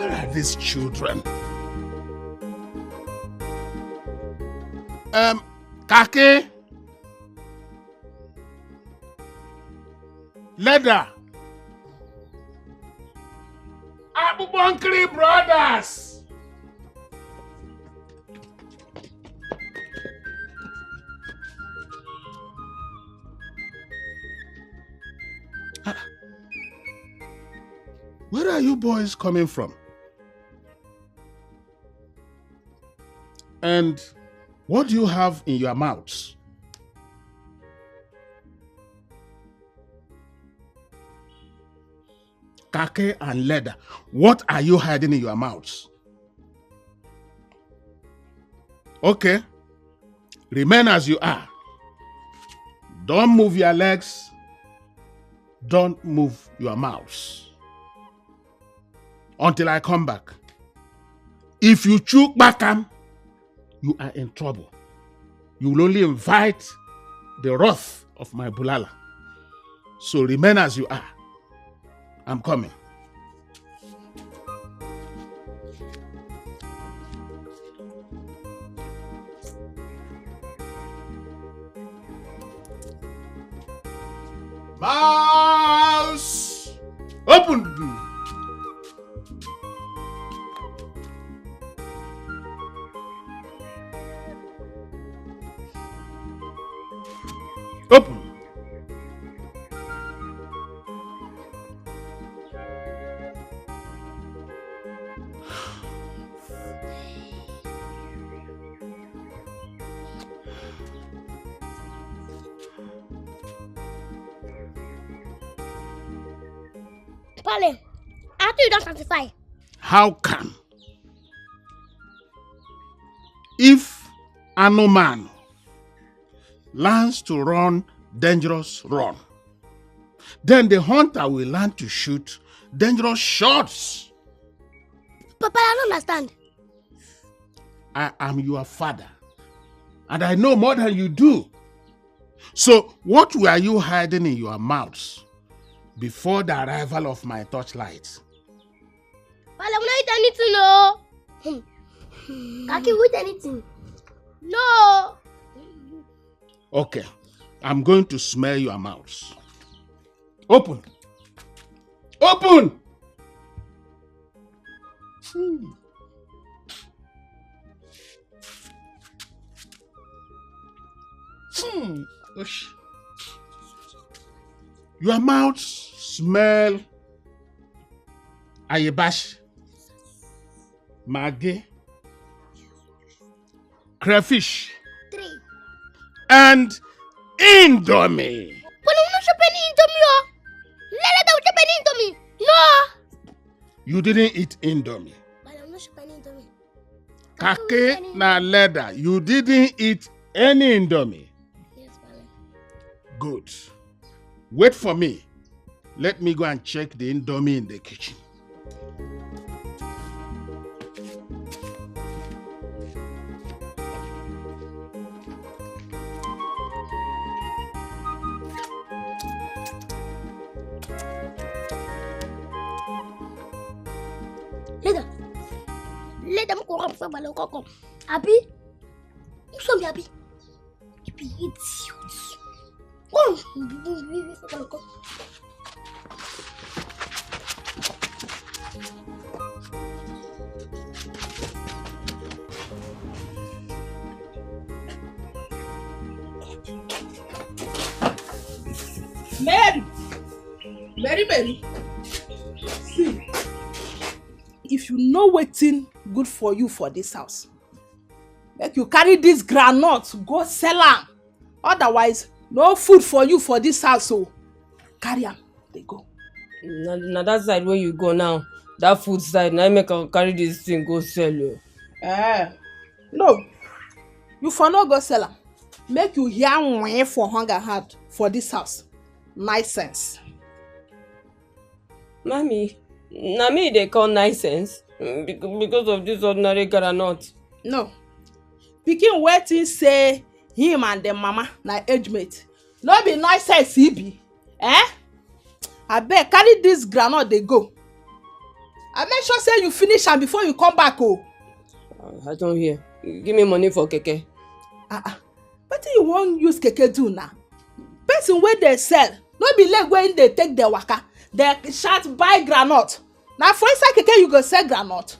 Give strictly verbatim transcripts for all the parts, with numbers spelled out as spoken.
Are these children? Um, Kake, Leather, Akpụkpọ Nkiri Brothers. Ah, where are you boys coming from? And what do you have in your mouths? Kake and Leather, what are you hiding in your mouths? Okay, remain as you are. Don't move your legs. Don't move your mouths until I come back. If you chew kpakam, you are in trouble. You will only invite the wrath of my bulala. So remain as you are. I'm coming. Mouse! Open! Open! Pale, after you don satisfy. How come? If Anoman learns to run dangerous run, then the hunter will learn to shoot dangerous shots. Papa, I don't understand. I am your father, and I know more than you do. So, what were you hiding in your mouths before the arrival of my torchlight? Pale, we no eat anything, no. Hmm. Kaki, we eat anything? No. Okay, I'm going to smell your mouths. Open. Open. Hmm. Hmm. Osh. Your mouth smell ayebash, maggi, crayfish, Three. And Indomie. But we no chop any Indomie, oh. Lele, don't chop any Indomie. No. You didn't eat Indomie. But we no chop any Indomie. Kaki na Leather. You didn't eat any Indomie. Yes, Pale. Good. Wait for me. Let me go and check the Indomie in the kitchen. Leather. Leather, mo ko rap sa balo koko. Abi? Mo so bi abi? You be idiot. Come. Mary! Mary, Mary! See, if you know wetin good for you for this house, make you carry this groundnut go sell am. Otherwise, no food for you for this house o. Carry am, dey go. Na, na that side wey you go now, that food side, na im make I carry this thing go sell o. Eh, no, you for no go sell am. Make you hear nwee for hunger hard for this house. Nice sense. Mami, na me you dey call nice sense. Mm, bec- because of this ordinary groundnut. No. Pikin wey think say him and dem mama na age mate. No be nice sense e be. Eh? Abeg, carry this groundnut dey go. I Make sure say you finish am before you come back o. I don't hear. Give me money for keke. Ah ah. Wetin you wan use keke do now? Person wey dey sell, no be leg wey dey take dey waka. Dey shout buy groundnut. Na for inside keke you go sell groundnut.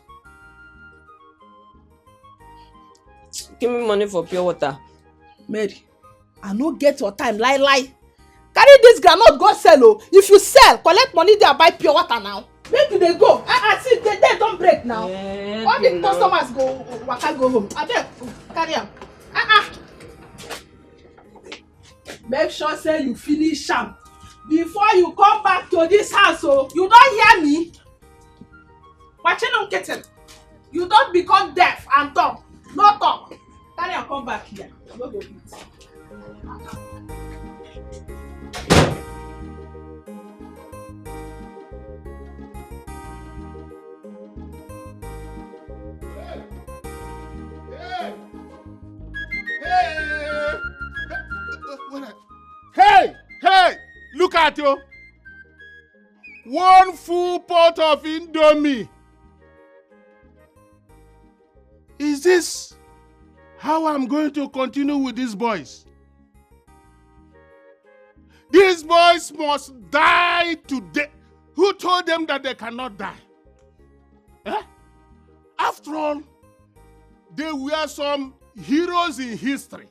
Give me money for pure water. Mary, I no get your time lie lie. Carry this groundnut go sell o. If you sell, collect money there buy pure water now. Make you dey go. Ah ah, see, the day don break now. Eh, All the no. customers go waka go home. Abeg, carry am. Ah ah. Make sure say you finish am before you come back to this house o. You don hear me? Watching on kitten. You don become deaf and dumb. No talk. Carry am come back here. No go fit. Hey! Hey! Look at you! One full pot of indomie. Is this how I'm going to continue with these boys? These boys must die today. Who told them that they cannot die? Eh? After all, they were some heroes in history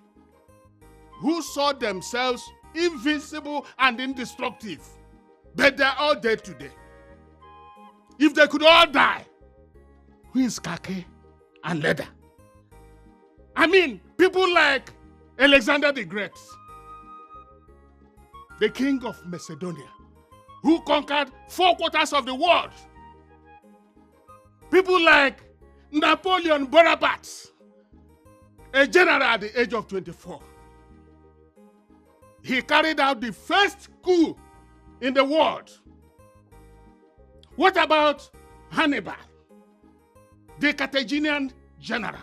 who saw themselves invincible and indestructible. But they're all dead today. If they could all die, who is Kake and Leather? I mean, people like Alexander the Great, the king of Macedonia, who conquered four quarters of the world. People like Napoleon Bonaparte, a general at the age of twenty-four. He carried out the first coup in the world. What about Hannibal, the Carthaginian general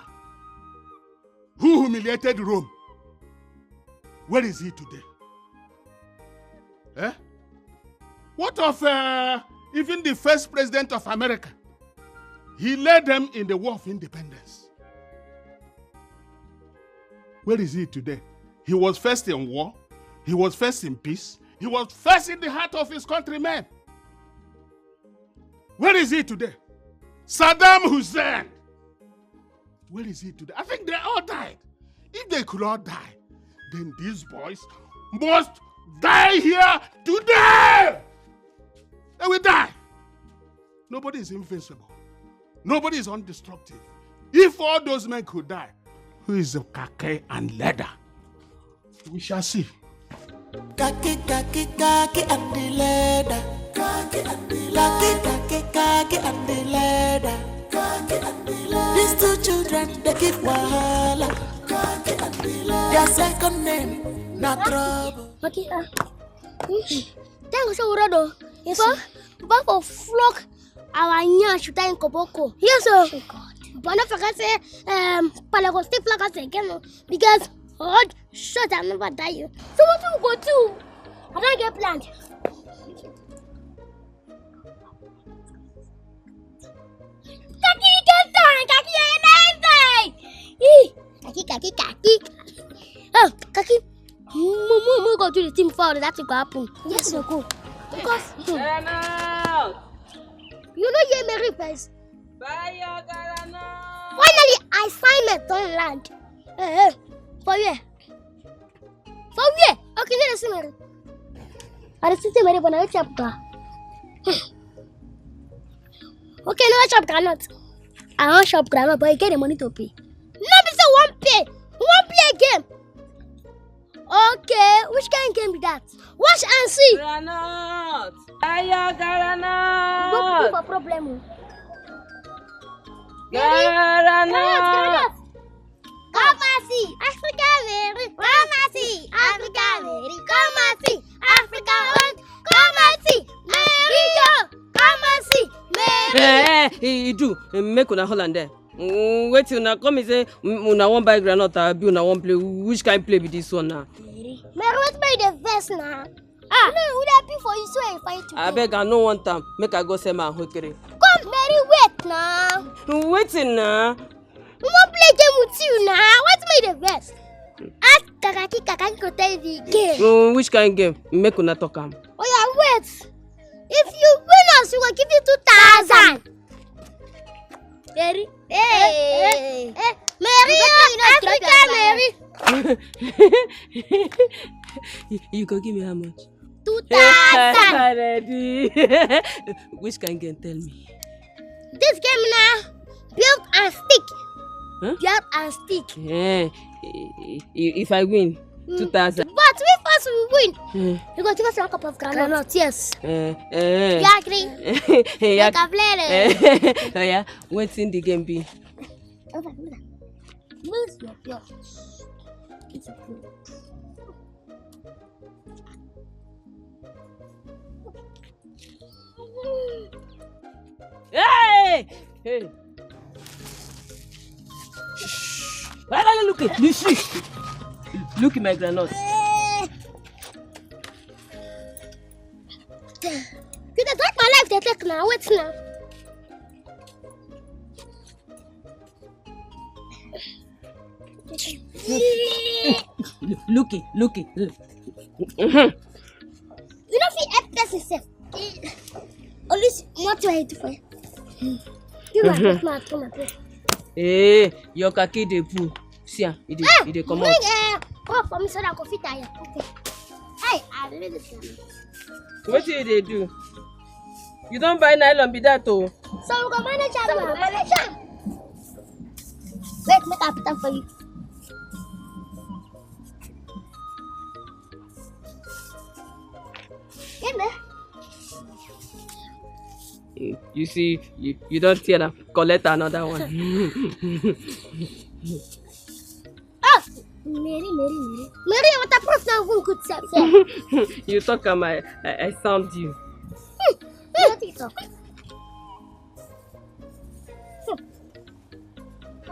who humiliated Rome? Where is he today? Eh? What of uh, even the first president of America? He led them in the War of Independence. Where is he today? He was first in war. He was first in peace. He was first in the heart of his countrymen. Where is he today? Saddam Hussein. Where is he today? I think they all died. If they could all die, then these boys must die here today. They will die. Nobody is invincible. Nobody is indestructible. If all those men could die, who is Kake and Leather? We shall see. Kaki, kaki, kaki, and the leather. Kaki, and the leather. Kaki, kaki, kaki, and the leather. Kaki, and the leather. These two children, they give wahala. Kaki, and the leather. Their second name, na trouble. Okay, uh, thank you, so Rodo. Yes, sir. But for flock our nyash with that koboko. Yes, sir. But not forget say, um, Palago still flock us again, oh, because God shot and never die you. So what we go do? I don't get planned. Kaki get down, Kaki get down. Ee, Kaki, Kaki, Kaki. Oh, Kaki. Mo mo mo go do the thing before that thing go happen. Yes, we go. Because hmm, Enough! You no hear Mary first. Buy your groundnut! Finally, assignment don land. Eh, eh. For where? For where? Okay, let us see Mary. I dey see Mary, but na wetin happen to her? Okay, no chop groundnut. I wan chop groundnut, but you get the money to pay. No be say one pay, one play game. Okay, which kind game be that? Watch and see. Groundnut! Buy your Don't put groundnut! for problem. Oh. Groundnut! Come and see. Africa Mary. Come and see. Africa Mary. Come and see. Africa own. Come and see. Mary yo. Come and see. Mary. Eh, eh, e do. Eh, Make una hold am there. Mm, Wait till una come say mm, una wan buy groundnut abi una wan play. Which kind play be this one now? Mary, wetin make you dey vex na? Ah, no, we dey happy for you, so I fight you. Abeg, I no want am. Make I go sell my ahokere. Come, Harry, wait now. Wetin na? We wan play game with you now. Wetin make you dey vex? Ask Kakaki, Kakaki go tell you the game. Mm, which kind game? Make una talk am. Oya, wait. If you win us, we go give you two thousand. Mary. Hey. Eh, eh, eh. Mary, Africa, Mary. You, you go give me how much? Two thousand. Already. Which kind game? Tell me. This game na build and stick. Huh? Build and stick. Eh, i- i- if I win, Mm. two thousand. But we first we win. Eh. You go give us one cup of groundnut. Groundnut, yes. Eh, eh. You agree? Yeah. Like a player. Eh. Oh yeah, wetin the game be? Over, over. Where's your blood? It's a blood. Hey! Hey! Shh. Why can't you look at you? Shh. Look at my groundnut. You dey take my life, dey take now. Wait now. Look it, look it. You know, if you help person sef, always want to help for you. You are not mad, come and play. Eh, your kaki dey pull. See am, e dey, e dey comot. Bring, eh, cup for me so that I go fit tire. Okay. Hey, I really dey tire. Wetin you dey do? You don buy nylon be that o. So we go manage am. So we go manage am. Wait, make I put am for you. Yeah, man. You, you see, you, you don tear am. Collect another one. Ah, Mary, Mary, Mary. Mary, waterproof na even good sef, sef. You talk am, I, I, I sound you. Hmm, hmm. Nothing talk. Hmm.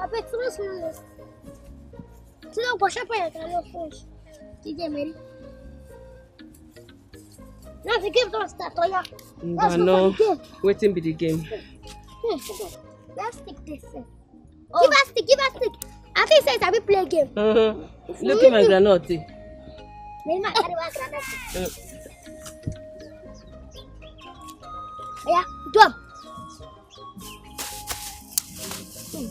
Abeg, small, small. Small, go sharpen your groundnut finish. D J Mary. Now the game don start, oya. Let's go for the game. Wetin be the game? Hmm, hmm. Let's take this thing. Oh. Give us stick, give us stick. I think say I sabi play game. Uh-huh. Look at my groundnut, eh. May ma carry one groundnut. Uh. Yeah, jump. Hmm.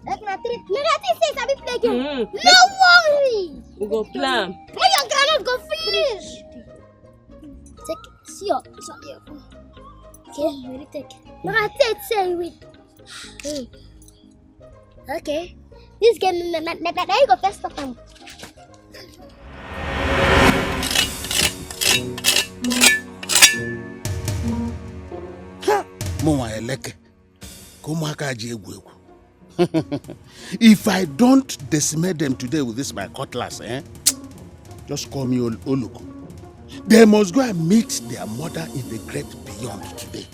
Make una three. Make I think say I sabi play game. Mm-hmm. No worry. We go plan. When your groundnut go finish. Take, see your, see your. Okay, ready, take. Make I take, say win. Hmm. Okay. This game, na, na, na, na, na you go first stop am. Ha! Mụnwa Eleke, ka ụmụaka ji egwu egwu. If I don't decimate them today with this my cutlass, eh? Just call me Ol- Oluko. They must go and meet their mother in the great beyond today.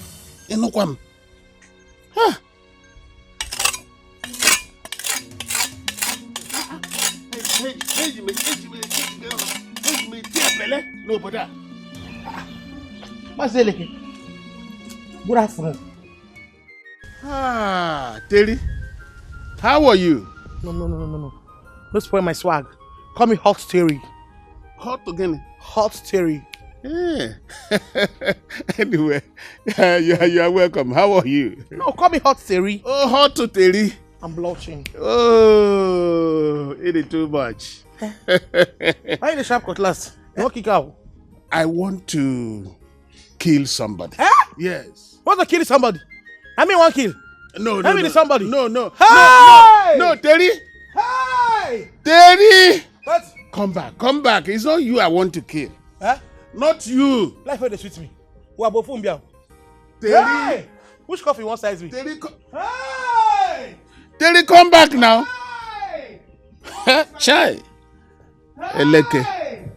Ịnụkwa m? Ha! Eji m, eji m, eji m, eji m eti epele n'obodo a. Ah, Maazị Eleke, good afternoon. Ah, Terry, how are you? No, no, no, no, no, no. No spoil my swag. Call me Hot Terry. Hot again? Hot Terry. Eh. Anyway, you are, you are welcome. How are you? No, call me Hot Terry. Oh, Hot to Terry. I'm blushing. Oh, it is too much. Why you dey sharp cutlass? You wan kick out? I want to kill somebody. Eh? Yes. Want to kill somebody? I mean, one kill. No, no, I mean, no. Somebody. No, no. Hey! No, no, no, Terry. Hey! Terry! What? Come back, come back. It's not you I want to kill. Huh? Not you. Life wey dey sweet me. Wa bo fun bia. Terry. Hey! Which coffee wan size me? Terry, co- Hey! Terry, come back now. Hey! Chai. Eleke. Hey!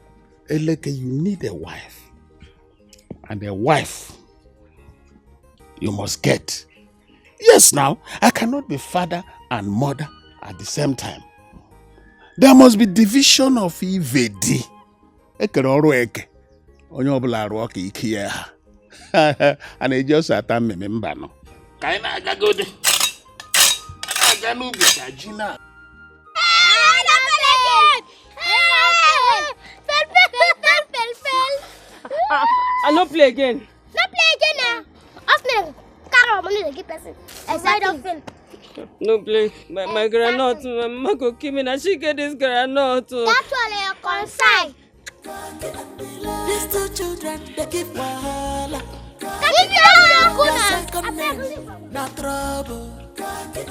Eleke, you need a wife. And a wife you must get. Yes, now, I cannot be father and mother at the same time. There must be division of ivedi. Ekere ọrụ eke. Onye ọbụla rụọ ka ike ya ha. A na-eji ose ata mmemme mba nọ. Ka anyị na-agagode. A na-aga n'ubi ka ji na. I no play again. No play again now. Off me. Carry your money to give person. Exactly. No play. My, my grandma, my mama go kill me. Now she get this grandma. That's all your concern. These two children, they give wahala. Can you tell me your good? Second name, not trouble. Kaki,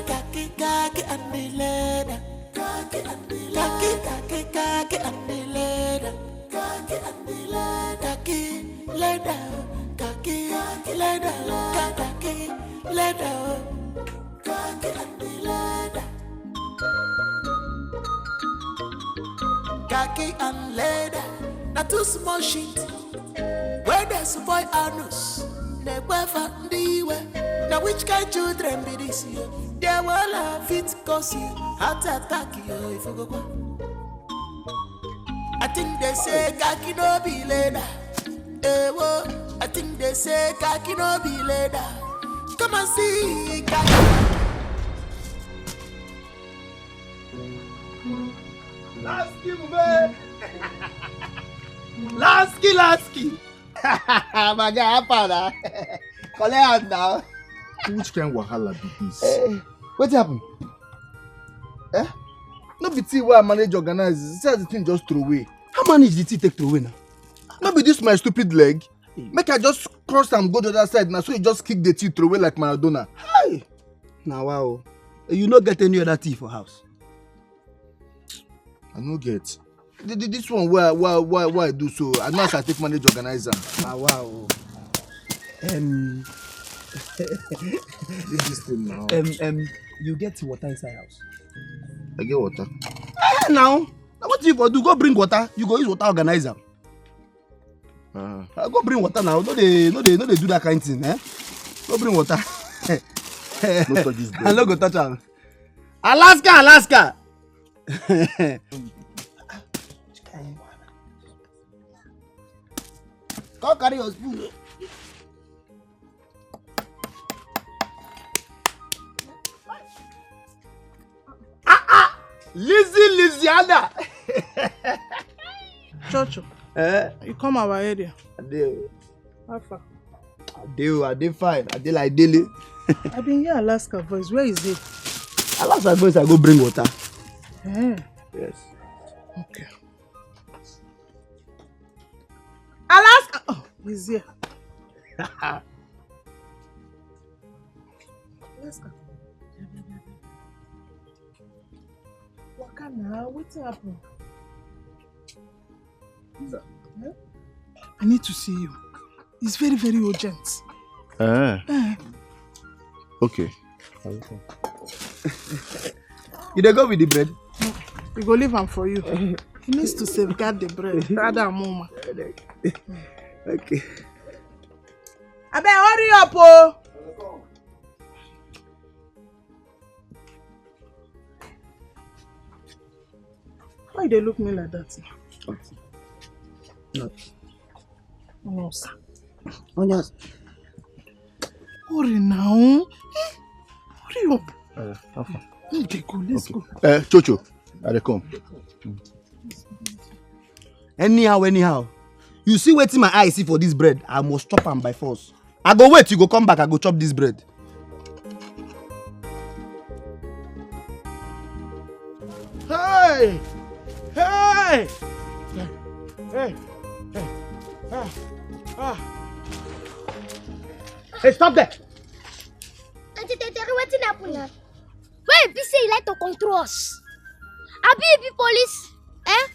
kaki, kaki, and the leather. Kaki, kaki, kaki, and the leather. Kaki, leather, kaki, leather, kaki, leather. Khaki and leather, na two small sheet. Where they spoil anus, they wear for the way. Now which kind children be this you? They will have fit cause you heart attack you if you go. I think they say khaki no be leather. Eh, whoa. I think they say khaki no be leather. Come and see khaki. Lasky, man. Lasky, Lasky. My guy, how far now? Collect hand now. Which kind wahala be this? Eh, what happened? Eh? No be tea where I manage organize. See as the thing just throw away. How manage the tea take throw away now? No be this my stupid leg. Make I just cross and go the other side now, so you just kick the tea throw away like Maradona. Hi! Now wow. You no get any other tea for house? I no get. This one why why why why I do so? I know as I take manage organize am. Ah wow. Um, this thing now. Um, um, you get water inside house? I get water. Ah, now, now what you go do? Go bring water. You go use water organize am. Uh, go bring water now. No dey no dey no dey do that kind thing, eh? Go bring water. No touch this bread. I no go touch am. Alaska, Alaska. Come carry your spoon. Ah ah, Lizzie Louisiana. Chocho. Eh? You come our area. I dey. How far? I dey, I dey fine. I dey like daily. I been hear Alaska voice. Where is it? Alaska voice, I go bring water. Eh. Yes. Okay. Alaska. Oh, he's here. Alaska. Waka now. Wetin happen? I need to see you. It's very, very urgent. Uh, uh. Okay. You dey go with the bread? We go leave am for you. He needs to safeguard the bread. Rather, mama. Okay. Abeg, hurry up, oh. Why you dey look me like that? Not. No, sir. Onyas. Hurry now. Eh? Hurry up. Uh, how far? Let's go. Let's okay. go. Uh, Chocho, I dey come. Anyhow, anyhow. You see wetin my eye see for this bread? I must chop am by force. I go wait, you go come back, I go chop this bread. Hey! Hey! Hey! Hey! Ah! Ah! Hey, stop there! Auntie Tete, wetin happen now? Why you be say you like to control us? Abi you be police? Eh?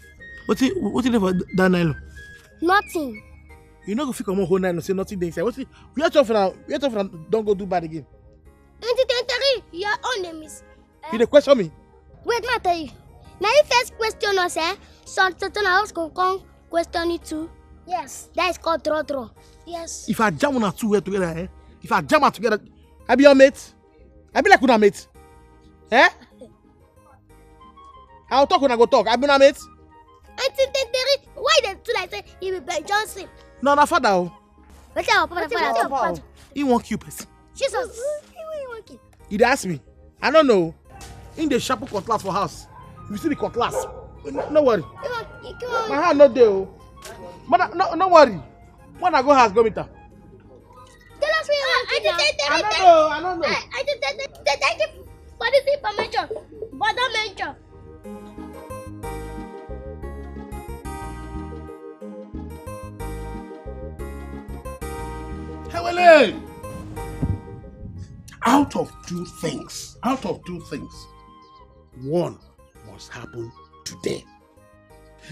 Wetin wetin dey for that nylon? Nothing. You no go fit comot whole nylon say nothing dey inside. Wetin where two of una where two of una don go do bad again? Auntie Tete, your own name is. You dey question me? Wait, ma tell you. Na you first question us, eh? So so so na us go come question you too. Yes. That is called draw draw. Yes. If I jam una two well together, eh? If I jam am together, I be your mate. I be like una mate. Eh? I go talk una go talk. I be una mate. Auntie Tete, why dem do like say you be Ben Johnson? No, na father o. Wetin our papa father talk? He wan kill person. Jesus. Who you wan kill? You dey ask me? I no know. Him dey sharpen cutlass for house. You see the cutlass? No, no worry. My hand no dey o. But no, no worry. When I go house, go meet am. Tell us where you wan kill am. I no know. I no know. I, I, I, I, I, thank you for this information. But don't mention. Hewele! Out of two things, out of two things, one must happen today.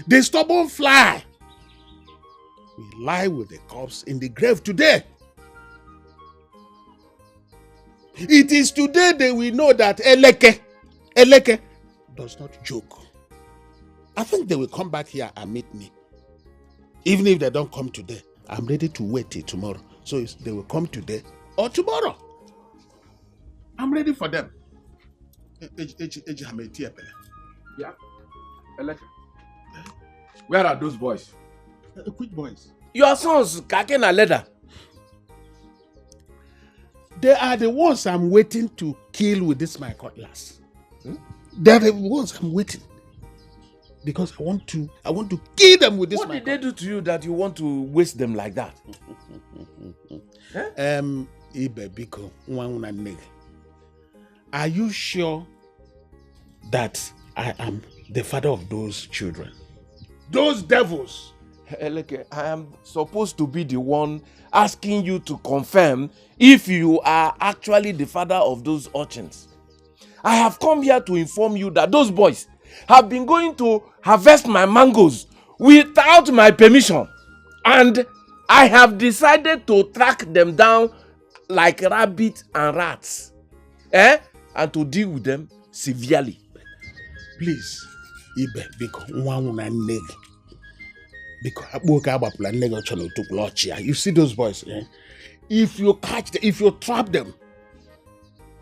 The stubborn fly will lie with the corpse in the grave today. It is today they will know that Eleke, Eleke does not joke. I think they will come back here and meet me. Even if they don't come today, I'm ready to wait till tomorrow. So it's, they will come today or tomorrow. I'm ready for them. E- e- eji- eji ha m eti epele. Yeah. Eleke. Where are those boys? Uh, which boys? Your sons, Kake na Leather. They are the ones I'm waiting to kill with this my cutlass. Hmm? They are the ones I'm waiting because I want to I want to kill them with this. What my did they do to you that you want to waste them like that? Eh? Um, Ibe Biko, nwa nwa nne gị. Are you sure that I am the father of those children? Those devils. Eleke, I am supposed to be the one asking you to confirm if you are actually the father of those urchins. I have come here to inform you that those boys have been going to harvest my mangoes without my permission, and I have decided to track them down like rabbits and rats, eh? And to deal with them severely. Please, Ibe, biko, nwa nwa nne gị. Biko, akpụ oke agbapụla nne gị ọchọ na otukpuru ọchị ya. You see those boys, eh? If you catch them, if you trap them,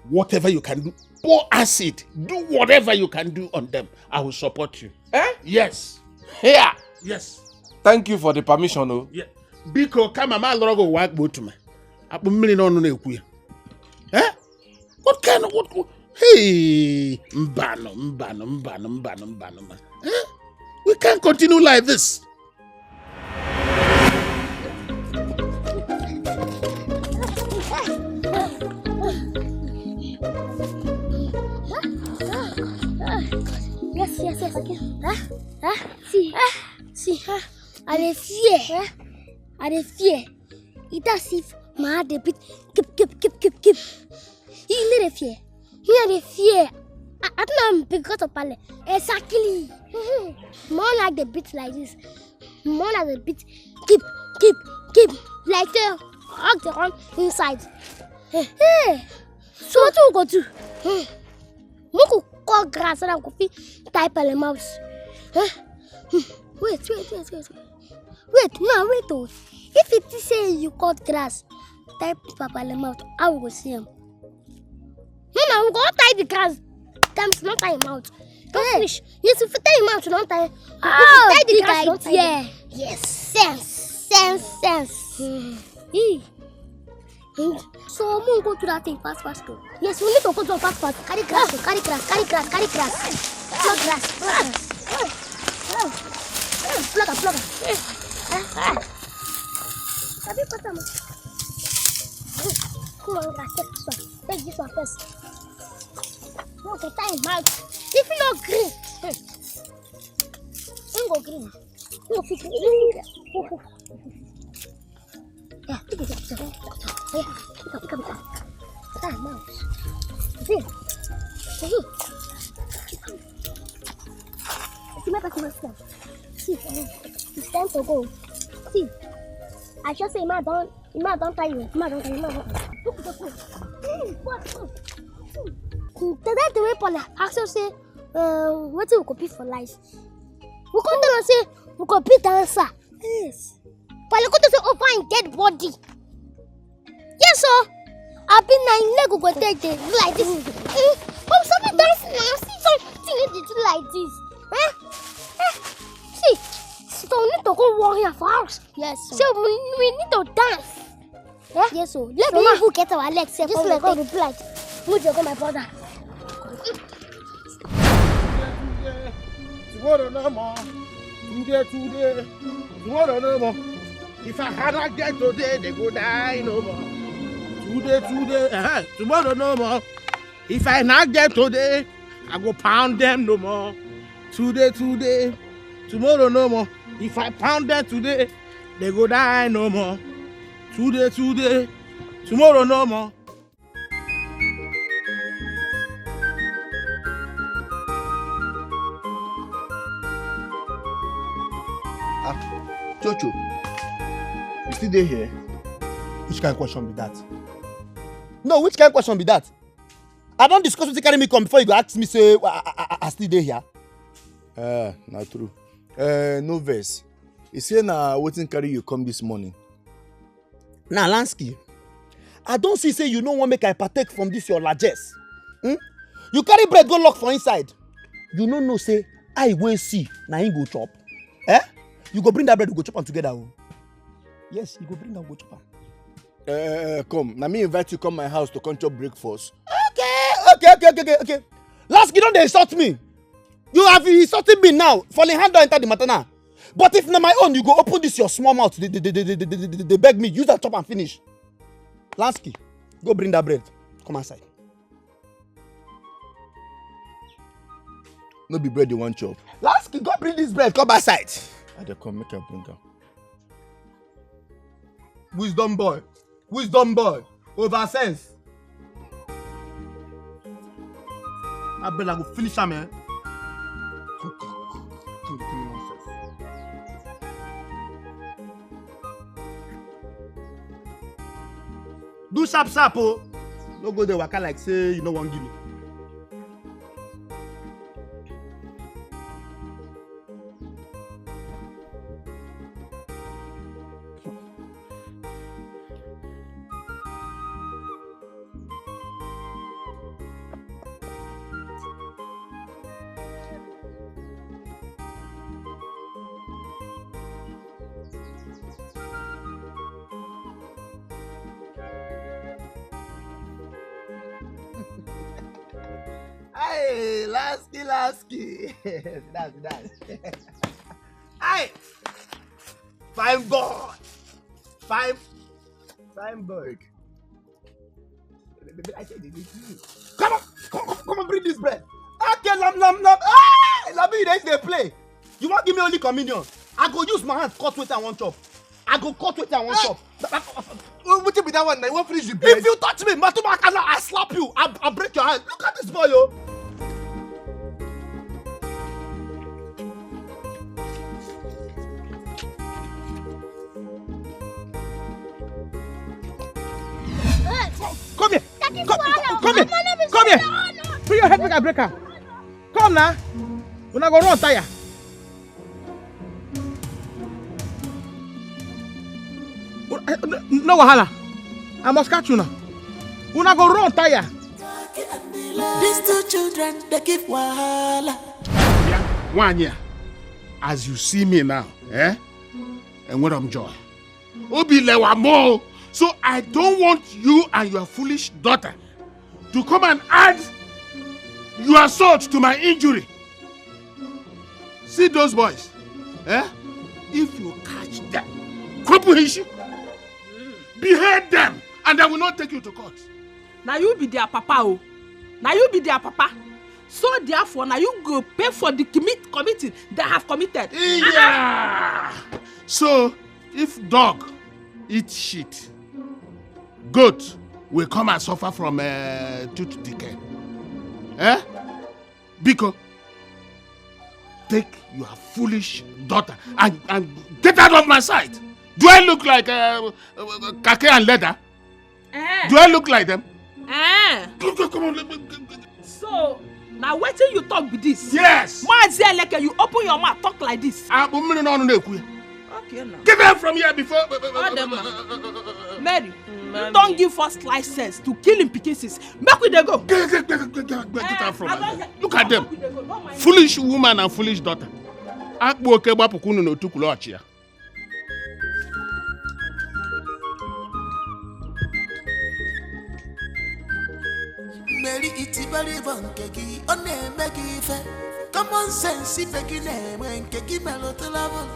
whatever you can do, pour acid, do whatever you can do on them. I will support you. Eh? Yes. Here. Yes. Thank you for the permission, oh. Yeah. Biko, kama m alụrụ gị ụwa akpụ otu ma. Akpụ mmiri n'ọnụ na-ekwu ya. Eh? What kind of, what, what? Hey, mbanụ, mbanụ, mbanụ, mbanụ, mbanụ, man. Eh? We can't continue like this. Yes, yes, yes. Huh? Huh? See, huh? See, huh? I dey fear. Huh? I dey fear. It as if my heart dey beat kip, kip, kip, kip, kip. You no dey fear? Me, I dey fear. I, I think I'm because of pale. Exactly. My own like dey beat like this. My own like dey beat kip, kip, kip. Like say hug dey run inside. Hey. So wetin we go do? Hmm. Make we cut grass so that we go fit tie pale mouth. Huh? Hmm. Wait, wait, wait, wait, wait. Wait, no, wait oh. If you think say you cut grass, tie pale mouth, how we go see am? No, no, we go tie the grass. Dem should not tie him mouth. Don't finish. Yes, if you tie him mouth, you don't tie. If you tie the grass, you don't tie. Yes, sense, sense, sense. Hmm. So, mo go do that thing fast, fast, oh. Yes, we need to go do am fast, fast. Carry grass, oh, carry grass, carry grass, carry grass. Plug grass, plug grass. Plug am, plug am. Abi cut am. Come on, guys, take this one. Take this one first. No, go tie him mouth. If you no green, hmm, him go green. Him go fit green. Yeah, pick it up, sir. Yeah, pick up, pick up, pick up. Tie him mouth. See? See? See, make I see myself. See, it's time to go. See, I sure say man don, man don tie you. Man don tie you, man don tie you. Look, look, look. Hmm, what? Hmm. Hmm. The day the way Paula ask us say, uh, wetin we go be for life? We come tell am say we go be dancer. Yes. Paula come tell say over him dead body. Yes, sir. Abi na him leg go take dey do like this. Eh, come sabi dance now. See something wey dey do like this. Eh? Eh? See, so we need to go warn him for house. Yes, sir. So we, we need to dance. Yes, so let me even get our legs. This my God reply. Move your, my brother. Tomorrow no more. Today, today. Tomorrow no more. If I had not get today, they go die no more. Today, today. Uh-huh. Tomorrow no more. If I not get today, I go pound them no more. Today, today. Tomorrow no more. If I pound them today, they go die no more. Today, today. Tomorrow no more. Ah, Chocho, you still dey here? Which kind of question be that? No, which kind of question be that? I don't discuss what carry me come before you go ask me say I, I, I, I still dey here. Uh, not true. Uh, no verse. He say na wetin carry you come this morning. Now, Lansky, I don't see say you no wan make I partake from this your largesse. Hmm? You carry bread go lock for inside. You no know say I wey see na him go chop. Eh? You go bring that bread, we go chop am together. Oh. Yes, you go bring am, go chop am. Uh, come, na me invite you come my house to come chop breakfast. Okay, okay, okay, okay, okay, okay. Lansky, don't dey insult me. You have insulted me now. Falling hand don enter the matter now. But if na my own, you go open this your small mouth. They, they, they, they, they, they, they, they beg me. Use that chop and finish. Lansky, go bring that bread. Come outside. No be bread you want chop. Lansky, go bring this bread. Come outside. I dey come, make I bring am. Wisdom boy. Wisdom boy. Over sense. I bet I go finish am, eh? Come, come, come, come, give me nonsense. Do sharp sharp, oh. No go dey waka like say you no wan give me. Hey, Lasky, Lasky. That's, that's. Hey, fine boy. Fine, fine boy. Come on, come, come, come and bring this bread. Okay, lam, lam, lam. Hey, Labi, they dey play. You wan give me only communion? I go use my hand cut wetin I wan chop. I go cut wetin I wan chop. Wetin be that one? Na you wan finish the bread? If you touch me, Matuma Akala, I slap you. I, I break your hand. Look at this boy, oh. Come here. Come, come here. Come here. Put your head, make I break am. Come now. Una go run tire. No, no wahala. I must catch una. Una go run tire. These two children, they give wahala. Yeah, one year. As you see me now, eh? And what I'm joy. Obi lewa mo. So I don't want you and your foolish daughter to come and add your salt to my injury. See those boys, eh? If you catch them, cripple issue, behead them, and I will not take you to court. Now you be their papa, oh. Now you be their papa. So therefore, now you go pay for the commit committing they have committed. Yeah. So if dog eat shit, goat will come and suffer from uh, tooth decay. Eh? Biko, take your foolish daughter and, and get out of my sight. Do I look like uh, uh, kake and leather? Eh. Do I look like them? Eh. Come, come, come on. Let me, so, now waiting you talk with this. Yes. Mazi Eleke, you open your mouth, talk like this. Ah, but me no, no, no, no. Okay, now. Get out from here before. Mary, you don't give us license to kill him pieces. Make we dey go. Get, get, get, get, get, get, get out from here. Look at them. Foolish woman and foolish daughter. Akpu oke gbapụkwa unu n'otu kwuru ọchị ya. Mary itibaribo nke gị, ọ na-eme gị ife. Common sense ife gị na-enwe nke gị melụ travel.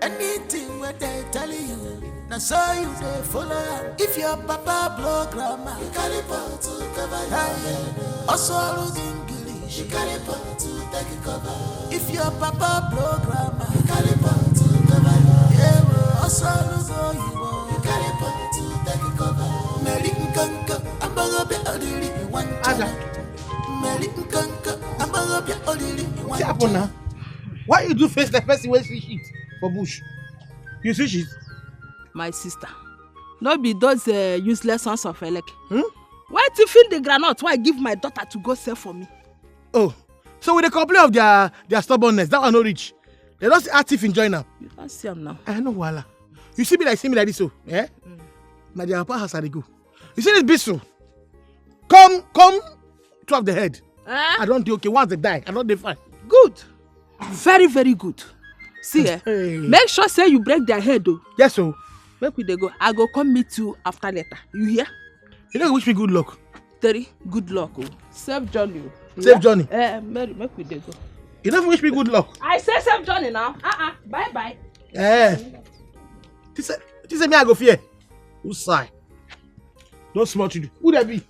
Anything wey they tell you, na so you dey follow am. If your papa blow grammar, you carry pot to cover your head. Also all the English, you carry pot to take cover. If your papa blow grammar, you carry pot to cover your head. Also all the Igbo, you carry pot to take cover. Mary nkanka, agbọghọbịa olili, you want Ada. Mary nkanka, agbọghọbịa olili, you want See happen now. Why you do face like person wey see shit for bush? You see shit? My sister, no be those uh, useless sons of Eleke. Hmm? Why to fill the groundnut? Why give my daughter to go sell for me? Oh, so we dey complain of their their stubbornness. That one no reach. They don't see how thief join am. You don't see am now. I know wahala. You see me like see me like this so, eh? Mm. Na their papa house I dey go. You see this bisu? Come, come, two of the head. Eh? I don't do okay. Once they die, I don't dey fine. Good. Very, very good. See, eh? Hey. Make sure say you break their head, though. Yes, so. Make we dey go. I go come meet you after later. You hear? You don't wish me good luck. Terry, good luck. Oh. Safe journey. Oh. Safe journey. Eh, Mary, make we dey go. You don't wish me good luck. I say safe journey now. Uh-uh. Bye bye. Eh. This, this me I go fear. Who sigh? Don't small to do. Who that be?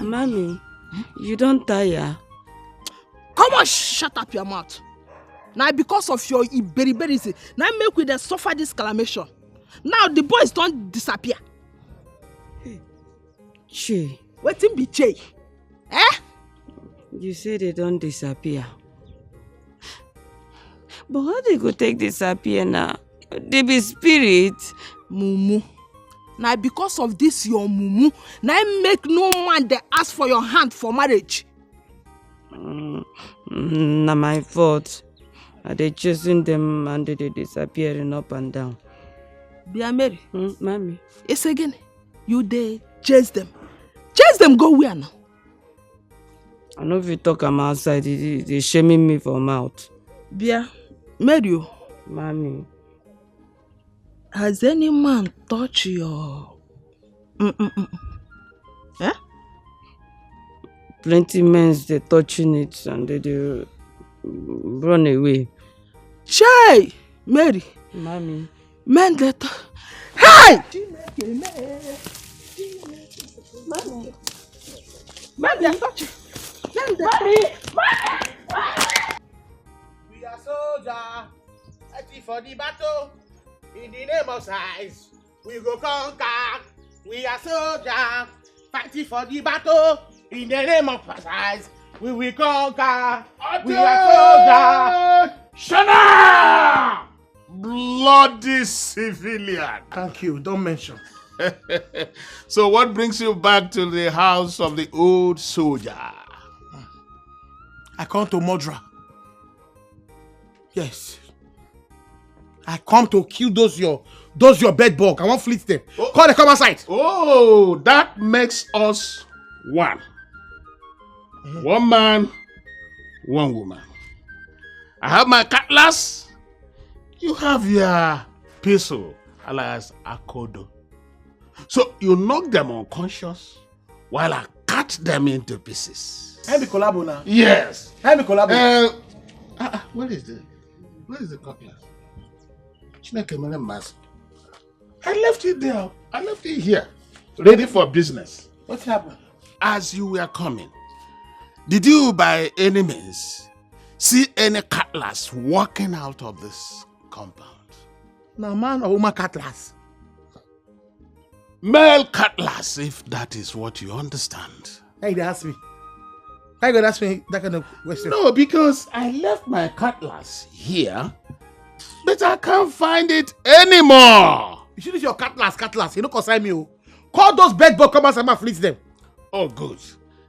Mommy, you don't tire. Come on, shut up your mouth. Now because of your iberiberi, now make we dey suffer this calamation. Now the boys don't disappear. Che. Wetin be che? Eh? You say they don't disappear. But how they go take disappear now? They be spirit. Mumu. Now because of this your mumu, now make no man they ask for your hand for marriage. Mm, mm, na my fault. I dey chasing them and they dey disappearing up and down. Bia Mary. Mm, mommy. It's again. You dey chase them. Chase them go where now? I no fit talk am outside. They, they, they shaming me for mouth. Bia Mary. Oh. Mommy. Has any man touch your Mm-mm-mm. Eh? Plenty men's they touching it and they, they run away. Chai! Mary! Mommy. Men they touch. Hey! Mommy. Men they touch. Men they Mommy. We are soldier, ready for the battle. In the name of size. We go conquer. We are soldier fighting for the battle. In the name of size, we will conquer. We are soldier. Shana! Bloody civilian. Thank you. Don't mention. So what brings you back to the house of the old soldier? I come to murder. Yes. I come to kill those your those your bed bug. I want fleet them. Oh. Call the come outside. Oh, that makes us one. Mm-hmm. One man, one woman. I have my cutlass. You have your pistol, alias Akodo. So you knock them unconscious while I cut them into pieces. Can be collabo now. Yes. Can be collabo. Uh, uh, uh, where is the where is the cutlass? Chineke mere mmasị. I left it there. I left it here, ready for business. What happened? As you were coming, did you by any means see any cutlass walking out of this compound? Na man or woman cutlass? Male cutlass, if that is what you understand. Hey, they ask me. Why you gonna ask me that kind of question? No, because I left my cutlass here, but I can't find it anymore. You see this your cutlass, cutlass. You know, concern me. Oh. Call those bed bug come outside and fleet them. Oh, good.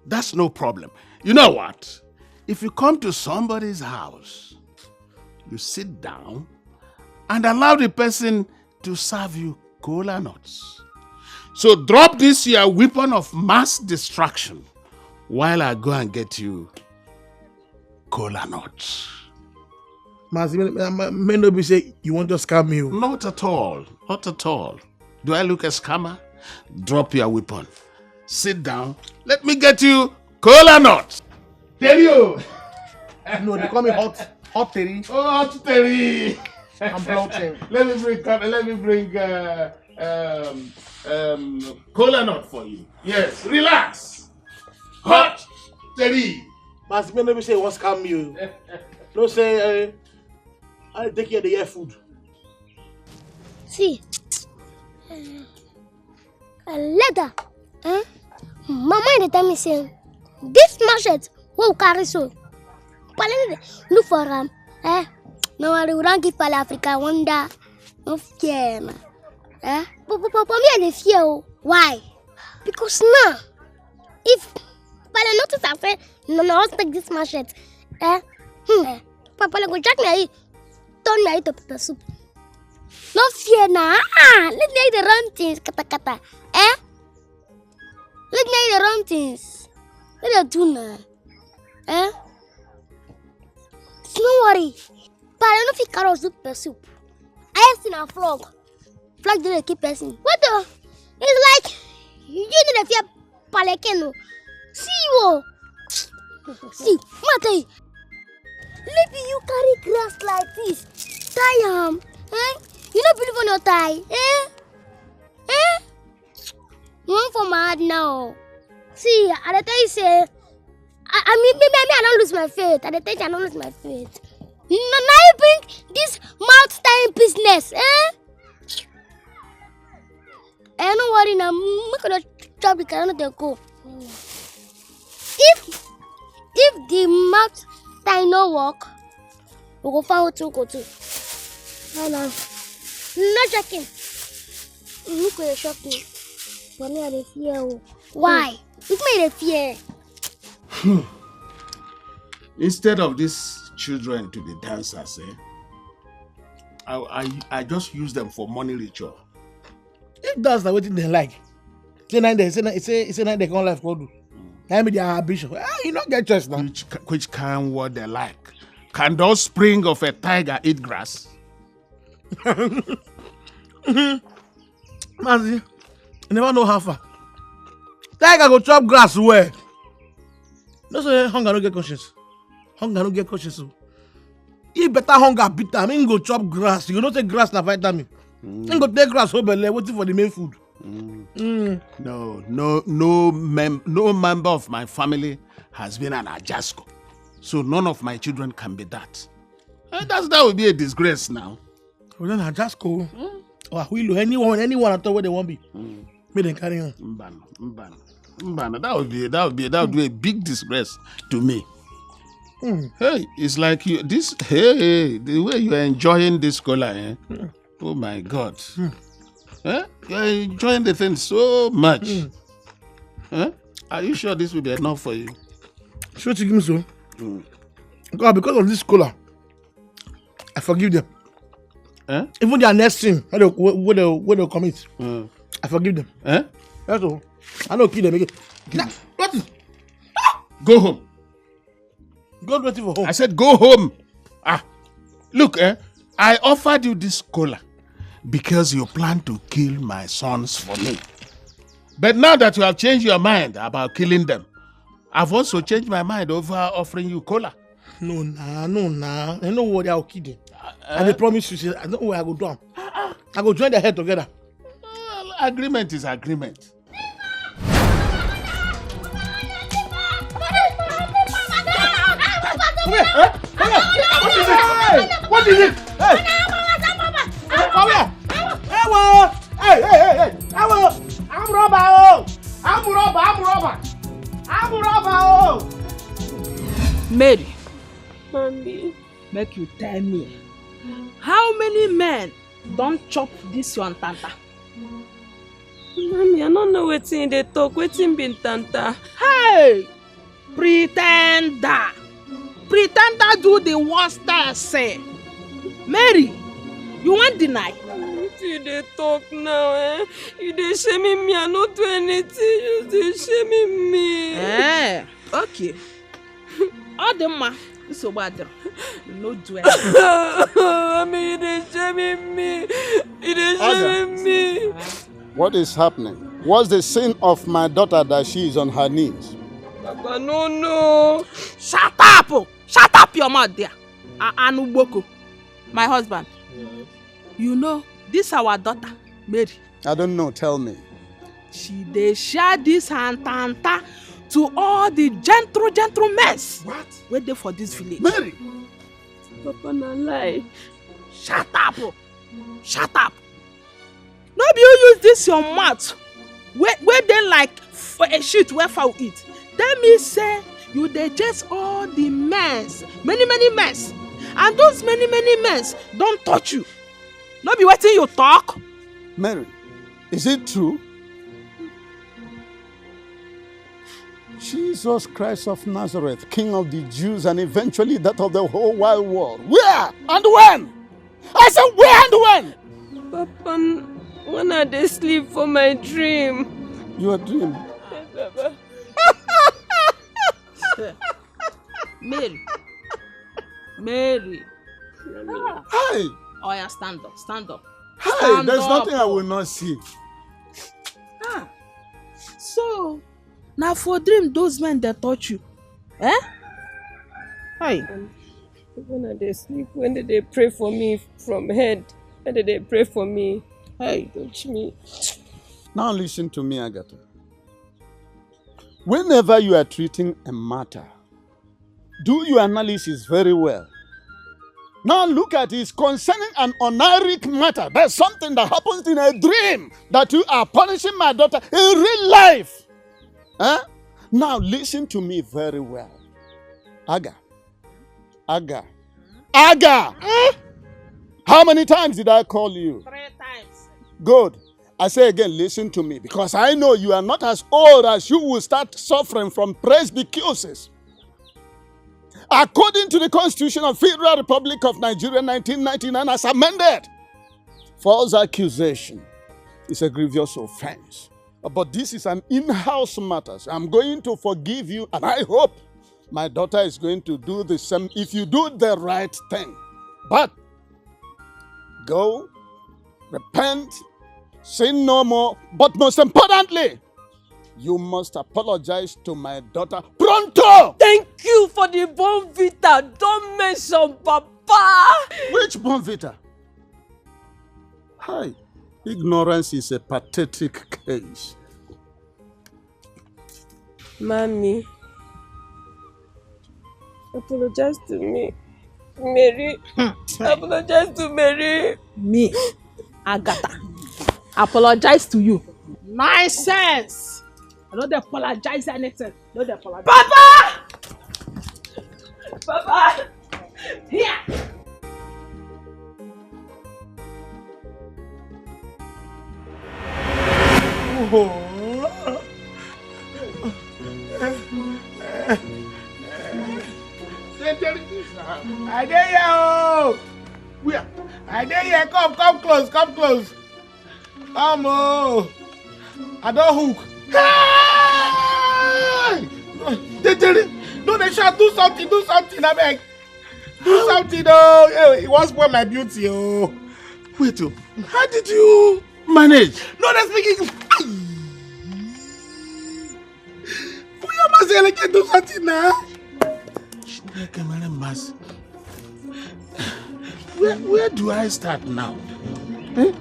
That's no problem. You know what? If you come to somebody's house You sit down and allow the person to serve you kola nuts. So drop this your weapon of mass destruction while I go and get you kola nuts. Mazi, may, may, may no be say you wan just scam me o. Not at all. Not at all. Do I look a scammer? Drop your weapon. Sit down. Let me get you kola nuts. Tell you. No, they call me hot, hot Terry. Oh, hot Terry. I'm bloating. Let me bring, let me bring uh, um, um, kola nut for you. Yes, relax. Hot Terry. Mazi, may no be say you wan scam me o. No say uh, I take care of the year food. See, uh, later, eh? Mama dey tell me say this machete wey we carry so, Palele dey look for am. Eh? No worry, we don give Pale Africa wonder. No fear, man. Eh? But, but, but, but me, I dey fear o. Why? Because now, if Pale notice am say no, no, wan take this machete, eh? Hmm. Pale go jack me, turn me to pepper soup. No fear na. Ah, let me dey run things, kata kata. Eh? Let me dey run things. Let me do na. Eh? No worry. Pale no fit carry us do pepper soup. I have seen a frog. Frog dey kill person. What the? It's like you no dey fear Pale again o. See you o. See, ma tell you. Maybe you carry grass like this. Tie am. Eh? You no believe on your tie. Eh? Eh? You wan for mad now. See, I dey tell you say, I, I mean, me, me, me, I don't lose my faith. I dey tell you, I don't lose my faith. Now, now you bring this mouth tying business, eh? Eh, no worry now. Make you chop the carrot dey go. If if the mouth tie no work, we go find wetin we go do. No, no. No joking. You go dey shock me. But me, I dey fear o. Why? Which me dey fear? Instead of these children to be dancers, eh? I, I, I just use them for money ritual. If that's na wetin dem like, say na dem say na say say na dem come life come do. Na im be their ambition. Ah, you no get choice now. Which ki- which kind what they like? Can the offspring of a tiger eat grass? Mazi, you never know how far. Tiger go chop grass well. No say hunger no get conscience. Hunger no get conscience o. If better hunger beat am, him go chop grass. You know say grass na vitamin. Him go take grass whole belle waiting for the main food. Mm. No, no, no, mem- no member of my family has been an Ajasko. So none of my children can be that. Eh, that's, that would be a disgrace now. Well, then Ajasko. Or Aquilo, anyone, anyone at all where they want be. Make them carry on. Mbano, mbano, mbano. That would be that would be that would be a big disgrace to me. Hey, it's like you this hey the way you are enjoying this cola, eh? Oh my God. Eh? You are enjoying the thing so much. Eh? Are you sure this will be enough for you? Sure to give me so. God, because of this cola, I forgive them. Eh? Even their next sin, what they what they what they commit, I forgive them. Eh? That's all. I don't kill them again. Nah, what is? Go home. God waiting for home. I said go home. Ah, look, eh? I offered you this cola because you plan to kill my sons for me. But now that you have changed your mind about killing them, I've also changed my mind over offering you cola. No, nah, no, nah. I know what I'll kill them. I dey promise you, say, I know where I go do am. I go join the head together. Well, agreement is agreement. Come here, eh? Come here. What is it? Hey, what is it? Hey. Come here. Hey, wo. Hey, hey, hey, hey. Hey, wo. I'm robber, oh. I'm robber, I'm robber. I'm robber, oh. Mary, Mommy. Make you tell me, how many men don chop this your ntanta? Mommy, I no know wetin you dey talk. Wetin be ntanta? Hey! Pretender! Pretender do the worst thing. Mary, you wan deny? Wetin you dey talk now, eh? You dey shaming me, I no do anything, you dey shaming me. Eh, okay. Ọ dị mma, nsogbu adịrọ. You no do anything. Mommy, you dey shaming me. You dey shaming me. What is happening? What's the sin of my daughter that she is on her knees? Papa, no, no. Shut up! Shut up your mouth there. A- Anugboko, my husband. You know, this our daughter, Mary. I don't know, tell me. She dey share this antanta to all the gentle, gentle men. What? Wey dey for this village. Mary! Papa, na lie. Shut up! Shut up! No be you use this your mouth wey wey dey like f- a shit wey fowl eat. Tell me say you dey chase all the men, many many men, and those many many men don touch you. No be wetin you talk? Mary, is it true? Jesus Christ of Nazareth, King of the Jews, and eventually that of the whole wide world. Where and when? I said, where and when? Papa, n- when I dey sleep for my dream. Your dream. Papa. Mary. Mary. Hi. Oh yeah, stand up, stand up. Hi, stand there's up. Nothing I will not see. Ah. So, na for dream those men dey touch you. Eh? Hi. When I dey sleep, when they dey pray for me from head, when they dey pray for me, hey, touch me. Now listen to me, Agatha. Whenever you are treating a matter, do your analysis very well. Now look at it, it's concerning an oniric matter. There's something that happens in a dream that you are punishing my daughter in real life. Huh? Now listen to me very well. Aga, Aga, Aga! Hmm? How many times did I call you? Three times. Good. I say again, listen to me, because I know you are not as old as you will start suffering from presbycusis. According to the Constitution of Federal Republic of Nigeria nineteen ninety-nine as amended, false accusation is a grievous offense. Uh, But this is an in-house matter. So I'm going to forgive you, and I hope my daughter is going to do the same if you do the right thing. But go, repent, sin no more. But most importantly, you must apologize to my daughter pronto. Thank you for the Bonvita. Don't mention Papa. Which Bonvita? Hi, ignorance is a pathetic case. Mommy, apologize to me. Mary, apologize to Mary. Me, Agatha, apologize to you. Nonsense! I no dey apologize anything. No dey apologize. Papa! Papa! Here! I dey here o. Where? I dey here. Come, come close, come close. Come o. I don hook. Hey! Dedere, no dey shout, do something, do something, abeg. Do something o. Hey, you wan spoil my beauty o. Wait o, how did you manage? No dey speak English. Ayi. Oya, Mazi Eleke, do something now. Chineke mere mmasị. Where, where do I start now? Eh?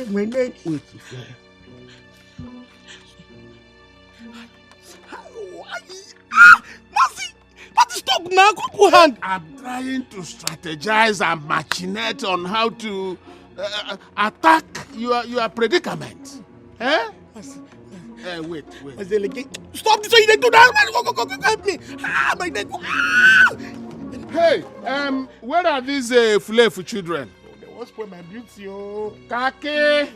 My name, wait. Ah, Mazi, Mazi, stop now. Come put hand. I'm trying to strategize and machinate on how to uh, attack your, your predicament. Eh? Mazi, Eh, wait, wait. Mazi Eleke, stop this. What you dey do now? Go, go, go, go, go, help me. Ah, my neck. Ah! Hey, um, where are these uh, fulefu children? They wan spoil my beauty o. Kaki.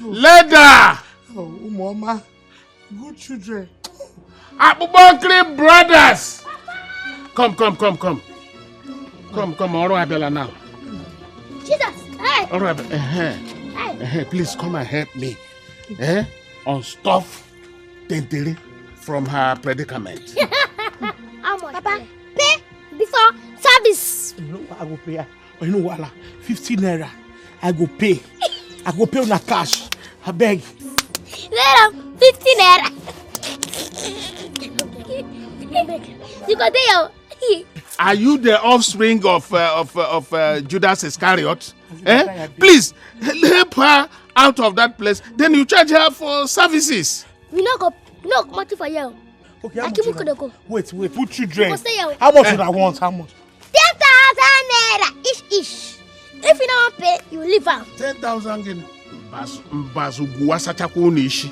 Leather. Oh, Umoma. Good children. Akpụkpọ nkiri brothers. Come, come, come, come. Come, come, Oro Abela now. Jesus! Hey! Oro Abela, uh-huh. Hey! Uh-huh. Please come and help me. Eh? Unstuff Tentele from her predicament. How much? Papa, pay before service. No, I go pay. You know what? Fifty naira. I go pay. I go pay una cash. I beg. Naira, fifty naira. You go there. Are you the offspring of uh, of uh, of uh, Judas Iscariot? Eh? Please help her out of that place. Then you charge her for services. We no go, no go comot for here. Okay, how much? Akimu could go. Wait, wait. Put children. Go stay here. How much would I want? How much? Ten thousand naira each each. If you no wan pay, you leave am. Ten thousand guinea. Mbas Mbas Uguwa Sachaku Nishi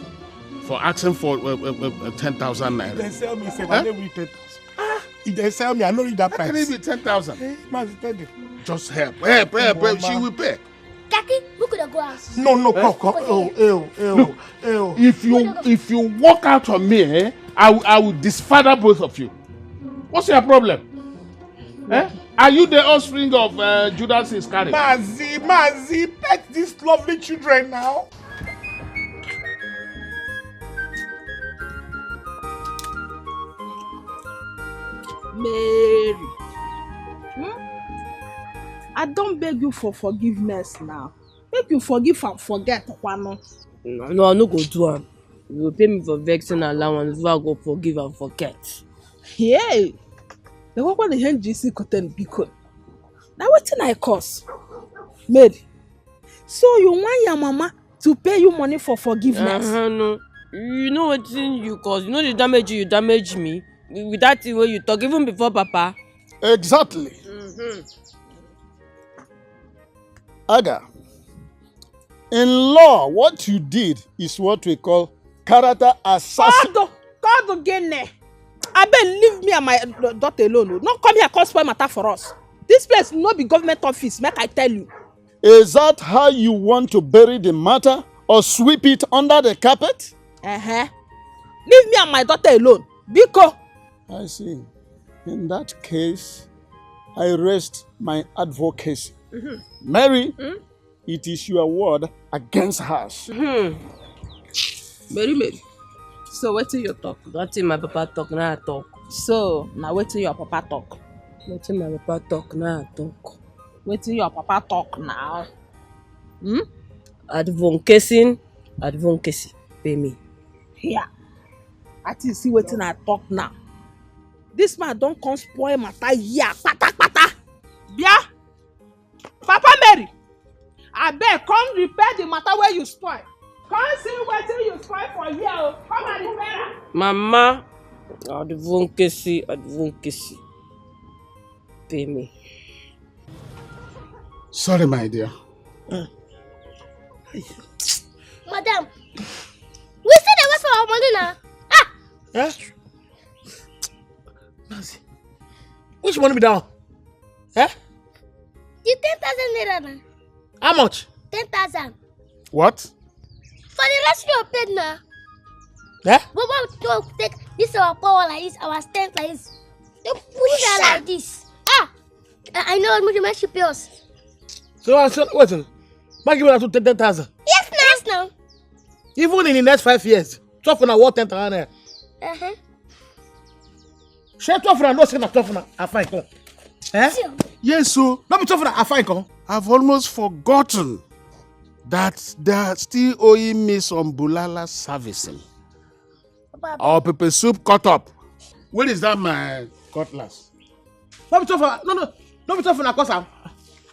for asking for uh, uh, uh, ten thousand naira. They sell me seven eh? Every ten thousand. Ah, if they sell me, I no read that price. How can it be ten thousand? Eh, man, tell them. Just help, help, help, help. She will pay. Kaki, look at the glass. No, no, come, come. Oh, ew, ew, ew. If you if you walk out on me, eh, I, I will disfather both of you. What's your problem? Eh? Are you the offspring of uh, Judas Iscariot? Mazi, Mazi, pet these lovely children now. Mary. Hmm? I don't beg you for forgiveness now. Make you forgive and forget, Kwano. No, no, I no go do am. You go pay me for vexing allowance, so I go forgive and forget. Hey! The one wey the N G C cotton biko. Now wetin I cause? Mary. So you want your mama to pay you money for forgiveness? Uh-huh, no. You know wetin you cause? You know the damage you damage me with that thing wey you talk even before papa. Exactly. Mm-hmm. Aga, in law, what you did is what we call character assassin. Kodo, Kodo Gene. Abeg leave me and my daughter alone. No come here come spoil matter for us. This place no be government office, make I tell you. Is that how you want to bury the matter or sweep it under the carpet? Uh-huh. Leave me and my daughter alone. Biko. I see. In that case, I rest my advocacy. Mm-hmm. Mary, mm-hmm. It is your word against hers. Mm-hmm. Mary, Mary. So wetin you talk? Nothing my papa talk, now I talk. So, now wetin your papa talk? Nothing my papa talk, now I talk. Wetin your papa talk now? Hmm? Advocacy, advocacy, pay me. Here. I think see wetin I talk now. This man don come spoil matter here, pata pata. Bia, Papa Mary, abeg come repair the matter wey you spoil. Come see wetin you spoil for here o. Come and repair am. Mama, advocacy, advocacy. Pay me. Sorry, my dear. Madam, we still dey wait for our money na. Ah! Eh? Nancy, which money be that one? Eh? The ten thousand naira na. How much? Ten thousand. What? For the rest you paid na. Eh? But what to take this our power like this, our strength like this? You push her like this. Ah! I, I know what my she pay us. So, uh, so wait, uh, Maggie will have to take ten thousand. Yes, now. Yes, now. Even in the next five years, twelve na worth ten thousand naira. Uh-huh. Shey twelve na no say na twelve na afine come. Eh? Yes, so no be twelve na afine come. I've almost forgotten that they are still owing me some bulala servicing. Our pepper soup cut up. Where is that my cutlass? No be twelve na no no no be twelve na cause am.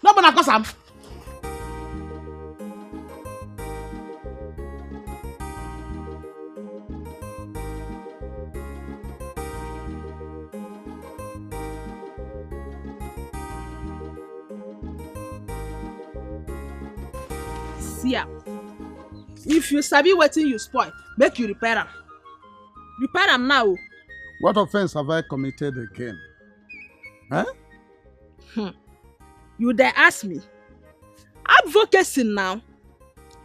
No be na cause am. See am. If you sabi wetin you spoil, make you repair am. Repair am now. What offense have I committed again? Huh? Hmm. You dey ask me? Advocacy now.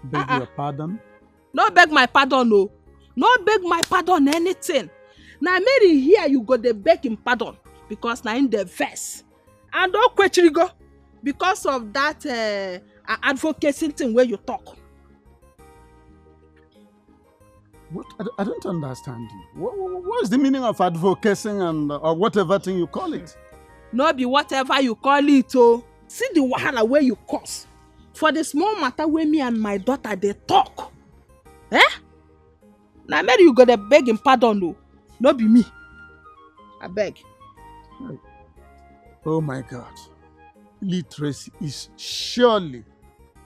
Beg uh-uh. Your pardon? No beg my pardon, no. No beg my pardon anything. Now Mary here you go dey beg him pardon. because na im dey vex. And o kwechirigo because of that uh, advocacy thing wey you talk. What? I, don't- I don't understand you. What, what, what is the meaning of advocating and uh, or whatever thing you call it? No be whatever you call it o. See the wahala wey you cause for the small matter wey me and my daughter dey talk. Eh? Na Mary you go dey beg him pardon o, no be me. Abeg. Oh my God. Illiteracy is surely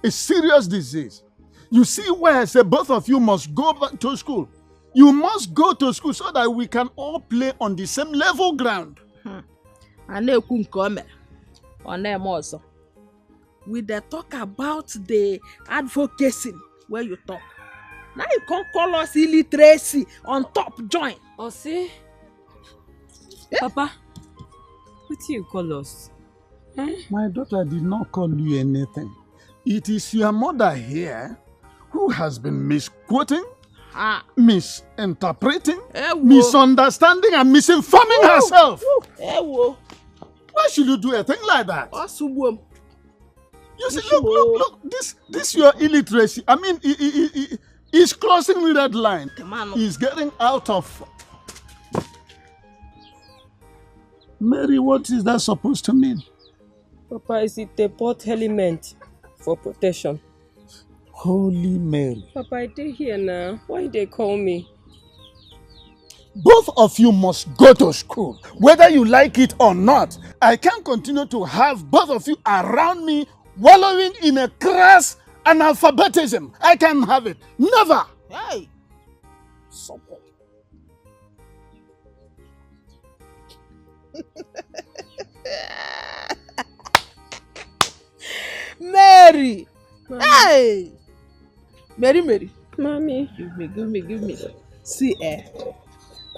a serious disease. You see why I say both of you must go back to school. You must go to school so that we can all play on the same level ground. Hmm. A na-ekwu nke o mere, ọ na-eme ọzọ. We dey talk about the advocacy wey you talk. Now you come call us illiteracy on top join. Osi. Eh? Papa, wetin you call us? Eh? My daughter did not call you anything. It is your mother here who has been misquoting, ah. misinterpreting, Ewo. misunderstanding, and misinforming Ewo. herself. Ewo. Why should you do a thing like that? Osugbo. You see, look, look, look. This, this your illiteracy. I mean, it, it, it, it, it's crossing the red line. It's getting out of. Mary, what is that supposed to mean? Papa, is it a port element for protection? Holy Mary. Papa, I dey here now. Why they call me? Both of you must go to school, whether you like it or not. I can't continue to have both of you around me wallowing in a crass analphabetism. I can't have it. Never. Hey. Mary! Mama. Hey! Mary, Mary. Mommy. Give me, give me, give me. See, eh,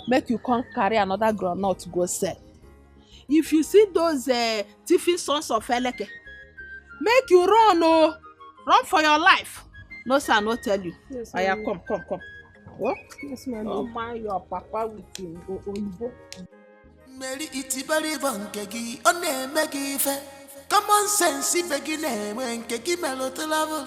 make you come carry another groundnut go sell. If you see those uh, thiefing sons of Eleke, make you run, oh, run for your life. No, sir, no tell you. Yes, Aya, come, come, come. What? Yes, mommy. Don't mind your papa with him, oyibo. Mary itibariba nke gị ọ na-eme gị ife. Common sense ibe gị na-enwe nke gị melụ travel.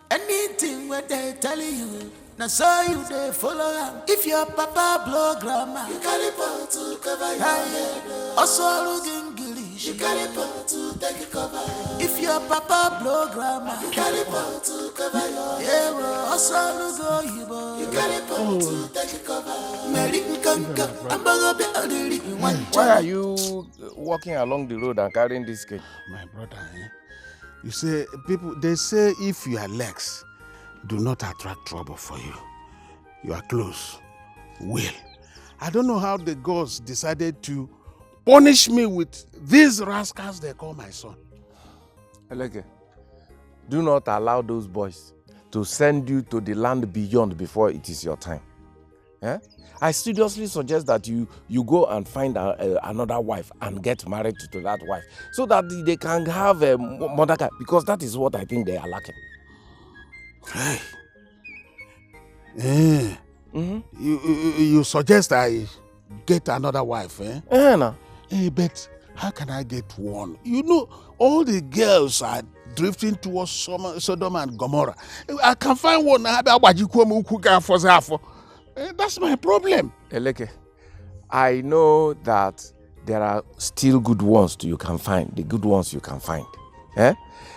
Anything wey they tell you, na so you dey follow am. If your papa blow grammar, you carry pot to cover your head. Also look English, you carry pot to take cover. If your papa blow grammar, you carry pot to cover your head. Yeah, also look Oyibo, you carry pot to take cover. Mary Nkanka, Ambagobe Adiri, one. Why are you walking along the road and carrying this cake? My brother, eh? You say, people, they say if your legs do not attract trouble for you, your clothes will. I don't know how the gods decided to punish me with these rascals they call my son. Eleke, do not allow those boys to send you to the land beyond before it is your time. Eh? I seriously suggest that you you go and find a, a, another wife and get married to, to that wife so that they can have a mother, because that is what I think they are lacking. Hey. Eh. Mm-hmm. You, you, you suggest I get another wife, eh? Eh, na. Eh, but how can I get one? You know, all the girls are drifting towards Sodom and Gomorrah. I can find one. Eh, that's my problem. Eleke, I know that there are still good ones you can find, the good ones you can find. Eh?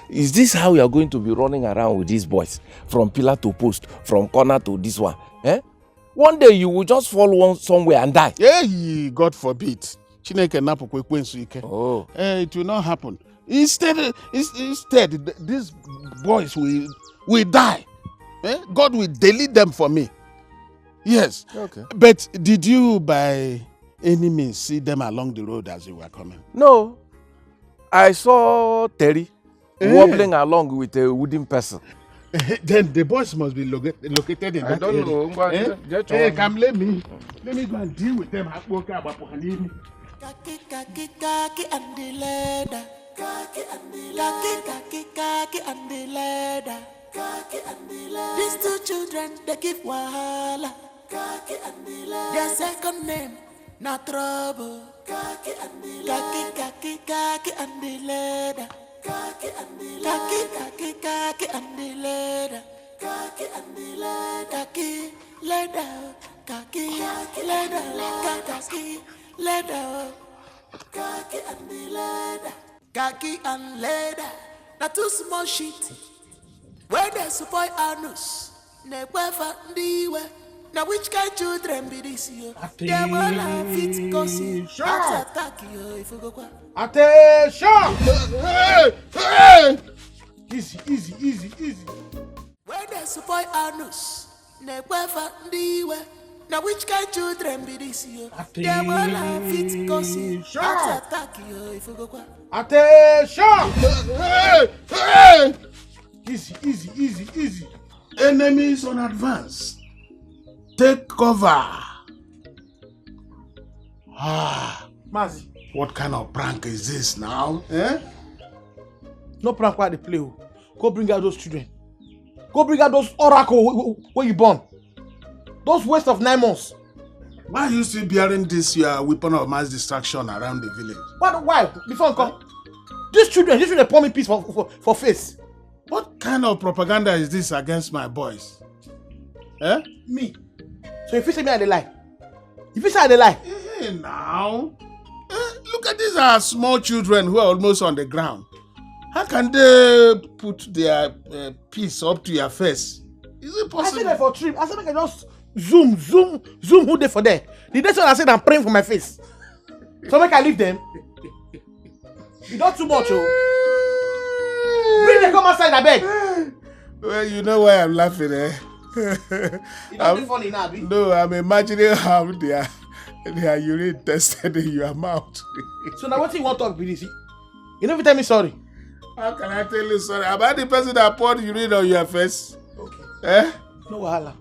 Is this how you are going to be running around with these boys from pillar to post, from corner to this one? Eh? One day you will just fall one somewhere and die. Hey, God forbid. Chineke napụkwa ekwensu ike. Oh. Eh, it will not happen. Instead, instead, these boys will, will die. Eh? God will delete them for me. Yes. Okay. But did you by any means see them along the road as you were coming? No. I saw Terry eh? wobbling along with a wooden person. Then the boys must be located in I that don't area. Know. Ngwa, eh? Hey, come, let me, let me go and deal with them. Kaki, kaki, kaki, and the leather. Kaki, and the leather. Kaki, kaki, kaki, and the leather. Kaki, and the leather. These two children, they give wahala. Kaki, and the leather. Their second name Na trouble. Khaki and the leather. Khaki, khaki, khaki and the leather. Khaki and the leather. Khaki, khaki, khaki and the leather. Khaki and the leather. Khaki, leather. Khaki, khaki, leather. Khaki, leather. Khaki and the leather. Khaki and leather. Na too small shit. Where they spoil anus. Nekwefa ndiwe. Na which kind children be this yo? They wanna fit cousin. Heart attack yo if you go kwa. Attention! Hey, hey, hey! Easy, easy, easy, easy. Where they spoil anus. Nekwefa ndiwe. Na which kind children be this yo? They wanna fit cousin. Heart attack yo if you go kwa. Attention! Hey, hey, hey! Easy, easy, easy, easy. Enemies on advance. Take cover. Ah, Mazi, what kind of prank is this now? Eh? No prank wey I dey play o. Go bring out those children. Go bring out those oracle wey, wey, wey you born. Those waste of nine months. Why are you still bearing this your weapon of mass destruction around the village? What? Why? Before I come, these children, these children pour me piece for, for, for face. What kind of propaganda is this against my boys? Eh? Me. So if you say me I dey lie, if you say I dey lie, eh, now, eh, look at these are small children who are almost on the ground. How can they put their uh, piece up to your face? Is it possible? I see them for trip. I say make I just zoom, zoom, zoom. Who dey for there? The next one I say I'm praying for my face. So make I leave them. You don too much o. Bring them come outside, abeg. Well, you know why I'm laughing, eh? You don't be funny now, abi? No, I'm imagining how their their urine tested in your mouth. So now what you want talk be this? You never tell me sorry. How can I tell you sorry about the person that poured urine on your face? Okay. Eh? No wahala.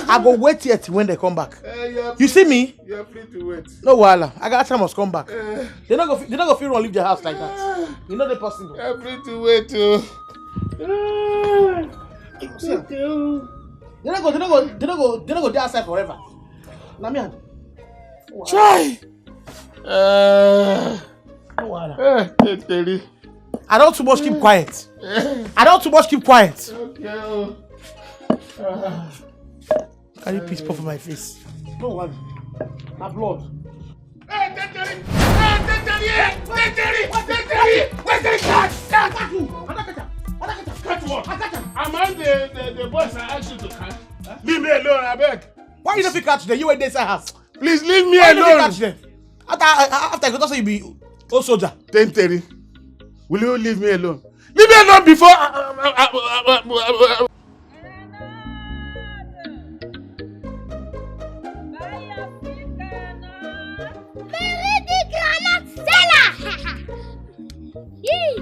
I go wait here till when they come back. Eh, you are You see me? You are free to wait. No wahala. I got time must come back. Eh. They not go. They not go feel run leave their house like that. You know they possible. You are free to wait too. See am. They not go. They not go. They not go. They not go there outside forever. Na me and Chai. Uh, No wahala. Eh, Teri. I don't too much keep quiet. I don't too much keep quiet. Okay. Oh. Ah. Carry piece puff for my face. No worry. My blood. Hey, Teri! Hey, Teri! Hey, Teri! Teri! Teri! Catch! Catch! I don't catch him. I don't catch him. Catch what? I catch him. Am I the, the, the boys I asked you to catch? Leave me alone, I beg. Why you don't fit catch them? You were inside house. Please leave me Why you don't fit alone. Catch them? After, after I go talk say you be old soldier. Teri, will you leave me alone? Leave me alone before. I, I, I, I, I, I, I, Mary the groundnut seller. Yee.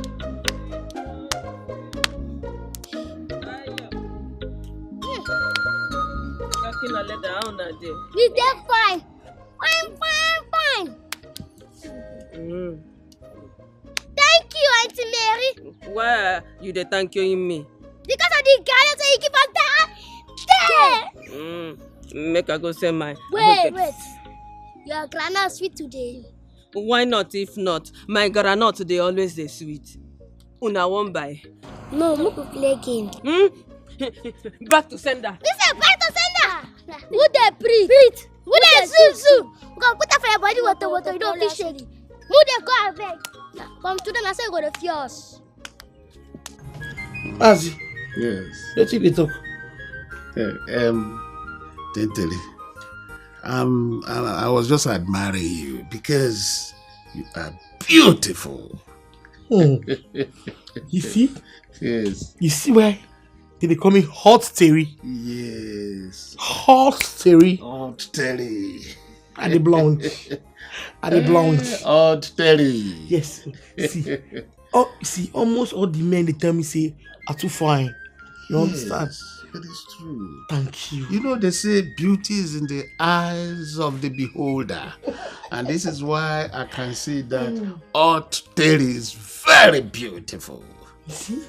Khaki and leather, how una dey? We dey fine. Fine, fine, fine. Mm. Thank you, Auntie Mary. Why you dey thank you me? Because of the groundnut wey you give us that day. Mm. Make I go sell my Wait, wait. Your groundnut sweet today. Why not if not? My groundnut dey always dey sweet. Una wan buy? No, make we play game. Hmm? Back to sender. This is back to sender. Who dey breathe? Breathe. Who dey zoom zoom? We go put am for your body, water, water. You don't fit shake. Who dey go abeg? From today, na so you go dey fear us. Mazi. Yes. Wetin you dey talk? Eh, um, Tentele, um, I, I was just admiring you because you are beautiful. Hmm. You see? Yes. You see why they dey call me Hot Terry? Yes. Hot Terry. Hot Terry. I dey blunt. I dey blunt. Hot Terry. Yes. See. Oh, see, almost all the men dey tell me say I too fine. You understand? Yes, it is true. Thank you. You know, they say beauty is in the eyes of the beholder. And this is why I can see that Hot Terry is very beautiful. You see?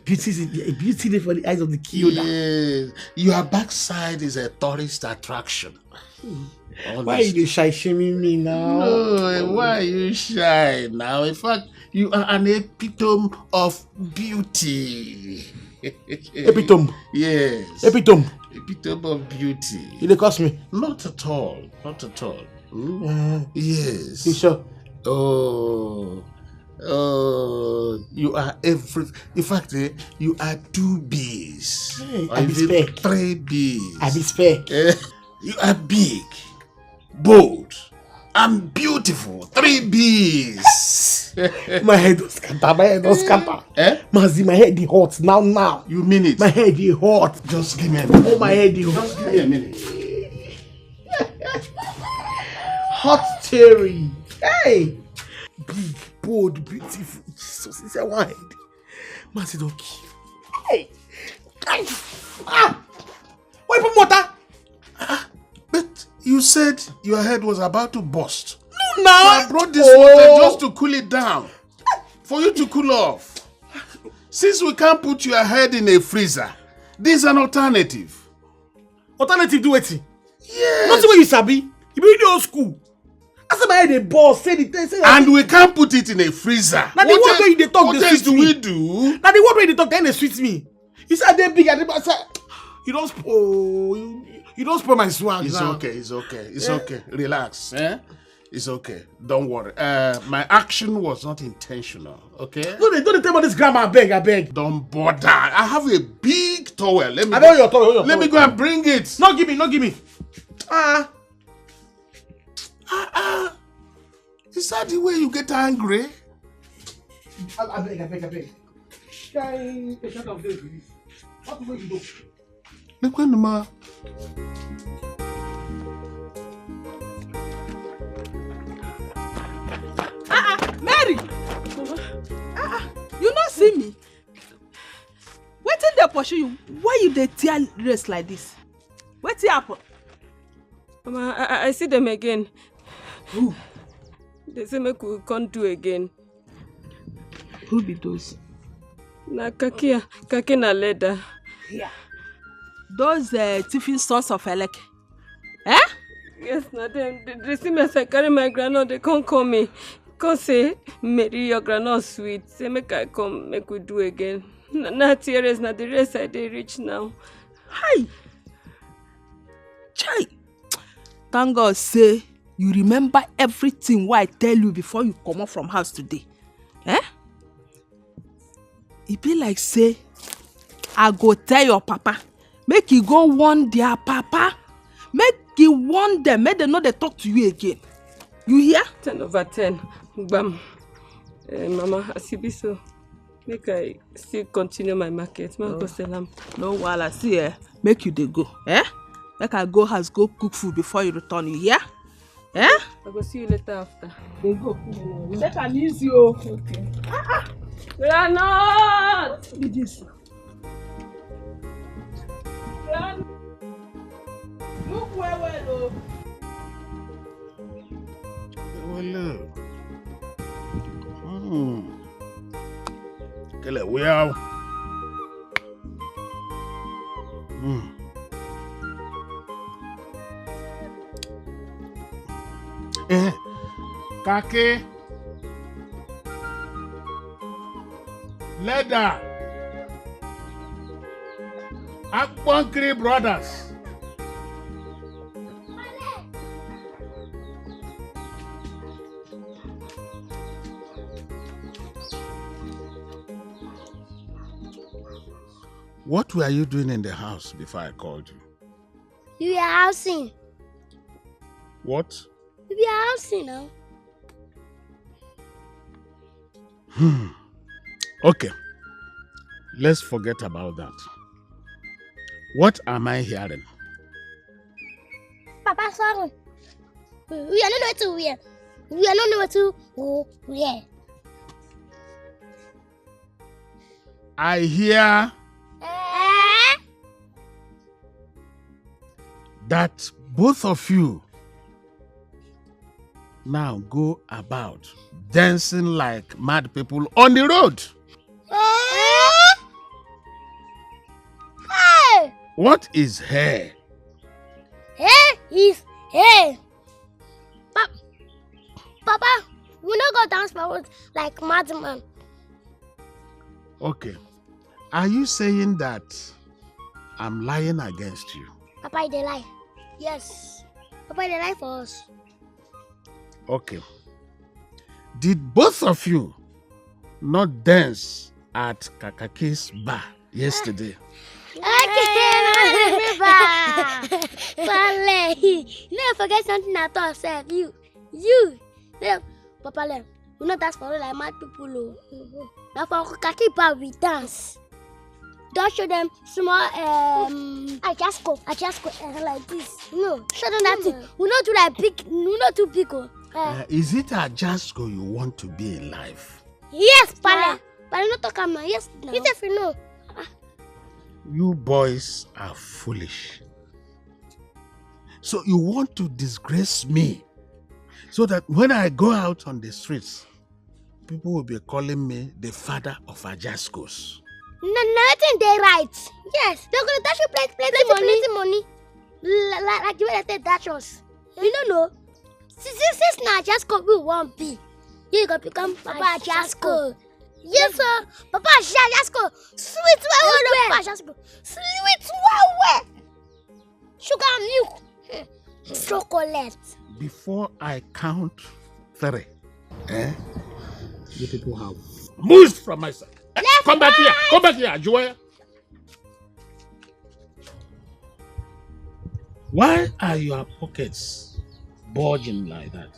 Beauty is beauty dey for the eyes of the key holder. Yes, your backside is a tourist attraction. Why you dey shy shaming me now? No, why are you shy now? In fact, you are an epitome of beauty. Epitome. Yes. Epitome. Epitome of beauty. You dey curse me? Not at all. Not at all. Hmm? Uh, yes. You sure? Oh. Oh, you are every. In fact, eh, you are two B's. Hey, or I be even spec. Three B's. I be spec. Eh, you are big, bold, and beautiful. Three B's. My head don scatter. My head don scatter. Eh? Mazi, my head dey hot now now. You mean it? My head dey hot. Just give me a minute. Oh, my head dey hot. Just give me a minute. Hot theory. Hey! Big, bold, beautiful. Jesus, is that wide? Mazi don kill. Hey! Ah! Why put water? Ah, but you said your head was about to burst. No, now. So I brought this water just to cool it down. For you to cool off. Since we can't put your head in a freezer, this is an alternative. Alternative do wetin? Yes. Nothing wey you sabi. You be really old school. I say my head dey burst, say the thing, say. And we can't put it in a freezer. Na the word wey you dey talk dey sweet me. What else do we do? Na the word wey you dey talk dey sweet me. You say I dey big, I dey, I say, you don sp-, oh, you, you don spoil my swag now. It's okay, it's okay, it's okay. Relax, eh? It's okay. Don't worry. Uh, my action was not intentional, okay? No, dey, no dey tell me this grammar, abeg, abeg. Don't bother. I have a big towel. Let me. I know your towel. Let me go and bring it. No give me, no give me. Ah. Ah, ah. Is that the way you get angry? Abeg, abeg, abeg. Guy, a shot of this. What will you do? Look when the man. Ah, ah, Mary! Ah, ah, you no see me? Wetin dey pursue you? Why you dey tear lace like this? Wetin happen? Mama, I, I, I see them again. Who? They say make we come do again. Who be those? Na Kakia, Kakia na Leather. Yeah. Those uh, thiefing sons of Eleke. Eh? Yes, na them. They, they see me as I carry my groundnut, they come call me. Come say, "Mary, your groundnut sweet." Say make I come, make we do again. Na, na tear race, na the race I dey reach now. Hi! Chai! Thank God say you remember everything wey I tell you before you comot from house today. Eh? E be like say I go tell your papa, make he go warn their papa, make he warn them, make dem no dey talk to you again. You hear? Ten over ten. Gbam. Eh, Mama, as e be so, make I still continue my market. Make I go sell am. No wahala, see eh, make you dey go. Eh? Make I go house, go cook food before you return, you hear? Eh? I go see you later after. Dey go. Take am easy o. Okay. Groundnut! Be this. Groundnut! Look well well o. Well, look. Hmm. Kele, we are. Hmm. Eh, Kake. Leather. Akponkri Brothers. What were you doing in the house before I called you? You were housing. What? You were housing now. Hmm. Okay. Let's forget about that. What am I hearing? Papa, sorry. We are not know to wear. We are not know to go wear. I hear Eh? That both of you now go about dancing like mad people on the road. Eh? What is hair? Hair is hair. Pa- Papa, we no go dance for road like madman. Okay. Are you saying that I'm lying against you? Papa, you dey lie. Yes. Papa, you dey lie for us. Okay. Did both of you not dance at Kakaki's bar yesterday? Okay, I remember. Pale, you never forget something at all, sef. You, you, no, Papa, le, we no dance for road like mad people, oh. Na for Uncle Kaki bar we dance. Don't show them small, um, Ajasko. Ajasko, eh, like this. No, show them that thing. We no do like big, we no too big, oh. Eh. Uh, is it Ajasko you want to be in life? Yes, Pale. Pale, no talk am now. Yes, now. You sef, you know. You boys are foolish. So you want to disgrace me so that when I go out on the streets, people will be calling me the father of Ajaskos. Na, na wetin dey right. Yes, dem go dey dash you plenty, plenty, plenty money. Plenty money. La-, la-, like the way dem take dash us. You no know? Since, since, since na Ajasko we wan be, you go become Papa Ajasko. Yes, sir. Papa Ajasko. Sweet well well, Papa Ajasko. Sweet well well. Sugar and milk. Chocolate. Before I count three, eh? You people have moved from my side. Eh, come back here. Come back here, Ajuwaya. Why are your pockets bulging like that?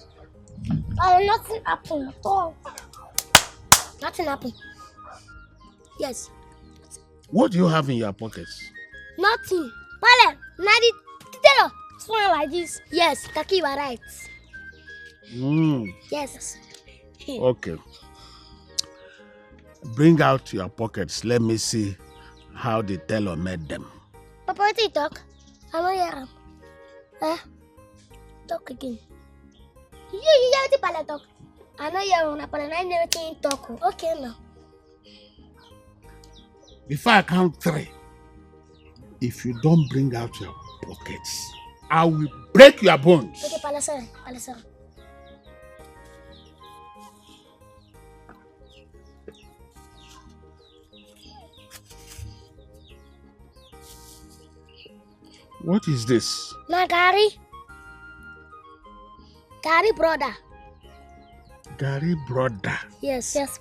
Oh, nothing happened at all. Nothing happened. Yes. What do you have in your pockets? Nothing. Pale, na the tailor. Small like this. Yes, Kaki, you are right. Mm. Yes. Okay. Bring out your pockets. Let me see how the tailor made them. Papa, wetin you talk? I no hear am. Eh? Talk again. You, you hear wetin Pale talk? I no hear una, Pale, na him know wetin he talk o. Okay now. Before I count three, if you don't bring out your pockets, I will break your bones. Okay, Pale, sorry, Pale, sorry. What is this? Na garri. Garri brother. Garri brother. Yes. Yes.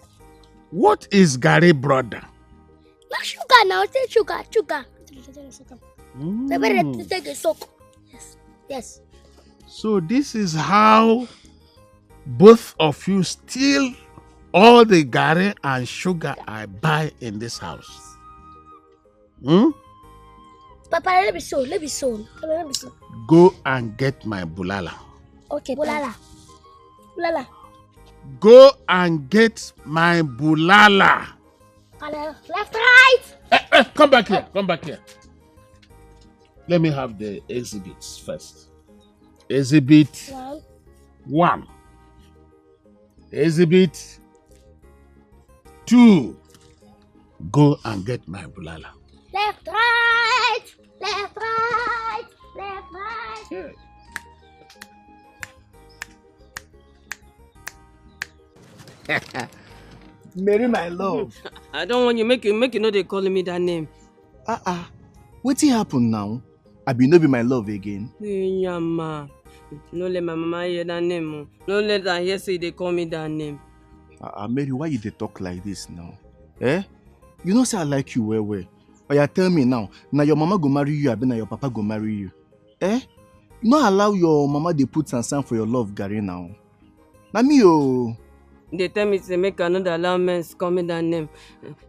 What is garri brother? Na sugar now, say sugar, sugar. Mm. The way they take a soak. Yes. Yes. So this is how both of you steal all the garri and sugar I buy in this house. Hmm? Papa, let me so, let me so. Papa, let me so. Go and get my bulala. Okay, bulala. Bulala. Go and get my bulala. Pale, left, right. Eh, eh, come back here. Come back here. Let me have the exhibits first. Exhibit one. One. Exhibit two. Go and get my bulala. Left, right, left, right, left, right. Yeah. Mary, my love. I don't want you, make you, make you no dey call me that name. Ah, ah. Wetin happen now? Abi no be my love again? Hey, Nyama. No let my mama hear that name o. No let her hear say you dey call me that name. Ah, ah, Mary, why you dey talk like this now? Eh? You know say I like you well well. Oya, tell me now, na your mama go marry you, abi na your papa go marry you? Eh? No allow your mama dey put sansan for your love garri now. Na me o. They tell me say make I no dey allow men call me that name.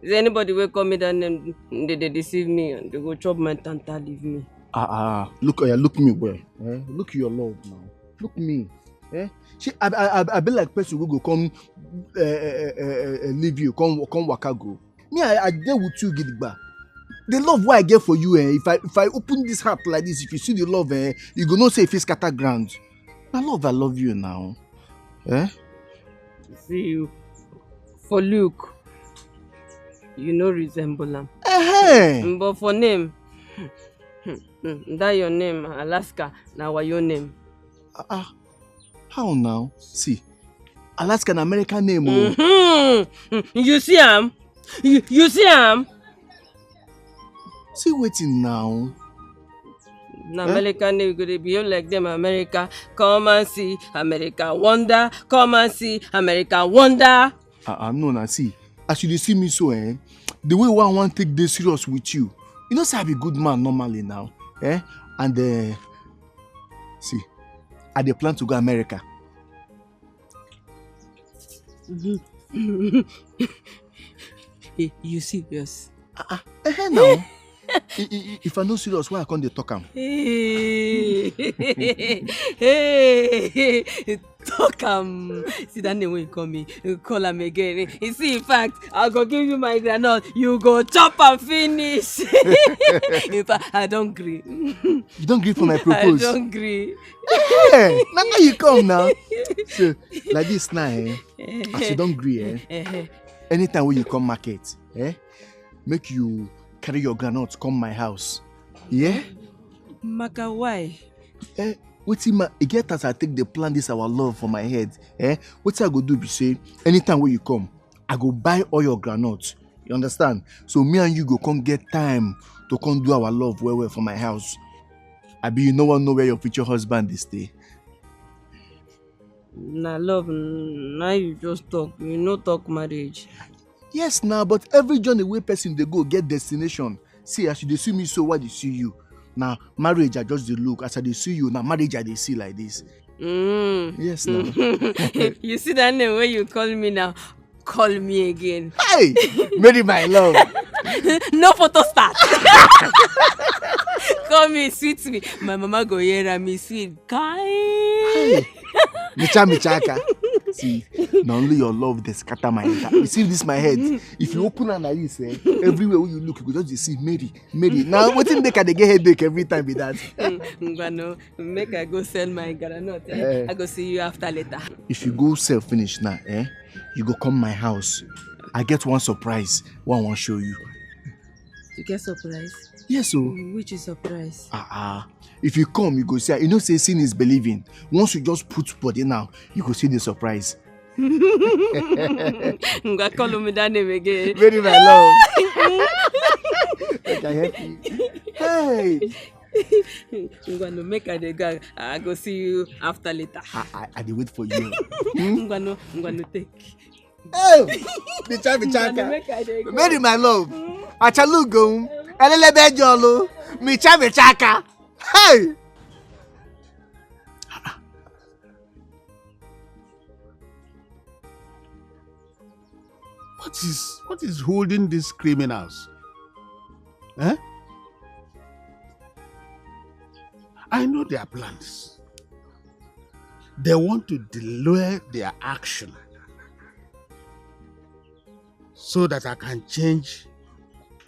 Say anybody wey call me that name, they dey deceive me and they go chop my tanta, leave me. Ah, ah, look, oya, look me well. Eh? Look your love now. Look me. Eh? Shey I, I, I, I be like person wey go come, eh, eh, eh, eh, eh, leave you, come, come waka go. Me, I, I dey with you gidigba. The love wey I get for you, eh, if I, if I open this heart like this, if you see the love, eh, you go know say e fit scatter ground. Na love I love you now. Eh? See you. For look, you no resemble am. Eh. But for name, Hmm, hmm, that your name, Alaska, na wayo name. Ah, ah. How now? See, Alaska na American name o. Mm-hmm. You see am? You, you see am? See wetin now? Na American name go dey behave like dem America. Come and see America wonder. Come and see America wonder. Ah, ah, no, na see. As you dey see me so, eh, the way wey I wan take dey serious with you, you know say I be good man normally now, eh? And uh, see, I dey plan to go America. Hey, you serious? Ah, ah, eh, now. I- I- I- if I no serious, why I come dey talk am? Hey, hey, talk am. See that name wey you call me, you call am again. You see, in fact, I go give you my groundnut. You go chop am finish. In fact, I don gree. You don gree for my I propose? Don gree. Hey, na now you come now. So, like this now, eh? As you don gree, eh? Anytime wey you come market, eh? Make you carry your groundnut come my house. Yeah? Maka, why? Eh, wetin ma e get as I take dey plan this our love for my head, eh? Wetin I go do be say, anytime wey you come, I go buy all your groundnut. You understand? So me and you go come get time to come do our love well well for my house. Abi you no wan know where your future husband dey stay? Na love, n- na you just talk. You no talk marriage. Yes na, but every journey wey person dey go get destination. See, as you dey see me so, why dey see you? Na marriage I just dey look. As I dey see you, na marriage I dey see like this. Mm. Yes na. You see that name wey you call me now? Call me again. Hey, Mary, my love. No photo start. Call me sweet me. My mama go hear am, e sweet. Kai. Hey, micha micha aka. See, na only your love dey scatter my head. You see this my head. If you open am like this, eh, everywhere wey you look, you go just dey see Mary, Mary. Na wetin make I dey get headache every time be that. Ngwano, make I go sell my groundnut. Eh? Eh. I go see you after later. If you go sell finish now, eh, you go come my house. I get one surprise wey I wan show you. You get surprise? Yes o. Which is surprise? Ah ah. If you come, you go see. You know say seeing is believing. Once you just put body now, you go see the surprise. Ngwa, call me that name again. Mary, my love. Make I help you. Hey. Ngwano, make I dey go. I go see you after later. I, I, I dey wait for you. Ngwano, ngwano, take. Hey, micha micha Ngwano, aka. make I dey go. Mary, my love. Achalugo. Elelebe jolo. Micha micha aka. Hey. What is what is holding these criminals? Eh? I know their plans. They want to delay their action so that I can change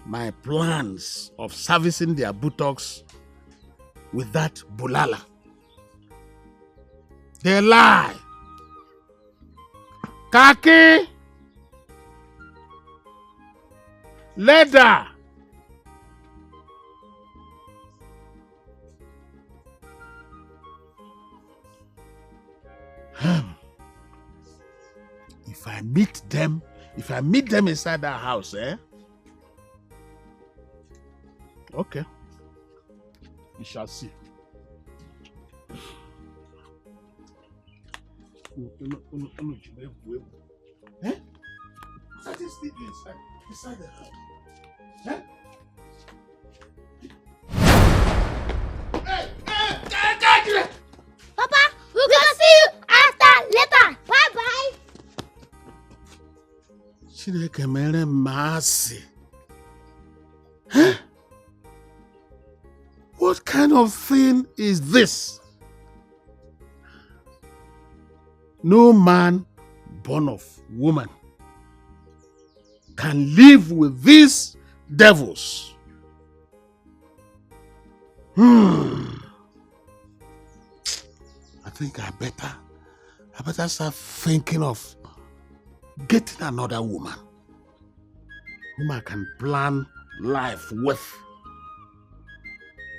my plans of servicing their buttocks with that bulala. They lie. Kaki! Leather! Hmm. If I meet them, if I meet them inside that house, eh? Okay. We shall see. Unu- unu- unu- unu ji m egwu egwu. Eh? What are these people inside, inside the house? Eh? Hey, hey, hey, hey, hey! Papa, we go see you after later. Bye bye. Chineke mere m asị. What kind of thing is this? No man born of woman can live with these devils. Hmm. I think I better, I better start thinking of getting another woman whom I can plan life with.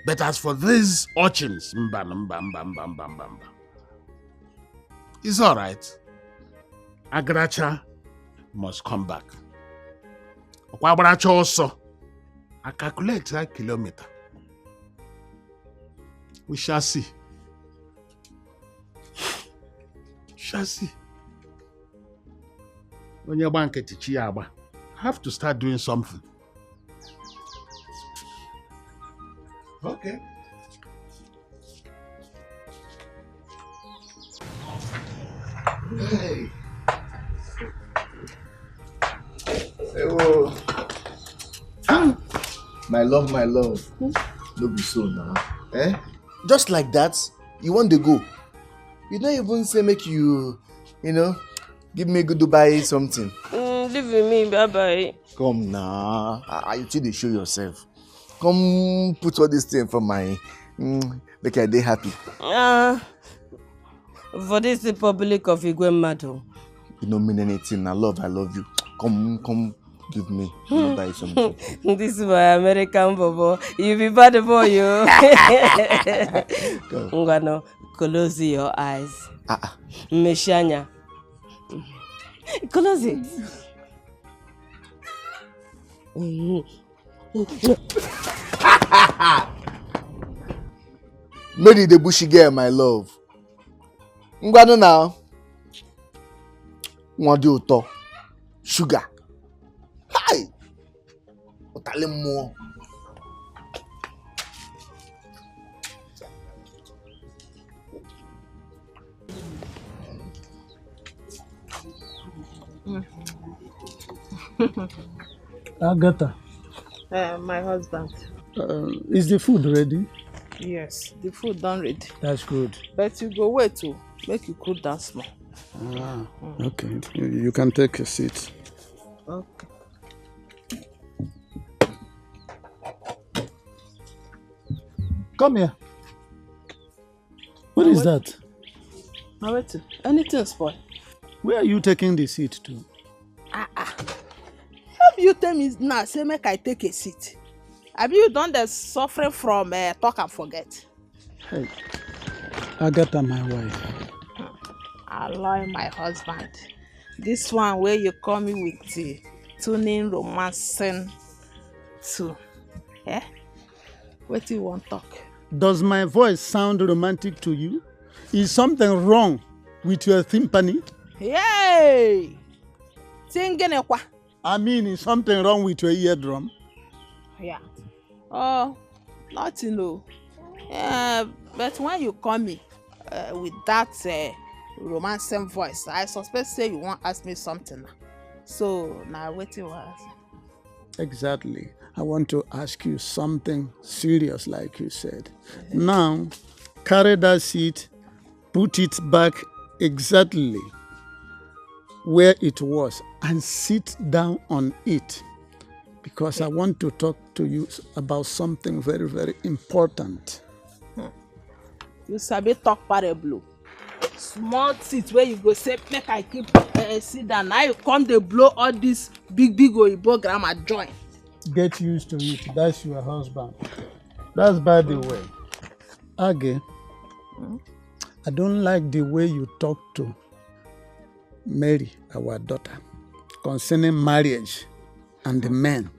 But as for these urchins, mba, mba, mba, mba, mba, mba, mba. It's all right. Agaracha must come back. Ọkwa agbaracha ọsọ, I calculate that kilometer. We shall see. Shall see. Onye gba nkịtị, chi ya agba. I have to start doing something. Okay. Hey. Hey, whoa. Ah, my love, my love. No be so now. Eh? Just like that, you want to go. You don't even say make you, you know, give me good Dubai something. Mm, leave with me, bye bye. Come now. Ah, ah, you still dey show yourself. Come put all this thing for my, mm, make I dey happy. Ah, for this Republic of Igwe Mmadụ. You no mean anything. I love, I love you. Come, come, give me. Let me buy something. This is my American bobo. You be bad boy, you. Come. Ngwano, close your eyes. Ah, ah. Mmechi anya. Close it. Mary the Bushy girl, my love. Ngwanụ na nwa dị ụtọ, sugar. Hi! Ụtalị mmụọ. Agatha. Uh, my husband. Uh, is the food ready? Yes, the food done ready. That's good. But you go wait to make you cool down small. Ah, okay. You, you can take a seat. Okay. Come here. What is that? Now wait, anything spoil? Where are you taking the seat to? Ah, ah. How you tell me now say make I take a seat? Abi you don dey suffering from, eh, talk and forget? Hey, Agatha, my wife. Aloy, my husband. This one where you call me with the tuning romancing too. Eh? What do you want talk? Does my voice sound romantic to you? Is something wrong with your timpani? Hey! Tingenekwa. I mean, is something wrong with your eardrum? Yeah. Oh, nothing, no. Yeah, but when you call me, uh, with that, uh, romancing voice, I suspect say you wan ask me something. So, now wetin you wan ask? Exactly. I want to ask you something serious, like you said. Now, carry that seat, put it back exactly where it was, and sit down on it, because I want to talk to you s-, about something very, very important. Hmm. You sabi talk parable. Small seat where you go say, "Make I keep, eh, sit down." Now you come dey blow all this big, big oyibo grammar join. Get used to it. That's your husband. That's by the way. Age, I don't like the way you talk to Mary, our daughter, concerning marriage and the men.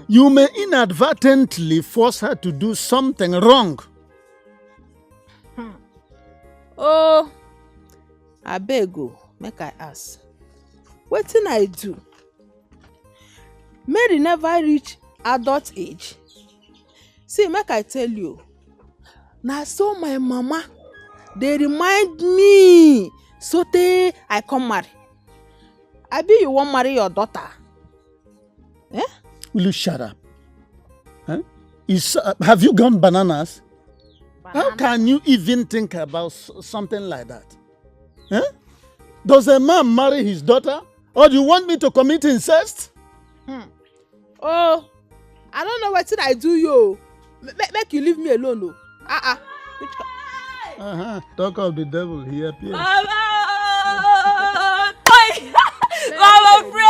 You may inadvertently force her to do something wrong. Hmm. Oh, abeg o, make I ask. Wetin I do? Mary never reach adult age. See, make I tell you, na so my mama dey remind me sotey I come marry. Abi you wan marry your daughter? Eh? Will you shut up? Huh? Is, uh, have you gone bananas? How can you even think about s-, something like that? Huh? Does a man marry his daughter? Or do you want me to commit incest? Hmm. Oh, I don't know wetin I do you. M-, m-, make you leave me alone, oh. Ah, ah. Which ki- Uh-huh. Talk of the devil, he appears. Mama! Mama, praise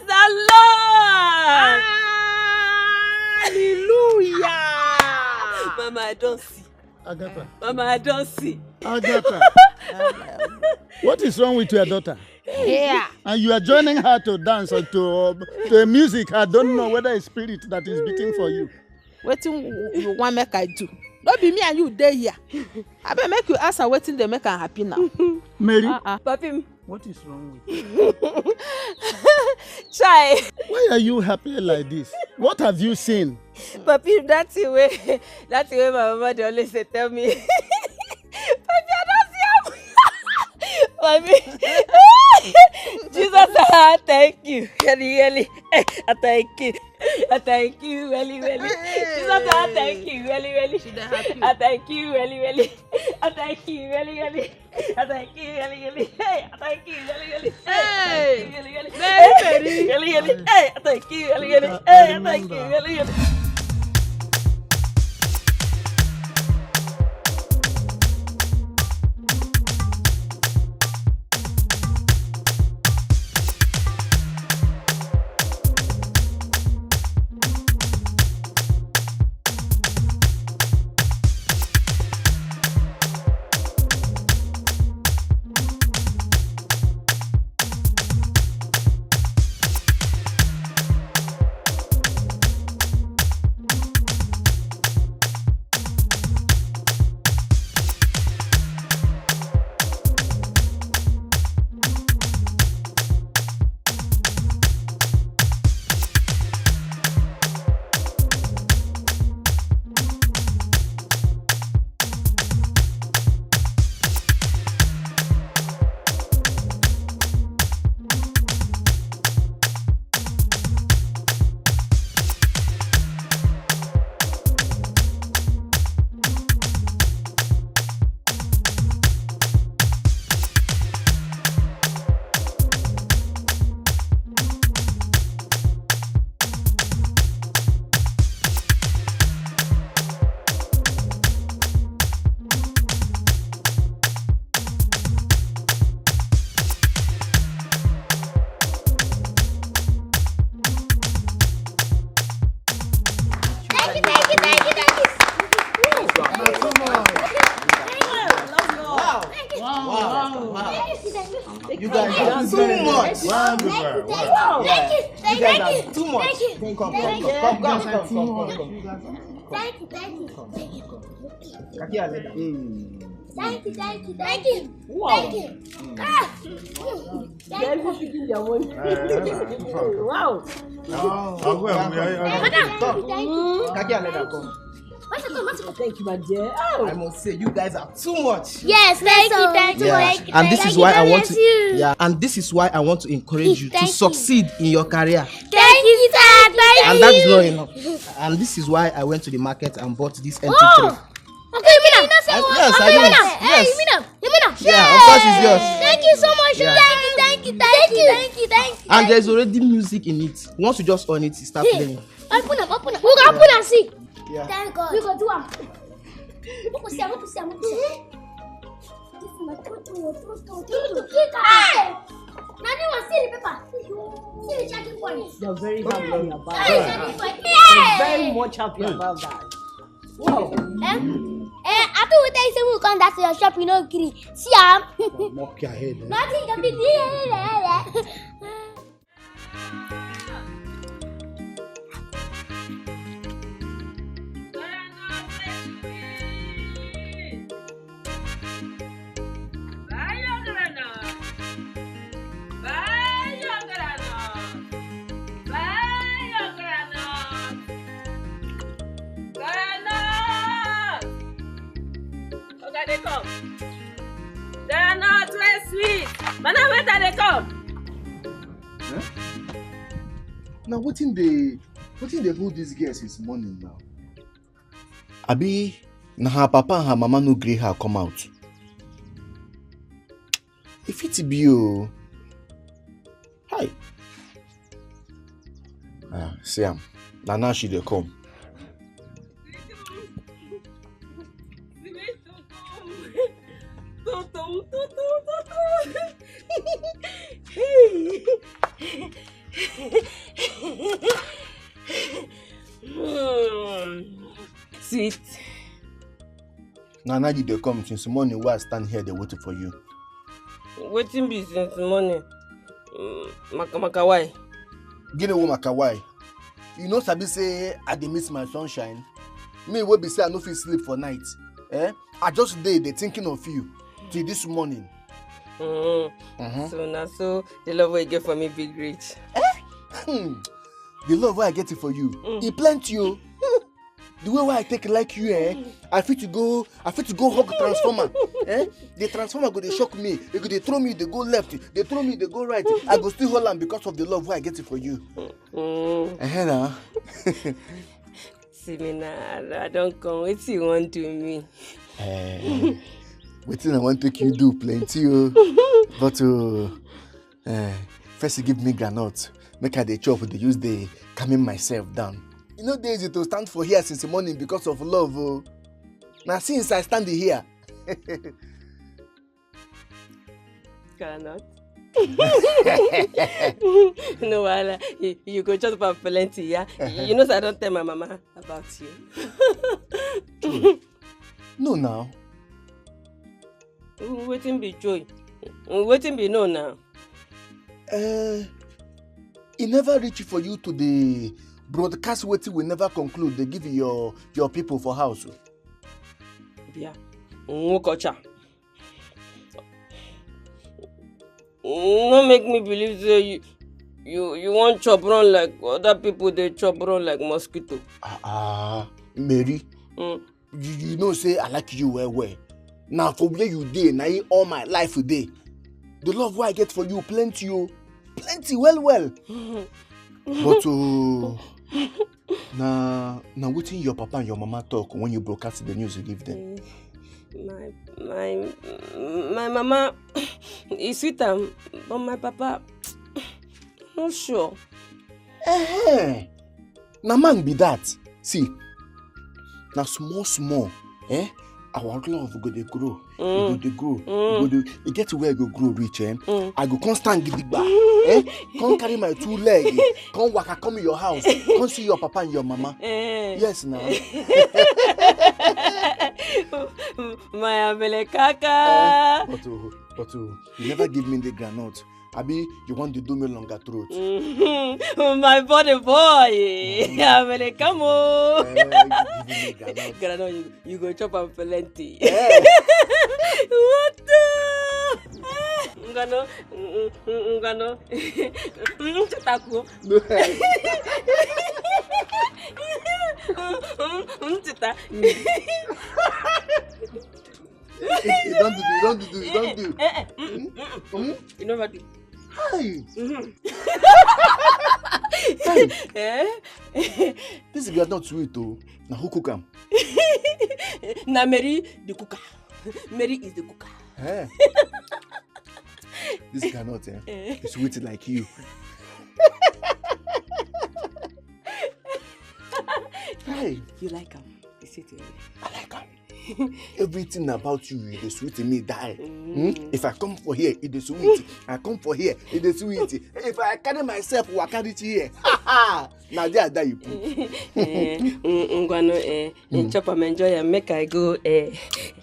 the Lord! I don't see. Agatha. Mama, I don't see. Agatha. What is wrong with your daughter? Yeah. And you are joining her to dance or to, to a music. I don't know whether it's spirit that is beating for you. Wetin you wan make I do? No be me and you dey here. Abeg make you ask her wetin dey make am happy now. Mary, Uh-uh. Papi, what is wrong with you? Chai. Why are you happy like this? What have you seen? Papi, that thing wey that thing wey my mama dey always dey tell me. Papi, I don't see am. Papi. Jesus, ah, thank you. Yeli, yeli. Eh, I thank you. I thank you, Welly, Welly. Jesus, I thank you, Welly, Welly. She dey happy. I thank you, Welly, Welly. I thank you, Welly, Welly. I thank you, Welly, Welly. Hey, I thank you, Welly, Welly. Hey. Welly, Welly. Very, very. Welly, Welly. Hey, I thank you, Welly, Welly. Hey, I thank you, Welly, Welly. Thank you, thank you, thank you, thank you. Wow. Wow. Wow. Wow. You guys are too much. Wow. Thank you, thank you, thank you, thank you, thank you. You guys are too much. Come, come, come, come, come, come, come, come. Thank you, thank you, thank you. Kaki Aleda. Thank you, thank you, thank you. Wow. Thank you. Ah. Thank you. Wow. Wow. Wow. Madam, thank you, thank you. Kaki Aleda, come. Thank you, my dear. Oh. I must say, you guys are too much. Yes, thank you, thank you, thank you. And this is why I want to, yeah, and this is why I want to encourage you to succeed in your career. Thank you, sir. Thank you. And that is not enough. And this is why I went to the market and bought this M P three. Okay, you mean am? Yes, I mean it. Yes. You mean am? You mean am? Yeah, of course it's yours. Thank you so much. Yeah. Thank you, thank you, thank you, thank you, thank you. And there's already music in it. Once you just on it, you start playing. Open am, open am. We go open and see. Yeah. Thank God. We go do am. Make we see am, make we see am, make we see am. This na true, true, true, true, true, true. Hey! Na new one, see the paper. See the checking point. You're very happy about that. You're very much happy about that. Wow. Eh? Eh, I thought we tell you say we come that to your shop, you no gree. See am? Mop your head. Nothing can be there. Buy your groundnut. Buy your groundnut. Buy your groundnut. Groundnut. Oga dey come. Groundnut wey sweet. Madam waiter dey come. Eh? Now wetin dey wetin dey hold these girls since morning now? Abi na her papa and her mama no gree her come out? E fit be o. Hi. Ah, see am. Na now she dey come. Hmm. Sweet. Na now you dey come since morning wey I stand here dey wait for you. Wetin be since morning? Mm, maka maka why? Gini wo maka why? You no sabi say I dey miss my sunshine? Me wey be say I no fit sleep for night. Eh? I just dey dey thinking of you till this morning. Mm. Mm-hmm. So na so the love wey you get for me big reach. Hmm. The love wey I get for you, mm, e plenty o. The way wey I take like you, eh? I fit to go, I fit to go hug transformer. Eh? The transformer go dey shock me. E go dey throw me, dey go left, dey throw me, dey go right. I go still hold am because of the love wey I get for you. Mm. Eh, na. See me now, I don come. Wetin you wan do me? Eh, wetin I wan take you do plenty o. But uh, eh, first you give me groundnut. Make I dey chop, dey use dey calming myself down. E no dey easy to stand for here since morning because of love o. Na since I stand here. Groundnut. No wahala, you, you go chop am plenty, yeah? You know say I don tell my mama about you. No now. Wetin be joy? Wetin be no now? Uh, e never reach for you to dey broadcast wetin we never conclude dey give your your people for house o. Yeah. Nwokocha. No make me believe say you you you wan chop run like other people dey chop run like mosquito. Ah, ah, Mary, mm, you, you know say I like you well well. Na for where you dey, na im all my life dey. The love wey I get for you plenty o, plenty well well. But oh, na na wetin your papa and your mama talk when you broadcast the news you give them? Mm, my my my mama, e sweet am, but my papa, no sure. Eh, na man be that. See, na small small, eh? Our love go dey grow. E go dey grow. E go dey, e get where e go grow reach, eh? I go come stand gidigba, eh? Come carry my two leg, come waka come your house, come see your papa and your mama. Eh. Yes na. My abelekaka. Eh, but oh, but oh, you never give me the groundnut. Abi you want to do me longer throat? My body boy, I'm gonna come on. Eh, you give me groundnut. Groundnut, you, you go chop am plenty. Eh. What the? Ngano, ngano, nchitaku. Nchita. You don't do, you don't do, you don't do. Eh, eh, mm, mm, mm. You never do. Hi. Hi. Eh? This girl not sweet though. Now who cook am? Na Mary the cooker. Mary is the cooker. Eh. This cannot, eh? Eh. It's sweet like you. Hi. You like him? You see it. I like him. Everything about you, e dey sweet me die. Mm. Hmm? If I come for here, e dey sweet. I come for here, e dey sweet. If I carry myself, waka reach here. Na there I die, you put. Eh, mm, ngwano, eh, mm, chop am, enjoy am, make I go, eh,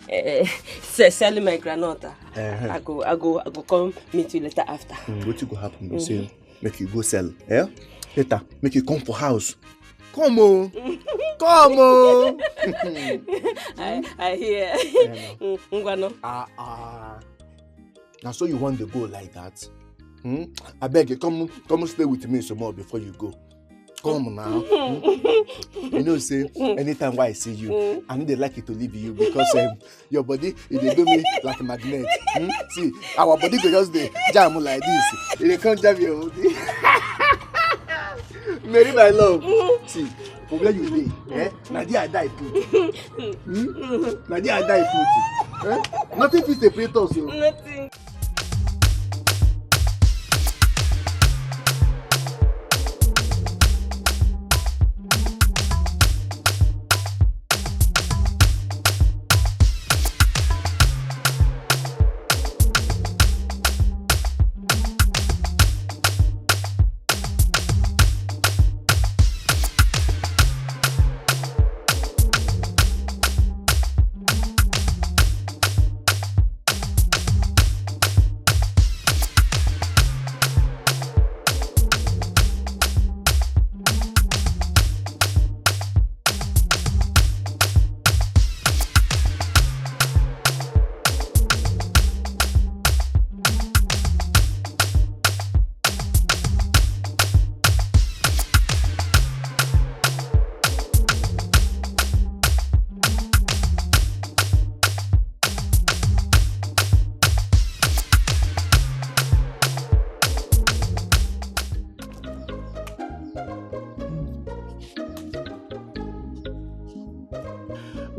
eh, se-, sell my groundnut. Ah. Uh-huh. I go, I go, I go come meet you later after. Mm, wetin go happen? Mm-hmm. Say, make you go sell, eh? Later, make you come for house. Come on. Come on. I, I hear. Yeah, no. Mm, ngwano. Ah, ah. Now, so you want to go like that? Hmm? I beg you, come, come stay with me some more before you go. Come now. Hmm? You know, say, anytime I see you, I need like it to leave you because um, your body, it dey do me like a magnet. Hmm? See, our body go just dey jam like this. It dey come jam your body. Mary, my love. See, for where you dey, eh? Na there I die put. Hmm? Na there I die put. Eh? Nothing fit separate us o. Nothing.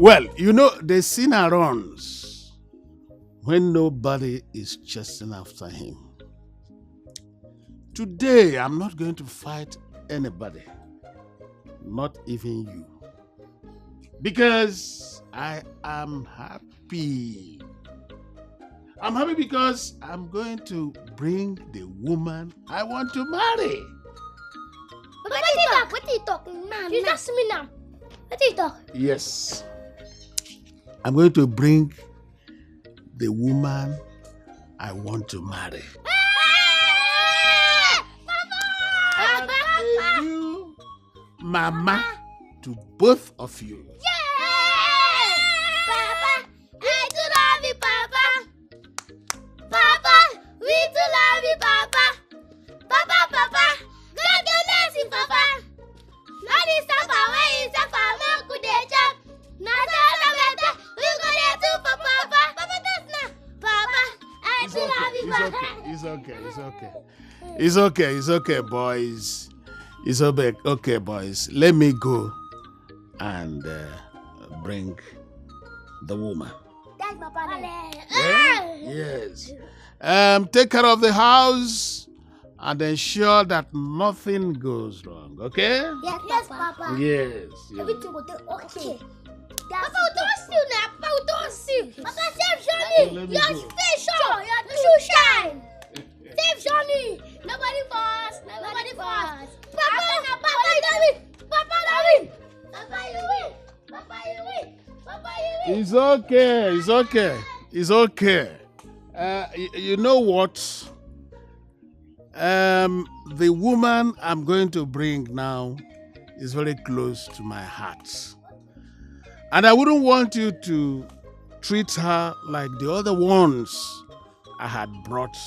Well, you know, the sinner runs when nobody is chasing after him. Today, I'm not going to fight anybody, not even you, because I am happy. I'm happy because I'm going to bring the woman I want to marry. Wetin you talk? Wetin you talk? Nah, you nah. Ask me now. Wetin you talk? Yes. I'm going to bring the woman I want to marry. Hey! Papa! And a new mama to both of you. Yay! Papa, I do love you, Papa. Papa, we do love you, Papa. Papa, Papa, God go bless you, Papa. All the suffer wey you suffer, make we dey chop. Na so na better we go dey do for Papa. Papa, that's na. Papa, I It's do okay. love you, It's Papa. Okay. It's okay. It's okay. It's okay. It's okay, boys. It's okay. Okay, boys. Let me go and uh, bring the woman. That's Papa. Eh? Yes. Um, take care of the house and ensure that nothing goes wrong. Okay? Yes, yes, Papa. Yes. Yes. Everything go dey okay. Papa, we don see you now. Papa, we don see you. Papa, save Johnny. Let me Your go. face show. Your shoe shine. Save Johnny. Nobody for us. Nobody for us. Papa, na Papa, you don win. Papa, don win. Papa, you win. Papa, you win. Papa, you win. It's okay. It's okay. It's okay. Uh, y- you know what? Um, the woman I'm going to bring now is very close to my heart. And I wouldn't want you to treat her like the other ones I had brought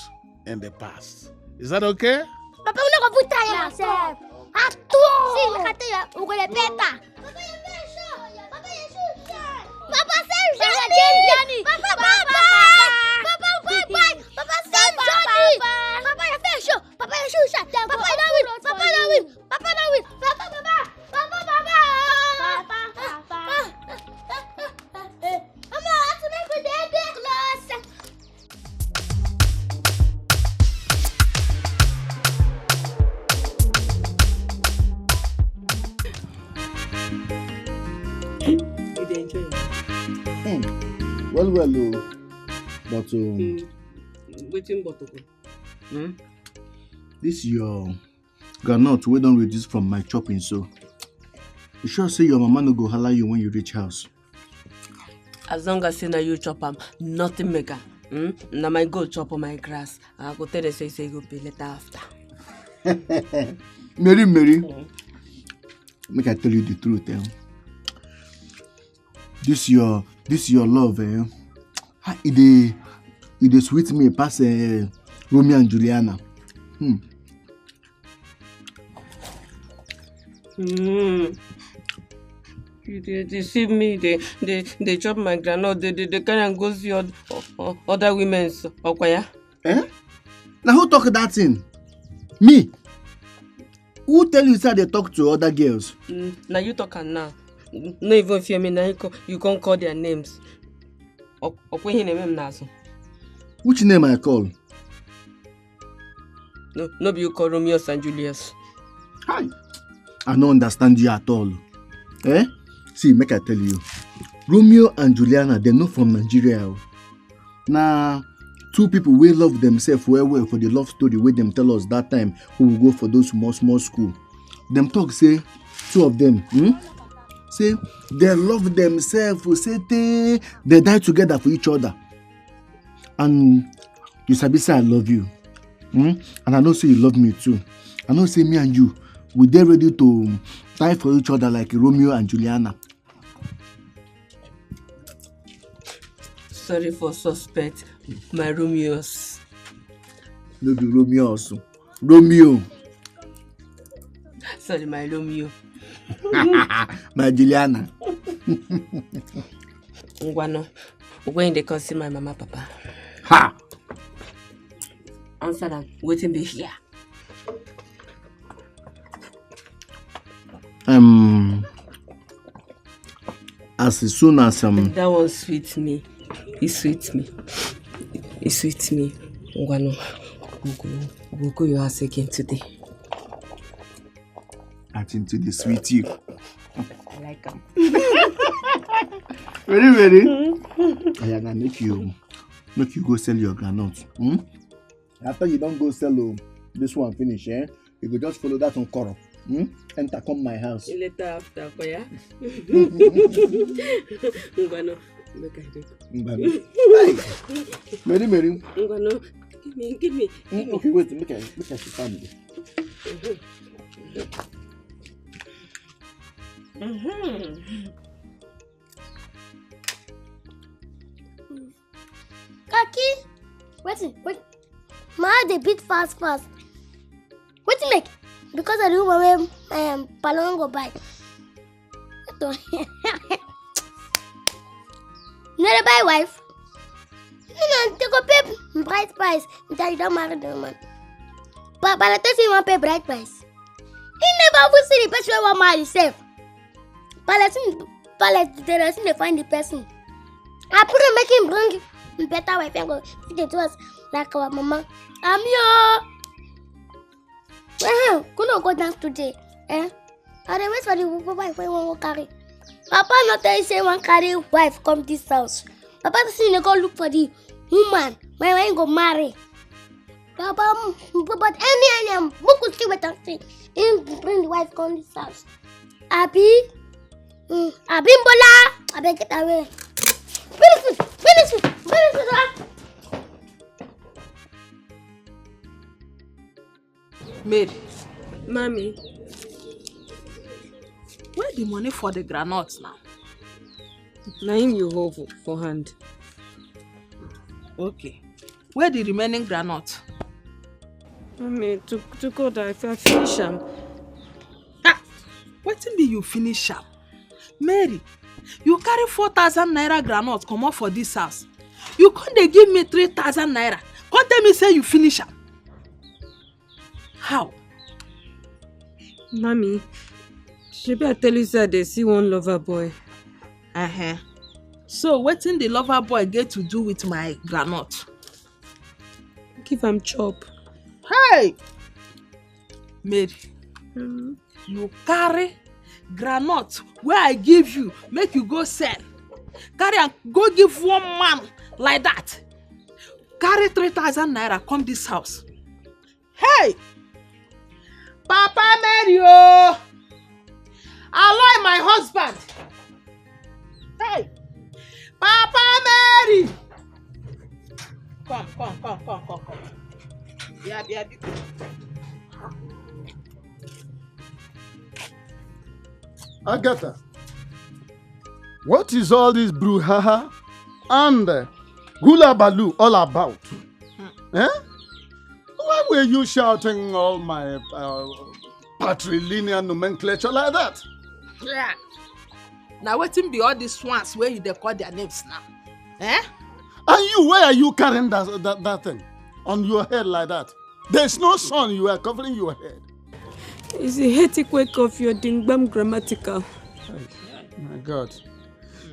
in the past. Is that okay? Papa, we no go put tire ourselves. At all. See, we can tell you, we go dey better. Papa, your face show. Papa, your shoe shine. Papa, save Johnny. Papa, Papa, Papa, Papa, Papa, Papa, save Johnny. Papa, your face show. Papa, your shoe shine. Papa, you don win. Papa, you don win. Papa, you don win. Papa, Papa, Papa, Papa. Papa, Papa. Mama, I want to make we dey dey close. You dey enjoy am? Hmm. Well, well, oh. But um, Mm. Wetin but go? Hmm? This your groundnut wey don reduce from my chopping so. You sure say your mama no go holla you when you reach house? As long as say na you chop am, nothing make am. Hmm? Na my goat chop all my grass. I go tell them say say you go pay later after. Mary, Mary, make I tell you the truth, eh? This your this your love, eh? Ha, e dey e dey sweet me pass, eh, Romeo and Juliana. Hmm. Mm. You dey deceive me, dey dey dey chop my groundnut, dey dey dey carry am go see oth- o- o- other women's okwaya. Eh? Na who talk that thing? Me? Who tell you say I dey talk to other girls? Mm, na you talk am now. No even fear me, na you co- you come call their names. Okwehi na-eme m n'azụ. Which name I call? No, no be you call Romeo and Julius. Hi. I no understand you at all. Eh? See, make I tell you. Romeo and Juliana, dem no from Nigeria. Oh. Na two people wey love themselves well well for the love story wey dem tell us that time wey we go for those small small school. Dem talk say two of them, hmm? Say they love themselves, say they, they die together for each other. And you sabi say I love you. Hmm? And I know say you love me too. I know say me and you, we dey ready to die for each other like Romeo and Juliana. Sorry for suspect, my Romeos. No be Romeo also. Romeo. Sorry, my Romeo. My Juliana. Ngwano, when they come see my mama papa. Ha! Answer them. Waiting be here. Um, As soon as um, That one sweet me. It sweet me. It sweet me. Ngwano, we go, we go your house again today. I think today sweet you. I like am. Ready, ready? I am gonna make you make you go sell your groundnut. Hmm? After you don't go sell oh, this one finish, eh? You go just follow that on Koro. Hmm? Enter come my house. Later after, Koya. Ngwano, make I do. Ngwanu. Hey! Mary, Mary. Ngwano, give me, give me. Mm, okay, wait, make I make I sit down. Mm-hmm. Kaki, wetin? Wait. My heart dey beat fast fast. Wetin make? Because of the woman wey um, Paloma go buy. What the- You no dey buy wife? No, no, they go pay bright price. Then you don marry the woman. But Paloma tell say you wan pay bright price. He never even see the person wey wan marry sef. Palestine, Palestine, dey find the person. I pray make him bring better wife and go see the two us like our mama. I'm your. Uh-huh. Go no go dance today. Eh? I dey wait for the wife wey wan go carry. Papa no tell you say wan carry wife come this house. Papa say you go look for the woman wey wey go marry. Papa, mm, but any any um, book will still wait and see. Him bring the wife come this house. Abi, mm, Abimbola, I beg get away. Finish it, finish it, finish it. Ah. Mary, Mommy, where the money for the groundnut now? na him you hold for hand. Okay. Where the remaining groundnut? Mommy, to, to God, I fi- finish am. Ah, wetin be you finish am? Mary, you carry four thousand naira groundnut comot for this house. You come dey give me three thousand naira. Come tell me say you finish am. How? Mommy, shebi I tell you say I dey see one lover boy. Uh-huh. So wetin the lover boy get to do with my groundnut? Give am chop. Hey! Mary, you carry groundnut wey I give you make you go sell. Carry am go give one man like that. Carry three thousand naira come this house. Hey! Papa Mary oh! Aloy my husband. Hey! Papa Mary! Come, come, come, come, come, come. Yeah, yeah, yeah. Agatha, what is all this brouhaha and uh, hullabaloo all about? Eh? Why were you shouting all my uh, patrilineal nomenclature like that? Yeah. Now wetin be all these ones where you dey call their names now? Eh? And you, why are you carrying that, that, that thing on your head like that? There's no sun, you are covering your head. It's a hetic wake of your dingbam grammatical. My God.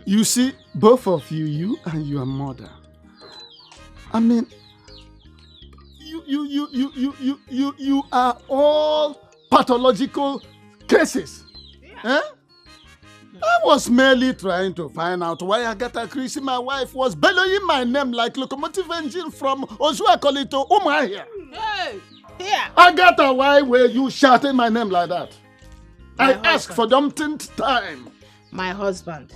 You see, both of you, you and your mother, I mean, you you you you you you you, you are all pathological cases. Eh? I was merely trying to find out why Agatha Christie, my wife, was bellowing my name like locomotive engine from Ozuakoli to Umahia. Hey! Here! Agatha, why were you shouting my name like that? I My asked for the umpteenth time. My husband,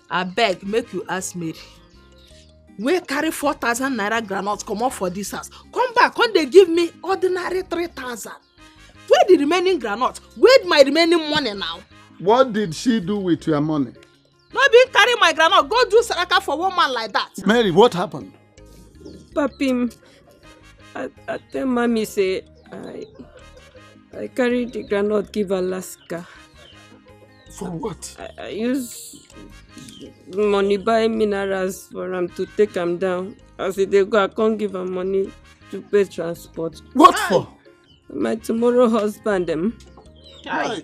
I beg make you ask Mary. Wey carry four thousand naira groundnut comot for this house. Come back, come dey give me ordinary three thousand. Where the remaining groundnut? Where my remaining money now? What did she do with your money? No be carry my groundnut go do saraka for one man like that. Mary, what happened? Papim, I, I tell mommy say I I carry the groundnut give Alaska. For what? I, I use money buy minerals for am to take am down. As e dey go, I come give am money to pay transport. What for? My tomorrow husband dem. Why?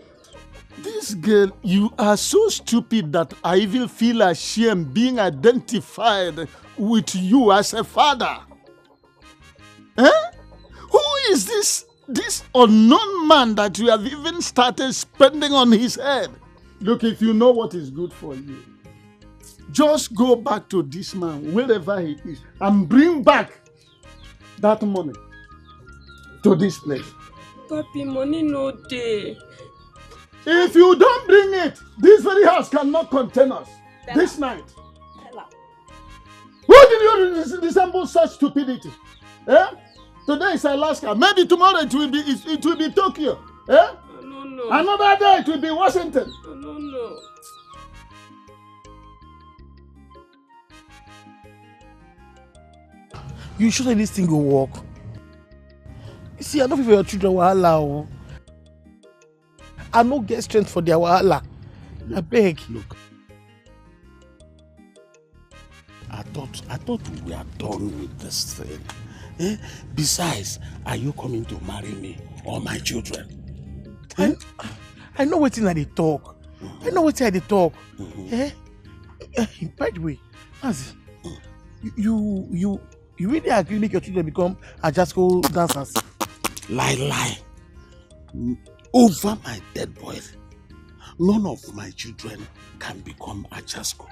This girl, you are so stupid that I even feel ashamed being identified with you as a father. Eh? Who is this, this unknown man that you have even started spending on his head? Look, if you know what is good for you, just go back to this man, wherever he is, and bring back that money to this place. Papi, money no dey. If you don't bring it, this very house cannot contain us. This night. Who did you dis- resemble such stupidity? Eh? Today is Alaska. Maybe tomorrow it will be it, it will be Tokyo. Eh? No, no. Another day it will be Washington. No, no. You sure say this thing go work? You see, I no fit for your children wahala o. I no get strength for their wahala. I beg. Look, I thought I thought we were done with this thing. Eh? Besides, are you coming to marry me or my children? I, I know wetin I dey talk. I know wetin I dey talk. Eh? Eh, by the way, Mazi, you you you really agree make your children become Ajasco dancers? Lie, lie. Over my dead body, none of my children can become Ajasco.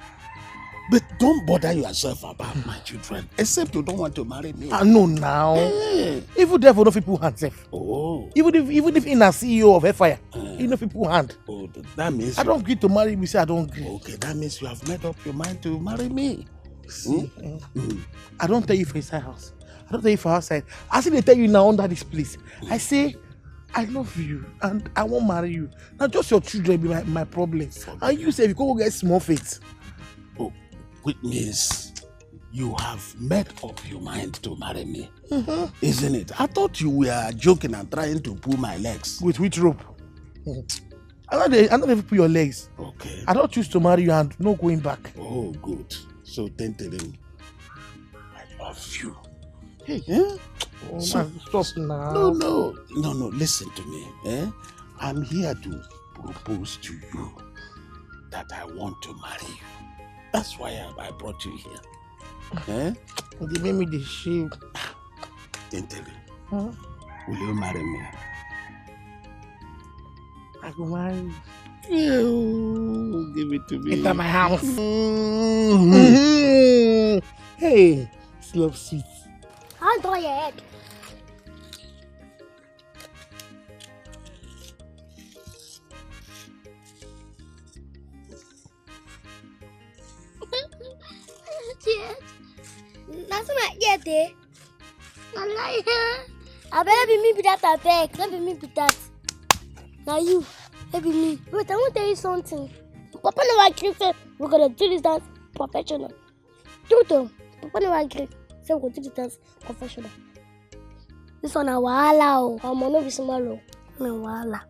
But don't bother yourself about my children, except you don't want to marry me. I know now. Eh. Even devil no fit put hand sef. Oh. Even if even if he na C E O of Hellfire, he no fit put hand. Oh, th- that means I don't agree to marry you, say I don't agree. Okay, that means you have made up your mind to marry me. See, eh, I don't tell you for inside house. I don't tell you for outside. I still dey tell you now under this place. I say, I love you and I won't marry you. Now just your children be my, my problem. And you say you go get small faith. Oh, which means you have made up your mind to marry me, isn't it? I thought you were joking and trying to pull my legs. With which rope? I no dey, I no dey pull your legs. Okay. I don't choose to marry you and no going back. Oh, good. So, Tentelem, I love you. Hey. Eh? Oh, So- man, stop now. No, no, no, no. Listen to me. Eh? I'm here to propose to you that I want to marry you. That's why I, I brought you here. Eh? They make me the shame. Tentelem, Huh? Will you marry me? I go marry you. Ew, give it to me. Enter my house. Mm. Hey, this love sweet. I'll draw your head. Yes. That's my get eh. I like her. I better be me be that I beg. Let be me be that. Now you, let be me. Wait, I want to tell you something. Papa never agree say we're gonna do this dance professional. True though, Papa never agree say we go do this dance professional. This one na wahala o. Omo no be small o. Na wahala.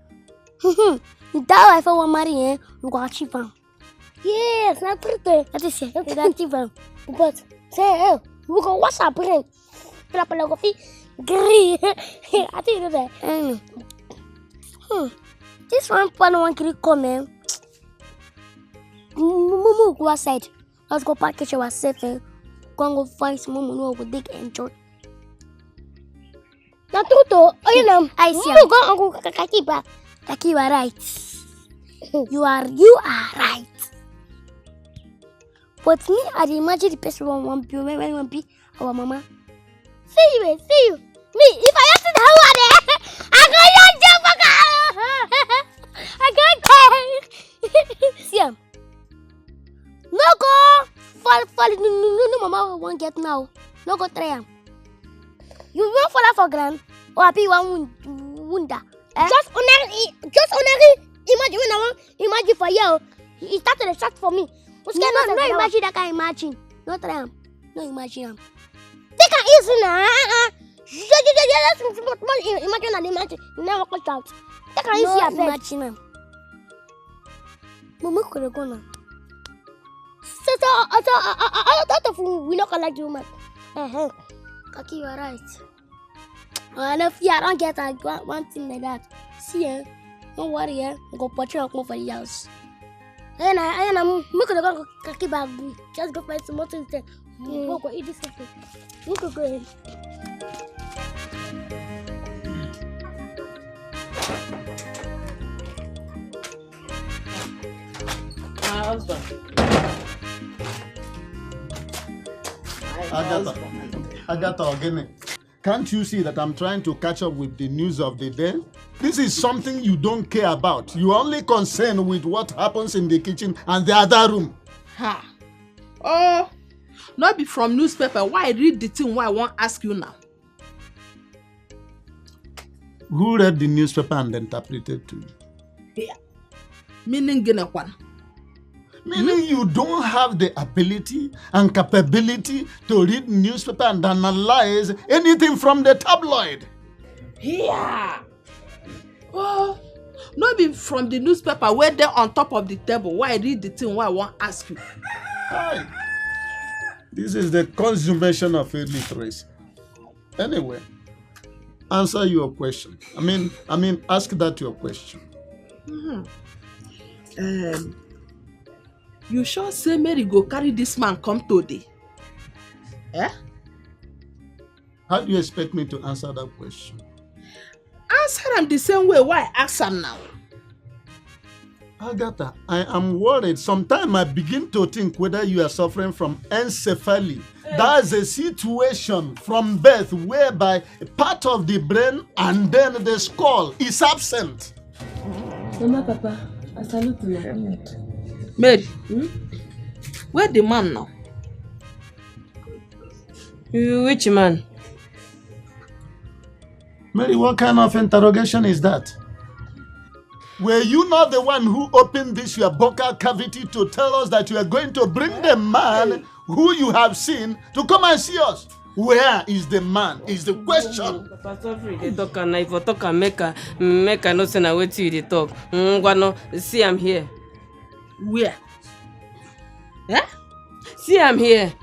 That wife I wan marry eh, we go achieve am. Yes, na true thing. That is it. We go achieve am. But say eh, we go wash our brain. Pala pala go fit gree. I think you know that. Mm. Hmm. This one papa no wan gree come eh. Mumu go outside. Let's go package ourselves eh. Go and go find some money we go take enjoy. Na true to. Oh, you know. I see. You go and go Kakiba. Kakiba right. You are you are right. But me, I dey imagine the person one one be when when one be our mama. See you, eh, see you. Me, if I see that one, eh, I go just jump back. I go die. See am. No go fall fall no no no no mama wan get now. No go try am. You wan fall for ground or abi you wan wound wound her? Eh? Just only just only imagine when I wan imagine for here o. E start to dey shout for me. Which kind nonsense be that one? No imagine that kind imagine. No try am. No imagine am. Take am easy na. Uh-uh. Just imagine and imagine. You never watch out. Take am easy abeg. No imagine am. Mama could have gone now. So so so out of we no collect the woman. Uh-huh. Kaki, you are right. Oh, I no fear. I don't get a, one, one thing like that. See eh. No worry, eh? We go put you up for the house. Ayo na, ayo na, make we go khaki bag. Just go find some more things there. Mm. Go, go eat this thing. Make we go. My husband. My Agatha. Husband. Agatha Ogene. Can't you see that I'm trying to catch up with the news of the day? This is something you don't care about. You are only concerned with what happens in the kitchen and the other room. Ha! Oh, no be from newspaper. Why I read the thing? Why I wan ask you now? Who read the newspaper and interpreted to you? Yeah. Meaning gịnịkwanụ? Meaning you don't have the ability and capability to read newspaper and analyze anything from the tabloid. Yeah. Oh, no be from the newspaper wey dey on top of the table. Why I read the thing? Why I wan ask you? Hi. This is the consummation of illiteracy. Anyway, answer your question. I mean, I mean, ask that your question. Mm-hmm. Um, you sure say Mary go carry this man come today? Eh? How do you expect me to answer that question? Answer am the same way why I ask am now. Agatha, I am worried. Sometimes I begin to think whether you are suffering from encephaly. That's a situation from birth whereby part of the brain and then the skull is absent. Mama, Papa, I salute you. Mary, hmm? Where the man now? Which man? Mary, what kind of interrogation is that? Were you not the one who opened this your buccal cavity to tell us that you are going to bring the man who you have seen to come and see us? Where is the man is the question. Papa, sorry, dey talk am na. If you talk am, make I, make I know say na wetin you dey talk. Ngwanu, see am here. Where? Eh? See am here.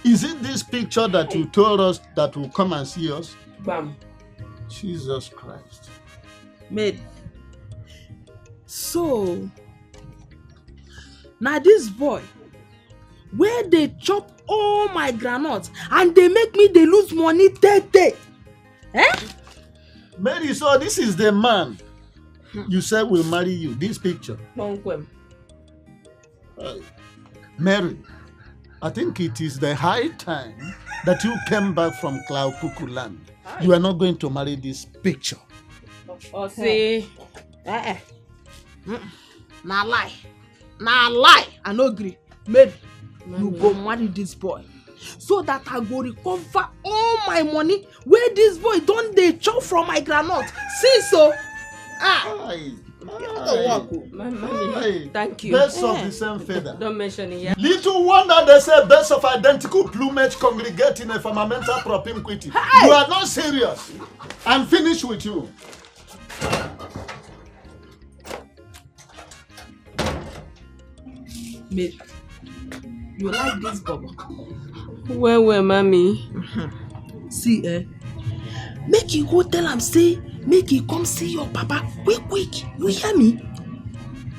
Is it this picture that you told us that will come and see us? Bam. Jesus Christ. Mary. So, na this boy wey dey chop all my groundnut and dey make me dey lose money tey tey. Eh? Mary, so this is the man you said will marry you. This picture. Kpọmkwem. Hey, Mary, I think it is the high time that you came back from Cloud Cuckoo land. You are not going to marry this picture. Or say, eh, eh. Mm-mm. Na lie. Na lie. I no gree. Mary, you go marry this boy so that I go recover all my money wey this boy don dey chop from my groundnut. See so, ah, you no go work o. Mommy, thank you. Birds of the same feather. Don't mention it, yeah. Little wonder they say birds of identical plumage congregate in a firmamental propinquity. You are not serious. I'm finished with you. Mary, you like this bobo? Well, well, mommy. See, eh? Make you go tell am say make he come see your papa quick, quick. You hear me?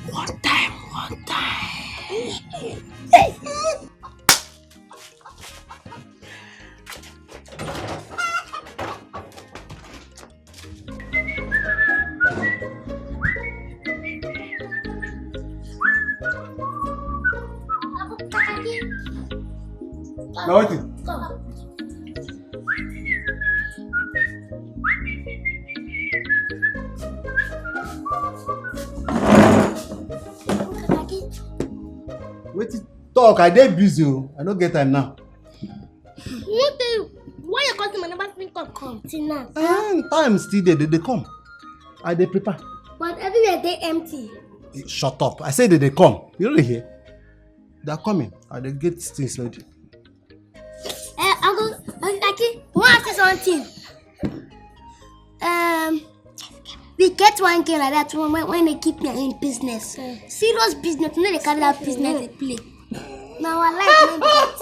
One time, one time. Hey! Na wetin? Wetin? Talk, I dey busy o. I no get time now. Who tell you? Why your customer never still come? Come, till now. Eh, time still dey, dey, dey come. I dey prepare. But everywhere dey empty. Eh, shut up. I say dey, dey come. You no dey hear? They are coming. I dey get things ready. Eh, Uncle, Uncle Taki, I wan ask you something. Um, we get one girl like that when, when, when they keep me in business. Serious business. You know they carry that business they play. Now I like, no be that.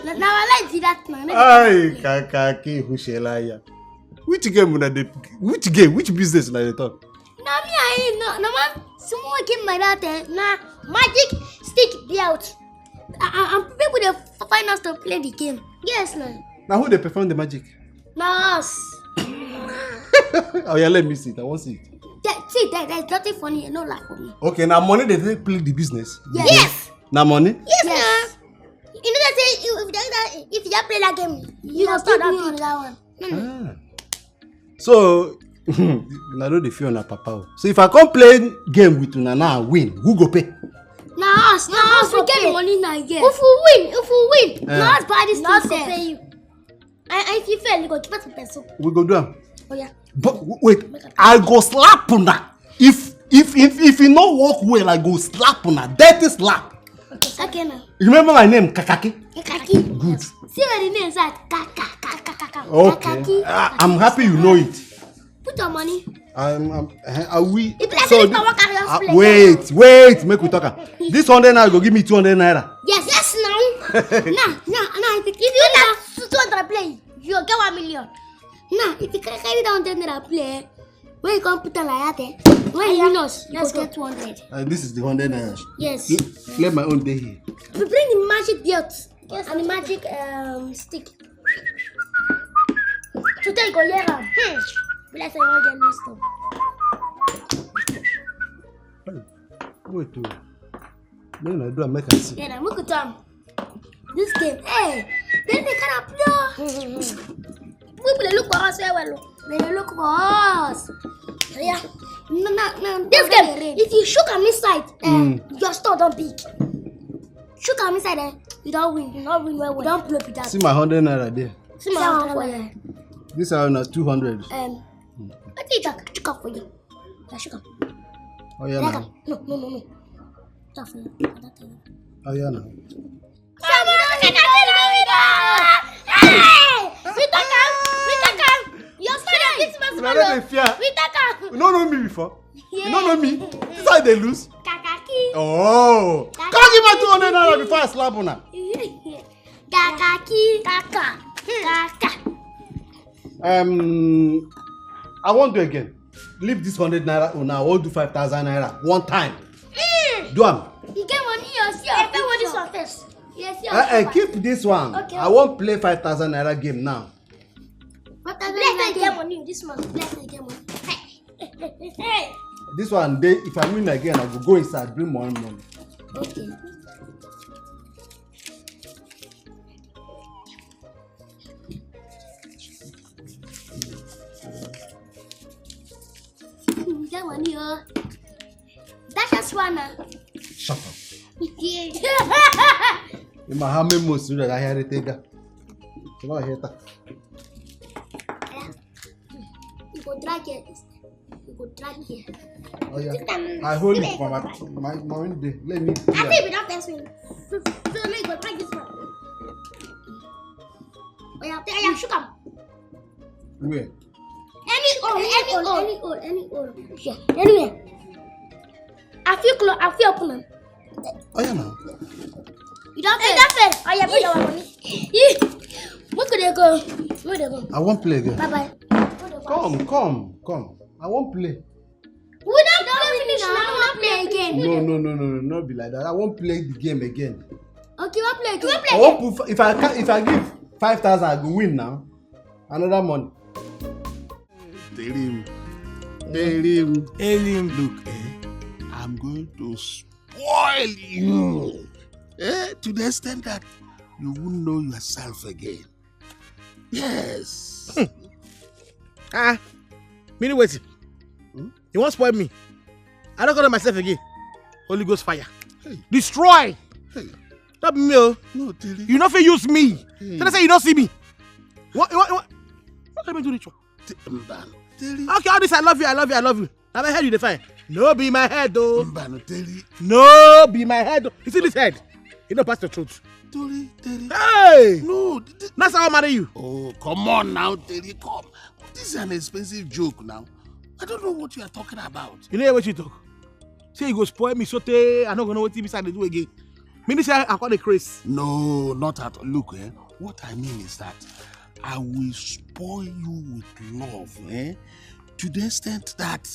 Na, na our life be that, man. No be that. Ay, Kakaki Hushelaya. Which game una dey, which game, which business una dey talk? Na me and him, no, na one small game like that, eh? Na magic stick belt. And, and, and people dey f-, find us to play the game. Yes, na. Na who dey perform the magic? Na us. Oh yeah, let me see it. I wan see it. There, see, there, there's nothing funny here. No laugh for me. Okay, na money dey take play the business. Yes. Yes. Na money? Yes, yes, na. You know that say if, if you don't, if you don't play that game, you go start that one. No, no. Ah. So, una no dey fear una papa o. So if I come play game with una now, I win, who go pay? Na us, na us, we get the money na, yes. If we win, if we win, eh, na us buy this thing sef. Na us go pay you. And, and if you fail, you go give us a peso. We go do am. Oh yeah. But w-, wait, I go slap una. If, if, if, if e no work well, I go slap una. Dirty slap. Okay, sir. Okay, now. You remember my name, Kakaki? Kakaki. Good. See where the name is at. Ka-, ka-, ka-, ka-, ka-, ka-, okay. Kakaki. I, I'm happy you know it. Put your money. I'm, I'm, eh, are we? If you so like this, I wan carry us, ah, play wait, now. Wait, make we talk am. This hundred naira go give me two hundred naira. Yes, yes, now. Now, now, now, if you, if you win that two hundred play, you get one million. Now, if you carry, carry that hundred naira play, when you come put am like that, eh? When you win us, you go get two hundred. Uh, this is the hundred naira. Yes. Look, let my own day here. We bring the magic belt and the magic, um, stick. Today you go hear am. Hmm. Be like say you wan get mixed up. Hey, wait o. Make una do am, make I see. Yeah, na, look at am. This game, hey, dem dey kind of play. People dey look for us well well o. Dem dey look for us. Yeah. No, no, no, this game, if you shook am inside, eh, mm, your store don big. Shook am inside, eh, you don win. You don win well well. You don blow be that. See my hundred naira there. See my hundred naira. This one na two hundred. Um, wetin you talk? Shook am for you. Yeah, shook am. Oh yeah, na. No, no, no, no. Talk for you. Oh yeah, na. Hey! We talk am! We talk am! Your spirit is my small. Una no dey fear. We talk am! You no know me before? Yeah. You no know me? This how they lose? Kakaki. Oh. Kakaki. Come give me two hundred naira before I slap una. Kakaki. Kaka. Kaka. Um, I won't do again. Leave this hundred naira una. I wan do five thousand naira one time. Mm. Do am. You get money, you see your picture. Pay what this one first. You see your picture. Eh, eh, keep this one. Okay. I wan play five thousand naira game now. Five thousand naira game. Bless, get money, this man. Bless, get money. Hey. This one dey, if I win again, I go go inside, bring more money. Okay. That one, yo. That's just one. Shut up. Yeah. In my how many months do that I hear it? Come on, here. You go drag it. You go drag it. Oh yeah. I hold it for my, my, my own day. Let me. I think we don't test me. So, so let me go drag this one. Oh yeah, oh yeah, shook am. Where? Any hole, any hole, any hole, any hole. Yeah, anywhere. I feel close, I feel open am. Oh yeah, now. You don't fail. You don't fail. Oh yeah, put your money. Make we dey go. Make we dey go. I wan play again. Bye bye. Come, come, come. I wan play. We don play finish now. We wan play again. No, no, no, no, no, not be like that. I wan play the game again. Okay, we wan play again. I wan put, if I ca-, if I give five thousand, I go win now. Another money. Tell him. Tell him. Tell him. Look, eh, I'm going to spoil you. Eh, to the extent that you won't know yourself again. Yes. Ah, meaning wetin? Hmm? You wan spoil me? I no go know myself again. Holy Ghost fire. Hey. Destroy. Hey. No be me o. No, Terry. You no fit use me. Hey. Tell say you no see me. What, what, what? What can I do ritual? Te-, mba, Terry. Okay, all this, "I love you, I love you, I love you." Na my head you dey find. No be my head o. Mba, no, Terry. No be my head o. You see this head? E no pass the truth. Terry, Terry. Hey! No, th-, th-, that's how I marry you. Oh, come on now, Terry, come. This is an expensive joke now. I don't know what you are talking about. You know what you talk? Say you go spoil me, so tey I no go know wetin be say I dey do again. Meaning say I call the craze. No, not at all. Look, eh, what I mean is that I will spoil you with love, eh? To the extent that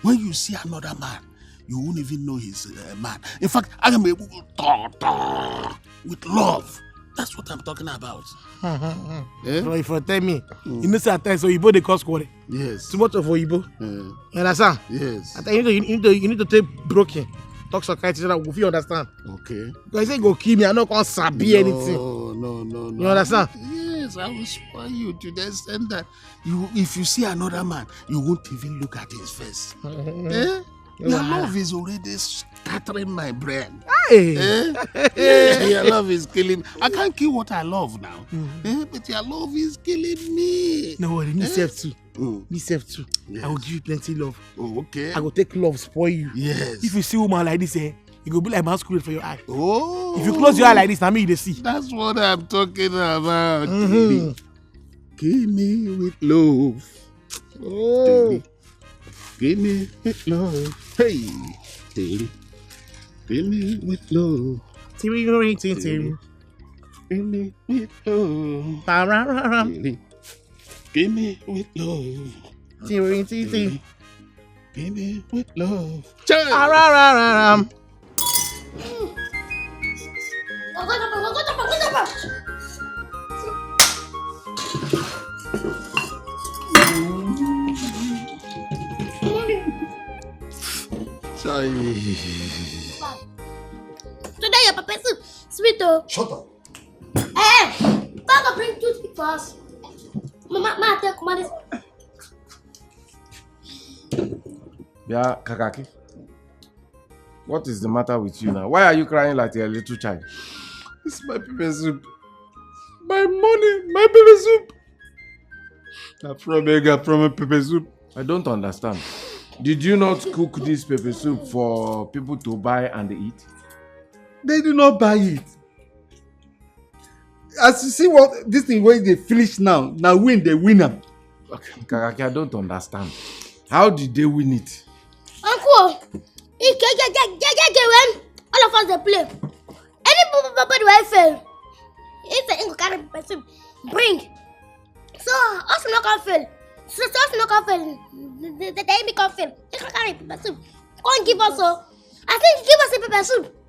when you see another man, you won't even know he's a man. In fact, I am able to talk, talk with love. That's what I'm talking about. Eh? So if you tell me, you know say at times oyibo dey cause quarrel. Yes. Too much of oyibo. Eh. You understand? Yes. At times you need to, you need to, you need to take broken. Talk some kind thing so that we fit understand. Okay. Because say go kill me, I no come sabi anything. No, no, no, no. You understand? Yes, I will spoil you to the extent that you, if you see another man, you won't even look at his face. Eh? Your love is already scattering my brain. Hey! Eh? Yeah, your love is killing me. I can't kill what I love now. Mm-hmm. Eh? But your love is killing me. No worry, me self too. Mm. Me self too. Yes. I will give you plenty love. Oh, okay. I go take love spoil you. Yes. If you see woman like this, eh, you go be like masquerade for your eye. Oh. If you close your eye like this, na me you dey see. That's what I'm talking about. Mm-hmm. Kill me with love. Oh. Kill me with love. Hey. Kill me with love. Tiri, tiri, tiri. Kill me with love. Ba, ra, ra, ra. Kill me with love. Tiri, tiri, tiri. Kill me with love. Chai! Ba, ra, ra, ra, ra. Chai. Today your pepper soup sweet oh. Shut up. Eh, Papa bring toothpick for us. Mama, ma take command this. Yeah, Kakaki. What is the matter with you now? Why are you crying like a little child? It's my pepper soup. My money, my pepper soup. I from beg, I from pepper soup. I don't understand. Did you not cook this pepper soup for people to buy and eat? They do not buy it. As you see what this thing wey dey finish now, na win dey win am. Okay, Kakaki, I don't understand. How did they win it? Uncle, e get, get, get, get, get game when all of us dey play. Anybody wey fail, he say he go carry person bring. So us no come fail. So, so us no come fail. The, the, the, the enemy come fail. He come carry person. Come give us o. I think he give us a pepper soup.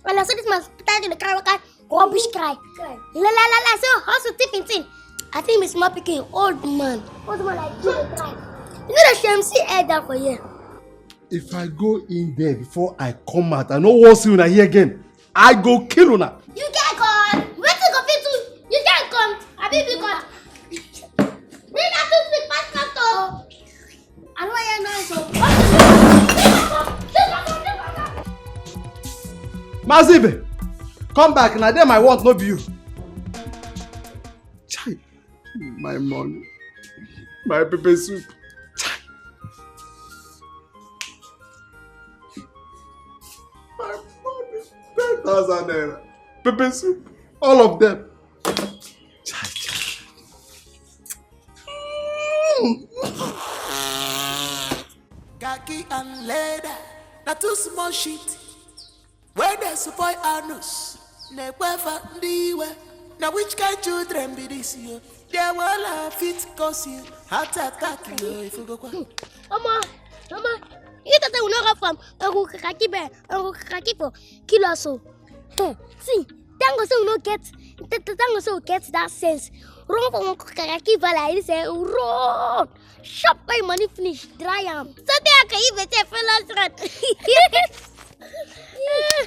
And I saw this man start to cry, cry, rubbish cry. La, la, la, la. So us to thief him thing. I think Miss Mopiki, old man. Old man like you dey cry. You know the shame see head down for here. If I go in there before I come out, I no wan see una here again. I go kill una. You get God. Wetin go fit do? You get God. Abi be God. Bring that toothpick pass pastor. I no wan hear noise o. Mazibe, come back. Na them I want, no be you. Chai. My money. My pepper soup. Chai. My money. Ten thousand naira. Pepper soup. All of them. Chai, chai. Khaki and leather, na too small shit. Wey dey spoil anus, na-ekwefa ndị iwe. Na which kind children be this yo? Their wahala fit cause you heart attack yo if you go kwa. Omo, omo, you thought we no go from Uncle Khaki be, Uncle Khaki for kill us o. Hmm, see, thank God say we no get, th- th- thank God say we get that sense. Run from Uncle Khaki for like this, eh, run. Shop my money finish, dry am. So they are you better fellow rat.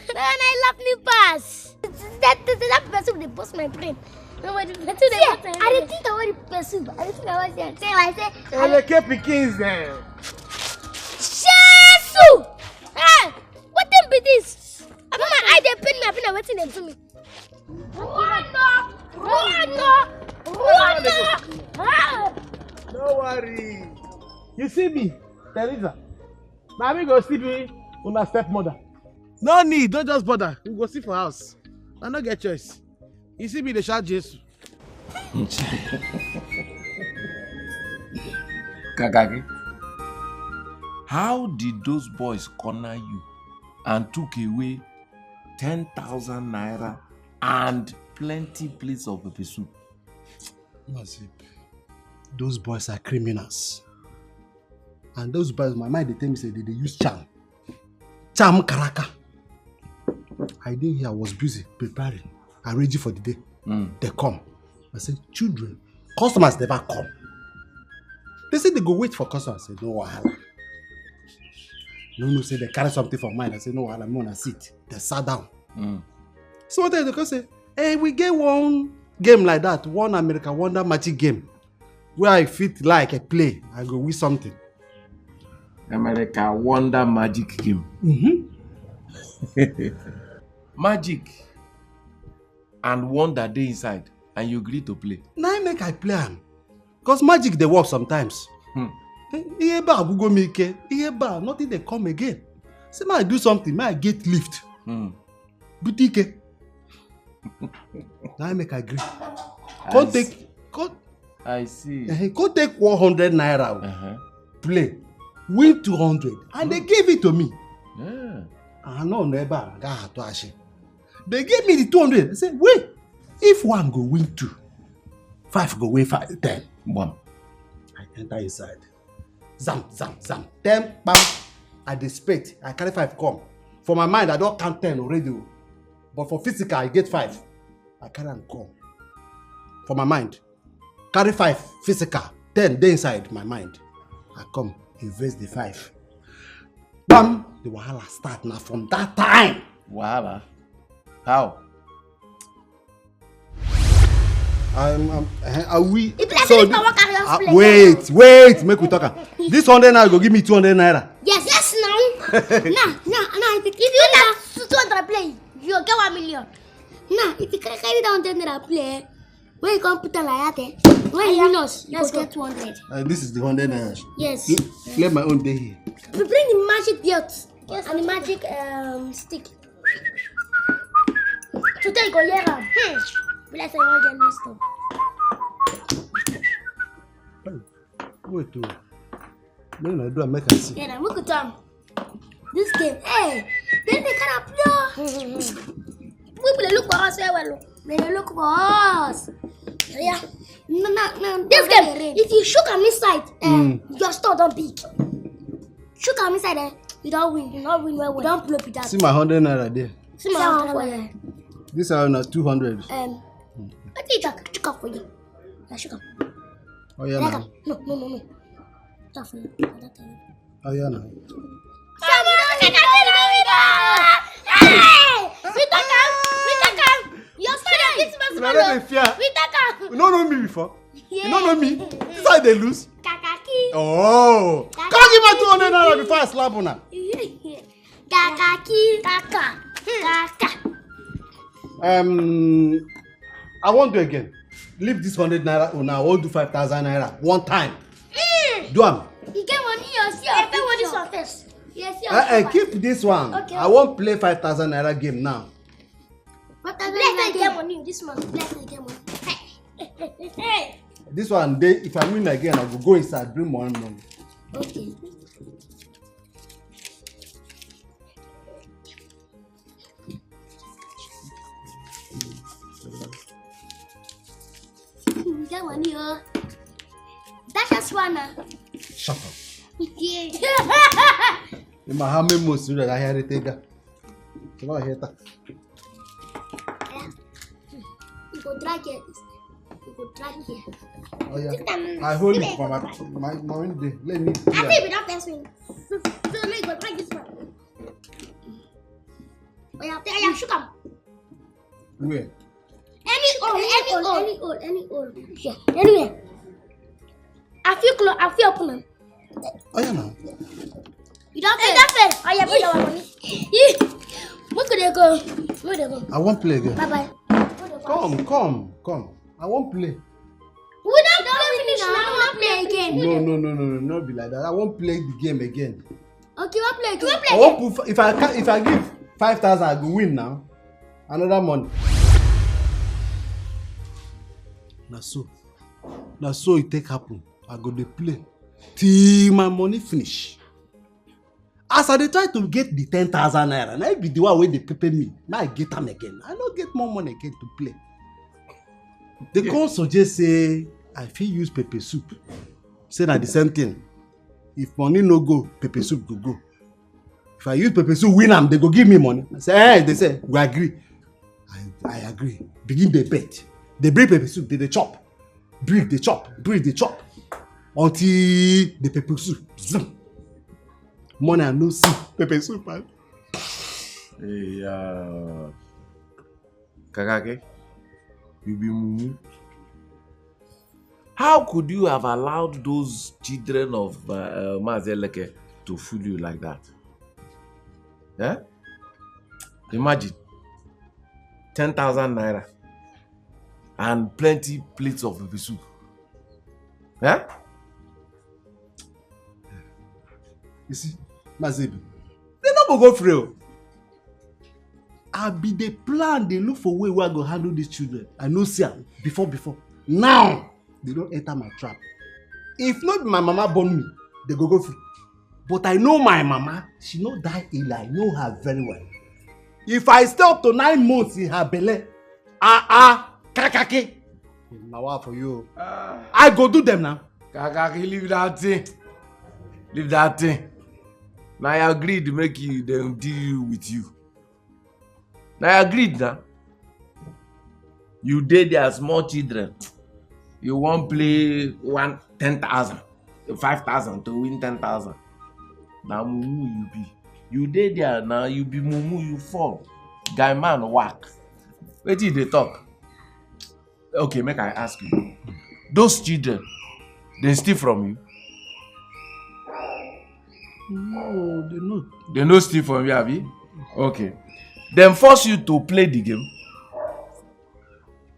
Then I laugh me pass. That, that, that person dey burst my brain. No, but the person dey burst my brain. I dey think about the person. I dey think about the thing. I say, Eleke pikins dem. Jesus! Hey, what thing be this? I mean, my eye dey pain me. I mean, wetin dem do me? Run, run, run, run. No worry. You see me, Teresa. Na me go still be una stepmother. No need, don't just bother. We go see for house. I no get choice. You see me, dey shout Jesus. Kakaki, how did those boys corner you and took away ten thousand naira and plenty plates of pepper soup? Mazip, those boys are criminals. And those boys, my mind, they tell me say they, they use charm. Charm karaka. I didn't hear, I was busy preparing, arranging for the day. Mm. They come. I said, children, customers never come. They said they go wait for customers. I said, no wahala. No, no, say they carry something for mine. I said, no wahala, me wanna sit. They sat down. Mm. So what they come say, hey, we get one game like that, one America Wonder Magic game. Where I fit like I play, I go win something. America Wonder Magic game. Mm-hmm. Magic and wonder dey inside, and you gree to play. Na im make I play am. Cause magic dey work sometimes. Hmm. Eh, ihe ebe a agwụgo m ike, ihe ebe a, nothing dey come again. Say make I do something, make I get lift. Hmm. Bute ike. Na im make I gree. I Come see. take, come, I see. Eh, come take one hundred naira o. Uh-huh. Play. Win two hundred. And they give it to me. Yeah. I no know ebe a, ga atụ asị. They give me the two hundred. I say, wait, if one go win two, five go win five, ten. One. I enter inside. Zam, zam, zam. Ten, bam. I dey spect. I carry five come. For my mind, I don count ten already o. But for physical, I get five. I carry am come. For my mind, carry five physical, ten dey inside my mind. I come, invest the five. Bam! The wahala start na from that time. Wahala? How? I'm, I'm, eh, are we? If you so like this, I wan carry us ah, play. Wait, wait, make we talk am. This hundred naira go give me two hundred naira. Yes, yes, now. Now, now, now, if you, if you like two hundred play, you get one million. Now, if you carry, carry that hundred naira play, when you come put am like that, eh, when you win us, you go get two hundred. Uh, this is the hundred naira. Yes. Play my own day here. We bring the magic belt and the magic, um, stick. Today you go hear am. Hmm. Be like say you wan get messed up. Wait o. Make una do am make I see. Yeah, na, make we do am. This game, hey, dem dey carry am play o. People dey look for us well well o. Dem dey look for us. Yeah. No, no, no. This game, if you shook am inside, eh, your store don big. Shook am inside, eh, you don win. You don win well well. You don blow be that. See my hundred naira there. See my hundred naira. This one na two hundred. Um, wetin you talk? Shook am for you. Na shook am. Oh yeah, na. No, no, no, no. Talk for you. Oh yeah, na. Hey! We talk am. We talk am. Your story is this man. Una no dey fear. We talk am. You no know me before? Yeah. You no know me? This how you dey lose? Kakaki. Oh. Kakaki. Come give me two hundred naira before I slap una. Kakaki. Kaka. Kaka. Um, I wan do again. Leave this hundred naira una, I wan do five thousand naira one time. Mm. Do am. You get money, you see, I pay money for this one first. Yes, yes. Eh, eh, keep this one. Okay. I wan play five thousand naira game now. Bless, I get money this month. Bless, I get money. Hey. This one, dey, if I win again, I go go inside, bring money, money. Okay. You get money o. That's just one now. Shut up. Yeah. In my how many months did I hear it? Come on here. You go drag it. You go drag it. Oh yeah. I hold it for my, my, my own day. Let me. I think we don't first win. So, so let me go drag this one. Oh yeah, oh yeah, shook am. Where? Any hole, any hole, any hole, any hole. Yeah, anywhere. I feel close, I feel open am. Oh yeah, now. You don't fail. You don't fail. Oh yeah, put your money. Make we dey go. Make we dey go. I wan play again. Bye bye. Come, come, come. I wan play. We don play finish now. We don play again. No, no, no, no, no, no be like that. I wan play the game again. Okay, we play again. We play again. I wan put, if I ca-, if I give five thousand, I go win now. Another money. Na so, na so e take happen. I go dey play till my money finish. As I dey try to get the ten thousand naira, na it be the one wey dey pepper me. Now I get am again. I no get more money again to play. They come suggest say I fit use pepper soup. Say na the same thing. If money no go, pepper soup go go. If I use pepper soup, win am, they go give me money. I say, eh, they say, we agree. I, I agree. Begin the bet. They bring pepper soup, they, they chop. Breathe, they chop. Breathe, they chop. Until the pepper soup. Zoom. Money I no see. Pepper soup, man. Hey, uh, Kakake, you be mumu. How could you have allowed those children of uh, uh, Mazeleke to fool you like that? Eh? Imagine ten thousand naira and plenty plates of pepper soup. Eh? You see, Mazebi, they no go go free. Oh. I be the plan, they look for way where I go handle these children. I know see am before, before. Now, they don't enter my trap. If not my mama born me, they go go free. But I know my mama, she no die ill. I know her very well. If I stay up to nine months in her belly, ah ah, kakaki, na wa for you. Ah. I go do them now. Kakaki, leave that thing. Leave that thing. Na your greed make you dem deal with you. Na your greed na. You dey there, small children. You wan play one ten thousand, five thousand to win ten thousand. Na mumu you be. You dey there na, you be mumu, you fall. Guy man whack. Wetin you dey talk? Okay, make I ask you. Those children, they steal from you? No, they no. They no steal from you, abi? Okay. Dem force you to play the game?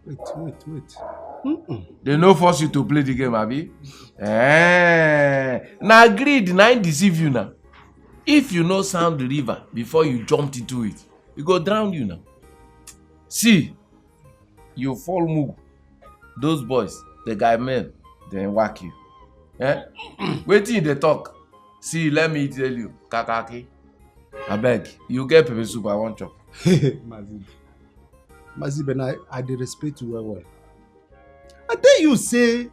Wait, wait, wait. Mm-mm. They no force you to play the game, abi? Eh, na greed na im deceive you now. If you no sound the river before you jumped into it, e go drown you now. See, you fall mugu. Those boys, the guy men, they whack you. Eh? Wetin you dey talk? See, let me tell you, kakaki. Abeg, you get pepper soup, I wan chop. Mazi, Mazi Ben, I, I dey respect you well well. I tell you say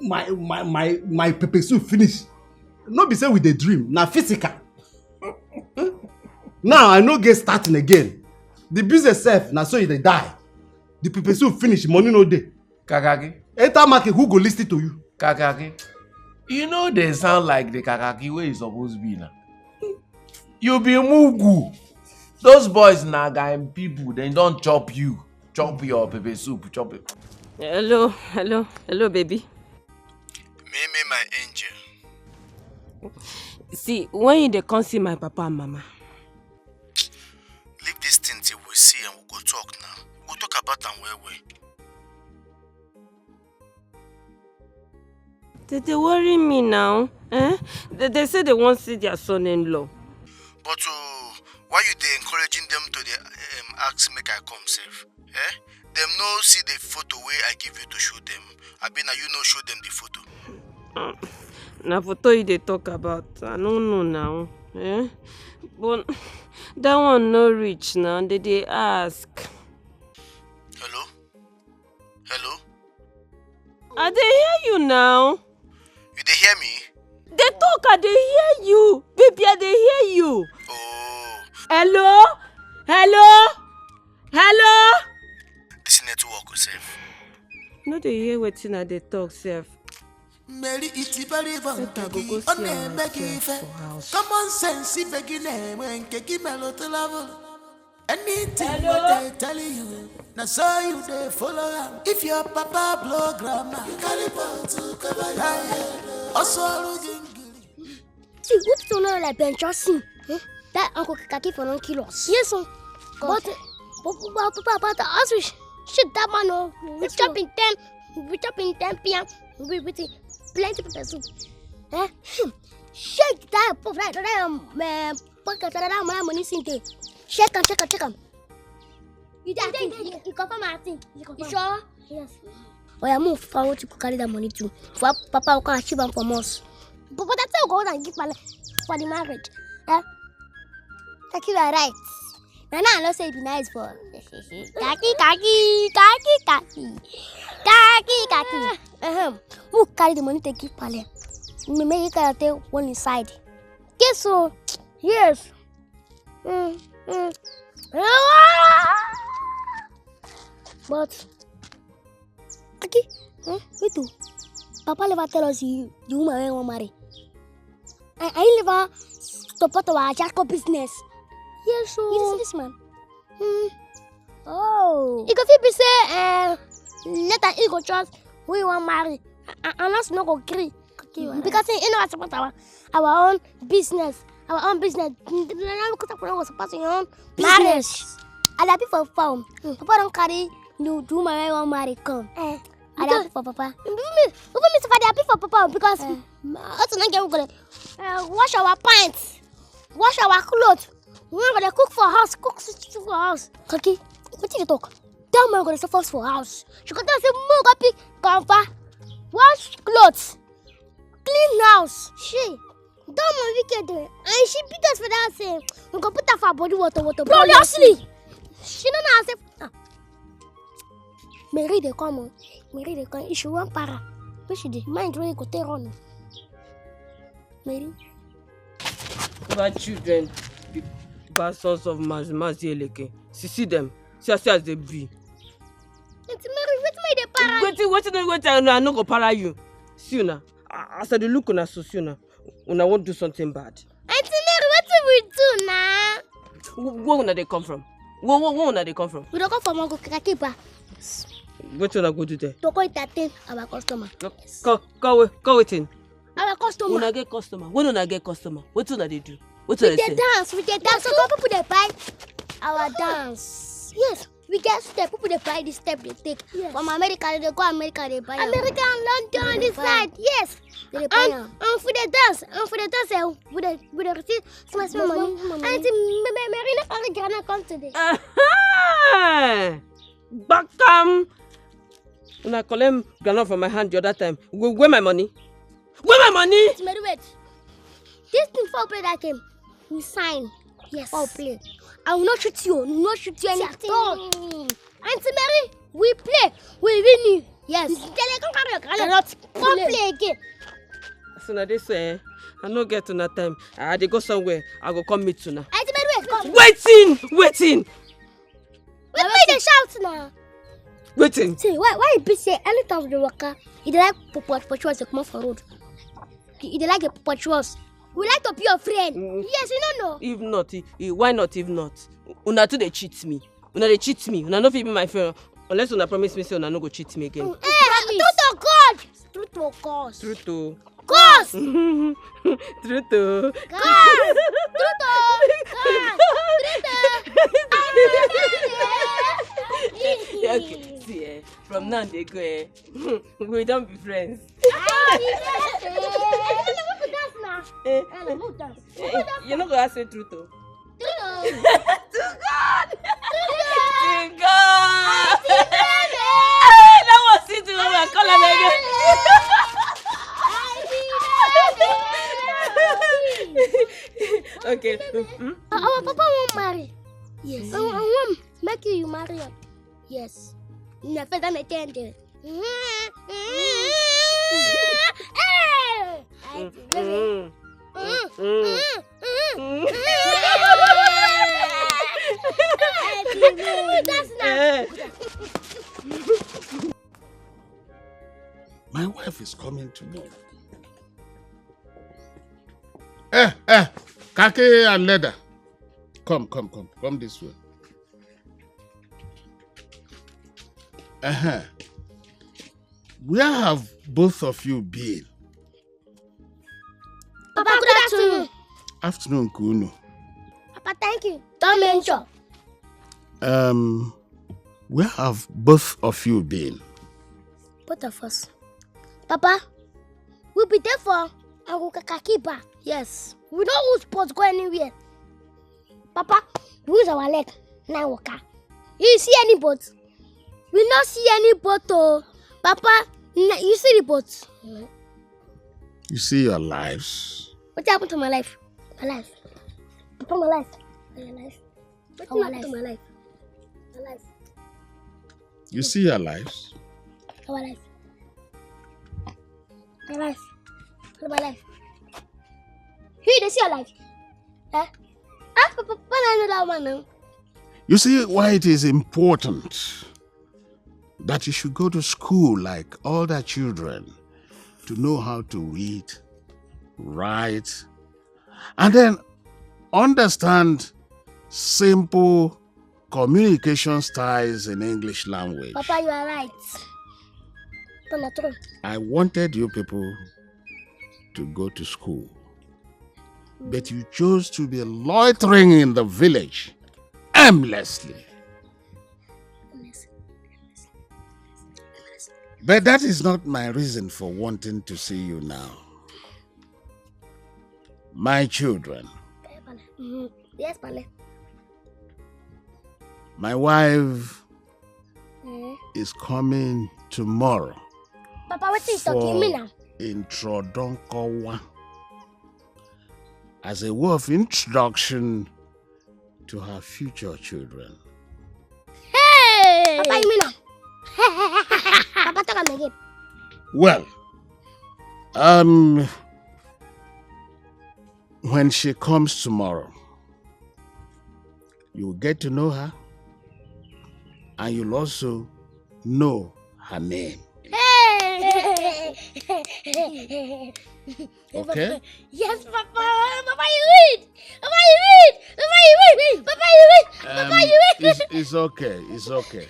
my my my my pepper soup finish. No be say we dey dream, na physical. Now I no get starting again. The business sef na so e dey die. The pepper soup finish, money no dey. Kakaki. Enter market, who go listen to you? Kakaki. You know they sound like the kakaki wey you suppose be now. You be mugu. Those boys na guy people, they don chop you. Chop your pepper soup, chop it. Hello, hello, hello, baby. Me, me, my angel. See, when you dey come see my papa and mama. Leave this thing till we see and we go talk now. We go talk about am well well. They dey worry me now. Eh? They, they say they wan see their son-in-law. But uh, why you dey encouraging them to dey um, ask make I come sef? Eh? Dem no see the photo wey I give you to show them. Abi na you no show them the photo? Mm, na photo you dey talk about. I no know now. Eh? But that one no reach now. They dey ask. Hello? Hello? I dey hear you now. You dey hear me? Dey talk, I dey hear you. Baby, I dey hear you. Oh. Hello? Hello? Hello? This network sef. No dey hear wetin I dey talk sef. Mary itibari Make I go go see am myself for house. Common sense ibe gị na-enwe nke gị mere otu level. Anything wey they tell you, na so you dey follow am. If your papa blow grammar, you carry ball to cover your head. Also, see, who people know like Ben Johnson? Eh? That Uncle Kakaki for don't kill us. Yes, sir. But, but, but, but, but, but as we sh- shoot that man, oh, we chop in ten, we chop in ten p m. We with plenty pepper soup. Eh? Shake that pop right, that um, uh, pocket, that money, money sink. Shake am, shake am, shake am. You dey think you, you confirm my thing? You confirm? You sure? Yes. Oya, move forward, you go carry that money too. For papa will come achieve am for us. But, but I tell you, go out and give pale for the marriage. Eh? Take you are right. Na now I know say you be nice boy. Kaki, kaki, kaki, kaki. Kaki, kaki. Ahem. Who carry the money to give Pale? Me make you carry take one inside. Guess so. Yes. Mm, mm. But Aki, hmm? Wait o. Papa never tell us the, the woman wey wan marry. I, I never support our Ajako business. Yes, so You dey see this man? Hmm. Oh. E go fit be say uh, later he go choose who he wan marry. And us no go gree. Okay, well, Because he, he never support our our own business. Our own business. No go support your own business. And I be for farm. Papa don carry the the woman wey wan marry come. Eh. I dey happy for papa. Even me, even me sef, I dey happy for papa because us no get who go dey uh, wash our pants, wash our clothes. We no go dey cook for house, cook s- s- for house. Kaki, wetin you dey talk? That man go dey suffer for house. She go tell say mo go pick compa, wash clothes, clean house. She, that man wicked eh. And she beat us for that same. We go put her for body water, water. Bro, Bro, honestly, she no know herself. Ah. Mary dey come o. Mary dey come. If she wan para, make she dey mind where you go take run o. Mary. Bad children, the bad sons of Maz Mazi Eleke. See, see them. See, as- see as they be. Auntie Mary, wetin make you dey para me? Wetin, wetin, wetin, I no, I no go para you. See una. A- As I dey look una so, see una. Una wan do something bad. Auntie Mary, wetin we do na? Wh- Where una dey come from? Where, where, where una dey come from? We dey come from Ogo Kakakiba. Wetin una go do there? To go entertain our customer. Come, come, wait- come wetin? Our customer. Una get customer. When una get customer, wetin una dey do? Wetin We una dey dey sell? dance, we dey dance. So come people dey buy our dance. Yes, we get step. People dey buy this step they take. Yes. From America, they go America, they buy am. America and London, They this buy am. side. Yes. They dey buy And, am. and for the dance, and for the dance, eh, we dey, we dey receive small, small Small, money. small money. And the me- me- Marina carry Ghana come today. Aha! Gbakam! Una collect groundnut from my hand the other time. Where, where my money? Where my money? Wait, Mary, wait. This thing for play that game. We sign. Yes. For play. I will not shoot you. I will not shoot you any at all. Auntie Mary, we play. We win you. Yes. They come carry your groundnut. Cannot Come play. play again. So now this eh, I no get una time. I dey go somewhere. I go come meet una. Auntie Mary, wait, come. Waiting, waiting. Wait, wait, they shout now. Waiting. See, why, why you be say anytime we dey waka, you dey like put put put shoes to come for road. You dey like the put put shoes. We like to be your friend. Mm. Yes, you no know. If not, i- i- why not? If not, una too dey cheat me. Una dey cheat me. Una no fit be my friend unless una promise me say una no go cheat me again. Eh, true to God. True to God. True to Cause. True to. Cause. True to. Cause. True to. Yeah, okay. See, eh, from now they go, eh, we don't be friends. Eh, eh, you no go ask me true to. True. To God! To God! Hey, that was it. We will call am again. Okay. Hmm? Our papa wan marry. Yes. I, I wan make you marry am. Yes. Na first time I tell you. Hey! Mm, mm, mm, mm. Eh. My wife is coming to me. Eh, eh, Kake and Leather. Come, come, come, come this way. Uh-huh. Where have both of you been? Papa, good afternoon. Afternoon, Kunu. Papa, thank you. Don't mention. Um, where have both of you been? Both of us. Papa, we be there for Uncle Kakakiba. Yes. We no use boat go anywhere. Papa, we use our leg. Now waka. You see any boat? We no see any boat oh. Papa, na, you see the boat? You see your lives? What happened to my life? My life. Papa, my life. My life. Our life. My life. My life. You see your lives? Our life. My life. My life. You dey see your life? Eh? Ah, Papa, Papa, I know that one now. You see why it is important that you should go to school like other children to know how to read, write, and then understand simple communication styles in English language. Papa, you are right. Papa, na true. I wanted you people to go to school, but you chose to be loitering in the village aimlessly. But that is not my reason for wanting to see you now. My children. Mm, yes, Pale. My wife Eh? is coming tomorrow Papa, what is talking me for now? Introdonkowa as a way of introduction to her future children. Hey! Papa, you mean now? Papa, talk am again. Well, um, when she comes tomorrow, you will get to know her, and you'll also know her name. Hey! Okay? Yes, Papa. Papa, you win. Papa, you win. Papa, you win. Papa, you win. Papa, Um, you win. it's, it's okay. It's okay.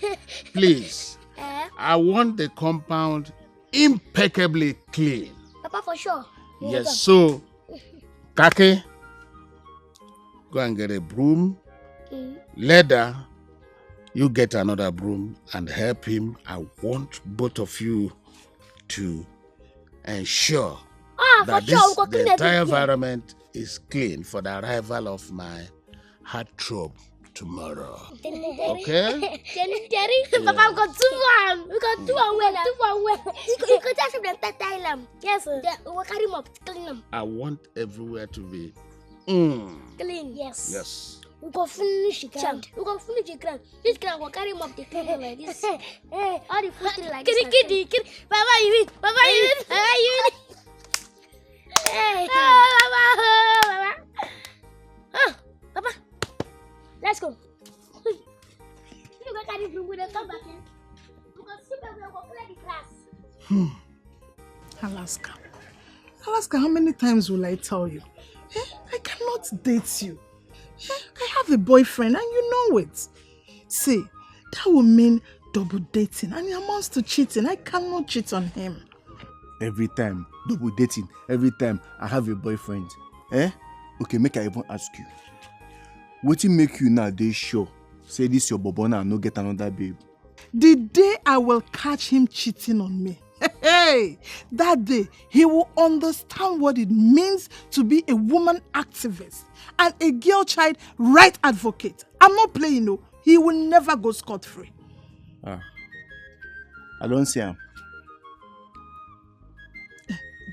Please, Eh? I want the compound impeccably clean. Papa, for sure. Yes, so, Kake, go and get a broom. Mm. Leather, you get another broom and help him. I want both of you to ensure Ah, for that sure, this, we go the clean entire everything. Environment is clean for the arrival of my heartthrob tomorrow. Ding, ding, ding. Okay? Ding, ding, ding. Yeah. Papa, we go do am. We go do am well. Do am well. You go, you go just dem tile am. Yes, sir. Then we go carry mop, clean am. I want everywhere to be, mm, clean. Yes. Yes. We go finish the ground. We go finish the ground. This ground go carry mop, dey clean am like this. All the food thing like this. Kiri, kiri, kiri. Baba, you win. Baba, you win. Baba, you win. Hey. Oh, Baba, oh, Baba. Ah, Papa, let's go. You go carry broom, we dey come back here. We go sweep everywhere, we go clear the grass. Hmm. Alaska. Alaska, how many times will I tell you? Eh? I cannot date you. Eh? I have a boyfriend and you know it. See, that will mean double dating and it amounts to cheating. I cannot cheat on him. Every time, double dating. Every time, I have a boyfriend. Eh? Okay, make I even ask you. Wetin make you now dey sure say this your bobo now no get another babe? The day I will catch him cheating on me, hey, that day he will understand what it means to be a woman activist and a girl child right advocate. I'm not playing, no. He will never go scot-free. Ah, I don't see him.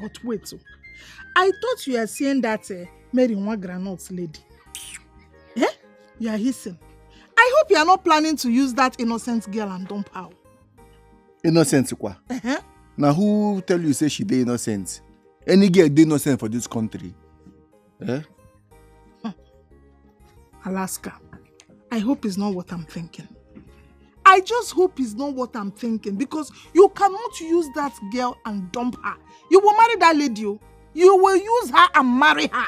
But wait, oh. I thought you were seeing that, eh, Mary Nwa Groundnut lady. Eh? You are hissing. I hope you are not planning to use that innocent girl and dump her. Innocent kwa? Uh-huh. Now who tell you say she dey innocent? Any girl dey innocent for this country? Eh? Alaska, I hope it's not what I'm thinking. I just hope it's not what I'm thinking, because you cannot use that girl and dump her. You will marry that lady, oh. You will use her and marry her.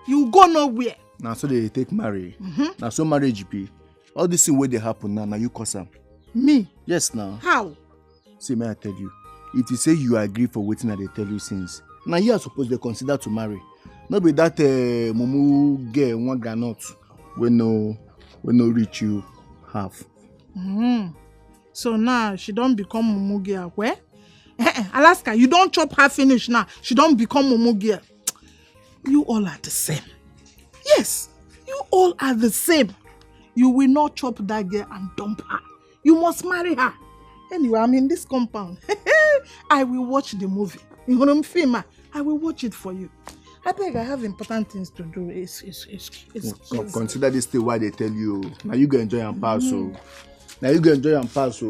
You go nowhere. Na so they take marry. Mm-hmm. Na so marriage be. All this thing wey dey happen now, na you cause am. Me? Yes, now. How? See, may I tell you, if you say you agree for wetin I dey tell you since, na you are supposed to consider to marry. No be that, eh, mumu girl, Nwa Groundnut, wey no, wey no reach you half. Mm. So now she don become mumu girl, where? Eh, eh, Alaska, you don chop her finish now. She don become mumu girl. You all are the same. Yes, you all are the same. You will not chop that girl and dump her. You must marry her. Anyway, I'm in this compound. I will watch the movie. You know, film, ah, I will watch it for you. Abeg, I have important things to do. It's, it's, it's, it's, Con- Consider this thing why they tell you. Now you go enjoy and pass. So now you go enjoy and pass. So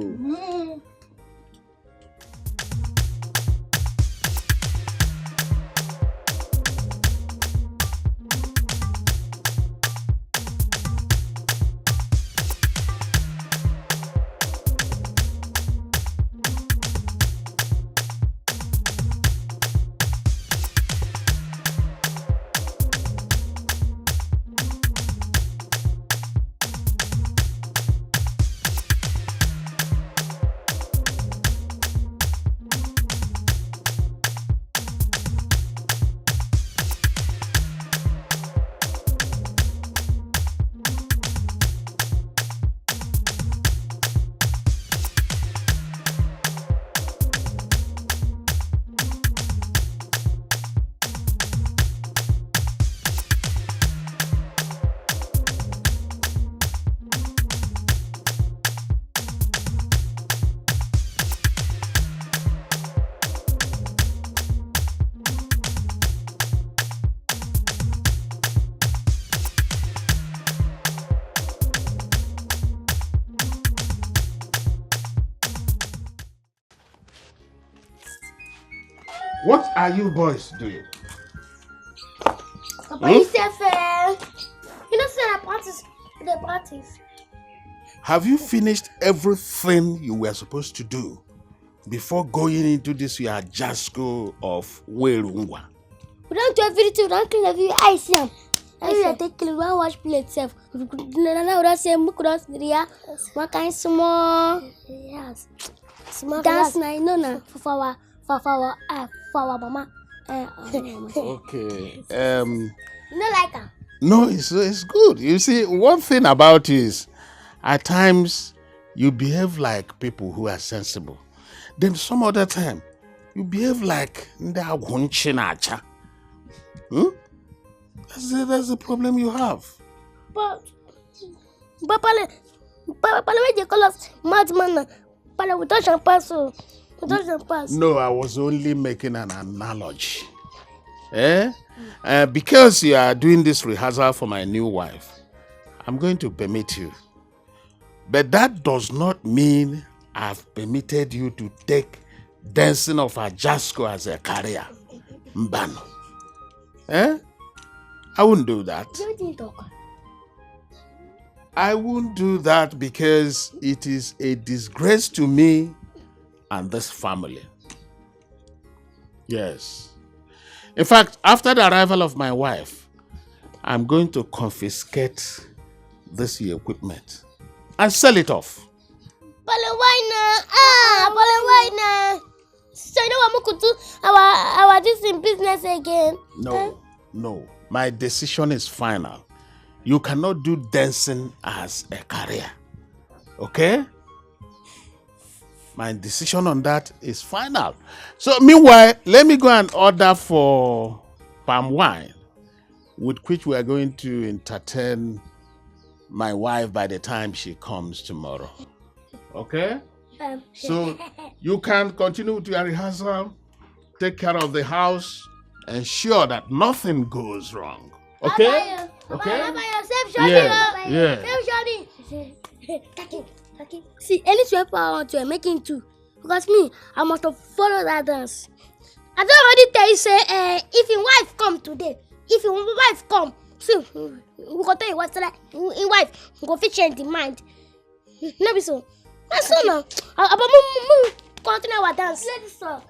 What are you boys doing? Papa, you say fair. You know, say I practice. They practice. Have you finished everything you were supposed to do before going into this your jasko of Werungwa? We don't do everything. We don't clean every ice. Yeah. I say take clean. We don't wash plate self. Now we don't say make we don't react. One kind small. Yes. Small dance now, you know now. For our, for our, uh, for our mama. Uh, our mama. Okay. Um, You know like her. No, it's, it's good. You see, one thing about it is, at times, you behave like people who are sensible. Then some other time, you behave like ndị agwụ nchị na-acha. Hmm? That's the, that's the problem you have. But, but Pale, Pale, Pale, when they call us madman, Pale, we touch and pass, so we touch and pass. No, I was only making an analogy. Eh? Uh, because you are doing this rehearsal for my new wife, I'm going to permit you. But that does not mean I've permitted you to take dancing of Ajasko as a career. Mbano. Eh? I wouldn't do that. Wetin you talk? I won't do that because it is a disgrace to me and this family. Yes. In fact, after the arrival of my wife, I'm going to confiscate this your equipment and sell it off. Pale, why now? Ah, Pale, why now? So you know what we could do? Our, our this in business again. No, no. My decision is final. You cannot do dancing as a career. Okay? My decision on that is final. So meanwhile, let me go and order for palm wine, with which we are going to entertain my wife by the time she comes tomorrow. Okay? Um, So you can continue with your rehearsal, take care of the house, ensure that nothing goes wrong. Okay? Okay? Papa, you save Johnny. Yeah, Oh. yeah. Save Johnny. Take it, take it. See, any sweat power I want to make him too. Because me, I must have follow that dance. I don't already tell you say, uh, if your wife come today, if your wife come, see, we go tell you what, like, your wife go fit change the mind. No be so. Na so now. About move, move, continue our dance. Let this song.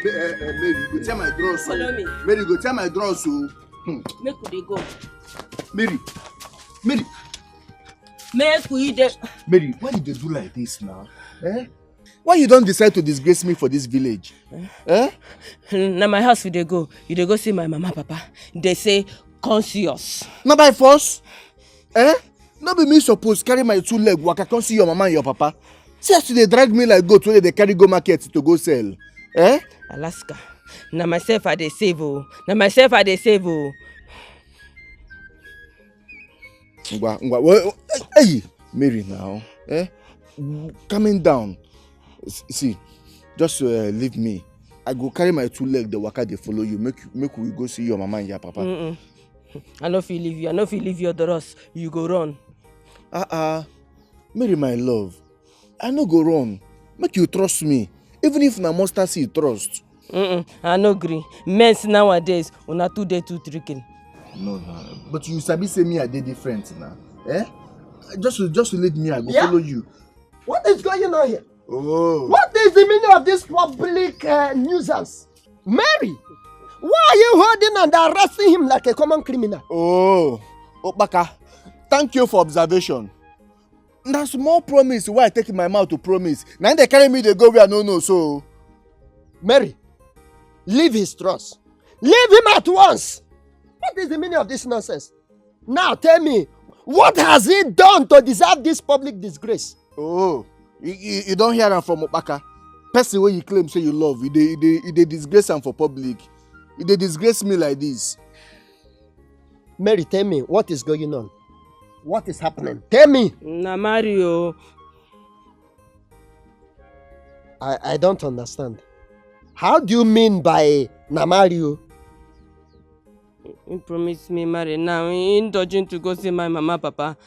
Eh, eh, eh, Mary, you go tear my dress. Oh. Follow me. Mary, you go tear my dress. Oh. Make we dey go. Mary, Mary, Make we dey. Mary, why you dey do like this now? Eh? Why you don decide to disgrace me for this village? Eh? Na my house we dey go. You dey go see my mama papa. Dey say come see us. Na by force? Eh? No be me suppose carry my two leg waka come see your mama and your papa. See as you dey drag me like goat wey dey carry go market to go sell. Eh? Alaska, na myself I dey save o. Na myself I dey save o. Ngwa, ngwa. Well, hey, Mary now. Eh? Calming down. See, just uh, leave me. I go carry my two leg, the waka they follow you. Make make we go see your mama and your papa. Mm-mm. I no fit leave you. I no fit leave you, Doros. You go run. Uh-uh. Mary, my love. I no go run. Make you trust me. Even if na mustard seed trust. Mm-mm, I no gree. Men nowadays, una too dey too tricking. No, no. But you sabi say me I dey different now. Eh? Just just leave me, I go yeah? follow you. What is going on here? Oh. What is the meaning of this public uh, nuisance? Mary, why are you holding and arresting him like a common criminal? Oh, Okpaka, thank you for observation. Na small promise wey I take my mouth to promise. Na im dey carry me dey go where I no know so. Mary, leave his trust. Leave him at once. What is the meaning of this nonsense? Now tell me, what has he done to deserve this public disgrace? Oh, you, you, you don hear am from Okpaka. Person wey you claim say you love, you dey you dey you dey disgrace am for public. You dey disgrace me like this. Mary, tell me, what is going on? What is happening? Tell me. Na Mario. I, I don't understand. How do you mean by na Mario? He promised me marry now. He dodging to go see my mama, papa.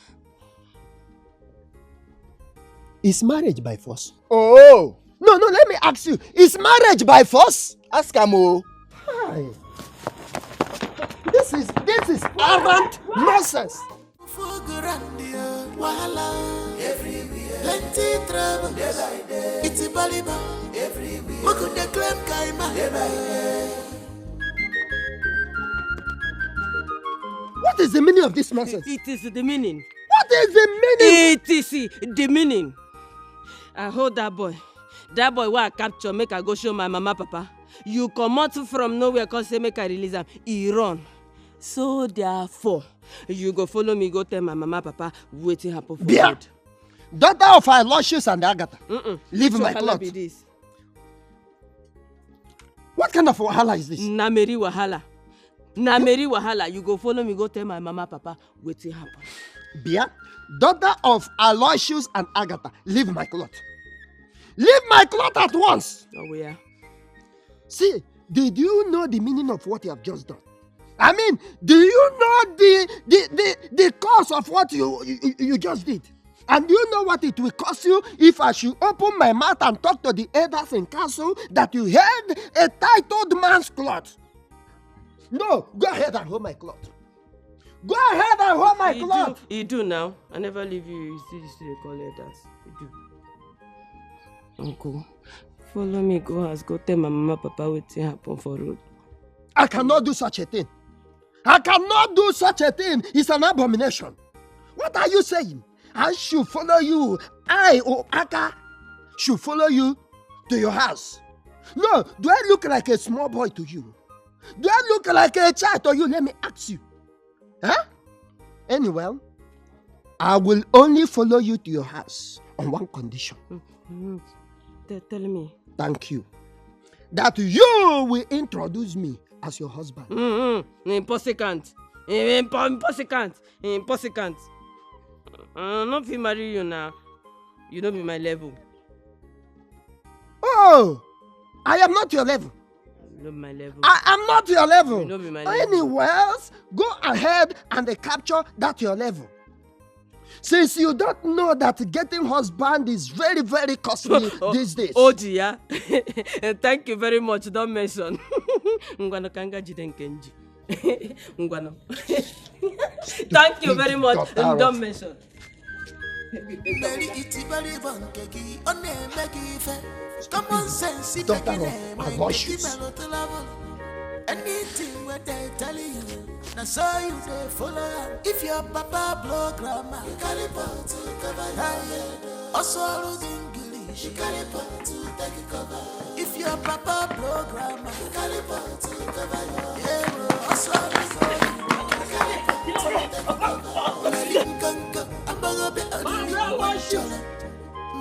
Is marriage by force? Oh! No, no, let me ask you. Is marriage by force? Ask am o. Hi. This is this is arrant nonsense. Full ground, yeah, wahala everywhere. Plenty trouble, day by day. It's a baliba everywhere. Who could they claim Kaima? Day by day. What is the meaning of this nonsense? It is the meaning. What is the meaning? It is the meaning. I hold that boy. That boy wey I capture, make I go show my mama papa. You comot from nowhere, come say make I release am. He run. So therefore, you go follow me, go tell my mama papa wetin happen for Bia. Road. Daughter of Aloysius and Agatha, Mm-mm. Leave Which my wahala cloth. Be this? What kind of wahala is this? Na Mary wahala. Na Mary wahala. You go follow me, go tell my mama papa wetin happen. Bia, daughter of Aloysius and Agatha, leave my cloth. Leave my cloth at once. Oh, yeah. See, did you know the meaning of what you have just done? I mean, do you know the the the, the cause of what you, you you just did? And do you know what it will cost you if I should open my mouth and talk to the elders in council that you held a titled man's cloth? No, go ahead and hold my cloth. Go ahead and hold my he cloth. Do, he do now. I never leave you. You see this thing they call elders. He do. Uncle, follow me go house, go tell my mama papa wetin happen for road. I cannot do such a thing. I cannot do such a thing. It's an abomination. What are you saying? I should follow you. I, Okpaka, should follow you to your house. No, do I look like a small boy to you? Do I look like a child to you? Let me ask you. Huh? Anyway, I will only follow you to your house on one condition. Mm-hmm. Tell me. Thank you. That you will introduce me as your husband. Mm-hmm. Impossible. Impo- impossible. Impossible. I no fit marry you now. You no be my level. Oh, I am not your level. You no be my level. I am not your level. You no be my level. Anyways, go ahead and capture that your level. Since you don't know that getting husband is very, very costly oh, these days. Oh dear. Thank you very much. Don't mention. Ngwano kanga jide nkenji. Ngwano. Thank you very much. Don't mention. Mary itibariba nke gị ọ na-eme gị ife. Common sense ibe gị na-eme nke gị melụtụ level. Anything wey they tell you Na so you dey follow am. If your papa blow grammar, you carry pot to cover your head. Also read English, you carry pot to take cover. If your papa blow grammar, you carry pot to cover your head. Also read English, you carry pot to take cover. Meli nkanka, ambaga be alili.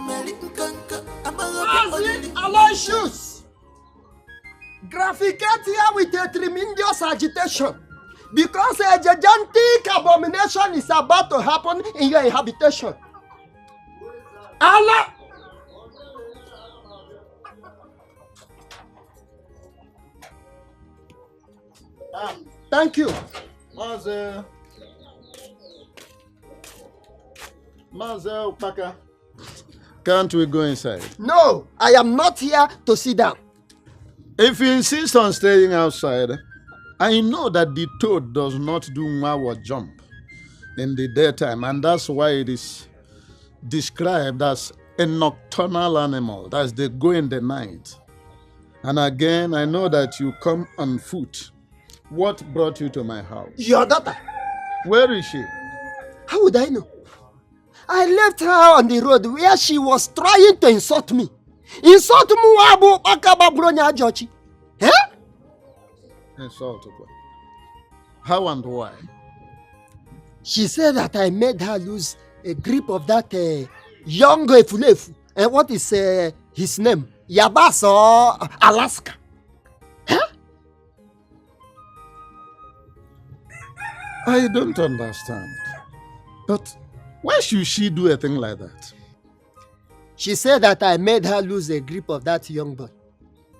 Meli nkanka, ambaga be alili. Aloysius! Graphicated here with a tremendous agitation because a gigantic abomination is about to happen in your habitation. Allah! Ah, thank you. Maazị, Maazị Ukpaka. Can't we go inside? No, I am not here to sit down. If you insist on staying outside, I know that the toad does not do Mawa jump in the daytime, and that's why it is described as a nocturnal animal, that's they go in the night. And again, I know that you come on foot. What brought you to my house? Your daughter. Where is she? How would I know? I left her on the road where she was trying to insult me. Insult me, Abu Akaba Bronya Jochi. Eh? Insult what? How and why? She said that I made her lose a grip of that uh, young Efulefu. And what is uh, his name? Yabas or Alaska? Huh? I don't understand. But why should she do a thing like that? She said that I made her lose a grip of that young boy,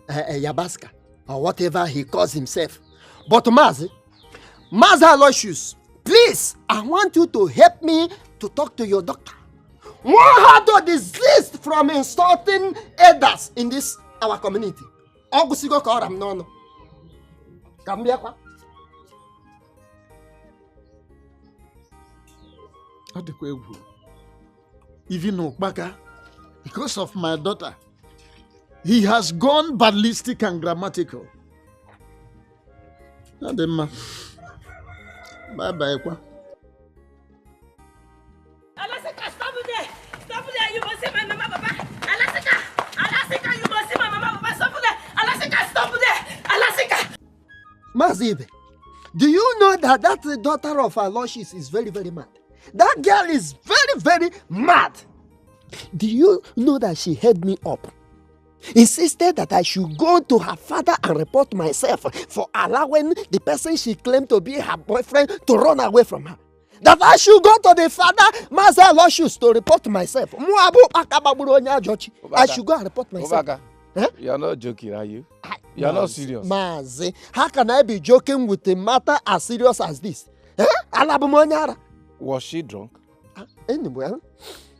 uh, uh, Yabaska, or whatever he calls himself. But Mazi, Mazi Aloysius, please, I want you to help me to talk to your doctor. Want her to desist from insulting elders in this our community. Ọ gwụsịgo ka ọ ra m n'ọnụ. Ka m bịakwa. Ọ dịkwa egwu. Even Ukpaka, because of my daughter, he has gone ballistic and grammatical. Ọ dị mma. Bye bye kwa. Alasika, stop there. Stop there. You must see my mama, papa. Alasika, Alasika, you must see my mama, papa. Stop there. Alasika, stop there. Alasika. Mazi Ibe, do you know that that daughter of Aloysius is very, very mad? That girl is very, very mad. Do you know that she held me up? Insisted that I should go to her father and report myself for allowing the person she claimed to be her boyfriend to run away from her. That I should go to the father, Mazi Aloysius, to report myself. Muabu Akababuru Onyajochi. I should go and report myself. Obaka, eh? You are not joking, are you? You are not serious. Mazi, how can I be joking with a matter as serious as this? Eh? Alabumonyara. Was she drunk? Ah, anyway,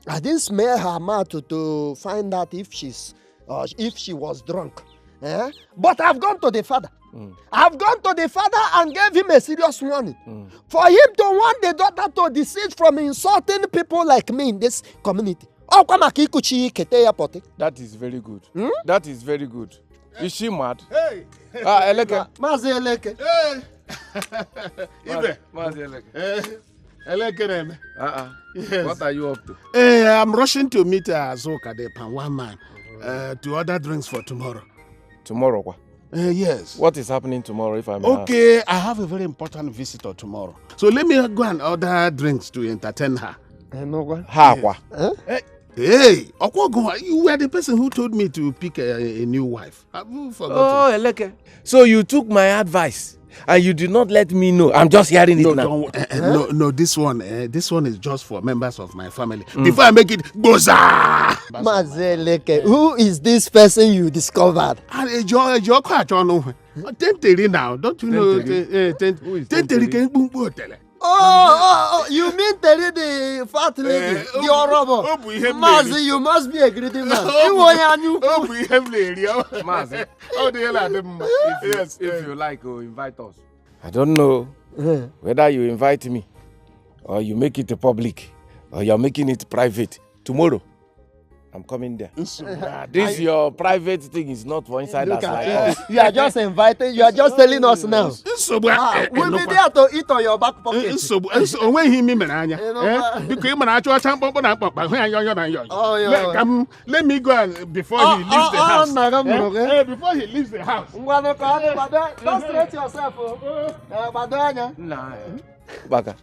I didn't smell her mouth to, to find out if she's uh, if she was drunk. Eh? But I've gone to the father. Mm. I've gone to the father and gave him a serious warning mm. for him to warn the daughter to desist from insulting people like me in this community. Ọkwa maka ikuchi kete ya pọtị. That is very good. Hmm? That is very good. Is she mad? Hey! Ah, Eleke. Mazi Eleke. Hey! Ibe. Mazi Eleke. Eh, Eleke na-eme. Uh-uh. Yes. What are you up to? Eh, I'm rushing to meet uh, Azuka, the Pan one man, uh, to order drinks for tomorrow. Tomorrow, kwa? Uh, yes. What is happening tomorrow, if I may ask? Okay, I have a very important visitor tomorrow. So let me go and order drinks to entertain her. Her, kwa? Eh? Hey, Okwogo, you were the person who told me to pick a, a new wife. Have you forgotten? Oh, Eleke. So you took my advice and you did not let me know. I'm just hearing it now. No, don't, eh, eh, no, no, this one, eh, this one is just for members of my family. Before I make it, goza! Mazi Eleke, who is this person you discovered? Ah, eh, Joe, eh, Joe Kwachonu. Tenteri now, don't you know? Tenteri? Eh, eh, Ten-, Who is Tenteri? Tenteri ke mkpumkpu otele. Oh, oh, oh, you mean Terry the fat lady, Eh, the ọ bụ, Orobo? Ọ bụ ihe m na-eri. Mazi, you must be a greedy man. Ọ bụ, Iwe onye anya ukwu. Ọ bụ ihe m na-eri. Mazi, ọ dị ihe na-adị mma. If you, yes, if eh. you like, oh, invite us. I don't know Eh. whether you invite me or you make it public or you're making it private. Tomorrow, I'm coming there. Nsogbu adị. This your private thing is not for inside us like us. You are just inviting, you are just telling us now. Nsogbu Ah, a- we'll be enokwa. there to eat on your back pocket. Nsogbu nsogbu- onweghị ime mere anya. Enokwa. Eh, biko ị mara achọ ọcha mkpọmkpọ na mkpọkpa hụ ya yọyọ na yọyọ. Oh, yeah. Le- ka m let me go and before Oh, he leaves the oh, oh, house. nna, ka m Eh, nụrụ gị. eh, before he leaves the house. Ngwanụ ka ọ dị, gbado, don't stress yourself. Oh. Eh, gbado anya. Baka,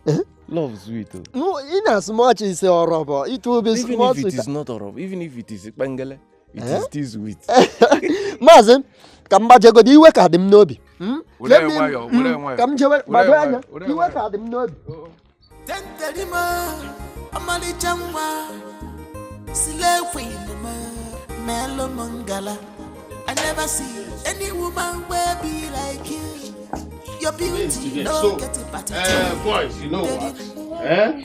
love sweet. Oh. No, in as much as ọrọbọ, it will be Even small if it sweeter. Is not ọrọbọ, even if it is kpengele, it Eh? Is still sweet. Maazị, ka m gbajegodi iwe ka dị m n'obi. Hmm? Were Let me- nwayọọ, hmm, were nwayọọ. Ka m jewe Were gbado nwayọọ, anya, were iwe nwayọọ. Ka dị m n'obi. Tenterima, ọmalịcha nwa, slay queen m, melụ m ngala. I never see any woman wey be like you. Your beauty Today. No So, get a party. Uh, boys, you know what? Eh?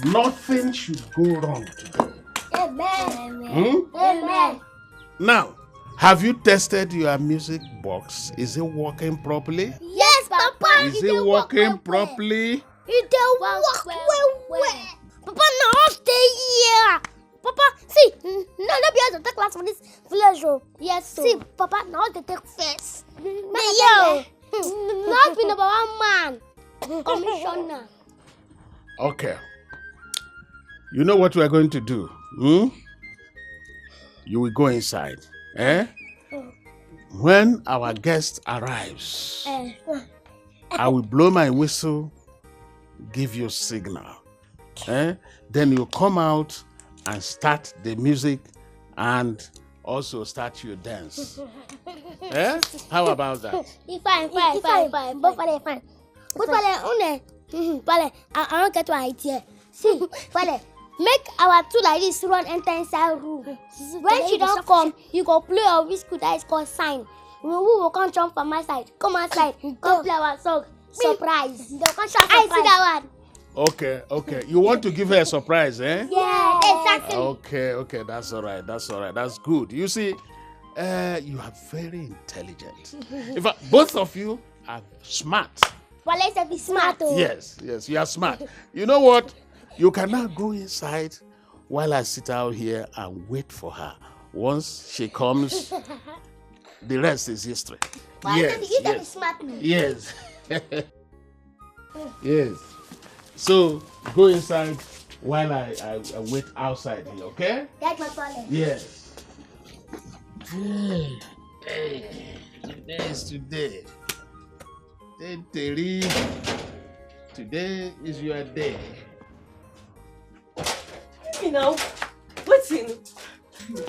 Nothing should go wrong today. Amen. Hmm? Amen. Now, have you tested your music box? Is it working properly? Yes, Papa. Is it working properly? It dey work well well. Papa, na us dey here. Papa, see, no, no be us dey take class for this village o. Yes, so. See, Papa, na us dey take first. Mayor, na us be number one man. Commissioner. Okay. You know what we are going to do? Hmm? You will go inside. Eh? When our guest arrives, Eh, I will blow my whistle, give you signal. Eh? Then you come out and start the music and also start your dance. Eh? How about that? Fine, fine, fine, fine. But Father, fine. But Father, une, Father, I, I don't get one idea. See, Father, make our two like this run enter inside room. When she don come, you go play your whistle that is called sign. We, we will come jump from my side, come outside, come play our song. Surprise. They come shout surprise. I see that one. Okay, okay. You want to give her a surprise, eh? Yeah, exactly. Okay, okay. That's all right. That's all right. That's good. You see, uh, you are very intelligent. In fact, both of you are smart. But let's be smart. Oh. Yes, yes, you are smart. You know what? You can now go inside while I sit out here and wait for her. Once she comes, the rest is history. But Yes, you can be yes, smart me. yes. Yes. So go inside while I, I, I wait outside here, okay? That's my problem. Yes. Hey, hey, today is today. Hey, Terry, today is your day. Me now. Wetin?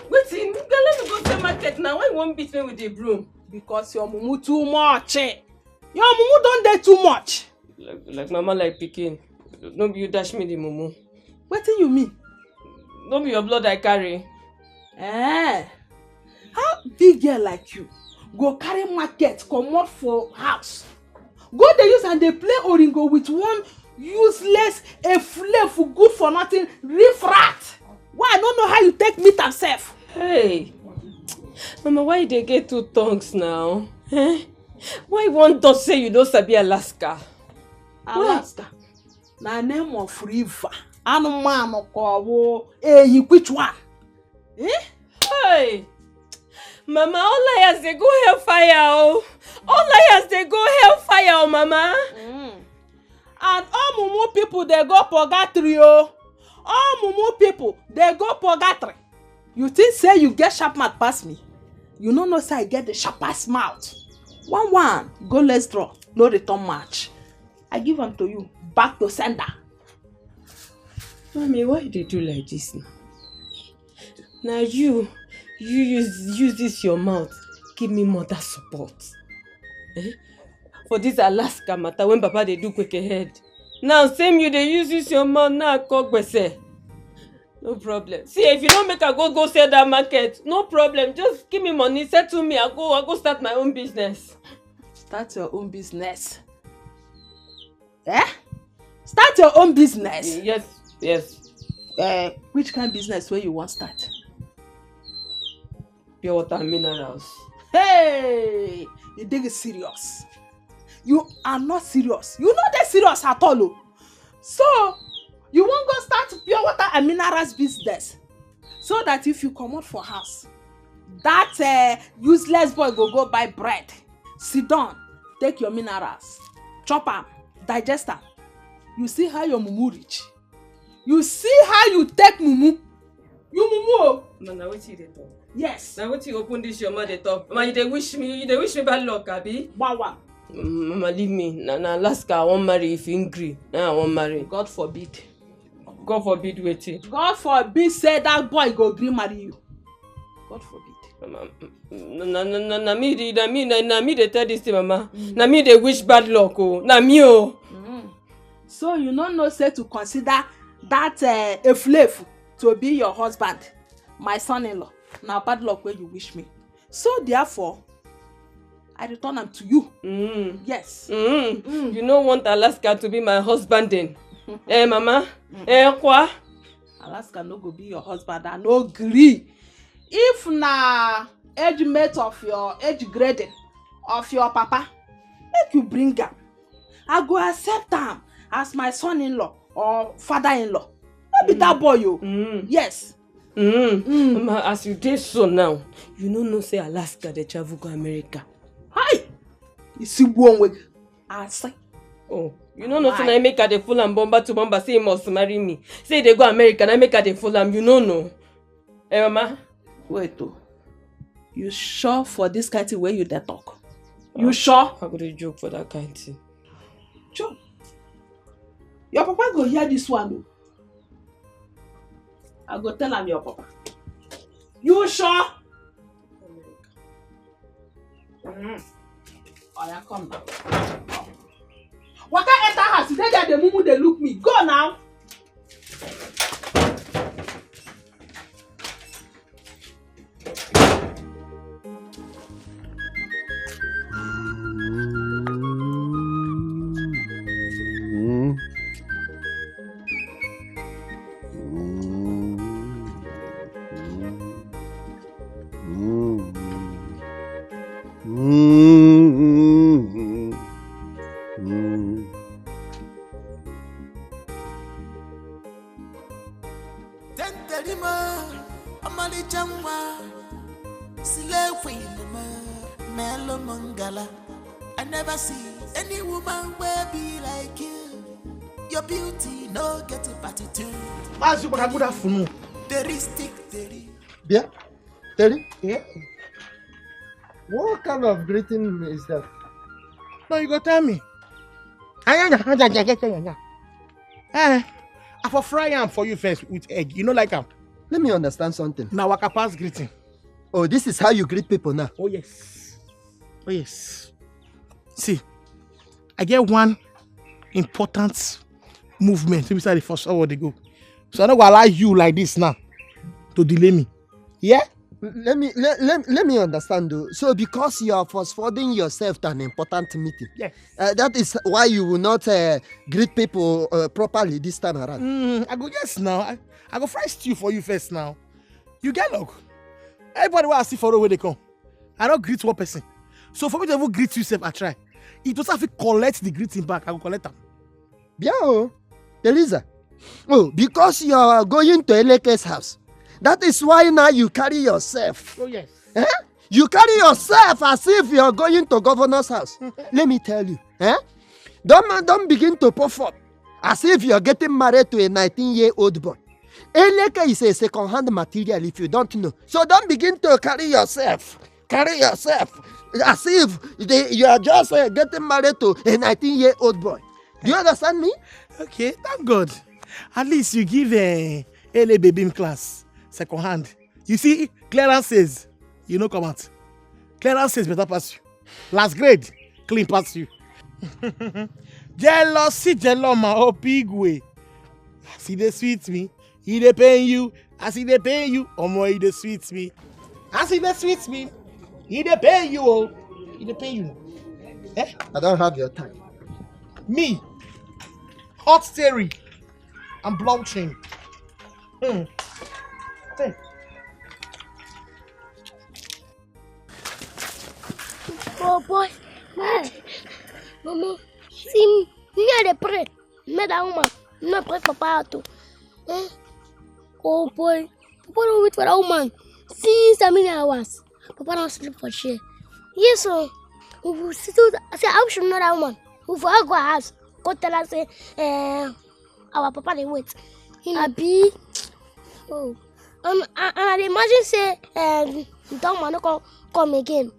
Wetin? Girl, let me go sell market now. Why you wan beat me with the broom? Because your mumu too much. Eh? Your mumu don dey too much. Like, like mama, like pikin. No be you dash me the mumu. Wetin you mean? No be your blood I carry. Eh? How big girl like you go carry market comot for house? Go dey use and dey play oringo with one useless, a flake, good for nothing, riff rat. Why I no know how you take meet am sef? Hey, mama, why you dey get two tongues now? Eh? Why you wan talk say you no sabi Alaska? Alaska na name of river. Anụmanụ ka ọ bụ ehi, which one? Eh? Hey! Mama, all liars dey go hellfire o. All liars dey go hellfire o, mama. Mm. And all mumu people dey go purgatory o. All mumu people dey go purgatory. You think say you get sharp mouth pass me? You no know say I get the sharpest mouth. One one, go let's draw, no return match. I give am to you, back to sender. Mommy, why you dey do like this now? Na you, you use, use this your mouth give me mother support. Eh? For this Alaska matter when Papa dey do quick ahead. Now same you dey use, use your mouth now call gbese. No problem. See, if you don't make I go, go sell that market, no problem. Just give me money, settle me. I go, I go start my own business. Start your own business. Eh? Start your own business? Yes, yes. Eh, which kind business wey you wan start? Pure water and minerals. Hey! You dey serious? You are not serious. You no dey serious at all o. So, You wan go start pure water and minerals business, so that if you comot for house, that uh, useless boy go go buy bread, sit down, take your minerals, chop am, digest am. You see how your mumu reach? You see how you take mumu? You mumu o. Mama, na wetin you dey talk? Yes. Na wetin you open this your mouth dey talk? Mama, you dey wish me, you dey wish me bad luck, abi? Gbawa. Mama, leave me. Na, na Alaska I wan marry. If you gree, na I wan marry. God forbid. God forbid wetin? God forbid say that boy go gree marry you. God forbid. Mama, na, na, na, na, na me dey, na me, na, na me dey tell this thing, Mama. Na me dey wish bad luck o. Na me o. So you no know say to consider that uh, efulefu to be your husband, my son-in-law, na bad luck wey you wish me. So therefore, I return am to you. Mm. Yes. Mm. Mm. You no want Alaska to be my husband then? Eh, Mama? Mm. Eh, kwa? Alaska no go be your husband. I no gree. If na age mate of your age grading of your papa, make you bring am. I go accept am as my son-in-law or father-in-law. No be that boy o. Mm. Yes. Mm. Mm. Mama, as you dey so now, you no know say Alaska dey travel go America. Hi! You see one way. I say. Oh, you no know say na make I dey full am bomba to bomba say he must marry me. Say he dey go America, na make I dey full am. You no know. Eh, Mama? Wait o. You sure for this kind thing wey you dey talk? You sure? I go dey joke for that kind thing. Joke. Your papa go hear this one o. I go tell am your papa. You sure? Mm. Oya, come now. Waka enter house, you dey there, dey mumu, dey look me. Go now. Tenterima, ọmalịcha nwa, slay queen m, melụ m ngala. I never see any woman wey be like you. Your beauty no get a party too. Maazị Ụkpaka, good afternoon. There is stick, there is. Bịa, Terry. Yeah. What kind of greeting is that? No, you go tell me. Anyanya, anyanya, anyanya, anyanya. Eh, I for fry am for you first with egg. You know like am. Let me understand something. Na waka pass greeting. Oh, this is how you greet people now. Oh yes. Oh yes. See, I get one important movement inside the first hour they go. So I no go allow you like this now to delay me. Yeah? Let me let, let, let me understand though. So because you are forwarding yourself to an important meeting, yes. Uh, that is why you will not uh, greet people uh, properly this time around. Mm, I go yes now. I, I go fry stew for you first now. You get luck. Everybody wey I see for road wey dey come, I don greet one person. So for me to even greet you sef, I try. If to say I fit collect the greeting back, I go collect am. Bia o, Eliza. Oh, because you are going to Eleke's house. That is why now you carry yourself. Oh yes. Eh? You carry yourself as if you are going to governor's house. Let me tell you. Eh? Don't, don't begin to puff up as if you are getting married to a nineteen-year-old boy. Eleke is a second-hand material if you don't know. So don't begin to carry yourself. Carry yourself as if they, you are just uh, getting married to a nineteen-year-old boy. Do you understand me? Okay, thank God. At least you give uh, Ele baby class second hand. You see, clearance says, you know, come out. Clearance says better pass you. Last grade, clean pass you. Jealousy, jeloma, opigwe. See, they sweet me. He dey pain you. As he dey pain you, omo, he dey sweet me. As he dey sweet me, he dey pain you. Oh, he dey pain you. Eh? I don't have your time. Me, hot theory, I'm blockchain. Hmm. Hey. Oh boy, mama, see me, me I dey pray. Make that woman No break papa out o. Eh? Oh boy. Papa don wait for that woman since how many hours? Papa don sleep for chair. Yes o. We will still say how should know that woman. We for go her house. Go tell her say eh, our papa dey wait. Abi? Oh. And, and, and I dey imagine say um, that woman no come come again.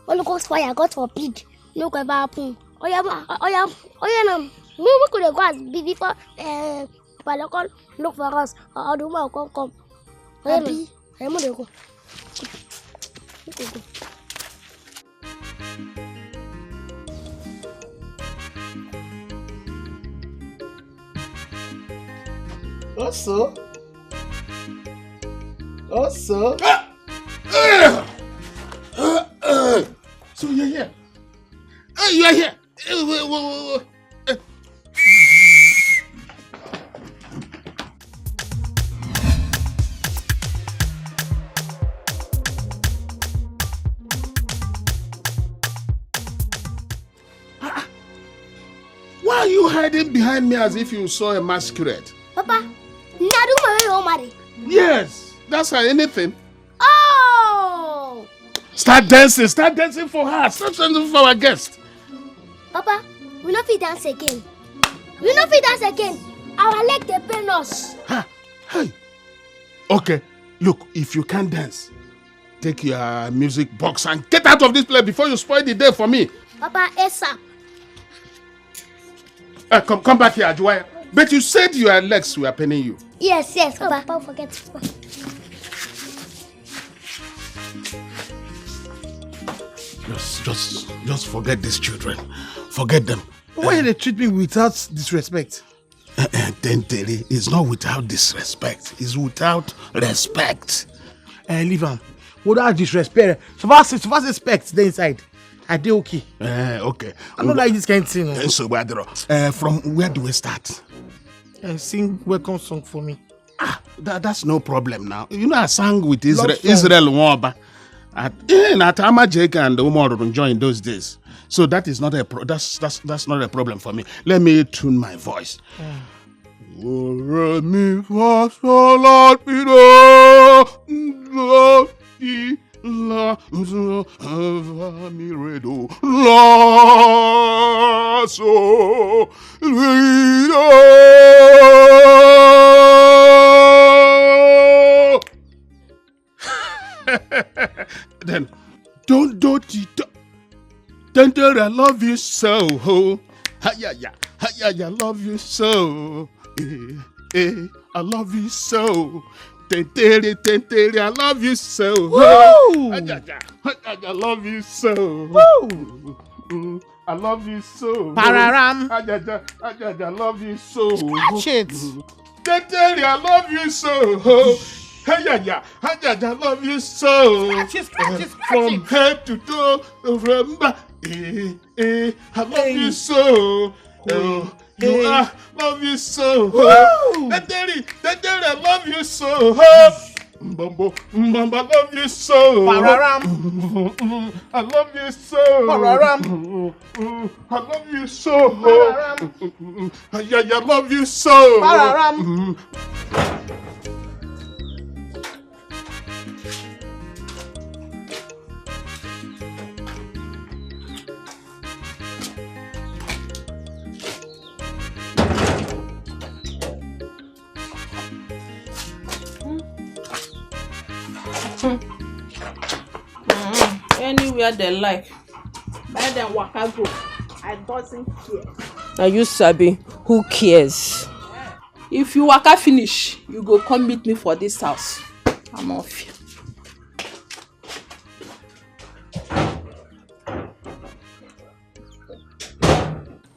Holy Ghost fire, God forbid. No go ever happen. Oya, ma- oya, oya now. Make we dey go as be- before uh, Papa come look for us. Or the woman come come. Oya now. Abi? Oya, make we dey go. Make we go. Also, also. So you're here. Hey, you're here. Hey, wait, wait, wait, wait. Why are you hiding behind me as if you saw a masquerade? Papa, na the woman wey you wan marry. Yes, that's her anything. Oh! Start dancing, start dancing for her, start dancing for our guest. Papa, we no fit dance again. We no fit dance again. Our leg dey pain us. Ha! Hey! Okay, look, if you can't dance, take your music box and get out of this place before you spoil the day for me. Papa, ASAP. Uh, come, come back here, Ajuwaya. But you said your legs were paining you. Yes, yes, Papa. Papa, forget. Just, just, just forget these children. Forget them. Why they treat me without disrespect? Tentele is not without disrespect. It's without respect. Eh, leave am. Without disrespect. So far, so far respect dey inside. I dey okay. Eh, okay. I don't like this kind of thing. Eh, so, Badro, eh, from where do we start? Eh, sing welcome song for me. Ah, that, that's no problem now. You know, I sang with Israel, Israel Nwaba. At, eh, at Amajek and Umar Runjo in those days. So that is not a pro- that's that's that's not a problem for me. Let me tune my voice. Re mi fa sol la ti do, do, ti, la, so, fa, mi, re, do, la, so, re, do. Then, don't do it. Tender, I love you so. Hayaya, hayaya, love you so. Eh, eh, I love you so. Tentere, tentere, I love you so. Woo! Hayaya, hayaya, I love you so. Woo! Mm, I love you so. Pararam. Ajaja, Ajaja, I love you so. Catch it. Tell you I love you so. Hey, yeah, yeah. Ajaja, I love you so. Catch it, catch it, catch From it. Head to toe, from back. Eh, eh, I love Hey. you so. Oh, you Hey. are, love you so. Woo! Tell you, tell you I love you so. Mbambo, Mbamba, love you so. Pararam. I love you so. Pararam. I love you so. Pararam. Yeah, yeah, love you so. Pararam. Anywhere they like, let them waka go. I doesn't care. Now you sabi, who cares? If you waka finish, you go come meet me for this house. I'm off here.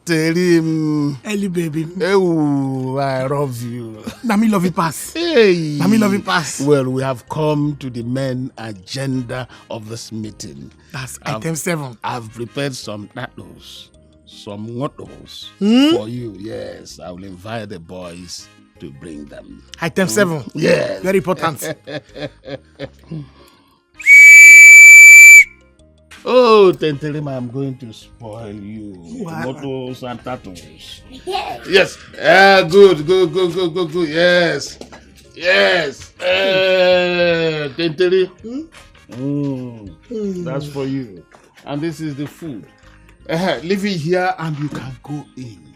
Tell him. Ellie baby. Oh, I love you. Na me love you pass. Hey. Na me love you pass. Well, we have come to the main agenda of this meeting. That's I've, item seven. I've prepared some tacos, some ngotos Hmm? for you. Yes, I will invite the boys to bring them. Item seven. Yes. Very important. Oh, Tentelima, I'm going to spoil you. Tomatoes and tattoos. Yes. Ah, good, good, good, good, good, good. Yes. Yes. Eh, Tenteri. Mm. That's for you. And this is the food. Eh, leave it here and you can go in.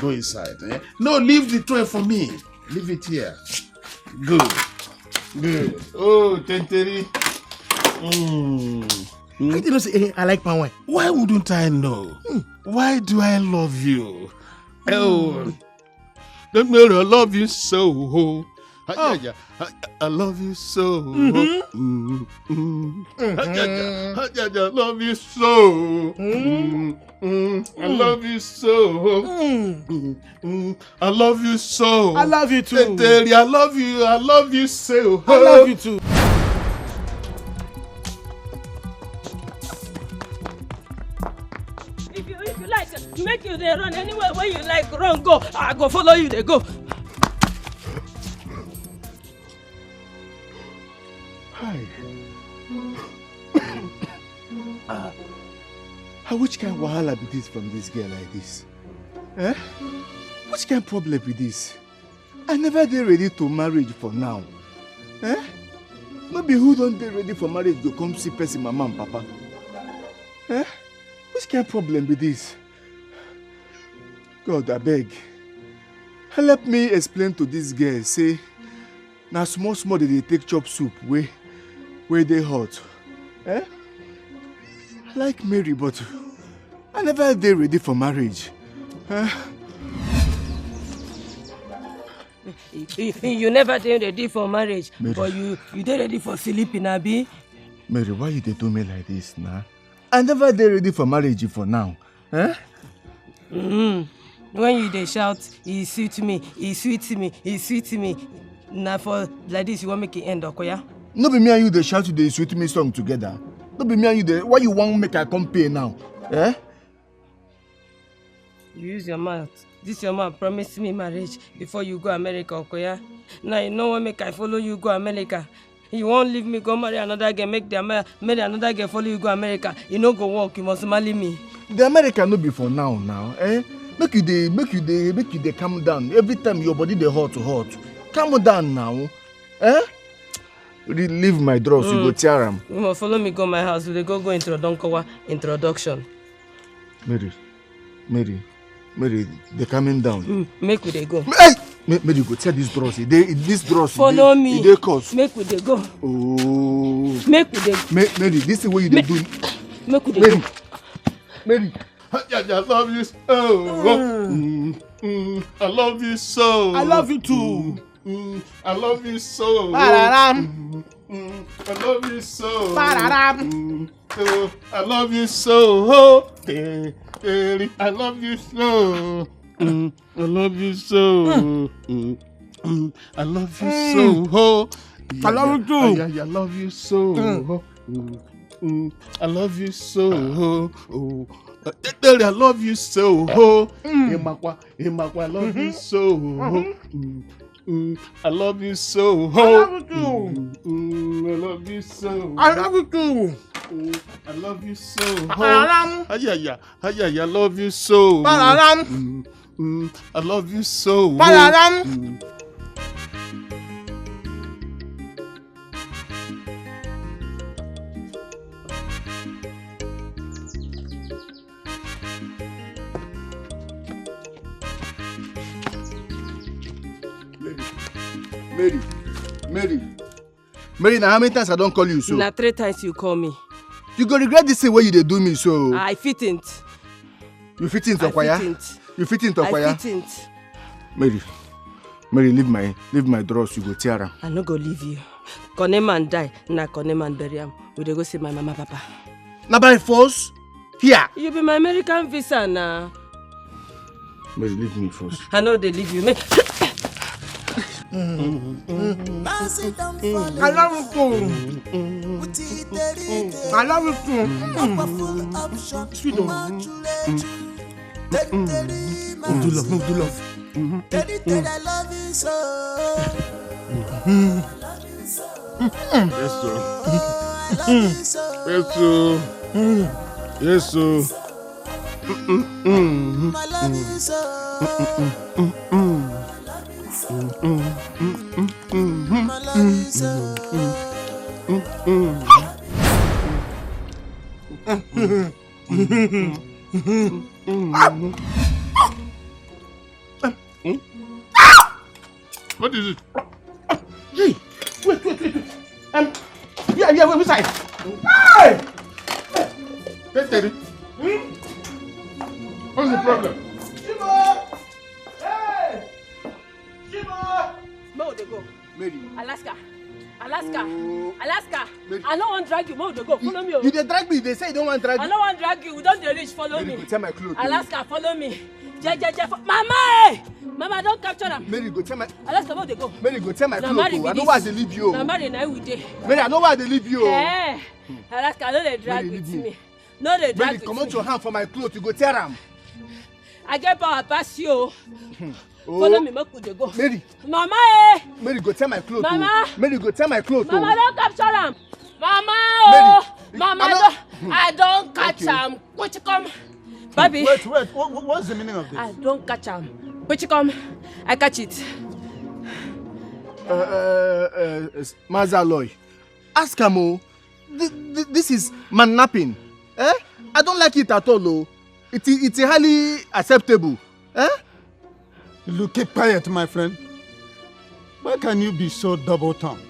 Go inside. Eh? No, leave the tray for me. Leave it here. Good. Good. Oh, Tenteri. Mm. How do you know say, eh, I like palm wine? Why wouldn't I know? Why do I love you? Oh, don't know I love you so. Oh. I love you so. Mm, mm. I love you so. Mm, mm. I love you so. Mm, mm. I love you so. I love you too. Tenteri, I love you. I love you so. I love you too. If you, if you like, make you dey run anywhere where you like, run go. I go follow you, dey go. Hi. Ah, ah, which kind wahala be this from this girl like this? Eh? Which kind problem be this? I never dey ready to marriage for now. Eh? No be who don dey ready for marriage go come see person mama and papa. Eh? Which kind problem be this? God, abeg, help me explain to this girl say na small small dem dey take chop soup wey, wey dey hot. Eh? I like Mary, but I never dey ready for marriage. Eh? You, you, you never dey ready for marriage, Mary. But you, you dey ready for sleeping, abi? Mary, why you dey do me like this, na? I never dey ready for marriage for now. Eh? Mm-hmm. When you dey shout, "E sweet me, e sweet me, e sweet me," na for like this you wan make e end, Okoya? No be me and you dey shout the "E sweet me" song together. No be me and you dey. Why you wan make I come pay now? Eh? You use your mouth. This your mouth promise me marriage before you go America, Okoya. Now you no wan make I follow you go America. You wan leave me go marry another girl, make the Amer-, marry another girl, follow you go America. E no go work. You must marry me. The America no be for now, now, eh? Make you dey, make you dey, make you dey calm down. Every time your body dey hot, hot. Calm down now, eh? Re-, leave my drawers, you go tear am. You must follow me go my house. We dey go, go introduction. Mary, Mary, Mary, dey calming down. Mm, make we dey go. Hey! Ma-, Mary, go tear this drawers. E dey, this drawers, follow me. E dey cause. Make we dey go. Oh. Make we dey. Ma-, Mary, this thing wey you dey do. Make we dey go. Mary, Mary. I love you so. Mm, mm, I love you so. I love you too. Mm, mm, I love you so. Pararam. Mm, mm, I love you so. Pararam. Mm, oh, I love you so. Oh, eh, eh, I love you so. Mm, I love you so. Mm, mm, I love you so. Oh, I love you too. Yeah, yeah, I love you so. Mm, mm, I love you so. Oh, uh, Tenteri, I love you so. Oh, Imakwa, Imakwa, I love you so. Mm, mm, I love you so. I love you too. Mm, mm, I love you so. I love you too. Mm, I love you so. Pararam. Ayaya, ayaya, I love you so. Pararam. Mm, mm, I love you so. Pararam. Mm. Mary, Mary, Mary. Mary, na how many times I don call you so? Na three times you call me. You go regret this thing wey you dey do me so. I fitn't. You fitn't, Okoya? I fitn't. You fitn't, Okoya? I fitn't. Mary, Mary, leave my, leave my drawers, you go tear am. I no go leave you. Koneman die, na Koneman bury am. We dey go see my mama, papa. Na by force? Here. You be my American visa na. Mary, leave me first. I no dey leave you. Make I love you too. I love you too. Sweet o. Move do love, move do love. Yes, sir. Yes, sir. Yes, so. What is it? Hey, wait, wait, wait, wait. Um, yeah, yeah, wait, which side? Hey! Hey, Teddy. Hmm? What's the problem? Shiva! Hey! Shiva! Where would they go? Mary. Alaska. Alaska. Oh. Alaska. Mary. I no wan drag you. Where would they go? Follow me. You, oh. You dey drag me. They say you don't want drag me. I no wan drag you. We don dey reach. Follow me. Mary, go tear my clothes, oh. Alaska, follow me. Je, je, je, fo-, Mama, eh! Mama, don't capture am. Mary, go tear my Alaska, where they go? Mary, go tear my clothes, oh. I know where they leave you, oh. Na marry na we dey. Mary, I know where they leave you, oh. Eh. Alaska, no dey drag with me. No dey drag with me. Mary, comot your hand for my clothes, you go tear am. I get power pass you, oh. Oh. Follow me, make we dey go. Mary. Mama, eh! Mary, go tear my clothes, oh. Mama. Mary, go tear my clothes, oh. Mama, don't capture am. Mama, oh. Mary, Mama, I don, I don catch am. Which come? Baby. Wait, wait. What, what, what's the meaning of this? I don catch am. Which come? I catch it. Uh, uh, uh, uh, Maza Loy, ask am, oh. Th-, th-, this is mannapping. Eh? I don't like it at all, oh. It i-, it's highly acceptable. Eh? Look, keep quiet, my friend. Why can you be so double-tongued?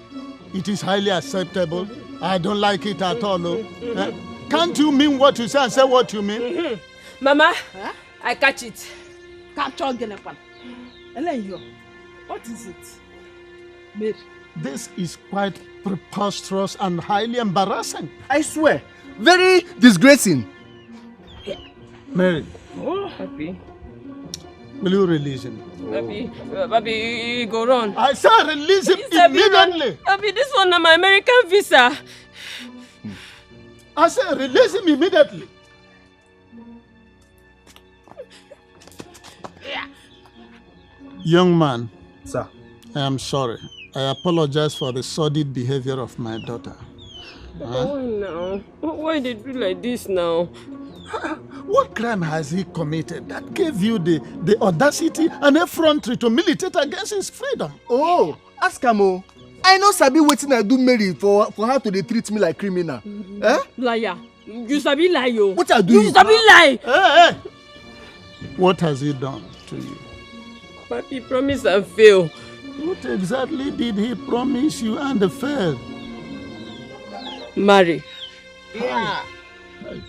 It is highly acceptable. I don't like it at all, oh. Eh? Can't you mean what you say and say what you mean? Mm-hmm. Mama, eh? I catch it. Capture Genekwan. Elenyo, what is it? Mary. This is quite preposterous and highly embarrassing. I swear, very disgracing. Mary. Oh, Papi. Will you release him? Papi, uh, Papi, you, you go run. I say release him immediately. Papi, this one na my American visa. I say release him immediately. Young man. Sir. I am sorry. I apologize for the sordid behavior of my daughter. Huh? Why now? Wh-, why they do like this now? What crime has he committed that gave you the, the audacity and effrontery to militate against his freedom? Oh, ask am, oh. I no sabi wetin I do Mary for, for her to dey treat me like criminal. Eh? Liar. You sabi lie, yo. What I do you? You sabi lie. Hey, hey. What has he done to you? Papi, promise and fail. What exactly did he promise you and fail? Marry. Yeah. Hey.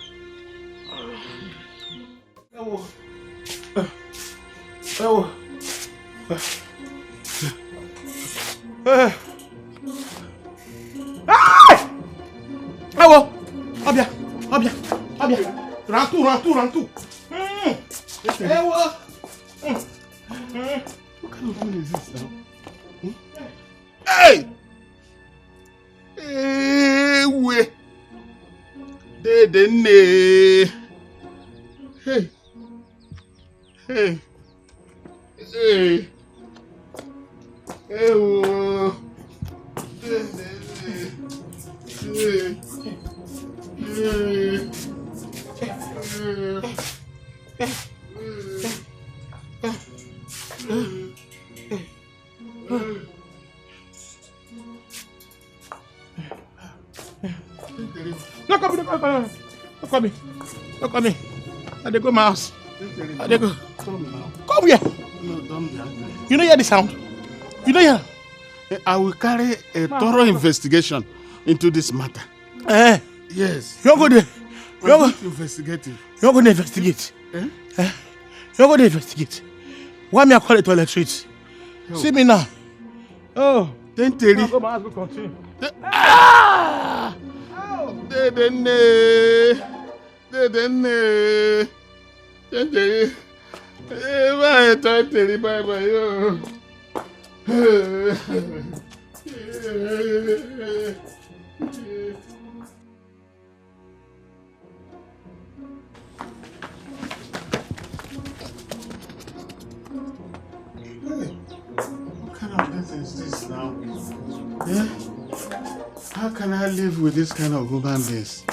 Ewo. Ewo. Hey! Ewo. Obia. Obia. Obia. Rantu, rantu, rantu. Mm. Ewo. Mm. Mm. What kind of thing is this now? Hmm? Hey! Ewe. Dede nne. Hey. Hey. Hey. Ewo. Dede nne. Hey. Hey. Hey. Hey. No, come, no, come, no, no, come here. No, come here. I dey go my house. I dey go. Come here. No, don't be angry. You no hear the sound? You no hear? Eh, I will carry a thorough investigation into this matter. Eh? Yes. You go there. You go investigate. You go investigate. Eh? Eh? You go investigate. Why me I call it toilet street? See me now. Oh. Tenteri. Go my house, go continue. Ah! Dede nne. Dede nne. Tenteri. Eh, bye, Tenteri, bye bye, yo. Hey, what kind of person is this now? Eh? How can I live with this kind of human beings?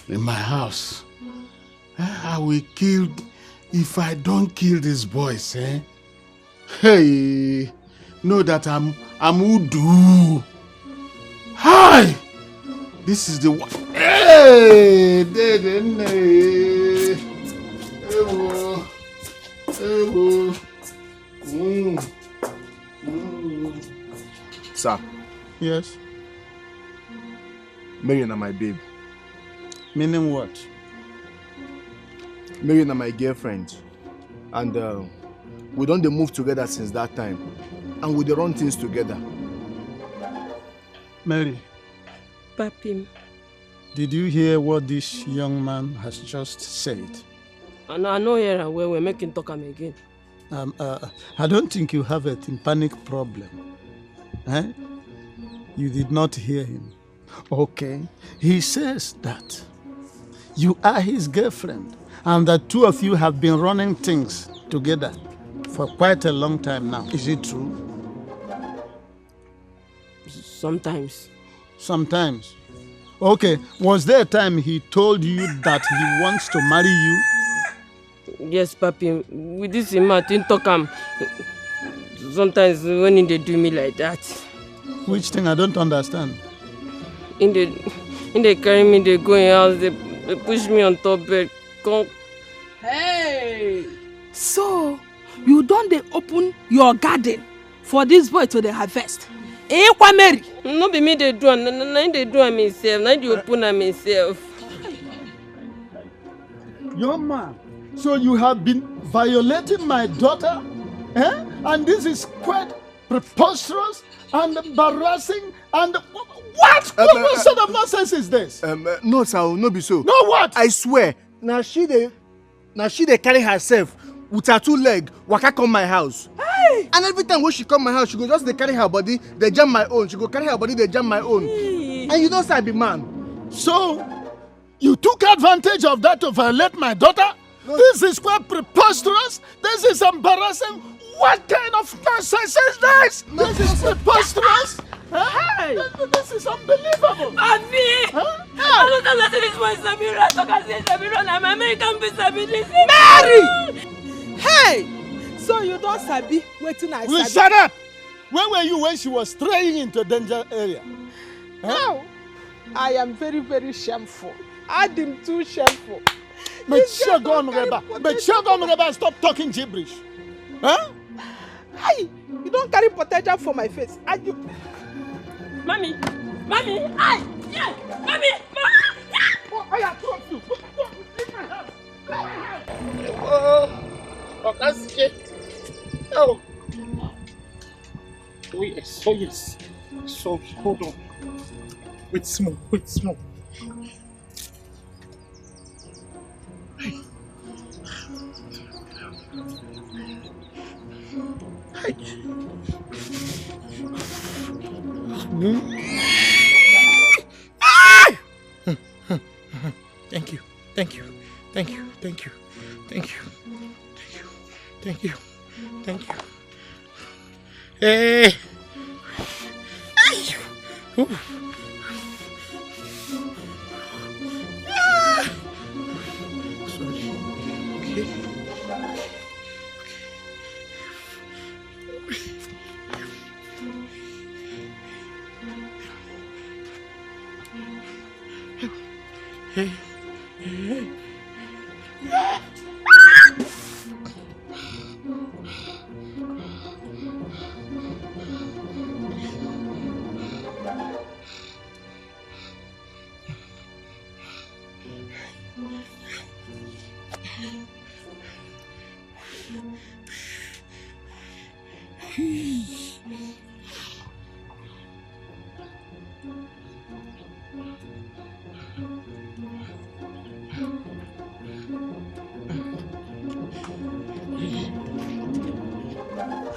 in my house. Eh, I will kill, if I don't kill these boys, eh? Hey, know that I'm I'm Udu. Hi! This is the one. Hey! Dede nne. Ewo. Ewo. Mm. Mm. Sir. Yes. Mary na my babe. Meaning what? Mary na my girlfriend. And uh, we don dey move together since that time. And we dey run things together. Mary. Papim. Did you hear what this young man has just said? I no, I no hear am well well. Make him talk am again. Um, uh, I don't think you have a tympanic problem. Eh? You did not hear him. Okay. He says that you are his girlfriend and that two of you have been running things together for quite a long time now. Is it true? Sometimes. Sometimes. Okay, was there a time he told you that he wants to marry you? Yes, Papi. With this him mouth, he talk am. Sometimes when he dey do me like that. Which thing? I don't understand. He dey, he dey carry me, dey go in house, dey, dey push me on top bed. Come. Hey! So, you don dey open your garden for this boy to dey harvest? Eh, Kwa Mary? No be me dey do am, na, na, na him dey do am himself, na him dey open am himself. Young man, so you have been violating my daughter? Eh? And this is quite preposterous and embarrassing and what, what, uh, what uh, sort of nonsense is this? Um, uh, no, sir, no be so. No what? I swear. Now she dey, now she dey carry herself with her two leg, waka come my house. Hey! And every time when she come my house, she go just dey carry her body, dey jam my own. She go carry her body, dey jam my own. Hey! And you know say I be man. So, you took advantage of that to violate my daughter? No. This is quite preposterous. This is embarrassing. What kind of nonsense is this? No. This is preposterous. Huh? Hey! This, this is unbelievable. Papi! Huh? I don't know say this boy Samira talk as if Samira na my American visa be this. Mary! Hey! So you don sabi wetin I sabi? Will you shut up? Where were you when she was straying into danger area? Huh? Now, I am very, very shameful. I am too shameful. Mechie ọnụ gị ebe a. Mechie ọnụ gị ebe a. Stop talking gibberish. Huh? Hey, you don carry potential for my face. Are you? Mommy, mommy, I, yeah, mommy, mommy, yeah. Oh, I have told you. Leave my house. Leave my house. Oh, Okazike. Oh. Oh yes, oh yes. So hold on. Wait small, wait small. Thank you, thank you, thank you, thank you, thank you, thank you, thank you, thank you. Hey! Ay! Ooh. Ah! Sorry. Okay. Hey. Hey.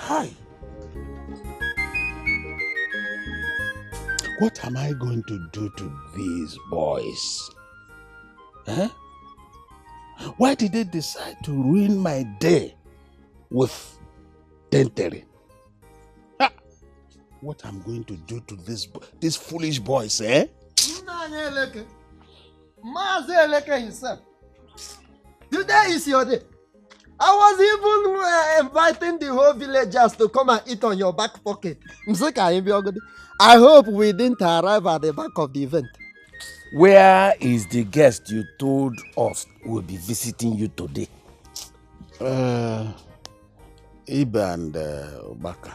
Hi. What am I going to do to these boys? Eh? Why did they decide to ruin my day with Tentere? Ha! What I'm going to do to this bo- these foolish boys, eh? Nna anyị eleke. Mazi Eleke himself. Today is your day. I was even uh, inviting the whole villagers to come and eat on your back pocket. Mzika Ibiogodi. I hope we didn't arrive at the back of the event. Where is the guest you told us will be visiting you today? Uh, Ibe and uh, Obaka,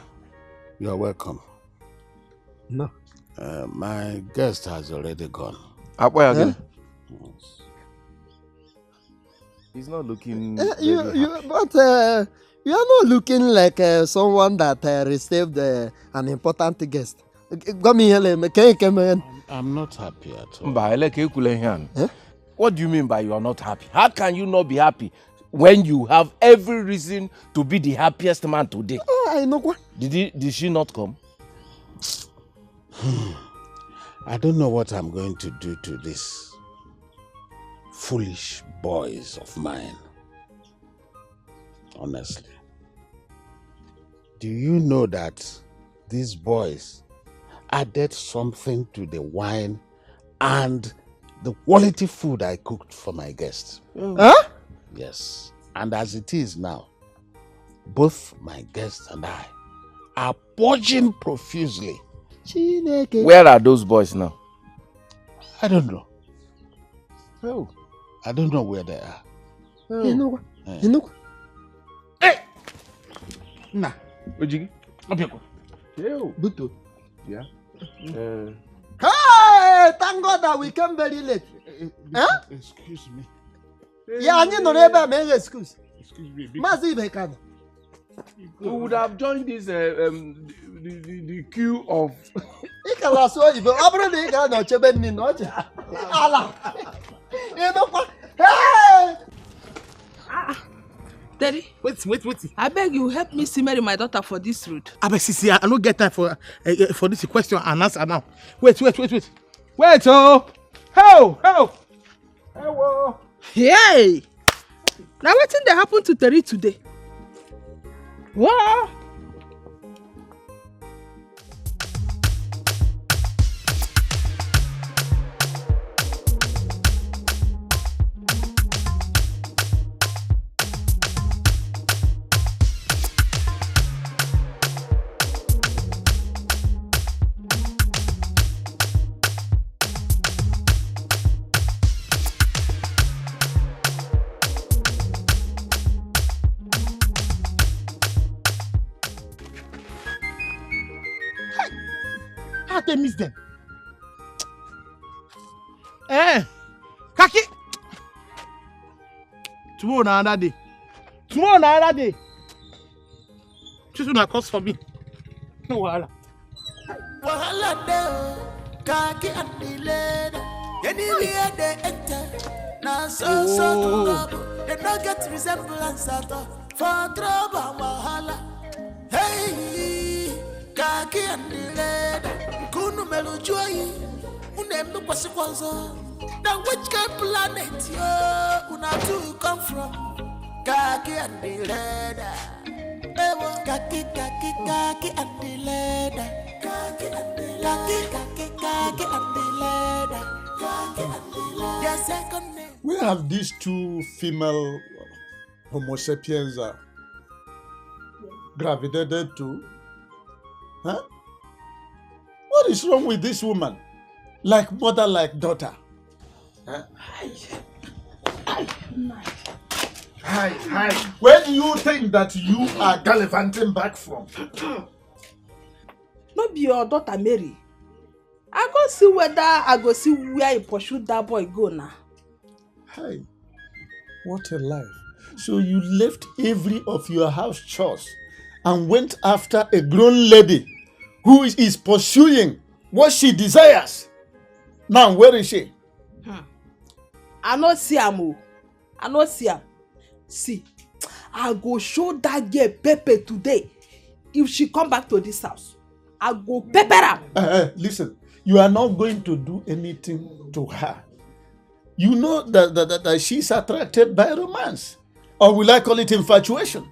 you are welcome. No. Uh, my guest has already gone. Akwa ya gịnị? He's not looking. Eh, you, very you, happy. but uh, you are not looking like uh, someone that uh, received uh, an important guest. Gwa m ihe na-eme, kee nke mere. I'm not happy at all. Mba, Eleke, ekwula ihe a. Eh? What do you mean by you are not happy? How can you not be happy when you have every reason to be the happiest man today? Ah, I know what. Did he, did she not come? I don't know what I'm going to do to these foolish boys of mine. Honestly. Do you know that these boys added something to the wine and the quality food I cooked for my guests? Huh? Yes. And as it is now, both my guests and I are purging profusely. Chineke. Where are those boys now? I don't know. Oh. I don't know where they are. Ị nụkwa? Ị nụkwa? Nna, Ojigi. ọ bịakwa. Yo. Buto. Yeah. Uh, Hey, thank God that we came very late. Huh? Excuse me. Ya anyị nọrọ ebe a ma enye excuse. Excuse me. Biko. Maazị Ibe ka nọ. We would have joined this uh, um, the, the, the, the queue of. Ị ka na-asụ oyibo, ọ bụrụ na ị ga-anọ chebe nri na ọchị ala. Ị nụkwa? Hey! Daddy, Wait, wait, wait. I beg you help me see Mary, my daughter, for this road. Abeg, see, see, I, I no get time for uh, uh, for this question and answer now. Wait, wait, wait, wait. Wait, oh. Ho, ho. Hey! Now wetin dey happen to Terry today? Whoa! How they miss them? Eh, Kaki. Tomorrow na another day. Tomorrow na another day. Choose una cause for me. No wahala. Wahala dey, Kaki and the lady. Anywhere they enter, na so so to go. They no get resemblance at all for trouble and wahala. Hey, Kaki and the lady. Kunu meluju oyi, unu emekwasịkwa ọzọ. Na which kind planet yo una two come from? Kaki and the lady. Ewo, Kaki, Kaki, Kaki and the lady. Kaki and the lady. Kaki, Kaki, Kaki and the lady. Kaki and the lady. Their second name. Where have these two female Homo sapiens uh, gravitated to? Huh? What is wrong with this woman? Like mother, like daughter. Huh? Hi, hi. Where do you think that you are gallivanting back from? No be your daughter Mary. I go see whether I go see where you pursue that boy go now. Hi. What a life. So you left every of your house chores and went after a grown lady who is, is pursuing what she desires. Now, where is she? I no see am o. I no see am. See, I go show that girl pepper today. If she come back to this house, I go pepper am. Uh, uh, listen, you are not going to do anything to her. You know that, that, that, that she's attracted by romance. Or will I call it infatuation?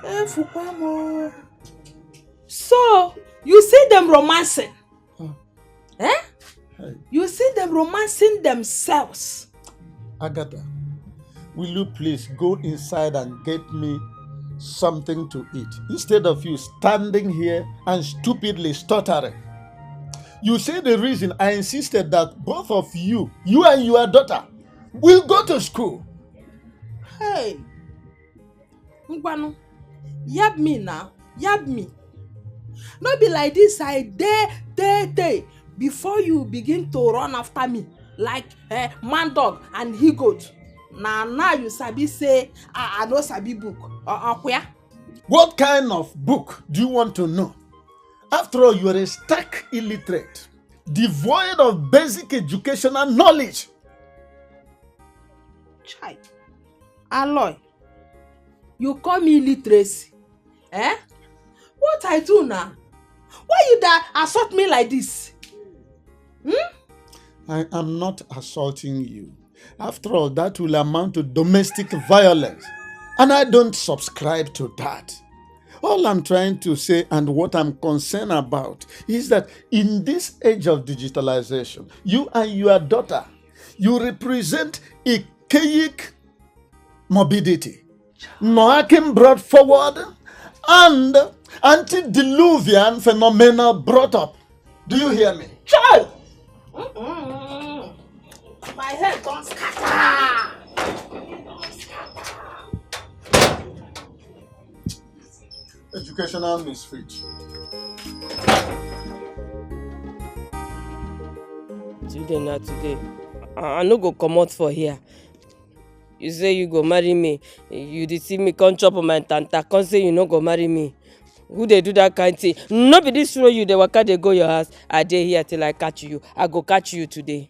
Eh, Fukwamo. So, you see them romancing? Eh? You see them romancing themselves? Agatha, will you please go inside and get me something to eat instead of you standing here and stupidly stuttering? You see the reason I insisted that both of you, you and your daughter, will go to school. Hey, Ngwanu, yab me now, yab me. No be like this I dey, dey, dey before you begin to run after me like eh, man dog and he goat. Na now you sabi say I, I no sabi book. Uh, uh, where? What kind of book do you want to know? After all, you are a stark illiterate, devoid of basic educational knowledge. Chai, Aloy, you call me illiteracy? Eh? What I do now? Why you da assault me like this? Hmm? I am not assaulting you. After all, that will amount to domestic violence. And I don't subscribe to that. All I'm trying to say and what I'm concerned about is that in this age of digitalization, you and your daughter, you represent archaic morbidity. Noakim brought forward and antediluvian phenomenal brought up. Do you hear me? Child! Mm-mm. My head don scatter. Don scatter. Educational misfit. Today na today. I, I no go comot for here. You say you go marry me, you deceive me, come chop my tanta, come say you no go marry me. Who dey do that kind thing? No be this road you dey waka dey go your house. I dey here till I catch you. I go catch you today.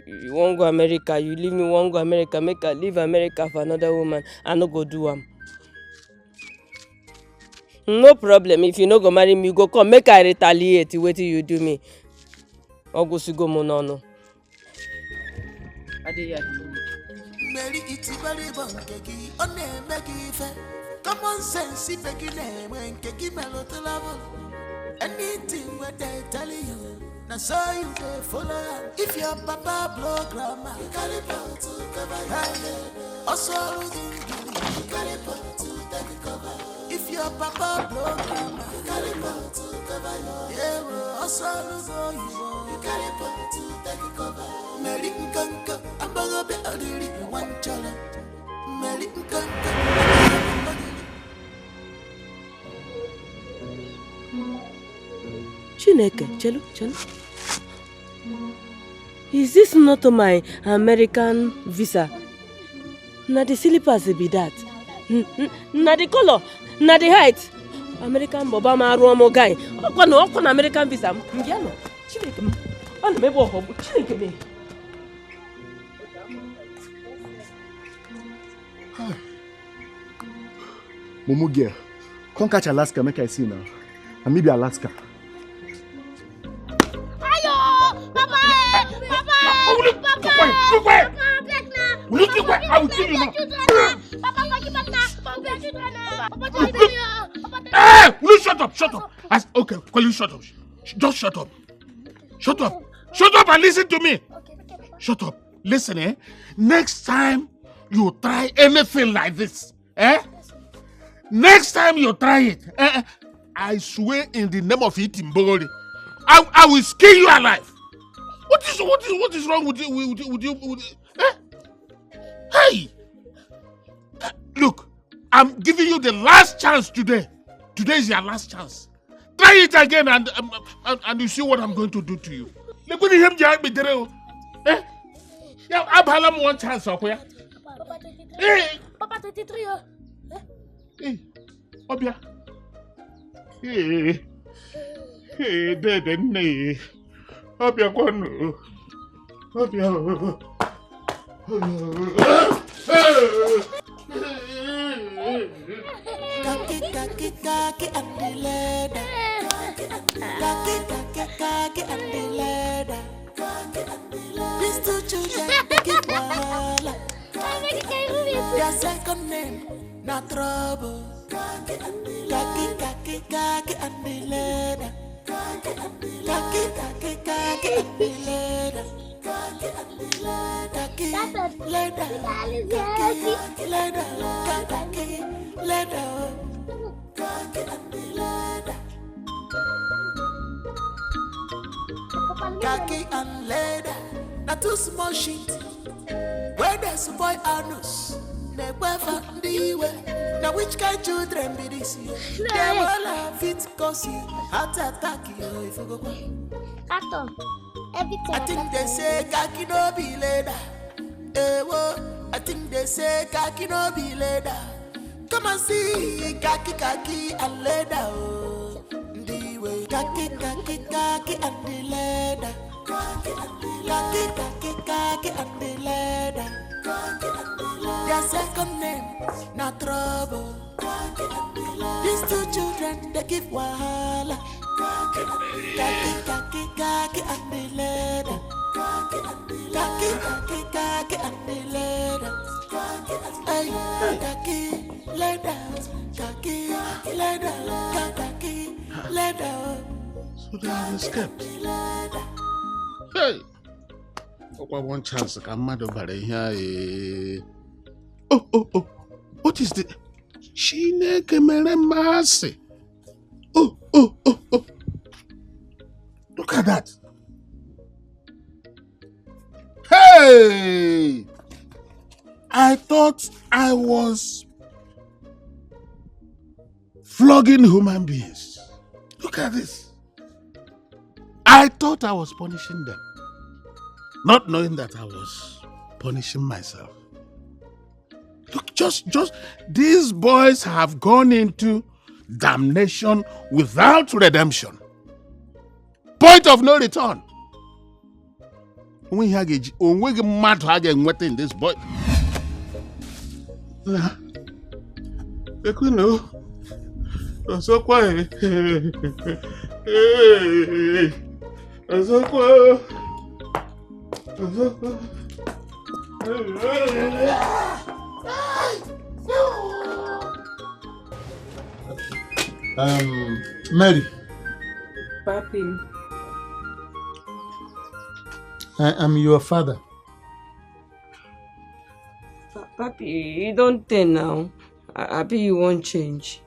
You, you wan go America, you leave me, wan go America, make I leave America for another woman. I no go do am. No problem, if you no go marry me, you go come make I retaliate wetin you do me. Ọ gwụsịgo m n'ọnụ. Adịghị ya. Meri itibere bụ nke gị, ọ na-eme gị ife. Common sense ife gị na-enwe nke gị melụ travel. Anything wey they tell you, na so you dey follow am. If your papa blow grammar, you carry pot to cover your head. Also, you carry pot to take cover. If your papa blow grammar, you carry pot to cover your head. Also, you carry pot to take cover. Meri nkanka, agbọghọbịa ọdịrị nwa nchara. Meri nkanka, agbọghọbịa ọdịrị. Chineke, chelu, chelu. Is this not my American visa? Na the slippers be that. N- n- Na the color, na the height. American boba ma arụ ọmụ guy. Ọkwa na ọkwa na American visa m. Mbịa nọ. Chineke m. Ana m ebe ọhọgbu. Chineke m. Mumu girl, come catch Alaska, make I see now. And maybe Alaska. Ayo! Papa! Eh! Papa! Eh! Papa! Papa! Abeg na! Will you keep quiet? I will kill you now. Papa, forgive us now! Papa, children now! Papa, children now! Papa, children now! Hey! Will you shut up? Shut up! I s- okay, will you shut up? Sh- Just shut up. Shut up. Shut up and listen to me. Shut up. Listen, eh? Next time you try anything like this, eh? Next time you try it, eh? I swear in the name of Itimbori, I, I will skin you alive. What is what is what is wrong with you? With, you- with, you- with, you- eh? Hey, look, I'm giving you the last chance today. Today is your last chance. Try it again and um, and, and you see what I'm going to do to you. Look what him just be there. Eh? Yeah, I've had one chance, okay? Papa, twenty-three. Hey. Papa, twenty-three. Oh. Hey, Obia. Hey, hey, dede nne. Obia kwanu. Obia. Kaki, kaki, kaki, and the leather. Kaki, kaki, kaki, and the leather. These two children, they give wahala. Their second name, na trouble. Kaki, kaki, kaki, and the leather. Kaki, kaki, kaki, and the leather. Khaki and the leather. Khaki, khaki, leather. Khaki, khaki, leather. Khaki and the leather. Khaki and leather. Na two small sheet. Where they spoil anus. They wear for the way. Now which kind children be this? They will have it cause you heart attack you if you go. Kato, everything. I think they say khaki no be leather. Eh, whoa. I think they say khaki no be leather. Come and see khaki, khaki and leather. Oh. The way khaki, khaki, khaki and the leather. Khaki, khaki, khaki and the leather. Their second name, na trouble. These two children, they give wahala. Khaki, khaki, khaki and the leather. Khaki, khaki, khaki and the leather. Hey, khaki, leather, khaki, leather, khaki, leather. So they have escaped. Hey! Ọkwa one chance ka mmadụ bara ihe a, eh. Oh, oh, oh. What is the Chineke mere mmasị? Oh, oh, oh, oh. Look at that. Hey! I thought I was flogging human beings. Look at this. I thought I was punishing them, not knowing that I was punishing myself. Look, just, just, these boys have gone into damnation without redemption. Point of no return. Onwe ihe a ga-eji, onweghị mmadụ a ga-enweta in this boy. Ekwuno, ọzọkwa, eh. Eh, ọzọkwa, ọzọkwa. Um, Mary. Papi. I am your father. Pa- Papi, you don't tell now. I, I be you won't change.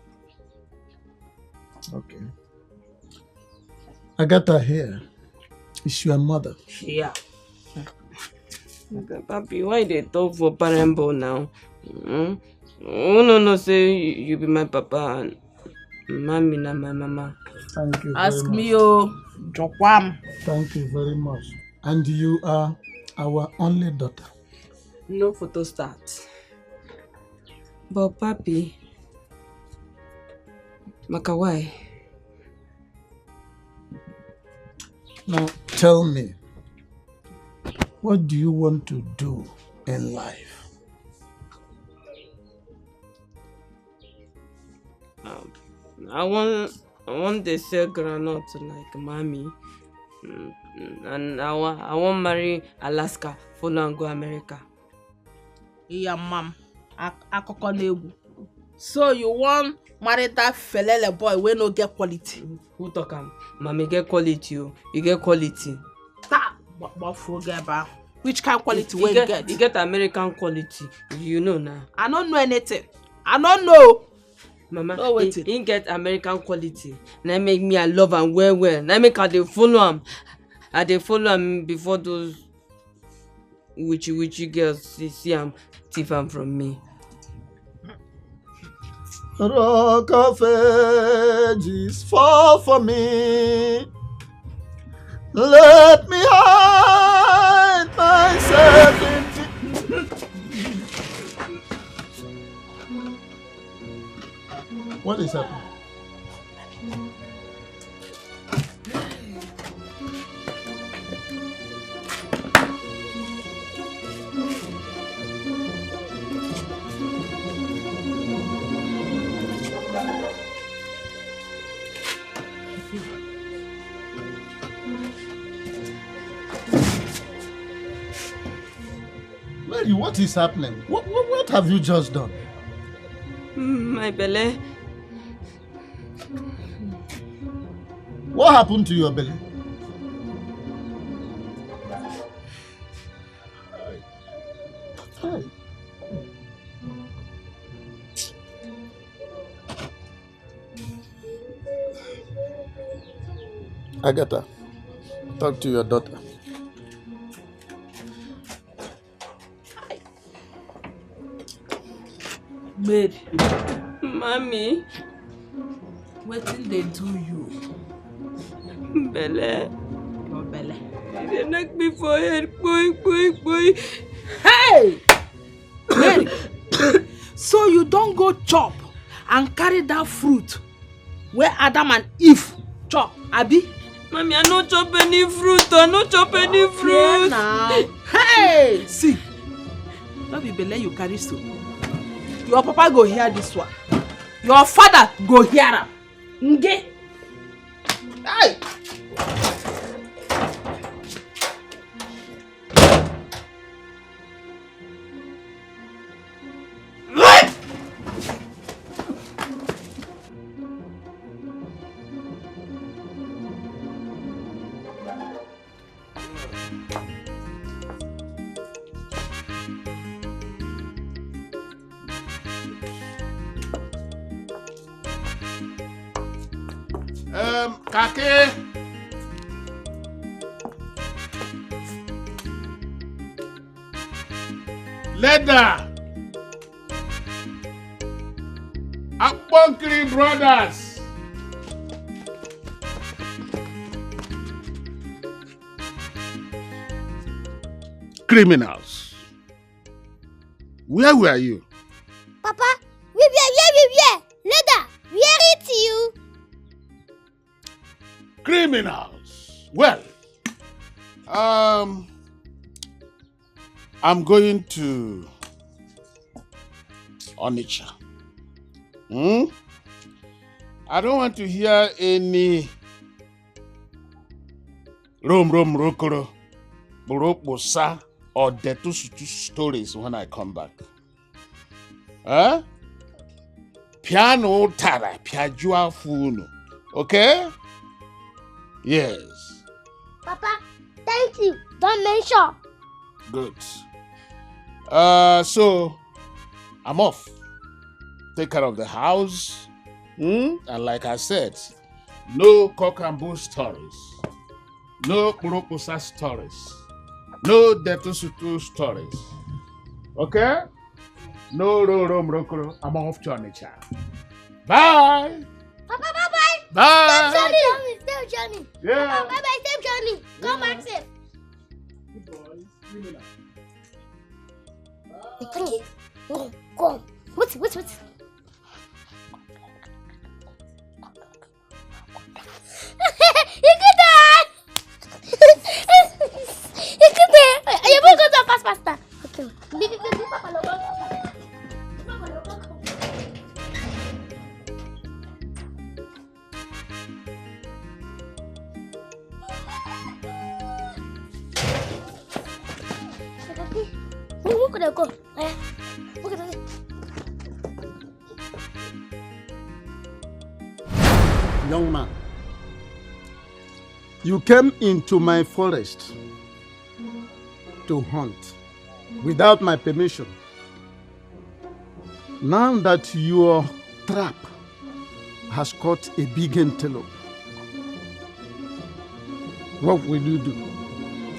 Okay. Agatha here is your mother. Yeah. Papi, why they talk for parable now? Mm? Oh, no, no, say you, you be my papa and mommy na my mama. Thank you. Ask very me, much. Oh, Jokwam. Thank you very much. And you are our only daughter. No photo start. But Papi, Maka, why? Now tell me, what do you want to do in life? Um, I want, I want to sell groundnut like mommy. Mm, mm, and I want, I want marry Alaska, follow and go America. Iya, mam. Ak- akụkọ na-egwu. So you wan marry that felele boy wey no get quality? Who talk am? Mommy get quality o. You get quality. Ta, gba- gbafuo gị ebe ahụ. Which kind quality You wey you get, get? You get American quality. You know now. I no know anything. I no know. Mama, No he, wetin? He get American quality. Na make me, I love am well well. Na make I dey follow am. I dey follow am before those witchy witchy girls see, see am thief am from me. Rock of ages, fall for me. Let me hide myself in thee. What is happening? Mary, what is happening? What, what, what have you just done? Mm, my belly. What happened to your belly? Agatha, talk to your daughter. Mary. Mommy. Wetin dey do you? Belle. Your belle. E dey knock me for head, kpoi, kpoi, kpoi. Hey! Mary, so you don go chop and carry that fruit wey Adam and Eve chop, abi? Mommy, I no chop any fruit. I no chop any fruit. Now. Hey! See, no be belle you carry so. Your papa go hear this one. Your father go hear am. Nge. Hey! Um, Kake. Leather. Akponkiri Brothers. Criminals. Where were you? Papa, we were where we were. Leather, where it you? Criminals. Well, um, I'm going to Onitsha. Hmm? I don't want to hear any rom rom rokoro, boroposa, or detusutu stories when I come back. Huh? Piano tara, piajua funu. Okay? Yes. Papa, thank you. Don't mention. Good. Uh, so, I'm off. Take care of the house. Hmm? And like I said, no cock and bull stories. No kpurupusa stories. No detusutu stories. Okay? No ro ro mrokoro. I'm off to Onitsha. Bye. Papa, bye bye. Bye. Safe journey. Safe journey. Yeah. Papa, bye bye. Safe journey. Come back safe. Good boys. Criminal. Come, come, come. Wait, wait, wait. Ikute! Ikute! You go to fast, faster. Okay. Who could I go? Eh? Look at that. Young man, you came into my forest to hunt without my permission. Now that your trap has caught a big antelope, what will you do?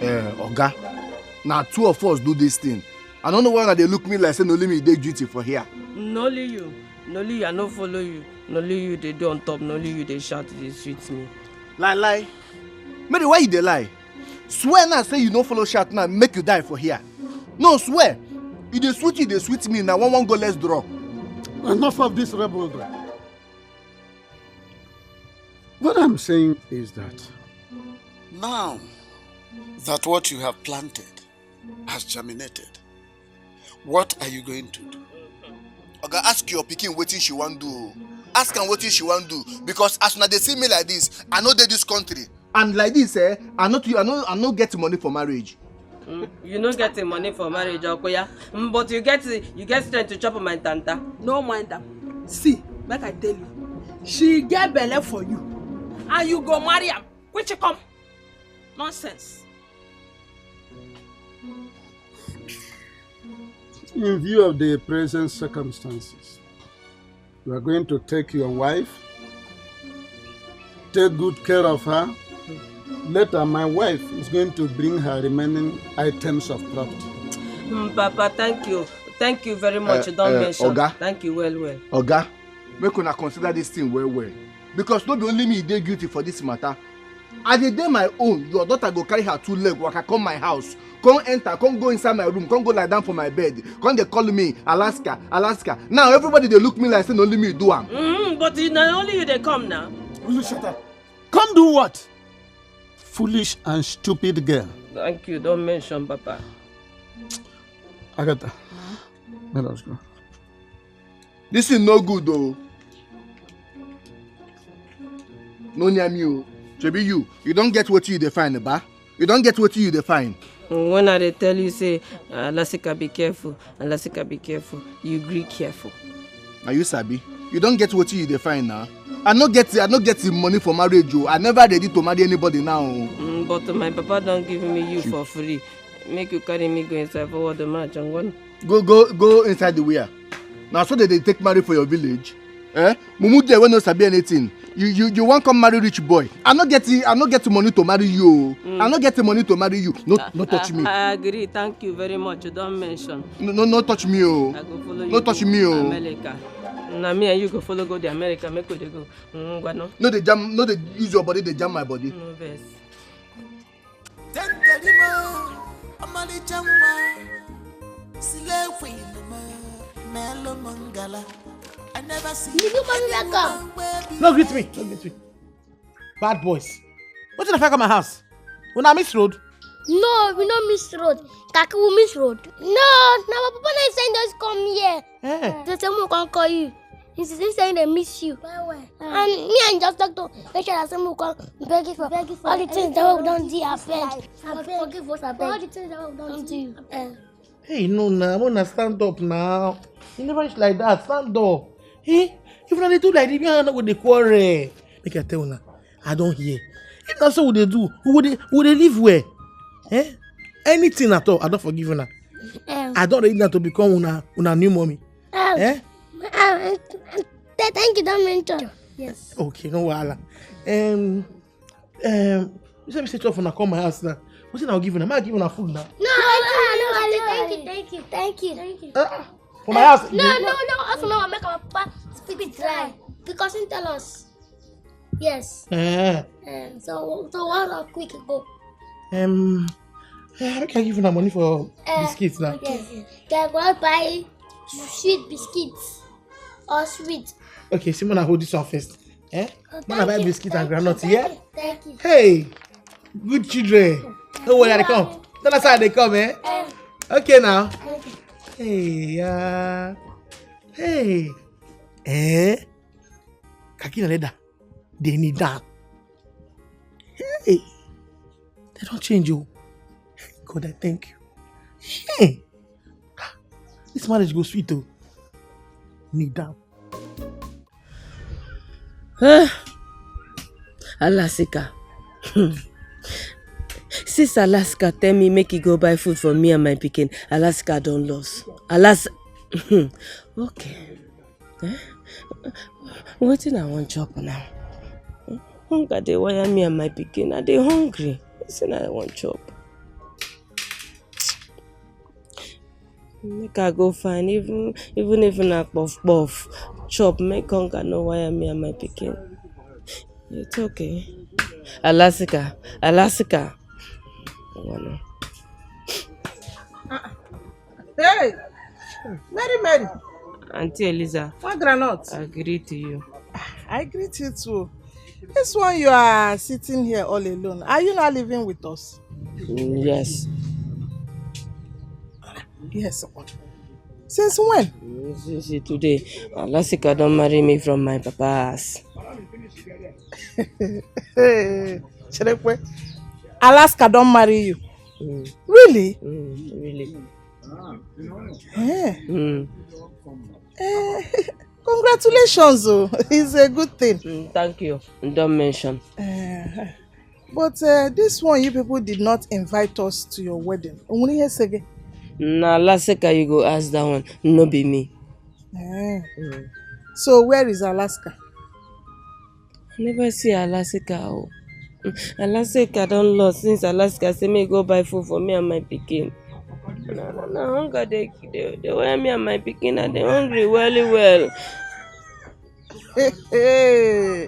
Eh, Oga, na two of us do this thing. I no know why una dey look me like say na only me dey duty for here. Na only you, na only you, I no follow you. Na only you dey do on top, na only you dey shout, dey sweet me. Lie, lie. Mary, why you dey lie? Swear now say you no follow shout now, make you die for here. No, swear. You dey sweet, you dey sweet me now. One, one go, let's draw. Enough of this ribaldry. What I'm saying is that Now that what you have planted has germinated, what are you going to do? Oga, ask your pikin wetin she wan do o. Ask am wetin she wan do, because as una dey see me like this, I no dey this country. And like this, eh, I no too, I no, I no get money for marriage. Mm, you no get the money for marriage, Okoya. Mm, but you get the, you get strength to chop my tanta. No mind am. See, make I tell you. She get belle for you. And you go marry am. Which you come? Nonsense. In view of the present circumstances, you are going to take your wife, take good care of her. Later, my wife is going to bring her remaining items of property. Mm, Papa, thank you. Thank you very much. Eh, Don't eh, mention. Oga. Thank you well, well. Oga, make una consider this thing well, well. Because no be only me dey guilty for this matter. I dey dey my own, your daughter go carry her two leg waka come my house, come enter, come go inside my room, come go lie down for my bed, come dey call me Alaska, Alaska. Now everybody dey look me like say na only me do am. Mm, but you, na only you dey come now. Will you shut up? Come do what? Foolish and stupid girl. Thank you. Don't mention, Papa. Agatha, let us go. This thing no good o. No near me o. Shebi you, you don get wetin you dey find, ba? You don get wetin you dey find? When I dey tell you say, Alasika, be careful, Alasika, be careful, you gree careful. Na you sabi. You don get wetin you dey find now. I no get, I no get the money for marriage o. I never ready to marry anybody now o. Mm, but my papa don give me you for free. Make you carry me go inside forward the match and go. Go, go, go inside the where? Na so they dey take marry for your village? Eh? Mumu there wey no sabi anything. You, you, you wan come marry rich boy? I no get, I no get money to marry you o. Mm. I no get the money to marry you. No, no touch me. I agree. Thank you very much. You don mention. No, no, no touch me o. I go follow you. No touch me o. America. Na me and you go follow go the America. Make we dey go. Mm, ngwa no. No dey jam, no dey use your body dey jam my body. No vex. Tenterimo, ọmalịcha nwa, slay queen m, melụ m ngala. I never see. You do money like that. No greet me, no greet me. Bad boys. Wetin dey find come my house? Una miss road? No, we no miss road. Kaki, we miss road. No, na my papa na send us come here. Eh. They say we come call you. He say, he say they miss you. Well, well. And me and just talk to make sure that say we come beg you for all the things that we don do, abeg. Abeg, forgive us, abeg. All the things that we don do. Eh. Hey, no, now, I wanna stand up now. You never reach like that. Stand up. Hey, if una dey do like this, me and una go dey quarrel. Make I tell una, I don hear. If na so we dey do, we go dey, we go dey live well. Eh? Anything at all, I don forgive una. Um, I don ready now to become una, una new mommy. Um, Eh? um, th- thank you, don mention. Yes. Okay, no wahala. Um, um, you say me say twelve una come my house now. Wetin I go give una? Make I give una food now. No, no, no, no, thank you, thank you, thank you, thank you. Ah, for my house? No, no, no, also make our papa spit dry because he tell us. Yes. Eh. Eh, so, so one hour quick go. Um, eh, make I give una money for Eh, biscuits now. Yes. They go buy sweet biscuits or sweet. Okay, Simona, hold this one first. Eh? Oh, Man, I thank buy you, biscuit and thank you, groundnut, thank yeah? you, thank you. Hey, good children. Don't worry, they come. Tell us how they come, eh? Eh. Okay now. Okay. Hey, yeah. Hey. Eh? Kaki na leather. They need that. Hey. They don't change you. Hey, God, I thank you. Hey. This marriage go sweet, oh. Kneel down. Ah, Alasika. Since Alaska tell me make he go buy food for me and my pikin, Alaska don lost. Alas, okay. Eh? Wetin I wan chop now? Hunger dey wire me and my pikin. I dey hungry. Wetin I wan chop? Make I go find, even, even if na puff puff, chop, make hunger no wire me and my pikin. It's okay. Alasika, Alasika. Ngwanu. Hey, Mary, Mary. Auntie Eliza. What groundnut? I greet you. I greet you too. This one you are sitting here all alone. Are you not living with us? Mm, yes. Yes. Since when? Mm, since today. Alasika don marry me from my papa house. Cherekwe. Alaska don marry you. Mm. Really? Mm, really. Eh. Mm. Eh, congratulations, oh. It's a good thing. Mm, thank you. Don't mention. Eh, but uh, this one, you people did not invite us to your wedding. Only yesterday. Na Alaseka you go ask that one, no be me. Eh. So where is Alaska? I never see Alaseka o. Alaseka don lost since Alaska say make e go buy food for me and my pikin. Na na na hunger dey dey dey wire me and my pikin and dem hungry well well. Hey, hey.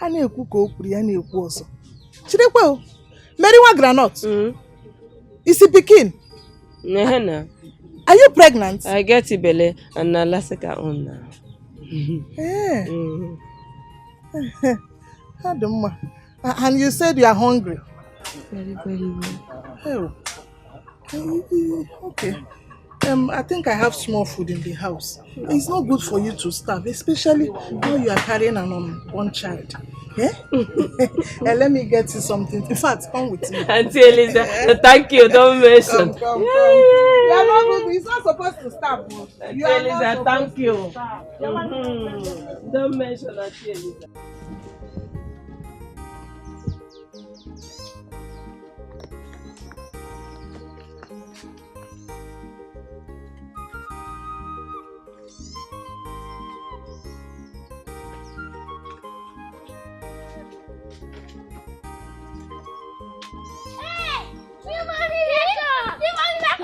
A na-ekwu ka o kwuru ya na-ekwu ọzọ. Chidekwe o, meriwa groundnut. Mm. Isi pikin. Nehe na. Are you pregnant? I get belle and na Alaseka own na. Eh. Mm. Ọ dị mma. A- And you said you are hungry. Very, very well. Oh. Eh, eh, okay. Um, I think I have small food in the house. It's not good for you to starve, especially when you are carrying an unborn child. Eh? Eh, let me get you something. In fact, come with me. Auntie Eliza, thank you. Don't mention. Come, come, come. You are not good. It's not supposed to starve. Oh. You are not Eliza, supposed thank to you. Starve. Mm-hmm. Don't mention Auntie Eliza.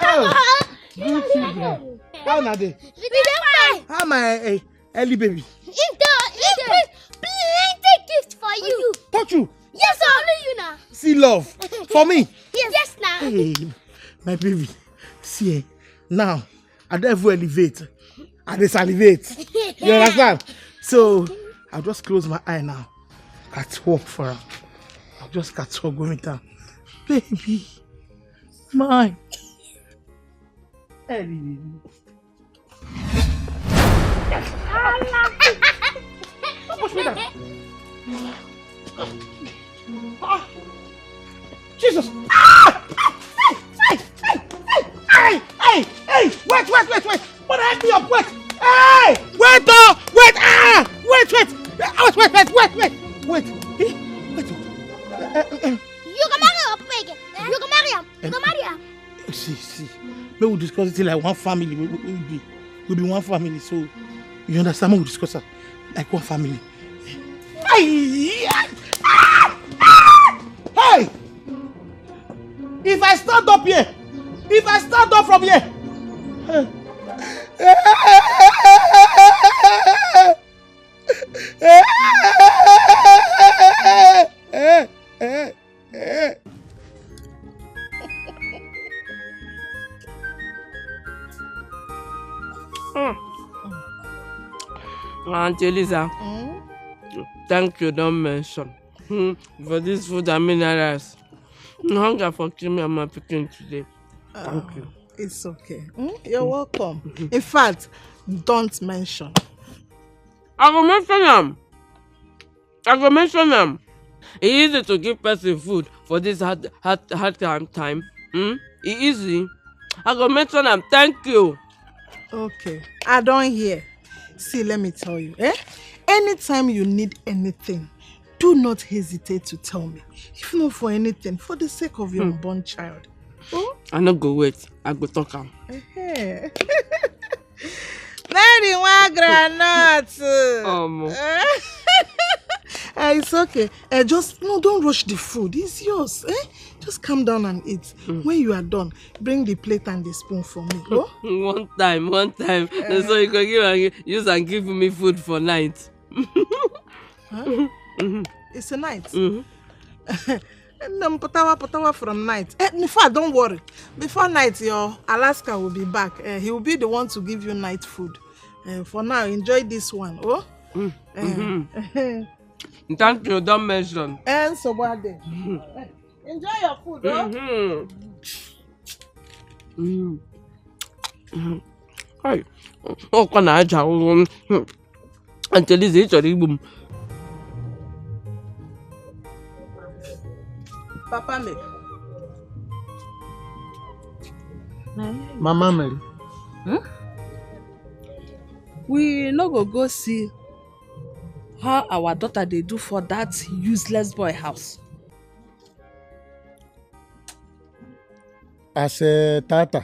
Oh, good children. How na dey? We dey fine. How my eh, early baby? Into, into plenty gift for you. Touch you. Yes, only you now. See love for me. Yes, yes now. Hey, my baby. See, eh, now I don't even elevate. I dey salivate. You understand? So I'll just close my eye now. Catwalk for her. I'll just catwalk going down. Baby, mine. Hey, baby. Don't push me down. Ah! Jesus! Ah! Hey! Hey! Hey! Hey! Hey! Hey! Wait! Wait! Wait! Wait! What help me up? Wait! Hey! Wait! Oh! Wait! Ah! Wait! Wait! Ah, wait! Wait! Wait! Wait! Wait! Hey! Wait! Oh. Uh, uh, uh. You go marry your pig. You go marry him. You go marry him. See, see, make we discuss it like one family. We, we, we be, we be one family, so you understand? Make we discuss it like one family. Hey! Ah! Ah! Hey! If I stand up here, if I stand up from here, Auntie Eliza, thank you, don't mention. Hmm, for this food and minerals. Hunger for kill me and my pikin today. Thank you. It's okay. Hmm? You're welcome. In fact, don't mention. I go mention am. I go mention am. E easy to give person food for this hard hard hard time time. Hmm? E easy. I go mention am. Thank you. Okay, I don hear. See, let me tell you, eh? Anytime you need anything, do not hesitate to tell me. If not for anything, for the sake of your unborn child. I no go wait. I go talk am. Mary wan groundnut. Omo. Ah, it's okay. Eh, just no, don't rush the food. It's yours. Eh? Just calm down and eat. When you are done, bring the plate and the spoon for me. Oh? One time, one time. So you go give and use and give me food for night. It's a night. Nne m pụtawa pụtawa from night. Eh, in fact, don't worry. Before night, your Alaska will be back. Eh, he will be the one to give you night food. Eh, for now, enjoy this one. Oh? Eh. Thank you, don't mention. Eh, nsogbu adị. Eh, enjoy your food. Oh? Hey, ọkwa na aja ụrụ. Auntie Eliza, ị chọrọ igbu m. Papa Mary. Mama Mary. We no go go see how our daughter dey do for that useless boy house. As a tata,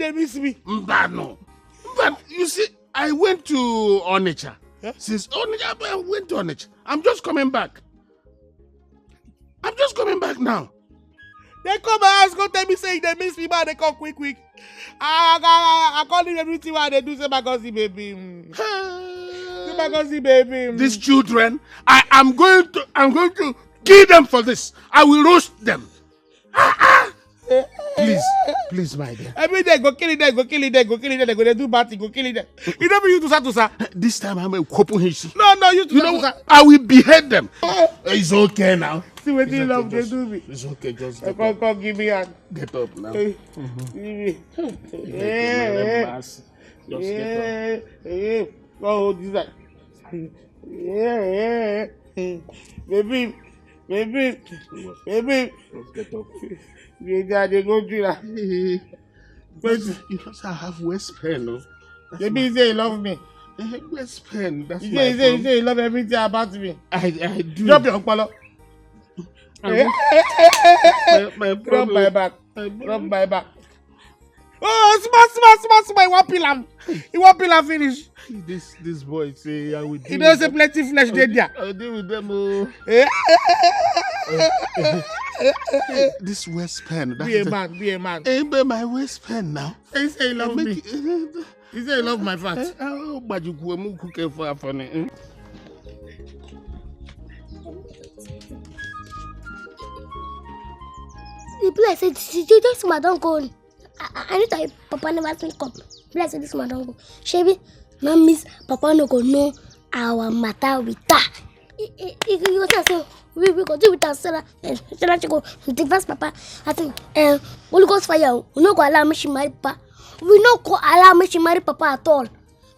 they miss me. Mbano. But you see, I went to Onitsha. Yeah? Since Onitsha, I went to Onitsha. I'm just coming back. I'm just coming back now. They come my house, go tell me say they miss me, man. They come quick, quick. I, I, I, I call them everything why they do. Say my cousin baby. Mm. Say my cousin baby. Mm. These children, I am going to, I'm going to kill them for this. I will roast them. Ah, ah. Please, please, my dear. Every day go kill it, they go kill it, they go kill it, they go they do bad thing, go kill it. You don't be you to sa to sa. This time I'm a kopo hishi. No, no, you to You sa know, to sa. I will behead them. It's okay now. See what It's you okay, love they just, do me. It's okay, just get Come, up. come, give me hand. Get up now. Hey, give me. If I can remember, just get up. Yeah, yeah. Oh, this one. Yeah, yeah. Baby, baby, baby. Just get up. Yeah, they go do that. But you know, sir, I have West Pen, no? Baby, say you love me. Eh, West Pen, that's You my say, you say, you phone. say you love everything about me. I, I do. Drop your polo. I, my, my Rub my problem. Back. I, Rub my back. Oh, smart, smart, smart, smart. You want peel am? You want peel am finish? This, this boy say I will deal You know with say them. plenty flesh dey there. I'll deal with them. Oh. Eh? This West Pen. That's Be a the- man, be a man. Eh, but my West Pen now. He say he love me. Make- eh, He say he love my fat. eh, oh, but you go move quick for for me. Eh? E be like say this this woman don go. I I I know that papa never sleep come. E be like say this woman don go. Shebi, na miss papa no go know our matter with her. E e e e go tell say we we go deal with her Sarah. Eh, Sarah she go divorce papa. I think eh Holy Ghost fire o. We no go allow make she marry papa. We no go allow make she marry Papa at all.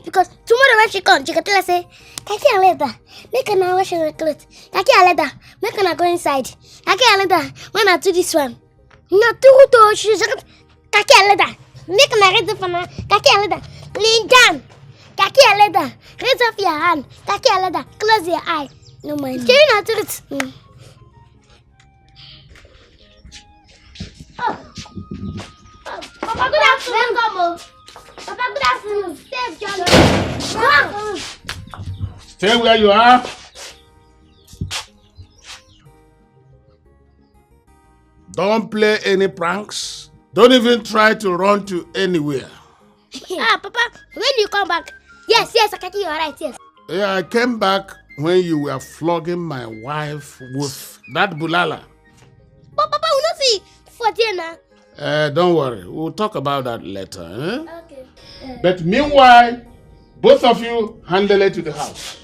Because tomorrow when she come, she go tell us say, "Kaki and leather, make una wash your clothes. Kaki and leather, make una go inside. Kaki and leather, when I do this one." Na true to she just Kaki and leather, make una raise up for now. Kaki and leather, lean down. Kaki and leather, raise up your hand. Kaki and leather, close your eye. No mind. She na truth. Mm. Oh. Oh, Papa, good afternoon. Welcome, oh. Papa, good afternoon. Safe journey. Good afternoon. Stay where you are. Don't play any pranks. Don't even try to run to anywhere. Ah, Papa, when you come back? Yes, yes, Akaki, you are right, yes. Yeah, I came back when you were flogging my wife with that bulala. But Papa, we no see for there now. Uh, don't worry, we'll talk about that later. Eh? Okay. But meanwhile, both of you handle it to the house.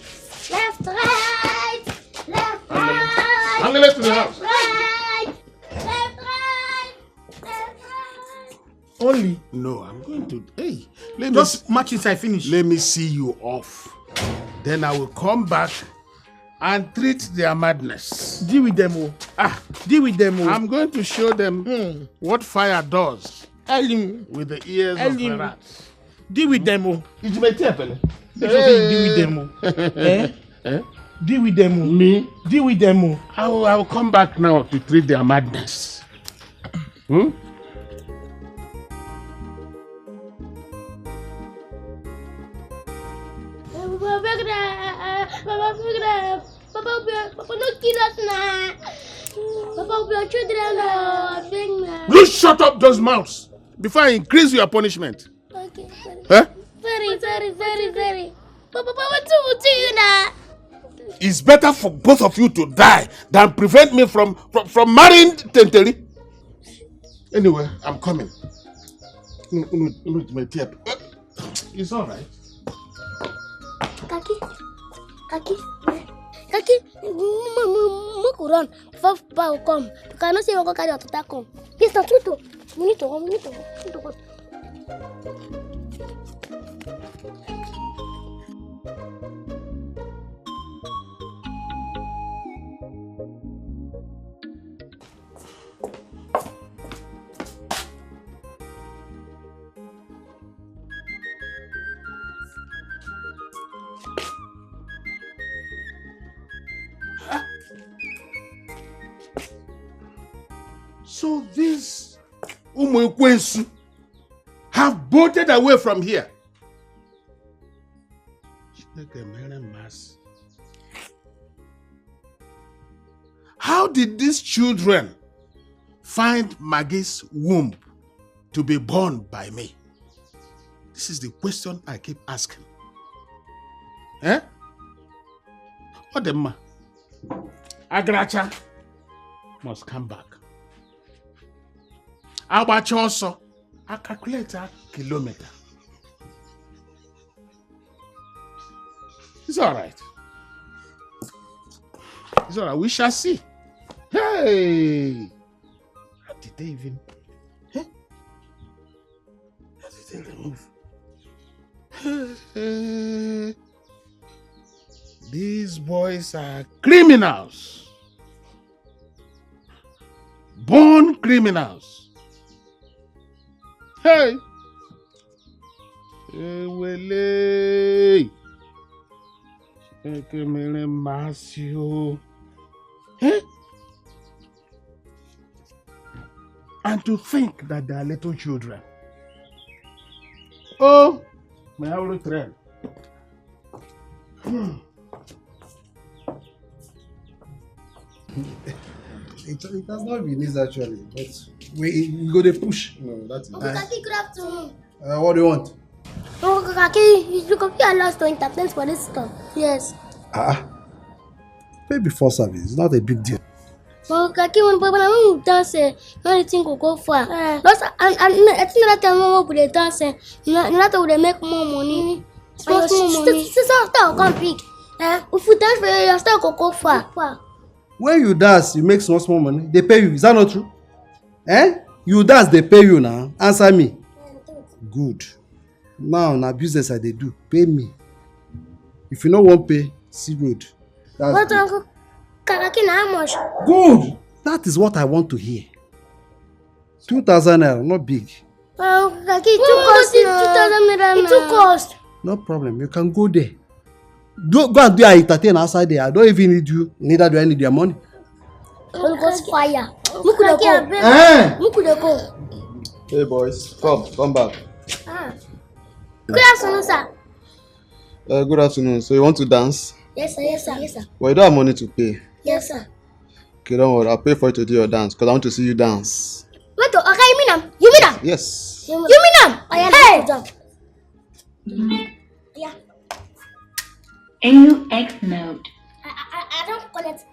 Left, right, left, right. Handle it to the house. Right, left, right, left, right. Only? No, I'm going to. Hey, let me Just s- march inside, finish. Let me see you off. Then I will come back and treat their madness. Deal with them, oh. Ah, deal with them, oh. I'm going to show them Hmm. what fire does Elim. with the ears of the Elim. rats. Deal with them, oh. It's my table. If you say you deal with them, oh. Eh? Eh? Deal with them, oh. Me? Deal with them, oh. I will, I will come back now to treat their madness. Hmm? Papa, make una, Papa, make una, Papa, we are, Papa, no kill us now. Papa, we are children now. Beg now. You shut up those mouths before I increase your punishment. Okay, sorry. Eh? Sorry, sorry, sorry, sorry. But Papa, what do we do you now? It's better for both of you to die than prevent me from, from, from marrying Tenteri. Anyway, I'm coming. Unu, unu, unu, my tear. It's all right. Kaki, Kaki, Kaki, m-, m-, m-, make we run before Papa go come. Because I know say he go carry Otota come. Yes, na true too. We need to run, we need to run, we need to run. So these Umwekwesu have bolted away from here. Chineke mere mmasị. How did these children find Magi's womb to be born by me? This is the question I keep asking. Eh? Ọ dị mma. Agaracha must come back. Agbacha ọsọ, I calculate a kilometer. It's all right. It's all right. We shall see. Hey! How did they even? Hey! How did they remove? Hey! These boys are criminals. Born criminals. Hey! Ewele! Chineke mere mmasị o. Eh? And to think that they are little children. Oh, my holy friend. Hmm. It, it has not been easy actually, but we, we go dey push. No, that is Uncle Kaki, good afternoon. Uh, what do you want? Uncle Kaki, you go fit allow us to entertain for this store. Yes. Ah, pay before service. It's not a big deal. Uncle Kaki, when, when we dance, eh, no, the thing go go far. Eh. Because I, I, I think that time when we dey dance, eh, na, na that we dey make more money. Small, small money. Sister, come big. Eh? If we dance for you, your store go go far. Far. When you dance, you make small, small money. They pay you. Is that not true? Eh? You dance, they pay you now. Answer me. Good. Now na business I dey do. Pay me. If you no wan pay, see road. That's But good. Uncle, Kakaki na how much? Good. That is what I want to hear. Two thousand naira, not big. Uncle Kakaki, it too cost. Two thousand naira. It too cost. No problem. You can go there. Do, go and do your entertain outside there. I don't even need you. Neither do I need your money. Holy Ghost fire. Make we dey go. Eh? Make we dey go. Hey boys, come, come back. Ah. Good afternoon, sir. Uh, good afternoon. So you want to dance? Yes, sir. Yes, sir. Yes, sir. Well, you don't have money to pay. Yes, sir. Okay, don't worry. I'll pay for you to do your dance because I want to see you dance. Wait, oh, okay, you mean am? You mean am? Yes. You mean am? Hey! Yeah. N U X mode. I, I, I don't collect.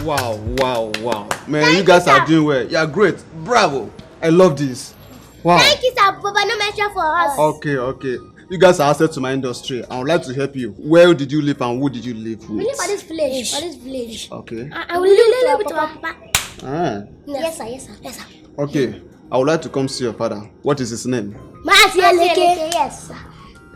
Wow, wow, wow. Man, you guys are doing well. You are great. Bravo. I love this. Wow. Thank you, sir. Baba, no mention for us. Okay, okay. You guys are asset to my industry. I would like to help you. Where did you live and who did you live with? We live at this village. At this village. Okay. I, I will live with our papa. Ah. Yes, sir. Yes, sir. Yes, sir. Okay. I would like to come see your father. What is his name? Mazieleke. Yes, sir.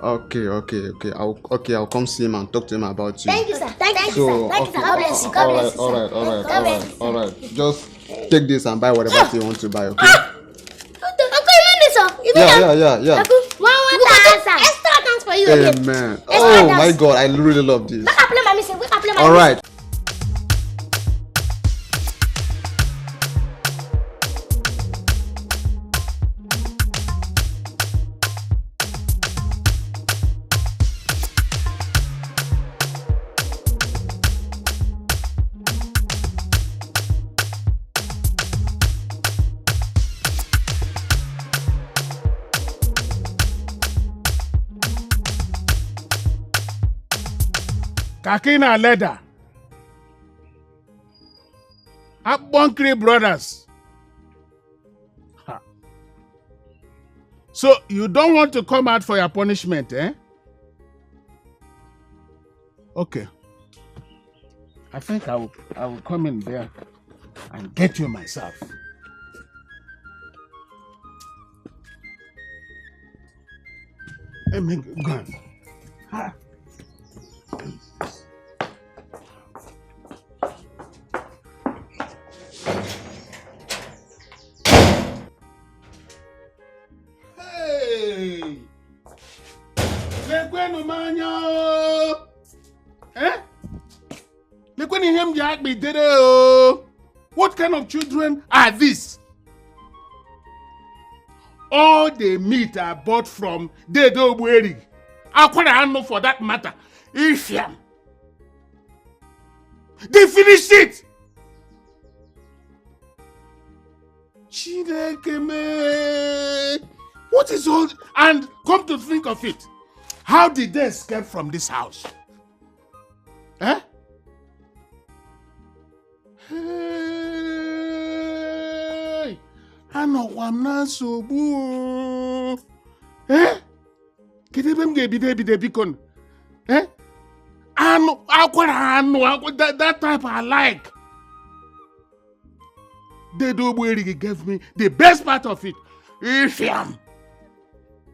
Okay, okay, okay. I'll okay, I'll come see him and talk to him about you. Thank you, sir. Thank you, so, sir. Thank okay, you, sir. God bless you. God bless you. All right, all right, all right, all right, all right. Just take this and buy whatever thing you want to buy, okay? Ah! Uncle, you mean this, sir? You mean yeah, yeah, yeah, yeah. Uncle, one, one thousand. Extra thanks for you. Amen. Oh my God, I really love this. Make I play my music. Make I play my music. All right. Kakina leather. Akponkri brothers. Ha. So you don't want to come out for your punishment, eh? Okay. I think I will, I will come in there and get you myself. Let me go. Ha. Hey! Lekwenu m anya o! Eh? Lekwenu ihe m ji akpị dere o! What kind of children are these? All the meat I bought from Dede Ogbueri, Akwara Anu for that matter, Ishiam. They finished it. Chineke me. What is all? And come to think of it, how did they escape from this house? Eh? Hey! Anọkwa m na nsogbu o. Eh? Kedu ebe m ga-ebido ebido biko nụ? Eh? Anụ, akwara anụ, akwa, that, that type I like. Dede Ogbueri gave me the best part of it. Ishiam.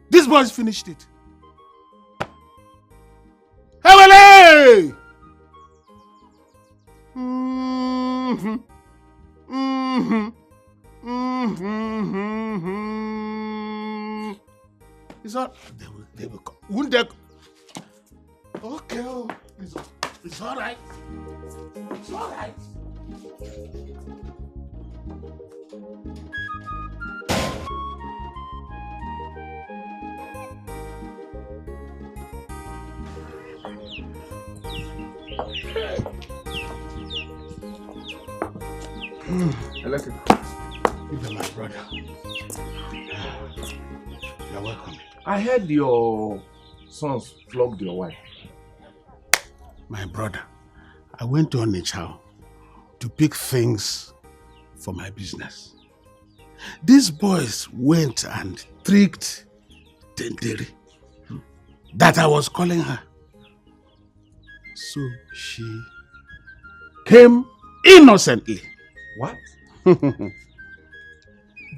These boys finished it. Ewele! Mm-hmm. Mm-hmm. Mm-hmm. It's all they will, they will come. Won't they? Okay, oh, it's all. It's all right. It's all right. Eleke, you be my brother. You're welcome. I heard your sons flogged your wife. My brother, I went to Onitsha to pick things for my business. These boys went and tricked Tenteri that I was calling her. So she came innocently. What?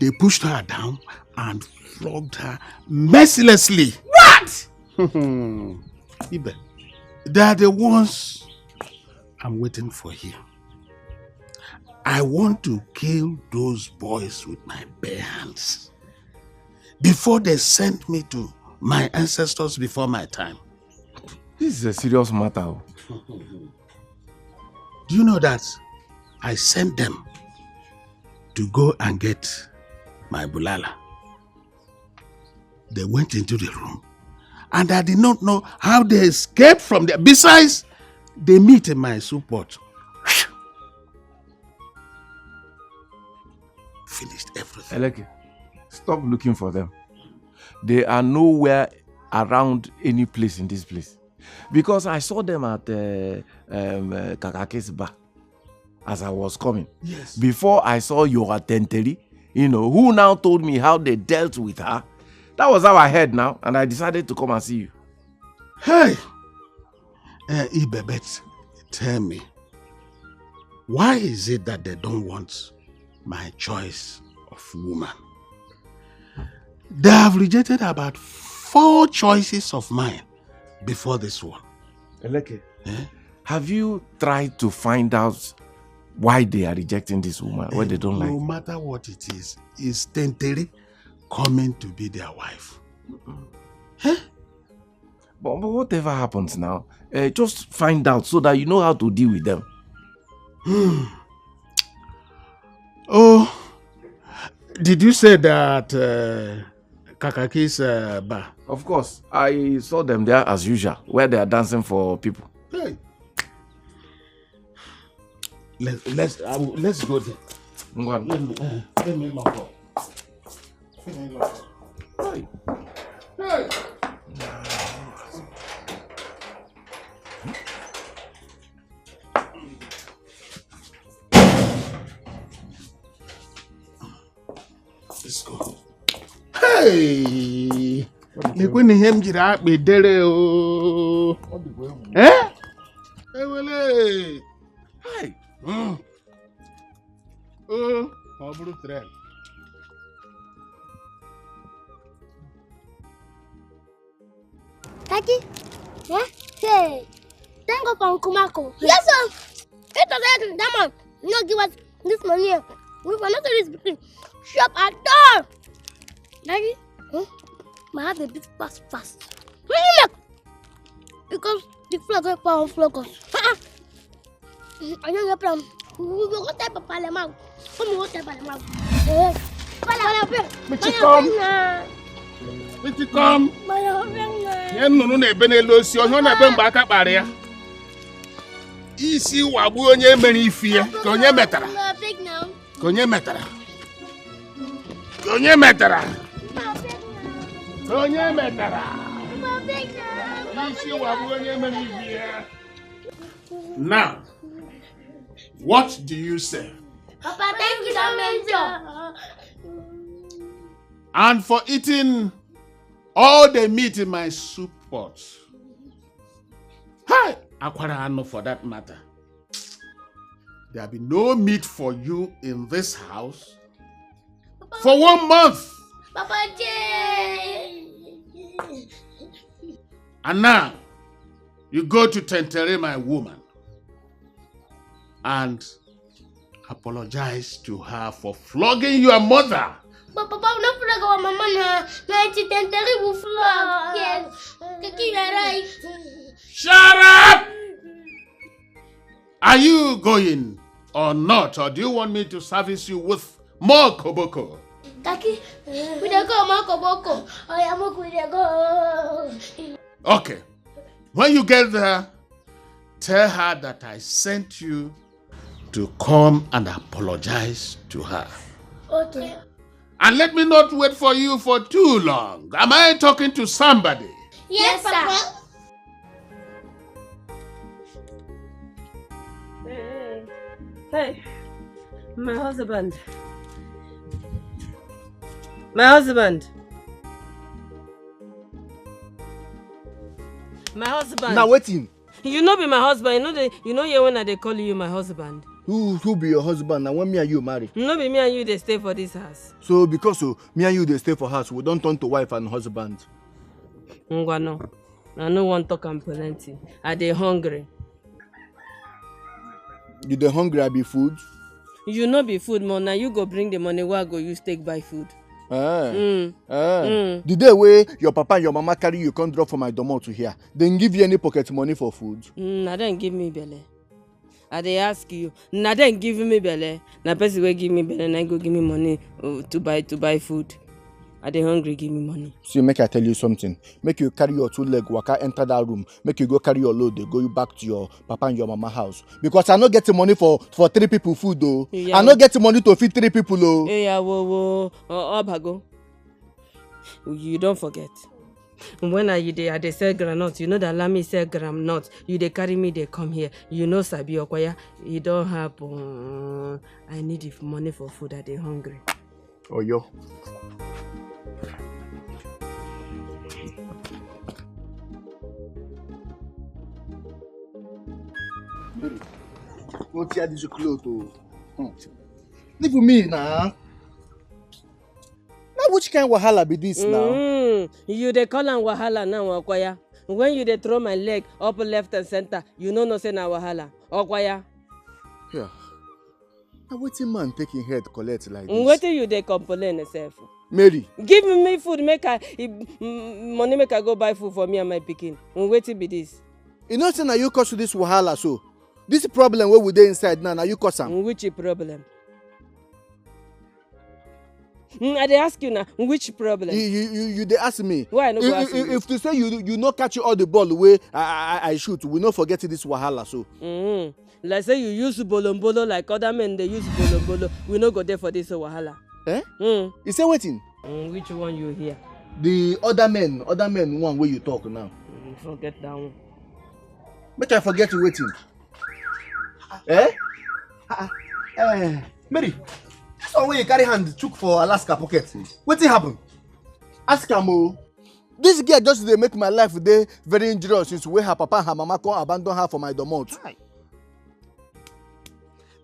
They pushed her down and flogged her mercilessly. What? Ibe, they are the ones I'm waiting for here. I want to kill those boys with my bare hands before they send me to my ancestors before my time. This is a serious matter. Oh. Do you know that I sent them to go and get my bulala? They went into the room, and I did not know how they escaped from there. Besides, they meet in my soup pot. Finished everything. Eleke, stop looking for them. They are nowhere around any place in this place. Because I saw them at uh, um, uh, Kakaki's bar as I was coming. Yes. Before I saw your Tenteri, you know, who now told me how they dealt with her. That was how I heard now, and I decided to come and see you. Hey! Uh, Ibebet, tell me, why is it that they don't want my choice of woman? They have rejected about four choices of mine before this one. Eleke, eh? Have you tried to find out why they are rejecting this woman, why they don't like? No matter what it is, is Tenteri coming to be their wife? Eh? But, but whatever happens now, uh, just find out so that you know how to deal with them. Hmm. Oh, did you say that uh, Kakaki's uh, bar? Of course, I saw them there as usual, where they are dancing for people. Hey. Let's let's uh, let's go there. Ngwa. Let me uh, let me lock up. Let me lock up. Hey. Hey. Let's go. Hey! Lekwe na ihe m jiri akpa edere o. Eh? Ewele. Hey. Mm. Oh, ọ bụrụ tren. Kaki, eh? Hey, thank God for Nkumako. Yes, sir. It was that man. No give us this money. We were not this between shop at all. Daddy, hmm? My heart a bit fast, fast. What do you make? Because the floor go power flow us. I don't get problem. We go go tell Papa Lemau. Come go tell Papa Lemau. Eh, Papa Lemau. Michikom. Michikom. Ihe nnụnụ na-ebe n'elu osisi, ọhịa ọ na-ebe mgbe aka kpara ya. Isi wagbuo onye mere ife ya, ka onye metara. Ka onye metara. Ka onye metara. Ka onye metara. Isi wagbuo onye mere ife ya. Now, what do you say? Papa, thank you so much. And for eating all the meat in my soup pot. Hey, akwara anụ for that matter. There'll be no meat for you in this house for one month. Papa J. And now, you go to Tenteri, my woman, and apologize to her for flogging your mother. But Papa, we not flog our mama now. Now it's Tenteri will flog. Yes. Kaki, you are right. Shut up! Are you going or not? Or do you want me to service you with more koboko? Kaki, we dey go, Mokoboko. Oh, yeah, Moko, we dey go. Okay. When you get there, tell her that I sent you to come and apologize to her. Okay. And let me not wait for you for too long. Am I talking to somebody? Yes, sir. Hey, hey, my husband. My husband. My husband. Now waiting. You no be my husband. You know the, you know here when I dey call you my husband. Who who be your husband? Now when me and you marry? No be me and you dey stay for this house. So because so me and you dey stay for house, we don turn to wife and husband. Ngwa no. I no wan talk am plenty. I dey hungry. You dey hungry, I be food. You no be food more. Now you go bring the money where I go use take buy food. Ah, mm. Ah. Mm. The day wey your papa and your mama carry you come drop for my domot to here, dem give you any pocket money for food? Mm, na dem give me belle. I dey ask you. Na dem give me belle. Na person wey give me belle na go give me money uh, to buy to buy food. I dey hungry, give me money. See, make I tell you something. Make you carry your two leg waka enter that room. Make you go carry your load, dey go back to your papa and your mama house. Because I no get the money for for three people food though. Yeah. I no get the money to feed three people oh. Yeah, wo wo. Oh, Obago. You don't forget. When I you dey I dey sell groundnut, you know that allow me sell groundnut. You dey carry me, dey come here. You know Sabi Okoya, e don happen. I need the money for food, I dey hungry. Oyo. Go tear this cloth o. Hmm. Leave me na. Na which kind wahala be this now? Mm, you dey call am wahala now, Okoya. When you dey throw my leg up left and center, you no know say na wahala. Okoya. Yeah. Na wetin man take him head collect like this? Wetin you dey complain sef? Mary. Give me food make I money make I go buy food for me and my pikin. Wetin be this? You know say na you cause this wahala so. This problem wey we dey inside now, na you cause am. Which problem? Mm, I dey ask you now, which problem? You you you, you dey ask me. Why I no go if, ask if, you? If to say you you no catch all the ball wey I I, I shoot, we no forget this wahala so. Mm. Like say you use bolombolo like other men dey use bolombolo, we no go there for this wahala. Eh? Mm. You say wetin? Mm, which one you hear? The other men, other men one wey you talk now. Mm, forget that one. Make I forget wetin? Eh? Ah, ah. Eh, Mary, this one wey you carry hand chook for Alaska pocket, wetin happen? Ask am o. This girl just dey make my life dey very injurious since wey her papa and her mama come abandon her for my domot.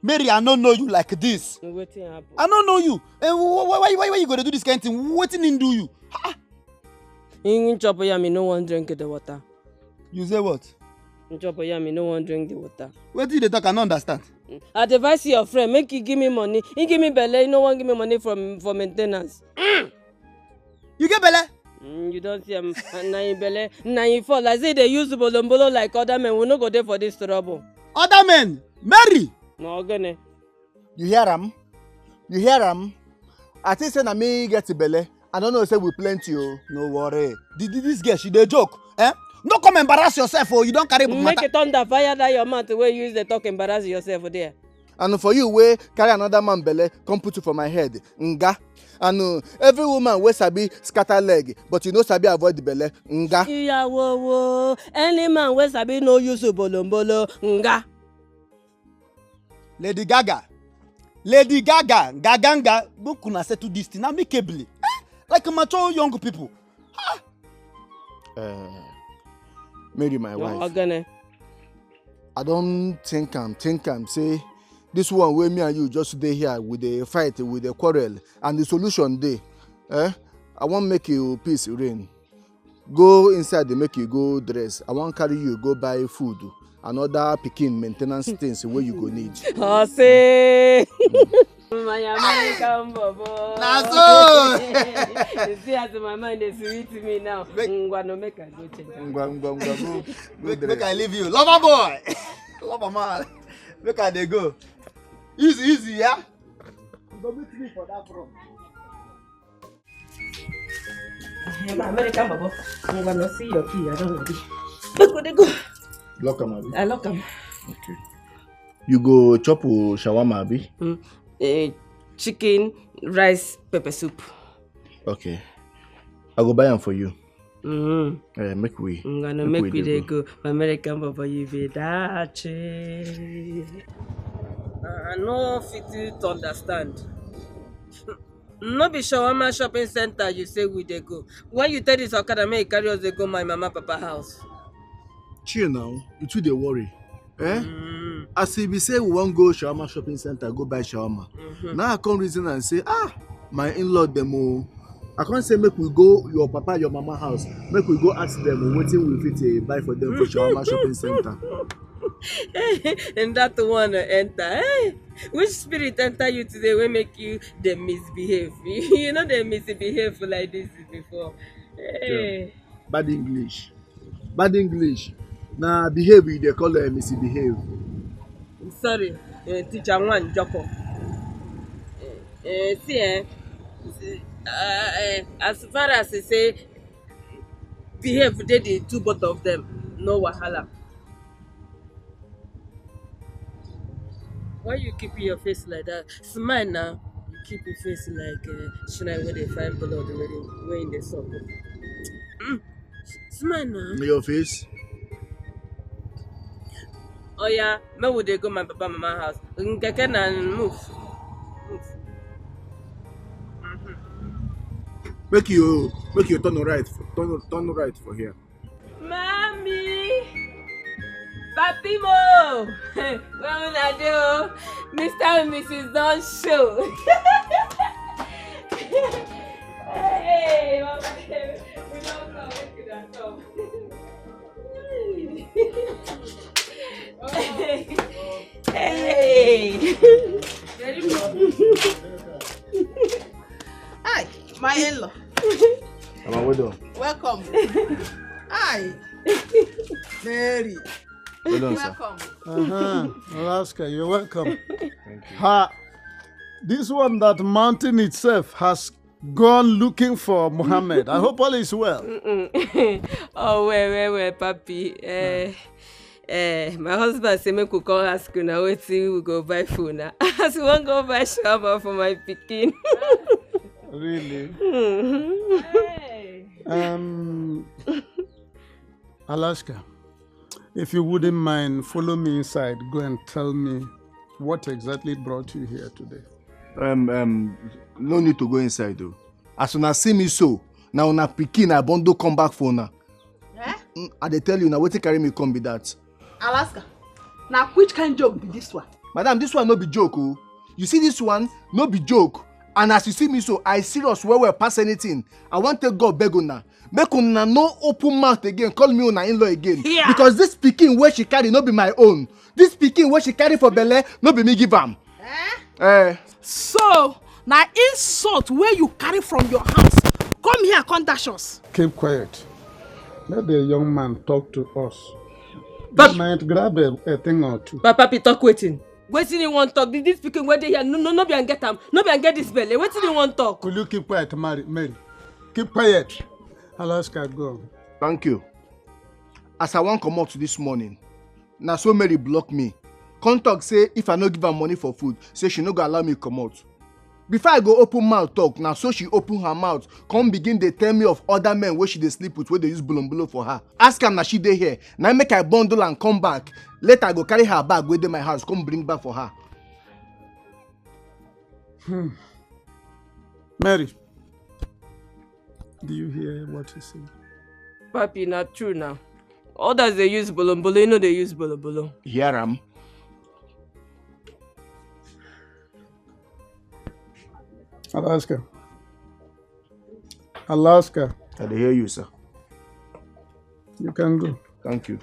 Mary, I no know you like this. Wetin happen? I no know you. Eh, why, why, why, why you go dey do this kind thing? Wetin him do you? Ah. Him chop yam, he no wan drink the water. You say what? Him chop yam, he no wan drink the water. Wetin you dey talk? I no understand. Advise your friend, make he give me money. He give me belle, he no wan give me money from for maintenance. Mm. You get belle? Mm, you don see am, na him belle, na him fault. Like say dey use bolombolo like other men, we no go dey for this trouble. Other men, Mary. Na ogene. You hear am? You hear am? I think say na me get belle. I don't know say we plenty o. No worry. This girl, she dey joke. Eh? No come embarrass yourself o. You don carry matter. Make thunder fire that your mouth wey you use dey talk embarrass yourself there. And for you wey carry another man belle come put you for my head, nga. And uh, every woman wey sabi scatter leg but you no sabi avoid the belle, nga. Iyawowo, any man wey sabi no use bolombolo, nga. Lady Gaga, Lady Gaga, Gaganga, make una settle this thing amicably, eh? Like mature young people. Ah. Uh, Mary, my wife. Ogene. I don't think am, think am. Say this one where me and you just dey here with the fight, with the quarrel, and the solution dey. Eh? I wan make you peace reign. Go inside dey make you go dress. I wan carry you go buy food and other pikin maintenance things wey you go need. Ose! My American bobo. Na so! You see as my mind dey sweet me now. Ngwa no make I go check. Ngwa ngwa ngwa go. Make I leave you. Lover boy. Lover man. Make I dey go. Easy, easy, yeah? You go meet me for that front. Hey, my American baba, I'm gonna see your key. I don't know. Make we dey go. Lock am, abi? I lock am. Okay. You go chop o shawarma, abi? Mm. Eh, chicken, rice, pepper soup. Okay. I go buy am for you. Mm-hmm. Eh, make we. I'm gonna make we dey go. My American baba, you be that. I no fit to understand. No be shawarma shopping center you say we dey go. When you tell this okada make e carry us dey go my mama papa house. Chill now, you too dey worry. Eh? Mm. As e be say we wan go shawarma shopping center go buy shawarma. Mm-hmm. Now I come reason and say, ah, my in-law dem o. I come say make we go your papa, your mama house. Make we go ask them wetin we fit eh, buy for them for shawarma shopping center. And that one uh, enter. Hey, which spirit enter you today wey make you dey misbehave? You know they misbehave like this before. Hey. Bad English. Bad English. Na behave you dey call uh, misbehave. Sorry, uh, teacher one Joko. Uh, see, eh, see, uh, uh, as far as I say, behave dey the two both of them, no wahala. Why you keep your face like that? Smile now. You keep your face like uh, shrine where they find blood where they where in the sock. Mm. Smile now. In your face. Oh yeah, me would they go my papa mama house. Nkeke na move. Move. Mm-hmm. Make you make you turn right, turn turn right for here. Mommy! Papi Mo! Where una dey o? Mister and Missus don show. Hey, Mama, we don come, make una come. Hey! Very good. Hi, my in-law. Mama, well done. Welcome. Hi. Mary. Well done, sir. Welcome. Uh-huh. Alaska, you're welcome. Thank you. Ha! This one that mountain itself has gone looking for Mohammed. I hope all is well. Oh, well, well, well, Papi. Eh, eh, my husband say make we come ask una wetin we go buy for una. As we wan go buy shawarma for my pikin. Really? Mm-hmm. Hey. Um, Alaska, if you wouldn't mind, follow me inside. Go and tell me what exactly brought you here today. Um, um, no need to go inside though. As una see me so, na una pikin I bundle come back for una. Eh? Mm, I dey tell you na wetin carry me come be that. Alaska, na which kind joke be this one? Madam, this one no be joke o. You see this one, no be joke. And as you see me so, I serious well well pass anything. I wan take God beg una. Make una no open mouth again, call me una in-law again. Yeah. Because this pikin wey she carry no be my own. This pikin wey she carry for belle no be me give am. Eh? Eh. So, na insult wey you carry from your house come here come dash us. Keep quiet. Let the young man talk to us. But he might grab a, a thing or two. But Papi, talk wetin? Wetin he wan talk? This, this pikin wey dey here, no, no, no be am get am, no be am get this belle. Wetin he wan talk? Could you keep quiet, Mary? Mary? Keep quiet. Alaska, go. Thank you. As I wan comot this morning, na so Mary block me. Come talk say if I no give am money for food, say she no go allow me comot. Before I go open mouth talk, na so she open her mouth, come begin dey tell me of other men wey she dey sleep with wey dey use bolombolo for her. Ask am na she dey here, na make I bundle and come back. Later I go carry her bag wey dey my house come bring back for her. Hmm. Mary, do you hear what he said? Papi, na true now. Others dey use bolombolo, you know they use bolombolo. Hear am? Alaska. Alaska. I dey hear you, sir. You can go. Thank you.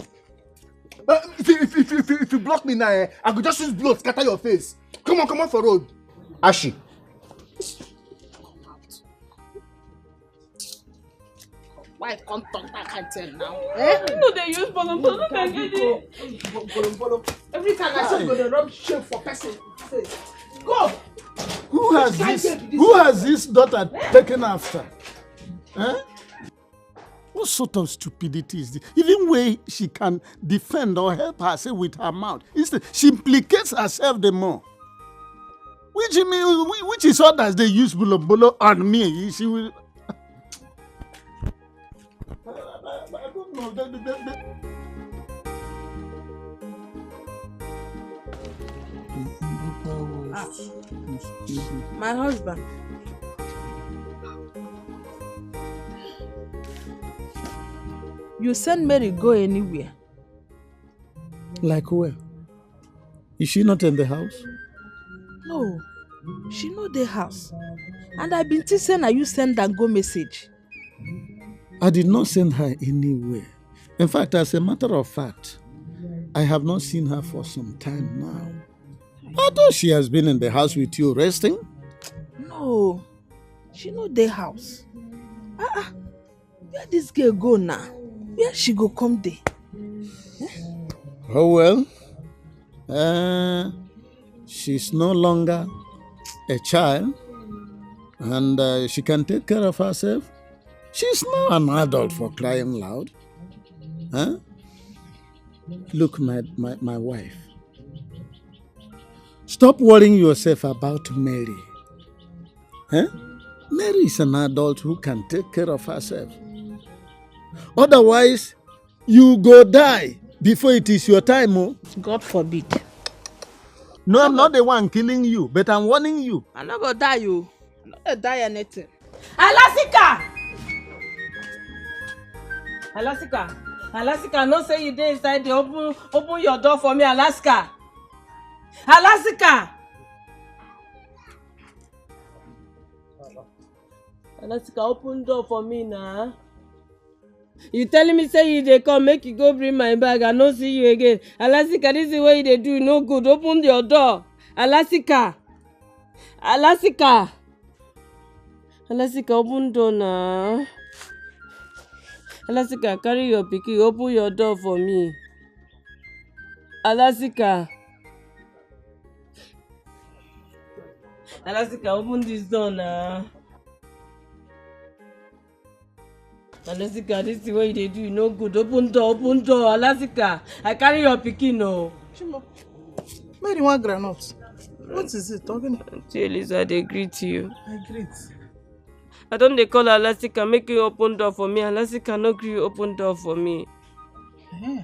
Uh, if, you, if, you, if, you, if you block me now, eh, I go just use blow scatter your face. Come on, come on for road. Ashi. Wife come talk that kind thing now. Eh? You know they use bolo bolo. Bolo bolo. Every time I say go dey rub shame for person. Say, go. Who has this? Who has this daughter taken after? Eh? What sort of stupidity is this? Even way she can defend or help herself with her mouth, instead she implicates herself the more. Which mean, which is others they use bolo bolo on me. She will. I don't know. They, they, they, they... My husband. You send Mary go anywhere? Like where? Is she not in the house? No, she no dey house. And I been think say na you send am go message. I did not send her anywhere. In fact, as a matter of fact, I have not seen her for some time now. I thought she has been in the house with you resting. No, she no dey house. Ah ah, where this girl go now? Where she go come dey? Oh well, uh, she's no longer a child, and uh, she can take care of herself. She's now an adult, for crying loud. Huh? Look, my, my, my wife. Stop worrying yourself about Mary. Eh? Mary is an adult who can take care of herself. Otherwise, you go die before it is your time. Oh. God forbid. No, I'm not the one killing you, but I'm warning you. I no go die you. I no go die anything. Alasika! Alasika! Alasika, no say you dey inside the open open your door for me, Alasika! Alasika! Alasika, open door for me now. You telling me say you dey come, make you go bring my bag. I no see you again. Alasika, this is what you dey do. No good. Open your door. Alasika. Alasika. Alasika, open door now. Alasika, carry your pikin. Open your door for me. Alasika. Alasika, open this door now. Alasika, this thing wey you dey do, you no good. Open door, open door. Alasika, I carry your pikin o. Chimo, Mary wan groundnut. What is it? Talking. Auntie Eliza, I dey greet you. I greet. I don dey call Alasika make you open door for me. Alasika no gree open door for me. Eh.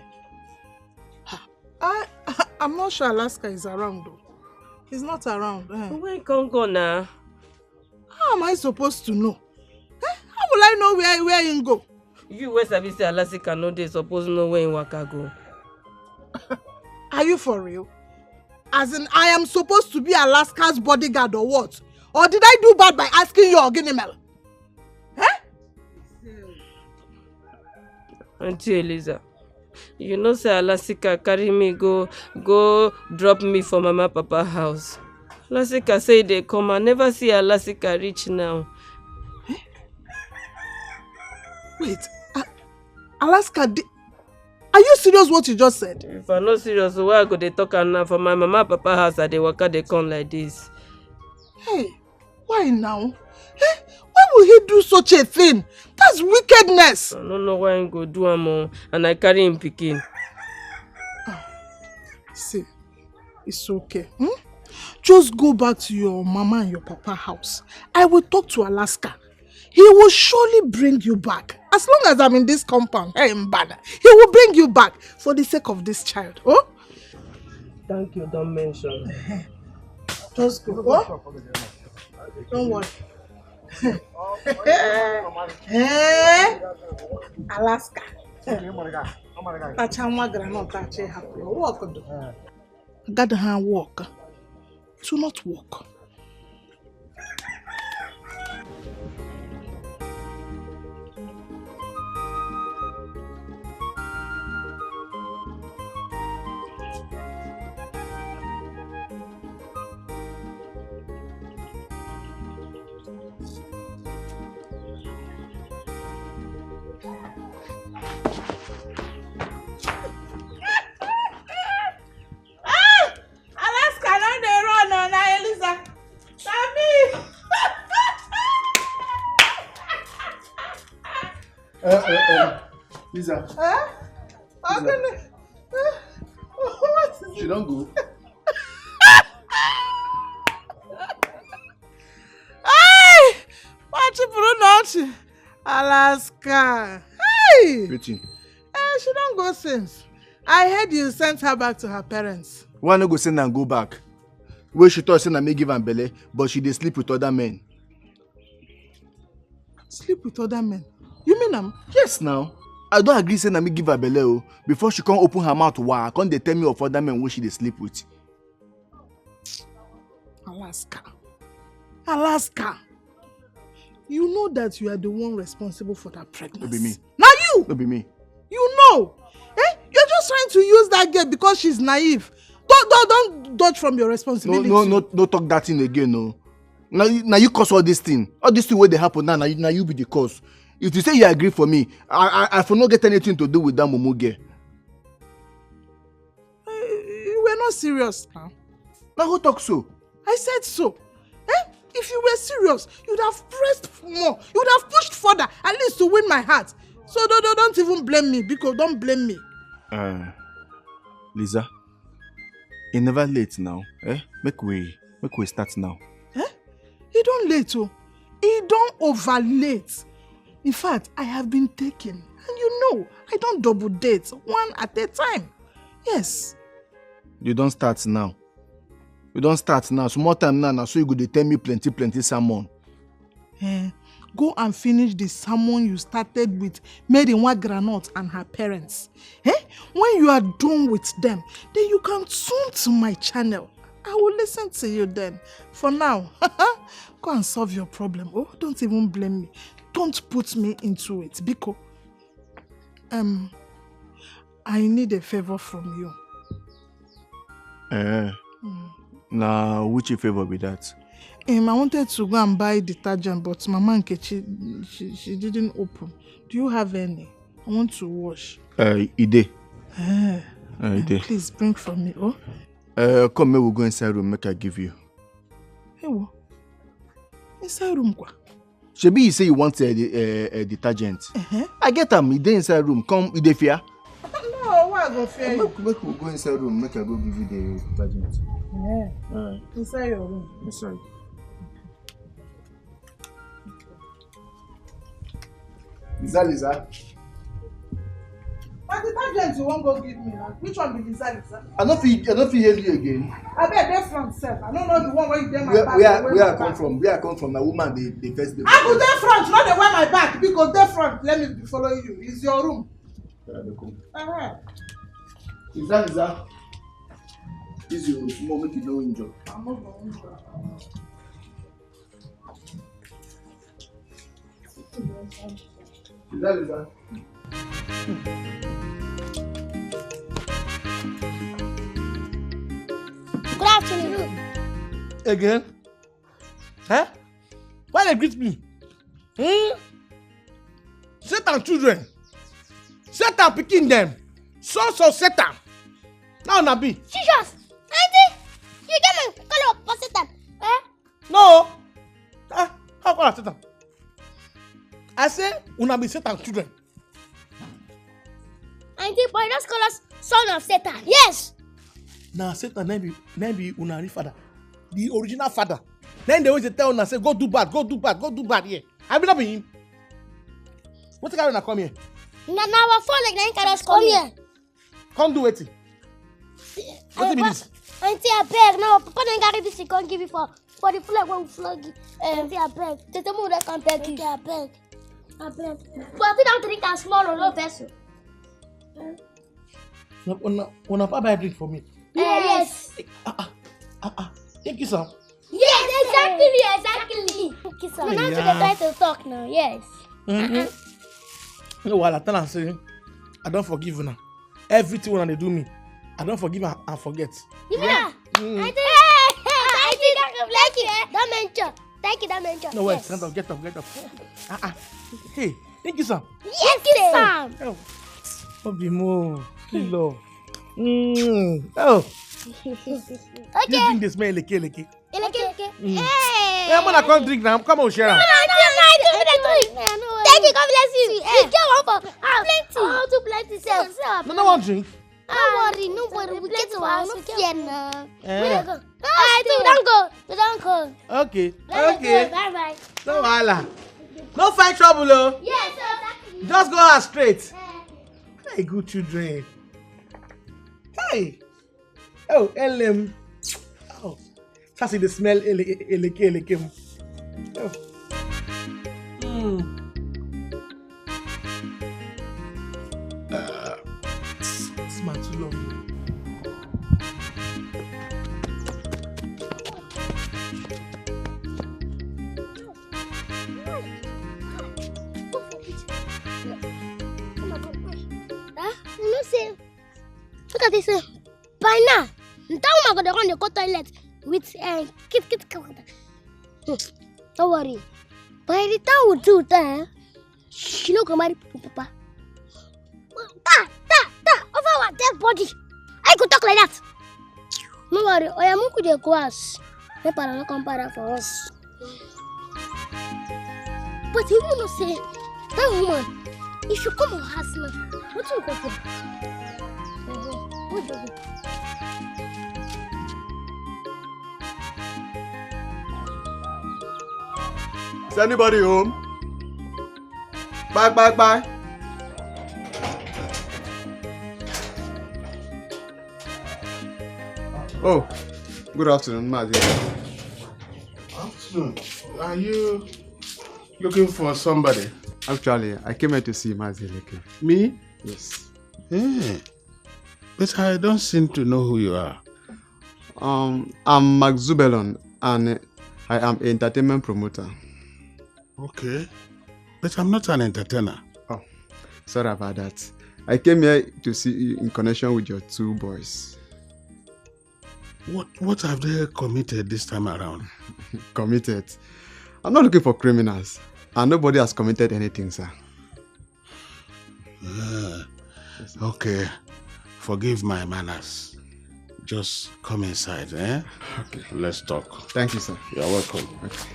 I, I'm not sure Alaska is around though. He's not around. Eh. Where he come go now? How am I supposed to know? Eh? How will I know where where he go? You wey sabi say Alasika no dey suppose know where he waka go. Are you for real? As in, I am supposed to be Alaska's bodyguard or what? Or did I do bad by asking you, Oginimel? Eh? Auntie Eliza, you know say Alasika carry me go go drop me for mama papa house. Alasika say e dey come, I never see Alasika reach now. Wait, A- Alaska, di- are you serious what you just said? If I no serious, why I go dey talk am now? For my mama papa house, I dey waka dey come like this. Hey, why now? Eh? Why will he do such a thing? That's wickedness. I don't know why he go do am o, and I carry him pikin. See, it's okay. Hmm? Just go back to your mama and your papa house. I will talk to Alaska. He will surely bring you back. As long as I'm in this compound, hey, Mbana, he will bring you back for the sake of this child. Oh? Thank you, don't mention. Just go. Oh? Don't worry. Eh? Alaska. Tacha nwa groundnut, tacha hapụ. Work do. Gather hand work. Do not work. Uh, uh, uh, Lisa. Huh? How can I? What is she don't go. Hey! What you put on? Alaska. Hey! Waiting. Eh, she don't go since. I heard you sent her back to her parents. Why no go send and go back? Where she thought say na me give am belle, but she dey sleep with other men. Sleep with other men? You mean am? Yes now. I don't agree say na me give her belle o. Before she come open her mouth, wah, come dey tell me of other men wey she dey sleep with. Alaska. Alaska. You know that you are the one responsible for that pregnancy. No be me. Now you. No be me. You know. Eh? You're just trying to use that girl because she's naive. Don't, don't, don't dodge from your responsibility. No, no, no, no talk that thing again, no. Now, you- now you cause all this thing. All this thing where they happen now, now you, now you be the cause. If you say you agree for me, I, I, I for not get anything to do with that mumu girl. Uh, you were not serious now. Now who talk so? I said so. Eh? If you were serious, you'd have pressed more. You'd have pushed further, at least to win my heart. So don't, don't, don't even blame me, Biko. Don't blame me. Uh, Lisa, it never late now. Eh? Make we make we start now. Eh? It don't late, oh. It don't over late. In fact, I have been taken. And you know, I don't double date, one at a time. Yes. You don't start now. You don't start now. Small time now, now so you go dey tell me plenty, plenty sermon. Eh, go and finish the sermon you started with Mary Nwa Groundnut and her parents. Eh? When you are done with them, then you can tune to my channel. I will listen to you then. For now, go and solve your problem. Oh, don't even blame me. Don't put me into it, Biko. Um, I need a favor from you. Eh. Mm. Now, which favor be that? Um, I wanted to go and buy detergent, but Mama Nkechi, she, she didn't open. Do you have any? I want to wash. Uh, Ide. Eh. Uh, Ide. Please bring for me, oh. Uh, come, make we go inside room, make I give you. Hey, what? Inside room, kwa? Shebi you say you want uh, the, uh, uh, detergent? Uh-huh. I get am. E dey inside room. Come, you dey fear? No, why I go fear you? Make, make we go inside room. Make I go give you the detergent. Yeah. Alright. Inside your room. Inside. Lisa, Lisa. Na detergent you wan go give me now. Which one be Lisa, Lisa? I no fit, I no fit hear you again. Abeg, dey front sef. I no know the one wey you dey my back. Where, where I come from? Where I come from? Na woman dey, dey first dey. I go dey front, no dey wear my back. Biko, dey front. Let me be following you. It's your room. Yeah, dey come. Uh-huh. Lisa, Lisa. This your room. Small, make you no injure. I'm not going to. Is that Lisa? Good afternoon. Again? Eh? Why they greet me? Hmm? Satan children. Satan pikin them. Sons of Satan. Now na be. Jesus! Auntie, you get me call up for Satan. Eh? No. Ah, how call am Satan? I say una be Satan children. Auntie, boy, just call us son of Satan. Yes. Na Satan na be, na be una real father. The original father. Then they always dey tell una say, "Go do bad, go do bad, go do bad here." I be not be him. What carry una come here? Na, na our phone like na him carry us come here. Come do wetin? Wetin be this? Auntie, abeg, no, Papa don carry this thing come give you for, for the flag wey we flog you. Eh, auntie, abeg, tete mo dey come beg you. Auntie, abeg, abeg. But I fit don drink am small o, no vex o. Una, una, una papa buy drink for me. Eh, yes. Ah, ah, ah, ah. Thank you, sir. Yes, exactly, exactly. Kiss her. Now she dey try to talk now, yes. Mm-hmm. No, while I tell am say, I don't forgive una. Everything una dey do me, I don't forgive and, and forget. Yeah. Mm. I think, I think, thank you. Don't mention. Thank you, don't mention. No, wait, yes. Stand up, get up, get up. Ah, ah. Hey, thank you, sir. Yes, sir. Oh, no be more. Kill love. Mm. Oh. Okay. This thing dey smell like, like. Eleke, eleke. Mm. Hey. Hey, I'm gonna come drink now. Come on, share. No, no, no, no, I don't want to drink. No, no, Daddy, come bless you. You get one for ah, plenty. Oh, too plenty sef. No, no one drink. No worry, no worry. We get one. No fear now. Eh. We dey go. Ah, we don go. We don go. Okay. Okay. Bye bye. No wahala. No find trouble o. Yes, sir. Just go out straight. Very good children. Hey. Oh, L M. Oh. Just see the smell ele- ele- eleke eleke. Oh. Mm. Ah, this man too long. Huh? You know say, look at this. Uh, by now, that woman go dey run dey go toilet with uh, kit kit kit. Hmm. Don't worry. By the time we do that, eh, she no go marry Pupu Papa. Ta ta ta over our dead body. I go talk like that. No worry. Oya, make we dey go house. Make para no come para for us. But you know say that woman, if you come our house now, wetin we go do? Uh-huh. What do we do? Is anybody home? Bye bye bye. Oh, good afternoon, Mazi. Afternoon. Are you looking for somebody? Actually, I came here to see Mazi Leke. Me? Yes. Eh, but I don't seem to know who you are. Um, I'm Mark Zubelon, and I am an entertainment promoter. Okay. But I'm not an entertainer. Oh, sorry about that. I came here to see you in connection with your two boys. What what have they committed this time around? Committed? I'm not looking for criminals. And nobody has committed anything, sir. Ah, okay. Forgive my manners. Just come inside, eh? Okay. Let's talk. Thank you, sir. You're welcome. Okay.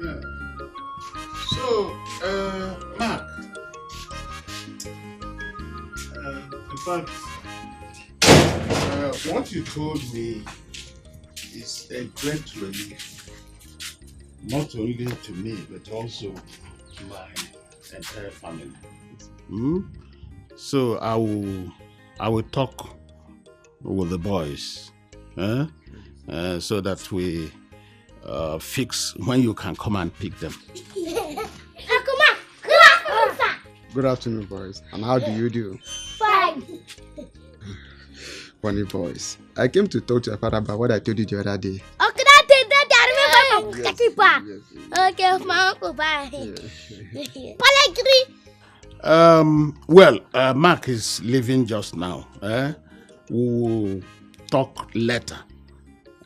Yeah. So, uh, Mark, uh, in fact, uh, what you told me is a great relief, not only to me, but also to my entire family. Hmm? So I will, I will talk with the boys, eh? Uh, so that we uh, fix when you can come and pick them. Akuma, good afternoon, sir. Good afternoon, boys. And how do you do? Fine. Funny boys. I came to talk to your father about what I told you the other day. Okay, that thing, that thing, I remember. Yes, yes, yes. Okay, my uncle, bye. Yeah. Palagri. Um, well, uh, Mark is leaving just now. Eh? We will talk later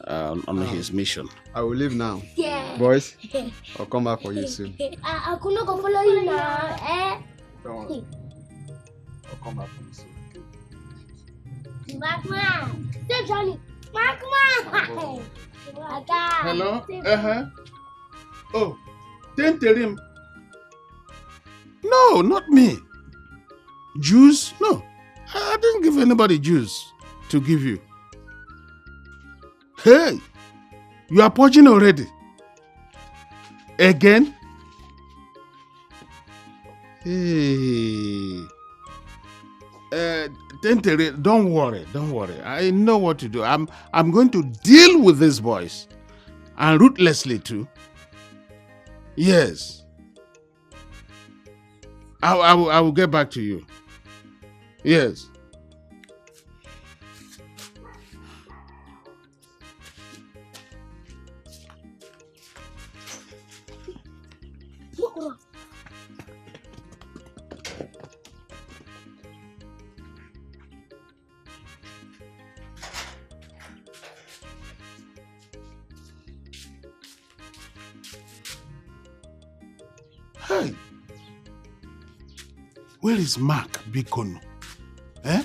uh, on his mission. I will leave now. Yeah. Boys, I'll come back for you soon. I, I could not go follow you now. Eh? Don't worry. I'll come back for you soon. Markman. Say Johnny. Markman. Hello? Uh-huh. Oh, Tenterim. No, not me. Juice? No. I didn't give anybody juice to give you. Hey, you are purging already. Again? Hey. Uh, Tentere, don't worry, don't worry. I know what to do. I'm I'm going to deal with these boys, and ruthlessly too. Yes. I, I, will, I will get back to you. Yes. Hey, where is Mark Bikono? Eh?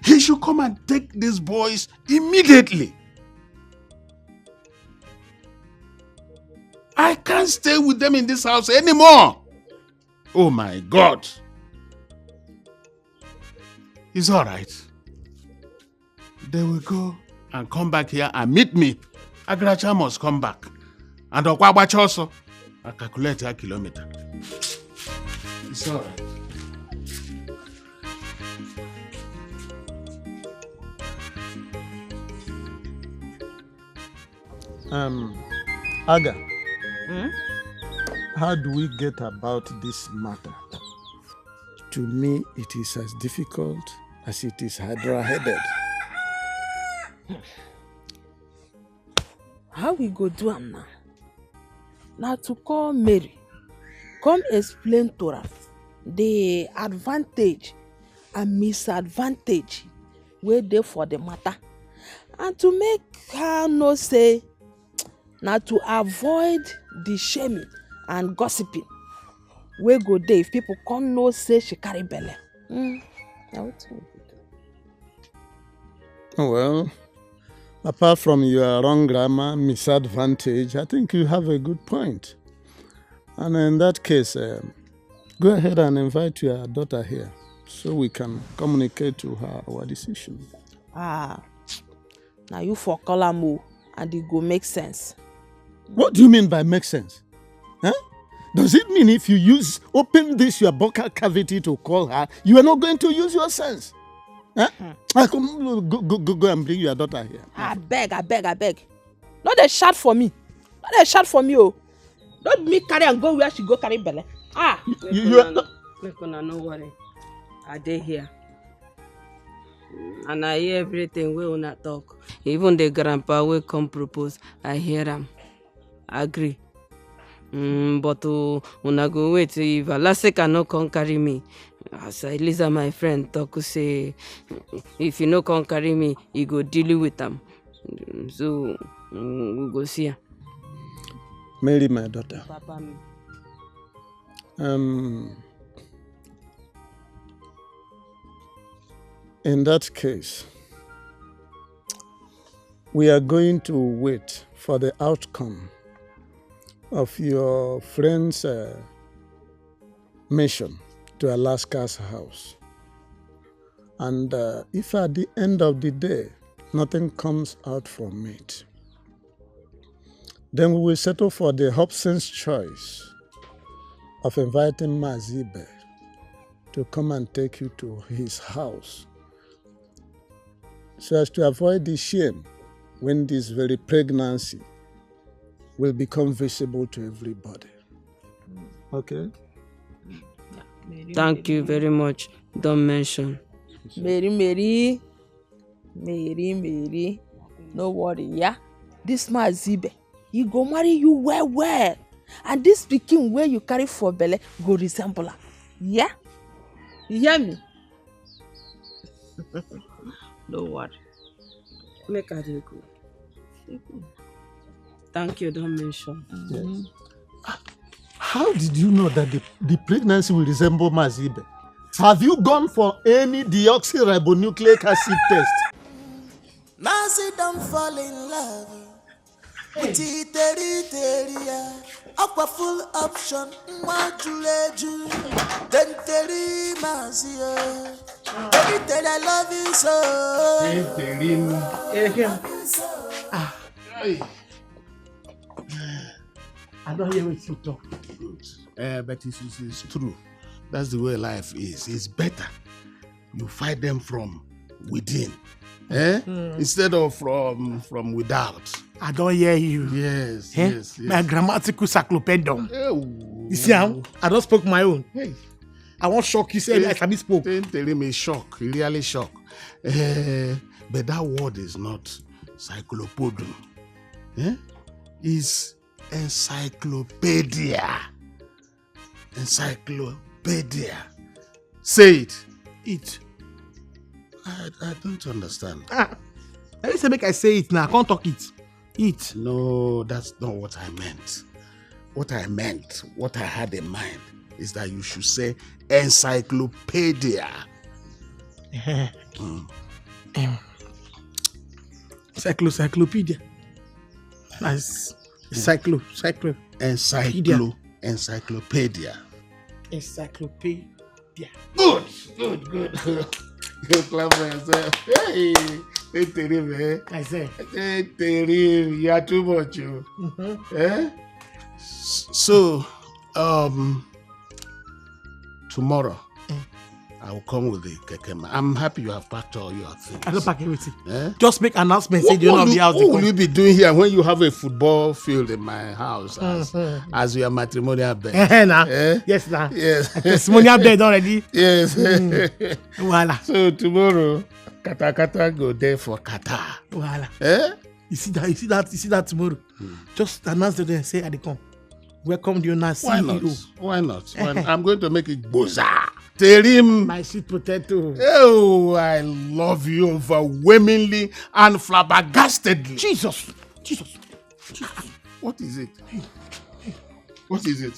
He should come and take these boys immediately. I can't stay with them in this house anymore. Oh my God. It's all right. They will go and come back here and meet me. Agaracha must come back. And Okwa Agbacha also. I calculate a kilometer. It's all right. Um, Aga, Hmm? How do we get about this matter? To me, it is as difficult as it is hydra-headed. How we go do am now? Na to call Mary, come explain to her the advantage and misadvantage wey dey for the matter, and to make her know say na to avoid the shaming and gossiping wey go dey if people come know say she carry belle. Mm, na wetin we go do. Well, apart from your wrong grammar, misadvantage, I think you have a good point. And in that case, um, go ahead and invite your daughter here so we can communicate to her our decision. Ah, na you for call am o, and e go make sense. What do you mean by make sense? Huh? Does it mean if you use open this your buccal cavity to call her, you are not going to use your sense? Huh? Ah, come, go, go, go, go and bring your daughter here. Abeg, abeg, abeg. No dey shout for me. No dey shout for me o. No be me carry am go where she go carry belle. Ah. You, you are Make una no worry. I dey here. And I hear everything wey una talk. Even the grandpa wey come propose, I hear am. Agree. Mm, but uh, una go wait if Alaseka no come carry me. As Eliza, my friend, talk say if you no come carry me, you go deal with am. Mm, So mm, we go see am. Mary, my daughter. Papa me. Um, in that case, we are going to wait for the outcome of your friend's uh, mission to Alaska's house. And uh, if at the end of the day nothing comes out from it, then we will settle for the Hobson's choice of inviting Mazibe to come and take you to his house so as to avoid the shame when this very pregnancy will become visible to everybody. Okay? Thank you very much. Don't mention. Mary, Mary, Mary, Mary, no worry, yeah. This man Zibe, he go marry you well well, and this pikin wey you carry for belle go resemble am, yeah. You hear me? No worry. Make I dey go. Thank you, don't mention. Yes. How did you know that the, the pregnancy will resemble Mazibe? Have you gone for any deoxyribonucleic acid test? Mazi don fall in love with Iteri Iteri, yeah. Aqua full option, nwa juleju. Tenteri Mazi, yeah. Teri Teri, I love you so. Ehem. Ah. Hey. I don't hear what you talk. Good. Uh, but it's, it's, it's true. That's the way life is. It's better you fight them from within, eh? Instead of from from without. I don't hear you. Yes, Eh? yes, yes. My grammatical cyclopedium. Oh. You see how I don't spoke my own. Hey. I won't shock you. Say I sabi spoke. Tell me shock. Really shock. Eh, but that word is not cyclopodium. Eh? It's encyclopedia. Encyclopedia. Say it. It. I, I don't understand. Ah. I say make I say it now. I can't talk it. It. No, that's not what I meant. what I meant, what I had in mind, is that you should say encyclopedia. Eh, Mm. em, cyclo cyclopedia. Nice. Cyclo cyclo. Encyclo encyclopedia. Encyclopedia. Good, good, good. You clap for yourself. Hey, hey, Terim, eh? I say. Hey, Terim, you are too much, you. Mhm. Eh? S- So, um, tomorrow, Mm. I will come with the kekema. I'm happy you have packed all your things. I don't pack everything. Eh? Just make announcement. Say What, the owner what, of will the you, house. what They will come. You be doing here when you have a football field in my house as, Mhm. as your matrimonial bed? Eh, nah. Eh? Yes, nah. Yes. Testimonial bed already. Yes. Voila. So tomorrow, kata kata go there for kata. Voila. Eh? You see that? You see that? You see that tomorrow? Just announce the day and say, "I dey come." Welcome the owner, Why C E O. Not? Why not? Why not? I'm going to make it boza. Terim. My sweet potato. Oh, I love you overwhelmingly and flabbergastedly. Jesus. Jesus. Jesus. What is it? What is it?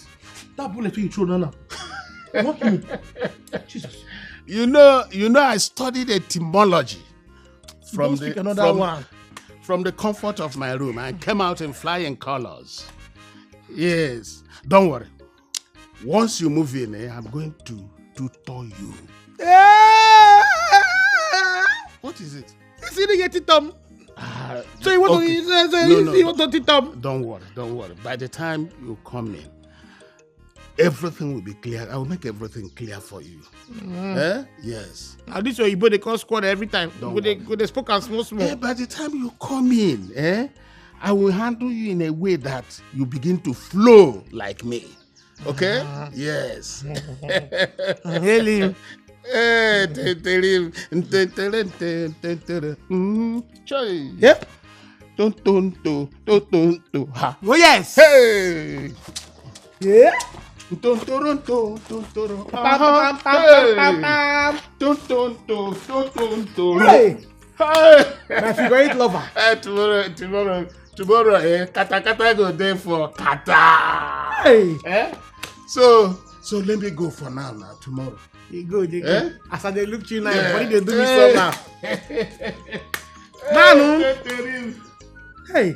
That bullet you throw down now. What you? Jesus. You know, you know, I studied etymology from Don't the speak another from, one. From the comfort of my room. I came out in flying colors. Yes, don't worry. Once you move in, eh, I'm going to tutor you. What is it? You see the yeti tom. Ah, So you want okay. to? So, so No, you, no, you no. Want to tom? Don't worry, don't worry. By the time you come in, everything will be clear. I will make everything clear for you. Eh? Yes. Now this way you both they call squad every time. Don't Go they worry. Go they spoke and small small. Eh, by the time you come in, eh, I will handle you in a way that you begin to flow like me. Okay? Yes. Hail him. Eh, te- te- te- te- te- te- te- te- mm, choi. Yep. Ton ton to, ton ton to, ha. Oh yes. Hey. Yeah. Ton ton ton ton ton. Pam, pam, pam, Hey. Pam, pam. Ton ton to, ton ton to. Hey. Hey. My favorite lover. Eh, tomorrow, tomorrow, tomorrow, eh, kata kata go there for kata. Hey. Eh? So, so let me go for now. Now tomorrow. You go, you go. Eh? As I dey look you now, Yeah. your body dey do me Eh. somehow. Manu. Eh, Terim. Hey.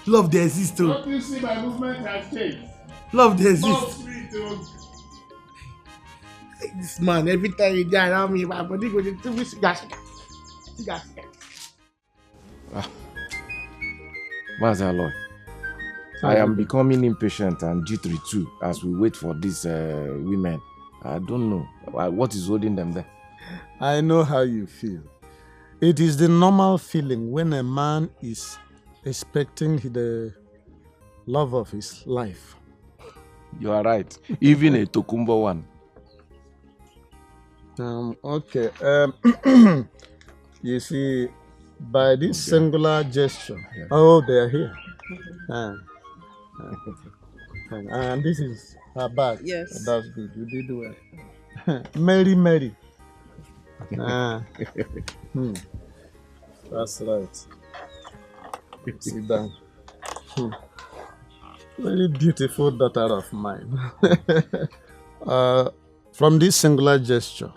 Love dey exist too. Don't you see my movement has changed? Love dey Oh, exist. sweet, oh. Hey, this man, every time you dey around me, my body go dey do me sugar, sugar, sugar, sugar. Mazi Aloy, I am becoming impatient and jittery too as we wait for these uh, women. I don't know. Uh, what is holding them there? I know how you feel. It is the normal feeling when a man is expecting the love of his life. You are right. Even a Tokumbo one. Um, okay. Um, you see, by this singular gesture, oh, they are here. Ah. And this is her bag. Yes. That's good. You did well. Mary, Mary. Ah. Hmm. That's right. Sit down. Hmm. Very beautiful daughter of mine. Uh, from this singular gesture,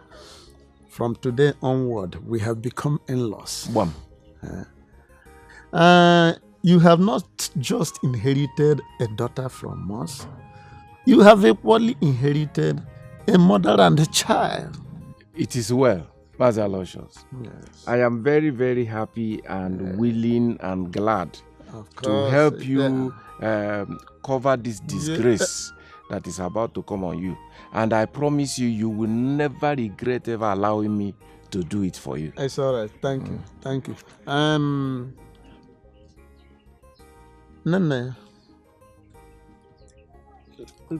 from today onward, we have become in-laws. One. Uh, you have not just inherited a daughter from us, you have equally inherited a mother and a child. It is well, Mazi Aloysius. Yes. I am very, very happy and willing and glad Of to course, help it- you um, cover this disgrace that is about to come on you. And I promise you, you will never regret ever allowing me to do it for you. It's all right. Thank you. Thank you. Um, Nene,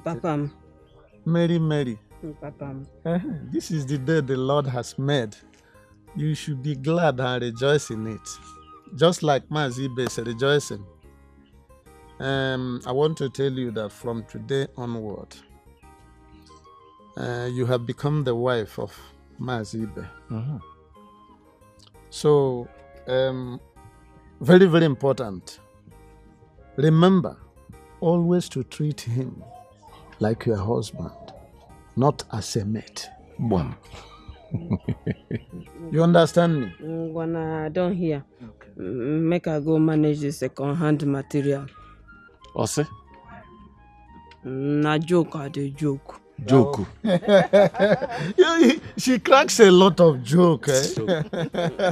Papa m. Mary, Mary. Papa m. Uh-huh. This is the day the Lord has made. You should be glad and rejoice in it. Just like Mazi Ibe is rejoicing. Um, I want to tell you that from today onward, uh, you have become the wife of Mazi Ibe. So, um, very, very important. Remember, always to treat him like your husband, not as a mate. Boom. You understand me? Ngwana, I don hear. Mm, make I go manage the second hand material. Ose? Mm, na joke, I dey joke. Joke. Yeah, she cracks a lot of joke, eh?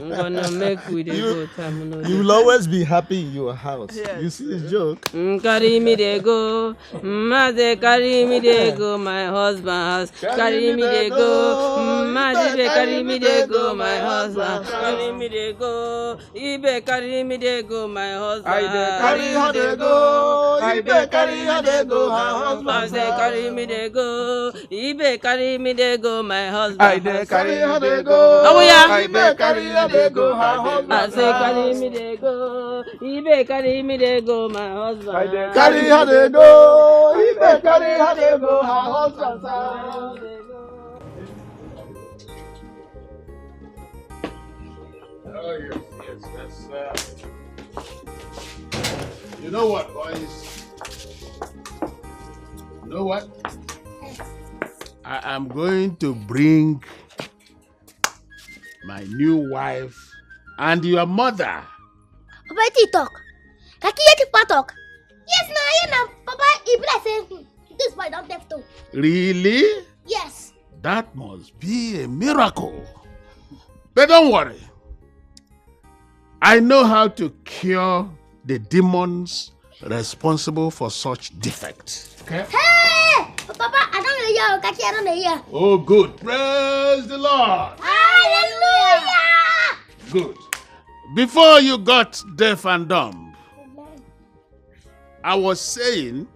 Ngwana, make we dey go, time no dey. You will always be happy in your house. Yes. You see this joke? Mm, carry me dey go. Mm, I say carry me dey go my husband house. Carry me dey go. Mm, I say carry me dey go my husband. Carry me dey go. Ibe carry me dey go my husband. I dey carry her dey go. Ibe carry her dey go her husband. I say carry me dey go. Ibe carry me dey go my husband. I dey carry her dey go. Oh, yeah. Ibe carry her dey go her husband. I say carry me dey go. Ibe carry me dey go my husband. I dey carry her dey go. Ibe carry her dey go her husband. Oh, yes, yes, yes, sir. You know what, boys? You know what? I am going to bring my new wife and your mother. Papa, wetin you talk? Kaki, you keep talk. Yes, na, yeah, na, Papa, e be like say, hmm, this boy don deaf too. Really? Yes. That must be a miracle. But don't worry. I know how to cure the demons responsible for such defects. Okay? Hey! Papa, I don hear. Kaki, I don hear. Oh, good. Praise the Lord. Hallelujah! Good. Before you got deaf and dumb, I was saying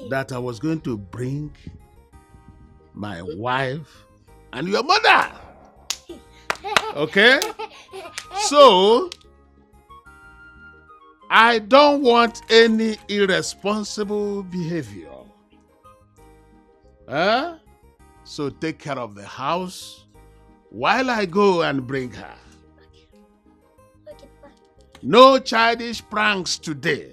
that I was going to bring my wife and your mother. Okay? So, I don't want any irresponsible behavior. Huh? So take care of the house while I go and bring her. No childish pranks today.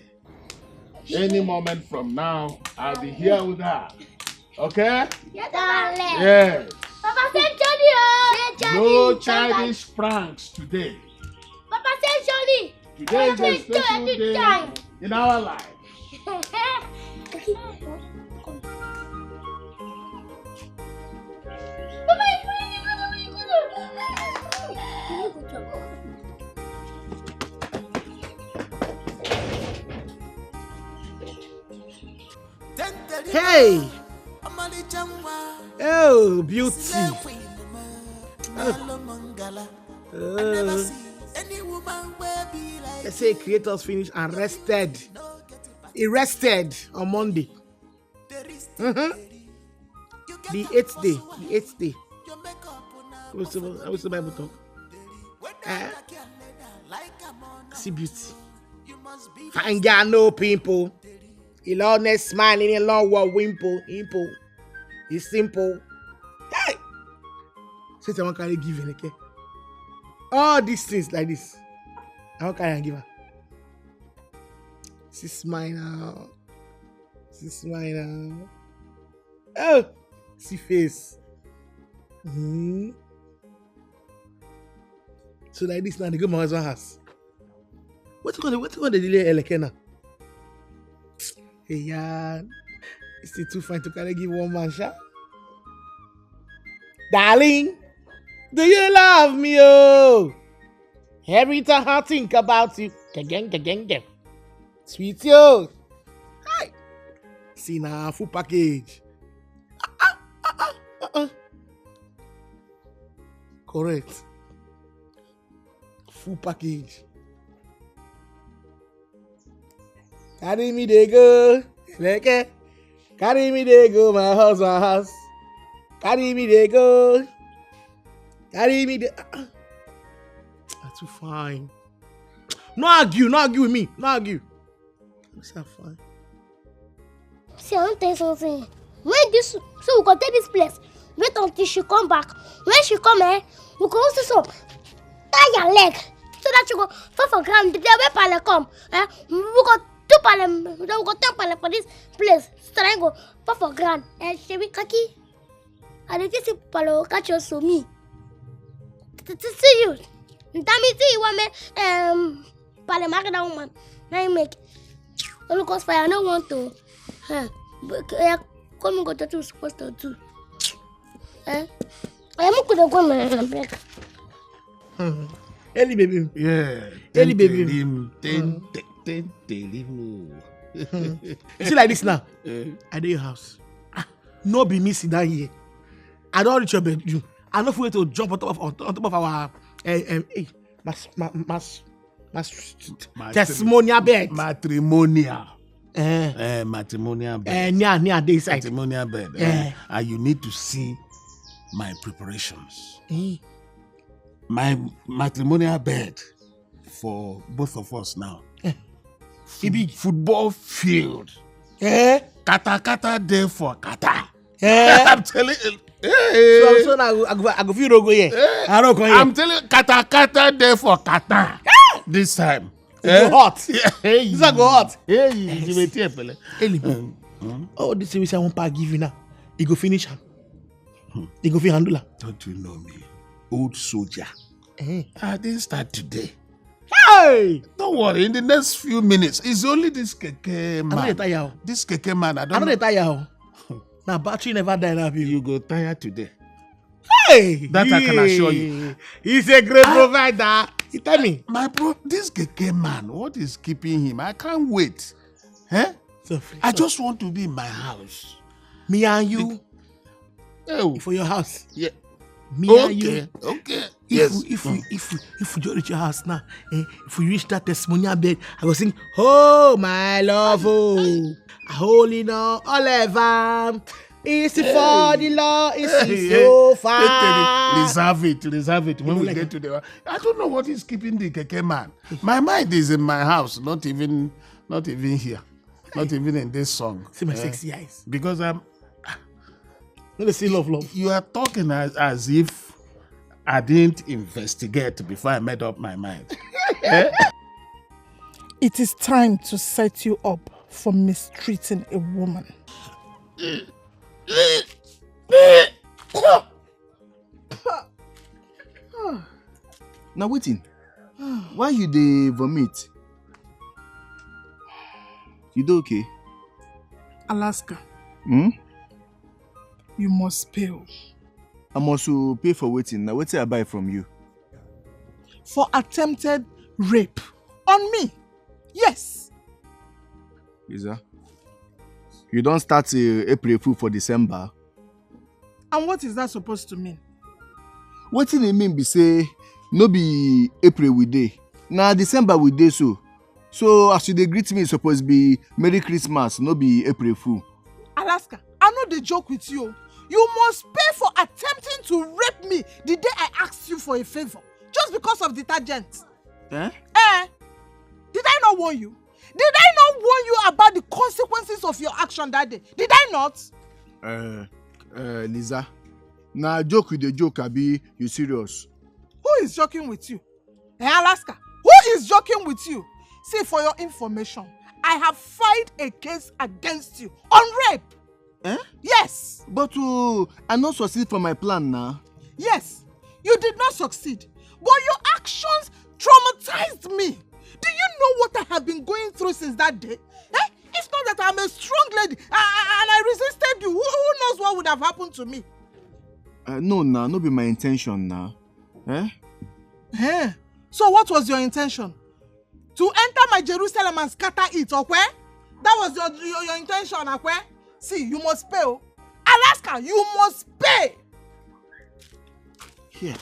Any moment from now, I'll be here with her. Okay? Yes, darling. Yes. Papa, send Johnny, oh. Send Johnny. No childish pranks today. Papa, send Johnny. Today is a special day in our life. Hey! Oh, beauty. Oh. They say creators finish and rested. He rested on Monday. Mm-hmm. The eighth day. The eighth day. What's the, what's the Bible talk? Eh? See beauty. Fine girl, no pimple. He love next smile, he love what wimple, imple. It's simple. Hey! Say I wan carry give Eneke. All these things like this. I wan carry and give her. See smile now. See smile now. Oh, see face. Hmm. So like this now, they go my husband house. What you gonna, what you gonna delay Eneke now? Hey, yeah, it's still too fine to carry give one man, sha. Darling, do you love me? Oh, every time I think about you, geng, geng, geng, geng. Sweet you. Hi. See now, full package. Uh-uh, uh-uh, uh-uh. Correct. Full package. Carry me dey go, Eneke. Carry me dey go my husband house. Carry me dey go. Carry me dey. Ah, ah. That's too fine. No argue, no argue with me. No argue. That's so fine. See, I wan tell you something. When this, so we go take this place. Wait until she come back. When she come, eh, we go also some tie her leg so that she go fall for ground. The day wey Pale come, eh, we go do Palem, we don go take palem for this place. Sister, I go fall for ground. Eh, shebi kaki. I dey see palem catch us so me. To see you. Tell me see you want me um palem mark that woman. Now you make. Don't look us fire. I don't want to. Huh. But, eh, come and go to two supposed to do. Eh? I am going to go my break. Eli baby. Yeah. Eli baby. Ten telim, ten, ten, ten telim. You see like this now. Eh. I dey your house. Ah, no be me sit down here. I don reach your bedroom. I no fit wait to jump on top of on top of our eh, eh, eh, mas, ma, mas, mas, matri- testimonial bed. Matrimonial. Eh. Eh, matrimonial bed. Eh, near near dey inside. Matrimonial bed. Eh. Eh. And you need to see my preparations. Eh. My matrimonial bed for both of us now. Eh. E big. Football field. Eh? Kata kata dey for kata. Eh? I'm telling you. Hey. So, so now I go, I go, I go feel no go here. Eh? I don't go here. I'm telling you, kata kata dey for kata. Eh? This time. It go hot. Yeah, hey. This one go hot. Hey, you may tear pele. Hey, Libi. Mm, mm. All this thing we say I wan pack give you now. E go finish am. E go fit handle am. Don't you know me? Old soldier. Eh. I didn't start today. Hey! Don't worry, in the next few minutes, it's only this keke man. I no dey tire o. This keke man, I I don't no know. dey tire o. Na battery never die na be. You go tire today. Hey! That I can assure you. He's a great provider. He tell me. My bro, this keke man, what is keeping him? I can't wait. Eh? So free. I just want to be in my house. Me and you. Oh. For your house. Yeah. Me and you. Okay, okay. If Yes. we, if we, if we, if we just reach your house now, eh, if we reach that testimonial bed, I go sing, "Oh my love, oh, I holding on all ever. It's for the Lord, it's Hey, so hey, far." Reserve it, reserve it. When You know, we like get to the, I don't know what is keeping the keke man. My mind is in my house, not even, not even here, not even in this song. See my Eh, sexy eyes. Because I'm No, they see love, love. You are talking as, as if I didn't investigate before I made up my mind. Eh? It is time to set you up for mistreating a woman. Now waiting. Why you dey vomit? You dey okay? Alaska. Hmm? You must pay o. I must to pay for wetin? Na wetin I buy from you? For attempted rape on me. Yes. Lisa, you don start uh, April Fool for December. And what is that supposed to mean? Wetin e mean be say no be April we dey, na December we dey so. So as you dey greet me, e suppose be Merry Christmas, no be April Fool. Alaska, I no dey joke with you. You must pay for attempting to rape me the day I asked you for a favor just because of detergent. Eh? Eh? Did I not warn you? Did I not warn you about the consequences of your action that day? Did I not? Uh, uh, Lisa, na joke you dey joke, abi you serious? Who is joking with you? Eh, Alaska, who is joking with you? See, for your information, I have filed a case against you on rape. Eh? Yes. But uh, I no succeed for my plan now. Yes, you did not succeed. But your actions traumatized me. Do you know what I have been going through since that day? Eh? If not that I'm a strong lady a- a- and I resisted you, who, who knows what would have happened to me? Uh, no, now, no be my intention now. Eh? Eh? So what was your intention? To enter my Jerusalem and scatter it, okay? That was your, your, your intention, okay? See, you must pay. Oh. Alaska, you must pay. Here.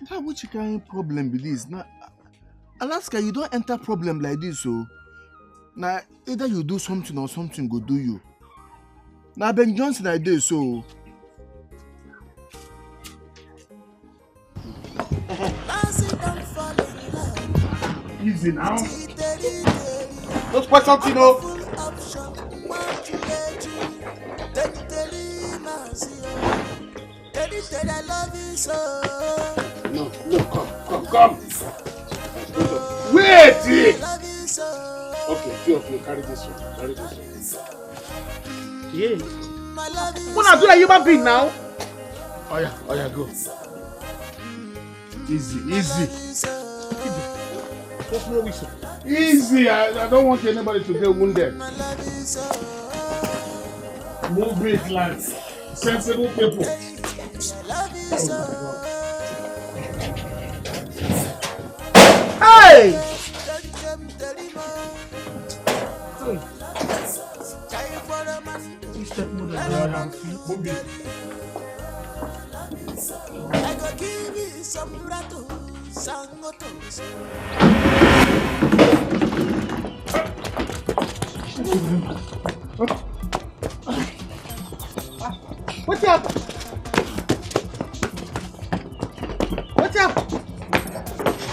That which kind problem be this? Now, Alaska, you don't enter problem like this, so now either you do something or something go do you. Now Ben Johnson, I do so. Easy now. Don't spoil something, oh. No, no, come, come, come. Wait! Okay, two of you carry this one. Carry this one. Yeah. Una be like human being now. Oh yeah, oh yeah, go. Easy, easy. Just no whistle. Easy. I, I don't want anybody to get wounded. Move it like sensible people. Hey! Hey. This stepmother. Move it. Wetin happen? Wetin happen?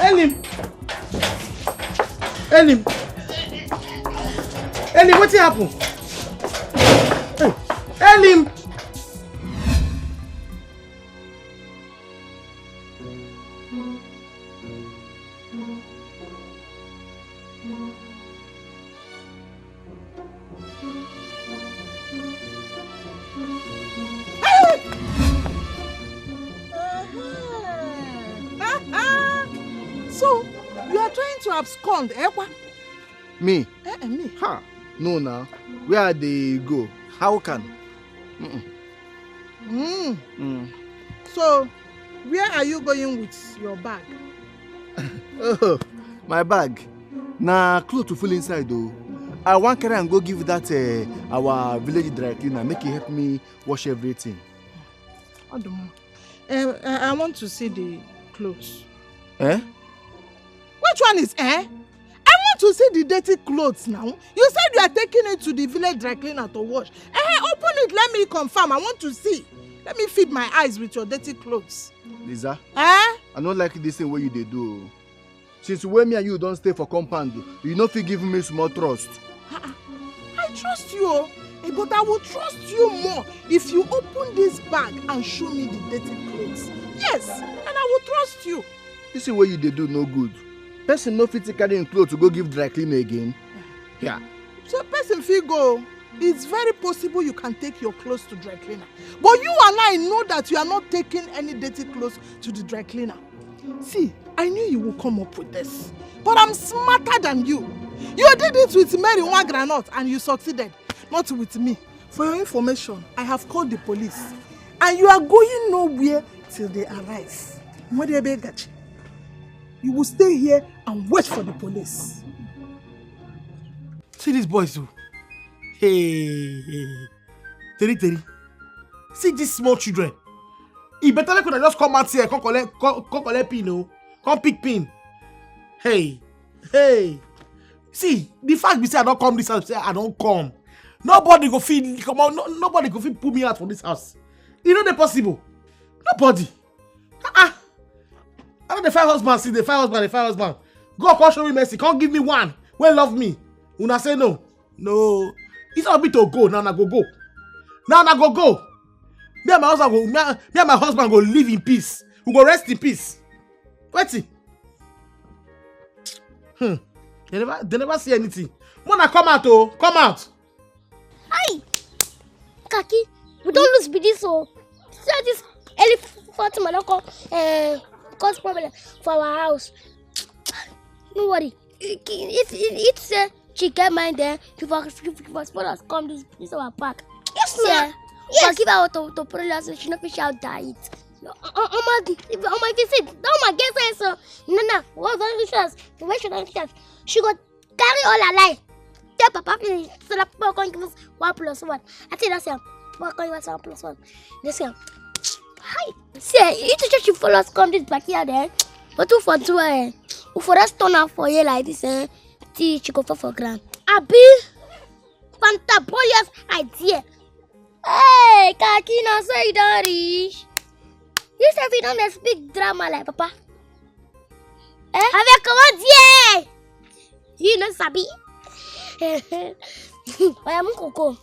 Elim. Elim. Elim, wetin happen? Hey, Elim. So, you are trying to abscond, eh? Kwa? Me? Eh, eh, me. Ha! No, now. Where I dey go? How can? Mm-mm. Mm. Mm. So, where are you going with your bag? Oh, my bag. Na cloth to full inside, though. I wan carry am go give that, eh, our village dry cleaner, make e help me wash everything. Odomo, eh, I, I want to see the clothes. Eh? Which one is eh? I want to see the dirty clothes now. You said you are taking it to the village dry cleaner to wash. Eh, open it, let me confirm. I want to see. Let me feed my eyes with your dirty clothes. Liza, eh? I no like this thing wey you dey do o. Since when me and you don stay for compound, you no fit give me small trust. Ah, ah. I trust you o, eh, but I will trust you more if you open this bag and show me the dirty clothes. Yes, and I will trust you. This thing wey you dey do no good. Person no fit carry im clothes to go give dry cleaner again. Yeah. So person fit go. It's very possible you can take your clothes to dry cleaner. But you and I know that you are not taking any dirty clothes to the dry cleaner. See, I knew you would come up with this. But I'm smarter than you. You did it with Mary One Granite and you succeeded. Not with me. For your information, I have called the police. And you are going nowhere till they arrive. Mwadebe Gachi. You will stay here and wait for the police. See these boys, oh. Hey, hey. Teri, Teri. See these small children. E better make una just come out here, come collect, come, come collect pin, oh. Come pick pin. Hey, hey. See, the fact be say I don come this house, say I don come. Nobody go fit come out, no, nobody go fit pull me out from this house. E no dey possible. Nobody. Ah, ah. I no dey find husband, see, dey find husband, dey find husband. God come show me mercy, come give me one wey love me. Una say no. No. Instead of me to go, now I go go. Now I go go. Me and my husband go, me and, me and my husband go live in peace. We go rest in peace. Wetin? Hmm. They never, they never see anything. Mona, come out, oh, come out. Hi, Kaki, we don lose be this, oh. See this elephant man don come, eh, cause problem for our house. No worry. If, if, if say she get mind, then she for, she for, she for us come this, this our park. Yes, ma. Yes. But give her to, to pray last week, she no fit shout that it. No, uh, uh, Omo, if, Omo, if you see, that woman get sense, oh. No, no, what very chance? The way she don chance, she go carry all her life. Tell Papa finish, so that Papa come give us one plus one. I think that's him. Papa come give us one plus one. This him. Hi. See, eh, you to just follow us come this backyard, eh? But who for do, eh? Who for us turn out for here like this, eh? Till she go fall for ground. Abi, Fanta Boy's idea. Hey, Kaki, na so you don reach? You sef you don dey speak drama like Papa. Eh? Abeg comot there. You no sabi. Oya, make we go.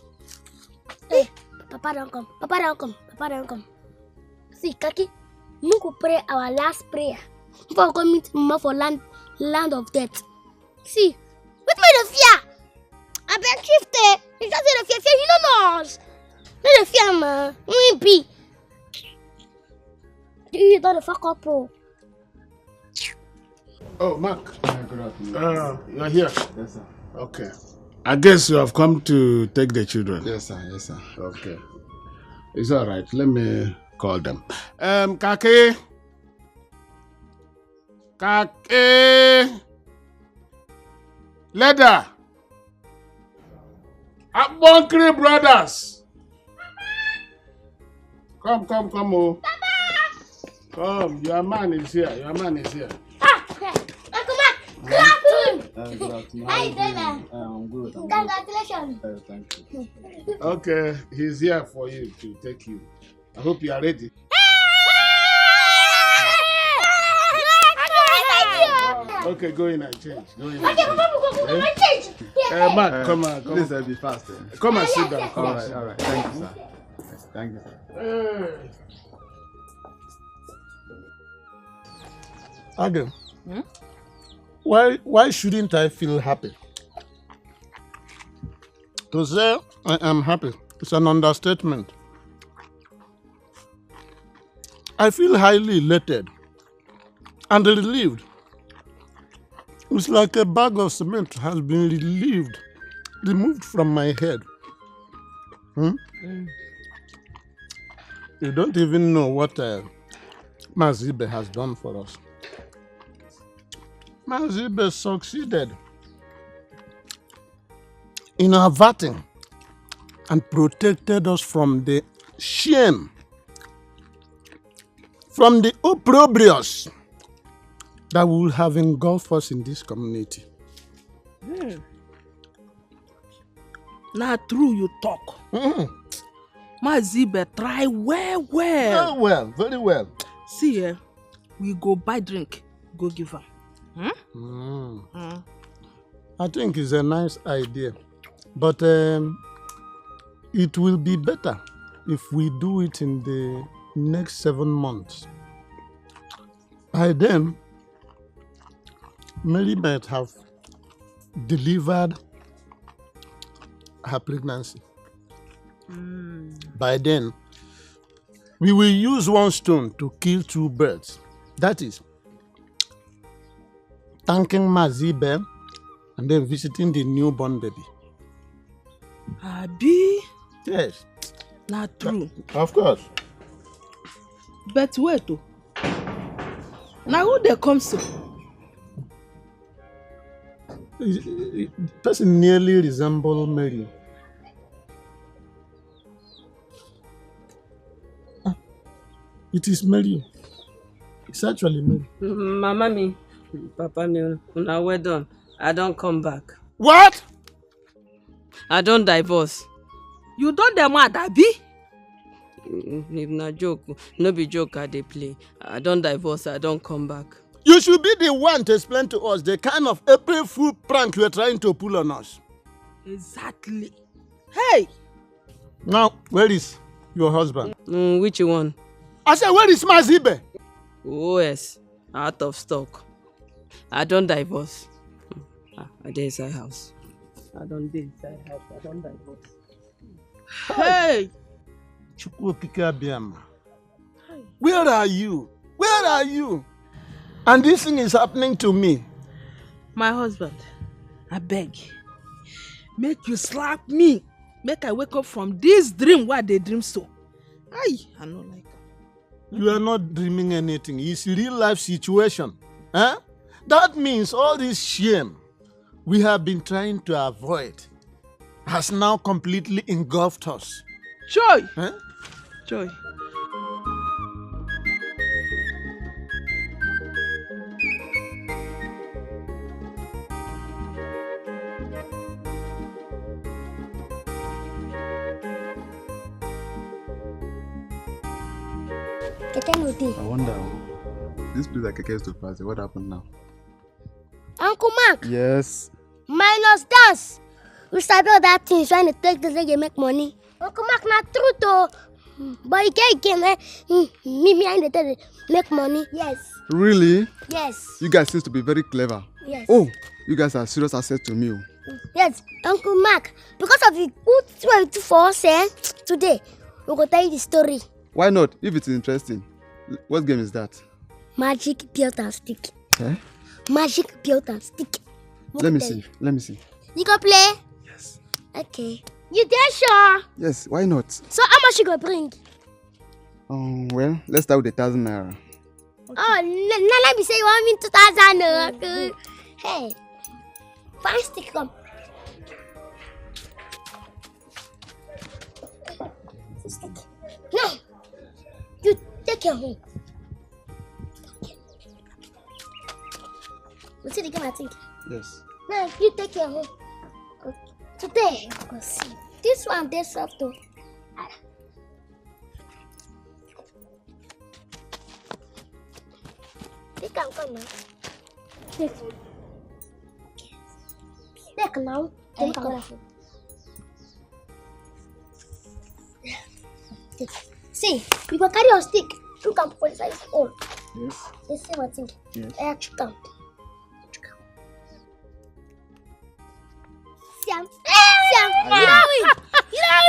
Eh, Papa don come. Papa don come. Papa don come. See, Kaki, make we pray our last prayer before we go meet Mama for land, land of death. See, wetin make you dey fear? Abeg, shift eh. You just dey fear, fear, you no know us. No dey fear, man. We be. You don dey fuck up, oh. Oh, Mark. Yeah, good afternoon. Uh, you're here. Yes, sir. Okay. I guess you have come to take the children. Yes, sir. Yes, sir. Okay. It's all right. Let me call them. Um, Kake. Kake. Leather. Abonkri brothers. Come, come, come, oh. Come, your man is here. Your man is here. Ah, yeah. Uncle Mark, good afternoon. Uh, good afternoon. How you doing, man? Uh, I'm good. I'm good. Congratulations. Uh, thank you. Okay, he's here for you to take you. I hope you are ready. Okay, go in and change. Go in and change. Eh? Eh, Mark, come on, come on. Please, uh, be fast, eh? Come and sit down. Come and sit down. All right, all right. Thank you, sir. Thank you, sir. Again, why, why shouldn't I feel happy? To say I am happy is an understatement. I feel highly elated and relieved. It's like a bag of cement has been relieved, removed from my head. Hmm? Mm. You don't even know what, uh, Mazibe has done for us. Mazibe succeeded in averting and protected us from the shame, from the opprobrious that would have engulfed us in this community. Hmm. Na true you talk. Mm-hmm. Mazibe try well, well. Very well, very well. See, eh, we go buy drink, go give am. Hmm? Mm. Mm. I think it's a nice idea, but, um, it will be better if we do it in the next seven months. By then, Mary might have delivered her pregnancy. Mm. By then, we will use one stone to kill two birds. That is, thanking Mazibe and then visiting the newborn baby. Abi? Yes. Na true. Of course. But wait o. Na who dey come so? Person nearly resemble Mary. Ah, it is Mary. It's actually Mary. Mama mi, papa mi, una well done. I don come back. What? I don divorce. You don dey mad, abi? Mm, if na joke, no be joke I dey play. I don divorce, I don come back. You should be the one to explain to us the kind of April Fool prank you are trying to pull on us. Exactly. Hey! Now, where is your husband? Mm, which one? I said, where is Mazibe? O S, out of stock. I don divorce. Ah, I dey inside house. I don dey inside house. I don divorce. Hey! Chukwu Okike Abịama. Where are you? Where are you? And this thing is happening to me. My husband, I beg. Make you slap me. Make I wake up from this dream wey I dey dream so. Aye, I no like am. You are not dreaming anything. It's real life situation. Eh? That means all this shame we have been trying to avoid has now completely engulfed us. Choi! Eh? Choi. Keke no dey. I wonder, oh, this place that Keke used to pass, what happened now? Uncle Mark. Yes. Minus dance. We sabi all that things when they take the leg and make money. Uncle Mark, na truth o. But you can't game, eh? Mm, me, me, I dey tell you, make money. Yes, Really? Yes. You guys seems to be very clever. Yes. Oh, you guys are serious asset to me. Oh. Yes, Uncle Mark. Because of the good thing you do for us, eh? Today, we go tell you the story. Why not? If it's interesting. What game is that? Magic belt and stick. Eh? Magic belt and stick. Let me see. Let me see. You go play? Yes. Okay. You there, sure? Yes, why not? So how much you go bring? Um, well, let's start with a thousand naira. Oh, n- n- let me say you want me two thousand naira. Okay. Hey, five stick come. Stick. No, you take your home. You see the game, I think. Yes. Now you take your home. Today, you go see. This one, they soft though. Take am come now. Take. Take now. Take am. Take. See, you go carry your stick. Look am for inside his own. Yes. You see what thing? Yes. I check am. Siam. Siam. You know it. You know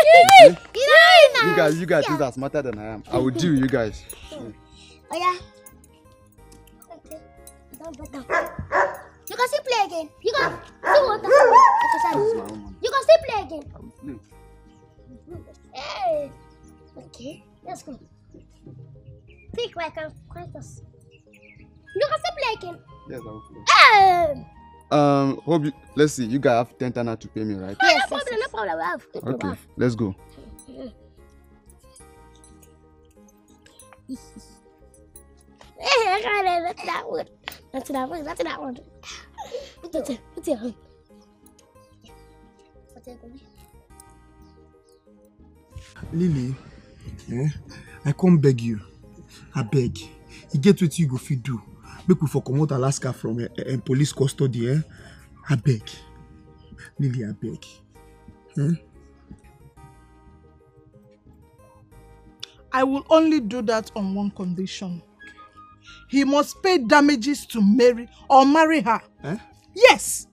it. You know it. You guys, you guys, these are smarter than I am. I will deal with you guys. Oh yeah. Okay. Don't bet down. You can still play again. You can see what? This is my own money. You can still play again. I will play. Hey. Okay. Let's go. Think like I'm quite us. You can still play again. Yes, I will play. Hey! Um, hope you, let's see, you guys have ten tana to pay me, right? Oh, yes, no problem, no problem. We have. Okay, let's go. Hey, I got it. That's that one. That's that one. That's that one. What's your, what's your hand? Lily, eh? I come beg you. I beg. You get what you go fit do. Make we for comot Alaska from a, a, police custody, eh? I beg. Lily, I beg. Eh? I will only do that on one condition. He must pay damages to Mary or marry her. Eh? Yes.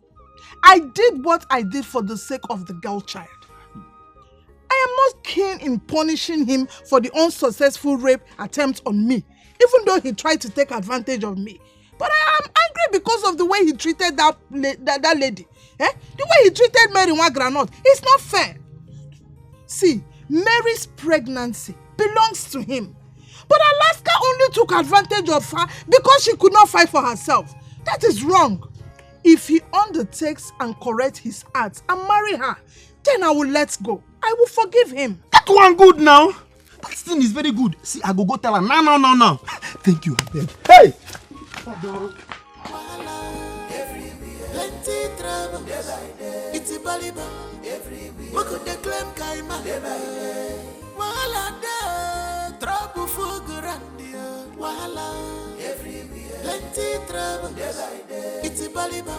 I did what I did for the sake of the girl child. I am not keen in punishing him for the unsuccessful rape attempt on me, even though he tried to take advantage of me. But I am angry because of the way he treated that, la- that, that lady. Eh? The way he treated Mary One Granot is not fair. See, Mary's pregnancy belongs to him. But Alaska only took advantage of her because she could not fight for herself. That is wrong. If he undertakes and corrects his act and marry her, then I will let go. I will forgive him. That one good now. That thing is very good. See, I go go tell her now, now, now, now. Thank you, abeg. Hey! Plenty trouble. It's a Baliba. Who could they claim Kaima? Wahala dey, trouble for Gurandia. Wahala everywhere. Plenty trouble. It's a Baliba.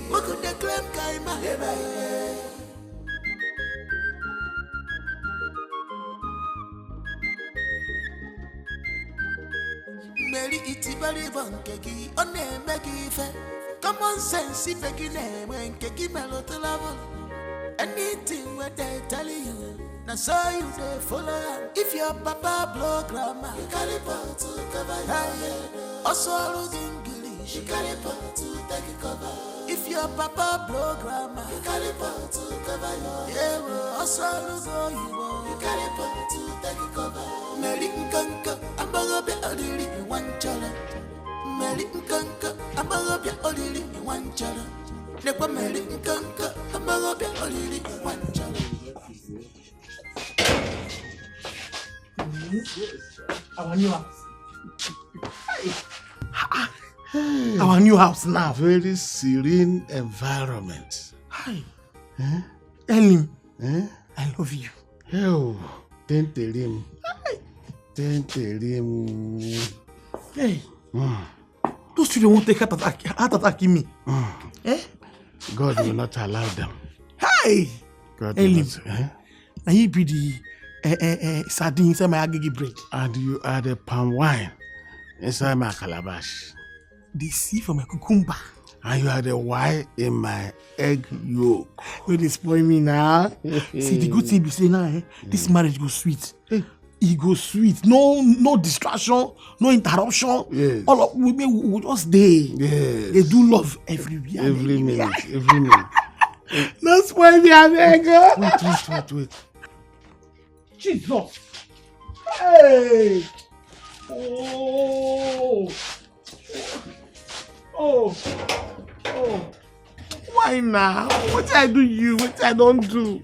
Who could they claim Kaima? Mary Itibaliba nke gị, ọ na-eme gị ife. Common sense ife gị na-enwe nke gị melụ travel. Anything wey they tell you, na so you dey follow am. If your papa blow grammar, you carry pot to cover your head. Ọsọ ọrụ gị English, you carry pot to take cover. If your papa blow grammar, you carry pot to cover your head. Ọsọ ọrụ gị oyibo, you carry pot to take cover. Meri nkanka, agbọghọbịa ọdịrị nwa nchara. Meri nkanka, agbọghọbịa ọdịrị nwa nchara. Nekwa meri nkanka, agbọghọbịa ọdịrị nwa nchara. Our new house. Hey. Our new house now. Very serene environment. Hi. Eh? Ellen, Eh? I love you. Hell, tenterim. Tenterim. Hey. Mm. Those children won't take heart attack, heart attack in me. Mm. Eh? God will not allow them. Hey! God will Ellen. Not. Eh? Now you be the eh, eh, eh, sardine inside my agege bread. And you are the palm wine inside my calabash. The seed for my cucumber. And you are the wine in my egg yolk. No dey spoil me now. See, the good thing be say now, eh, this marriage go sweet. E go sweet. No, no distraction, no interruption. Yes. All of we, we, we just dey. Yes. Dey do love everywhere. Every minute, every minute. No spoil me, abeg. Oh. Wait, wait, wait, wait. Jesus. Hey. Oh. Oh. Oh. Why now? What I do you? What I don't do?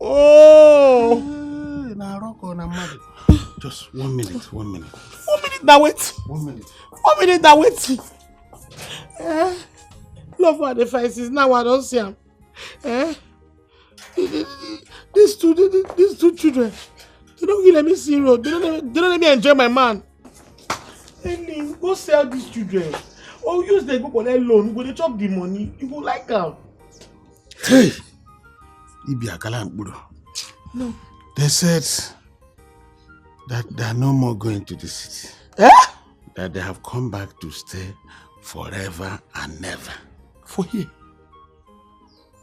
Oh. Eh, na rock or na mad. Just one minute, one minute. One minute now, wait. One minute. One minute now, wait. Eh? Love for the faces. Now I don't see him. Eh? These two, these two children, they don't really let me see road. They don't, let me- they don't let me enjoy my man. Hey, go sell these children. Or use them go collect loan. You go dey chop the money. You go like am. Hey, Ibi Akala Mkpuru. No. They said that they are no more going to the city. Eh? That they have come back to stay forever and ever. For here.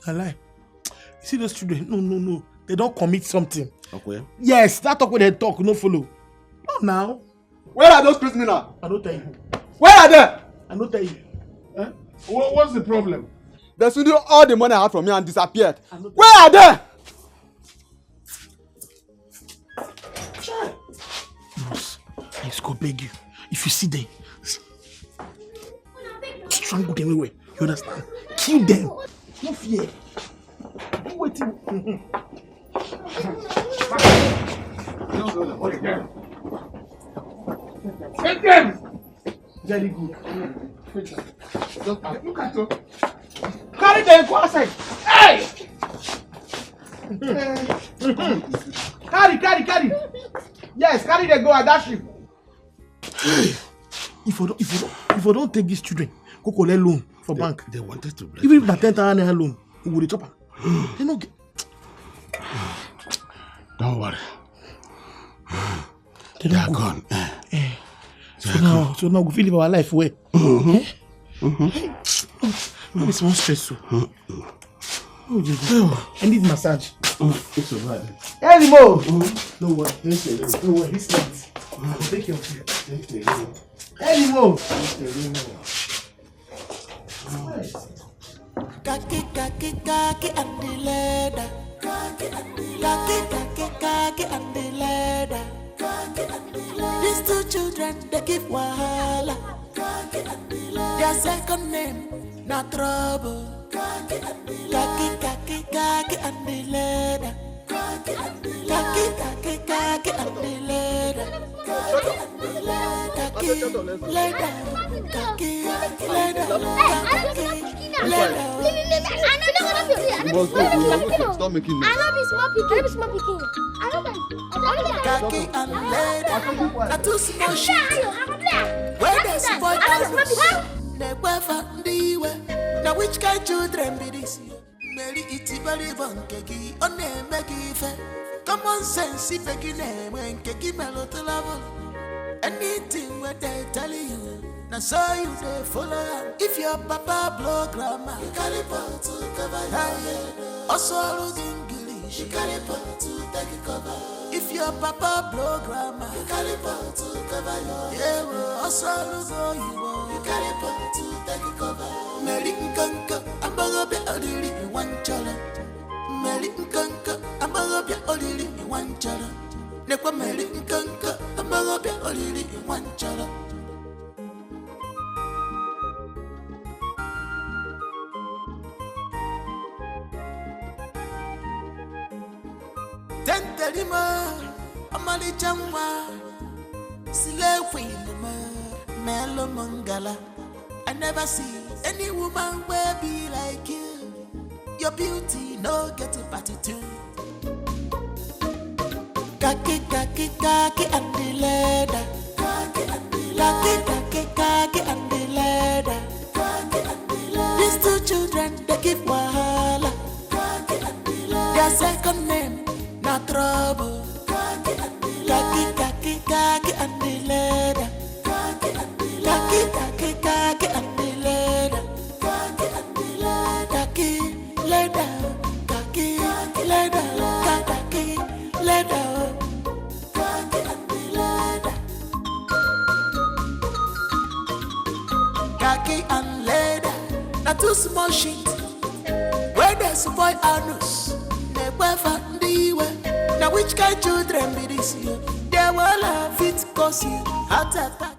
I lie. You see those children? No, no, no. They don't commit something. Okay. Yes, that talk wey dem talk no follow. No, now. Where are those criminals? I don't tell you. Where are they? I don't tell you. Eh? What, what's the problem? They stole all the money I had from me and disappeared. I don't Where are they? Chai! Bros, I just go beg you. If you see them, strangle them anyway. You understand? Kill them. No fear. Do wetin. Take them! Very good. Just look at you. Carry them go outside. Hey! Carry, carry, carry. Yes, carry them go. I dash you. If you don't, if you don't, if you don't take these children, go collect loan for bank. They wanted to block Even if na ten thousand naira loan, we go dey chop am. They no get. Don't worry. They They are no go. Gone. Eh. So now, so now we fit live our life well. Eh? No be small stress o. Oh, Jesus. I need massage. It's all right. Hey, Limo. No worry. No worry. This night, I will take care of you. Hey, Limo. Khaki, khaki, khaki and the leather. Khaki, khaki, khaki and the leather. These two children, they give wahala. Their second name, na trouble. Khaki, khaki, khaki and the leather. Khaki, khaki, khaki and the leather. Khaki, leather. Khaki, leather. Khaki, leather. Stop making noise. I no be small pikin. I no be small pikin. I no be. I no be. Khaki and leather. Na two small shit. Where they spoil us. Na gbafa ndị iwe. Na which kind children be this? Mary itibere bụ nke gị, ọ na-eme gị ife. Common sense ife gị na-enwe nke gị melụ travel. Anything wey they tell you, na so you dey follow am. If your papa blow grammar, you carry pot to cover your head. Also read English, you carry pot to take cover. If your papa blow grammar, you carry pot to cover your head. Yeah, well, also read Oyibo, you carry pot to take cover. Mary nkanka, ambaga be aliri one chala. Mary nkanka, ambaga be aliri one chala. Nekwa Mary nkanka, ambaga be aliri one chala. Tentelima, ọmalịcha nwa, slay queen m, melụ m ngala. I never see any woman wey be like you. Your beauty no get party too. Khaki, khaki, khaki and the leather. Khaki, khaki, khaki and the leather. These two children, they give wahala. Their second name, na trouble. Key and leather, na too small shit. Where they spoil anus, they wear for the way. Now which kind children be this? You, they will fit cause you heart attack.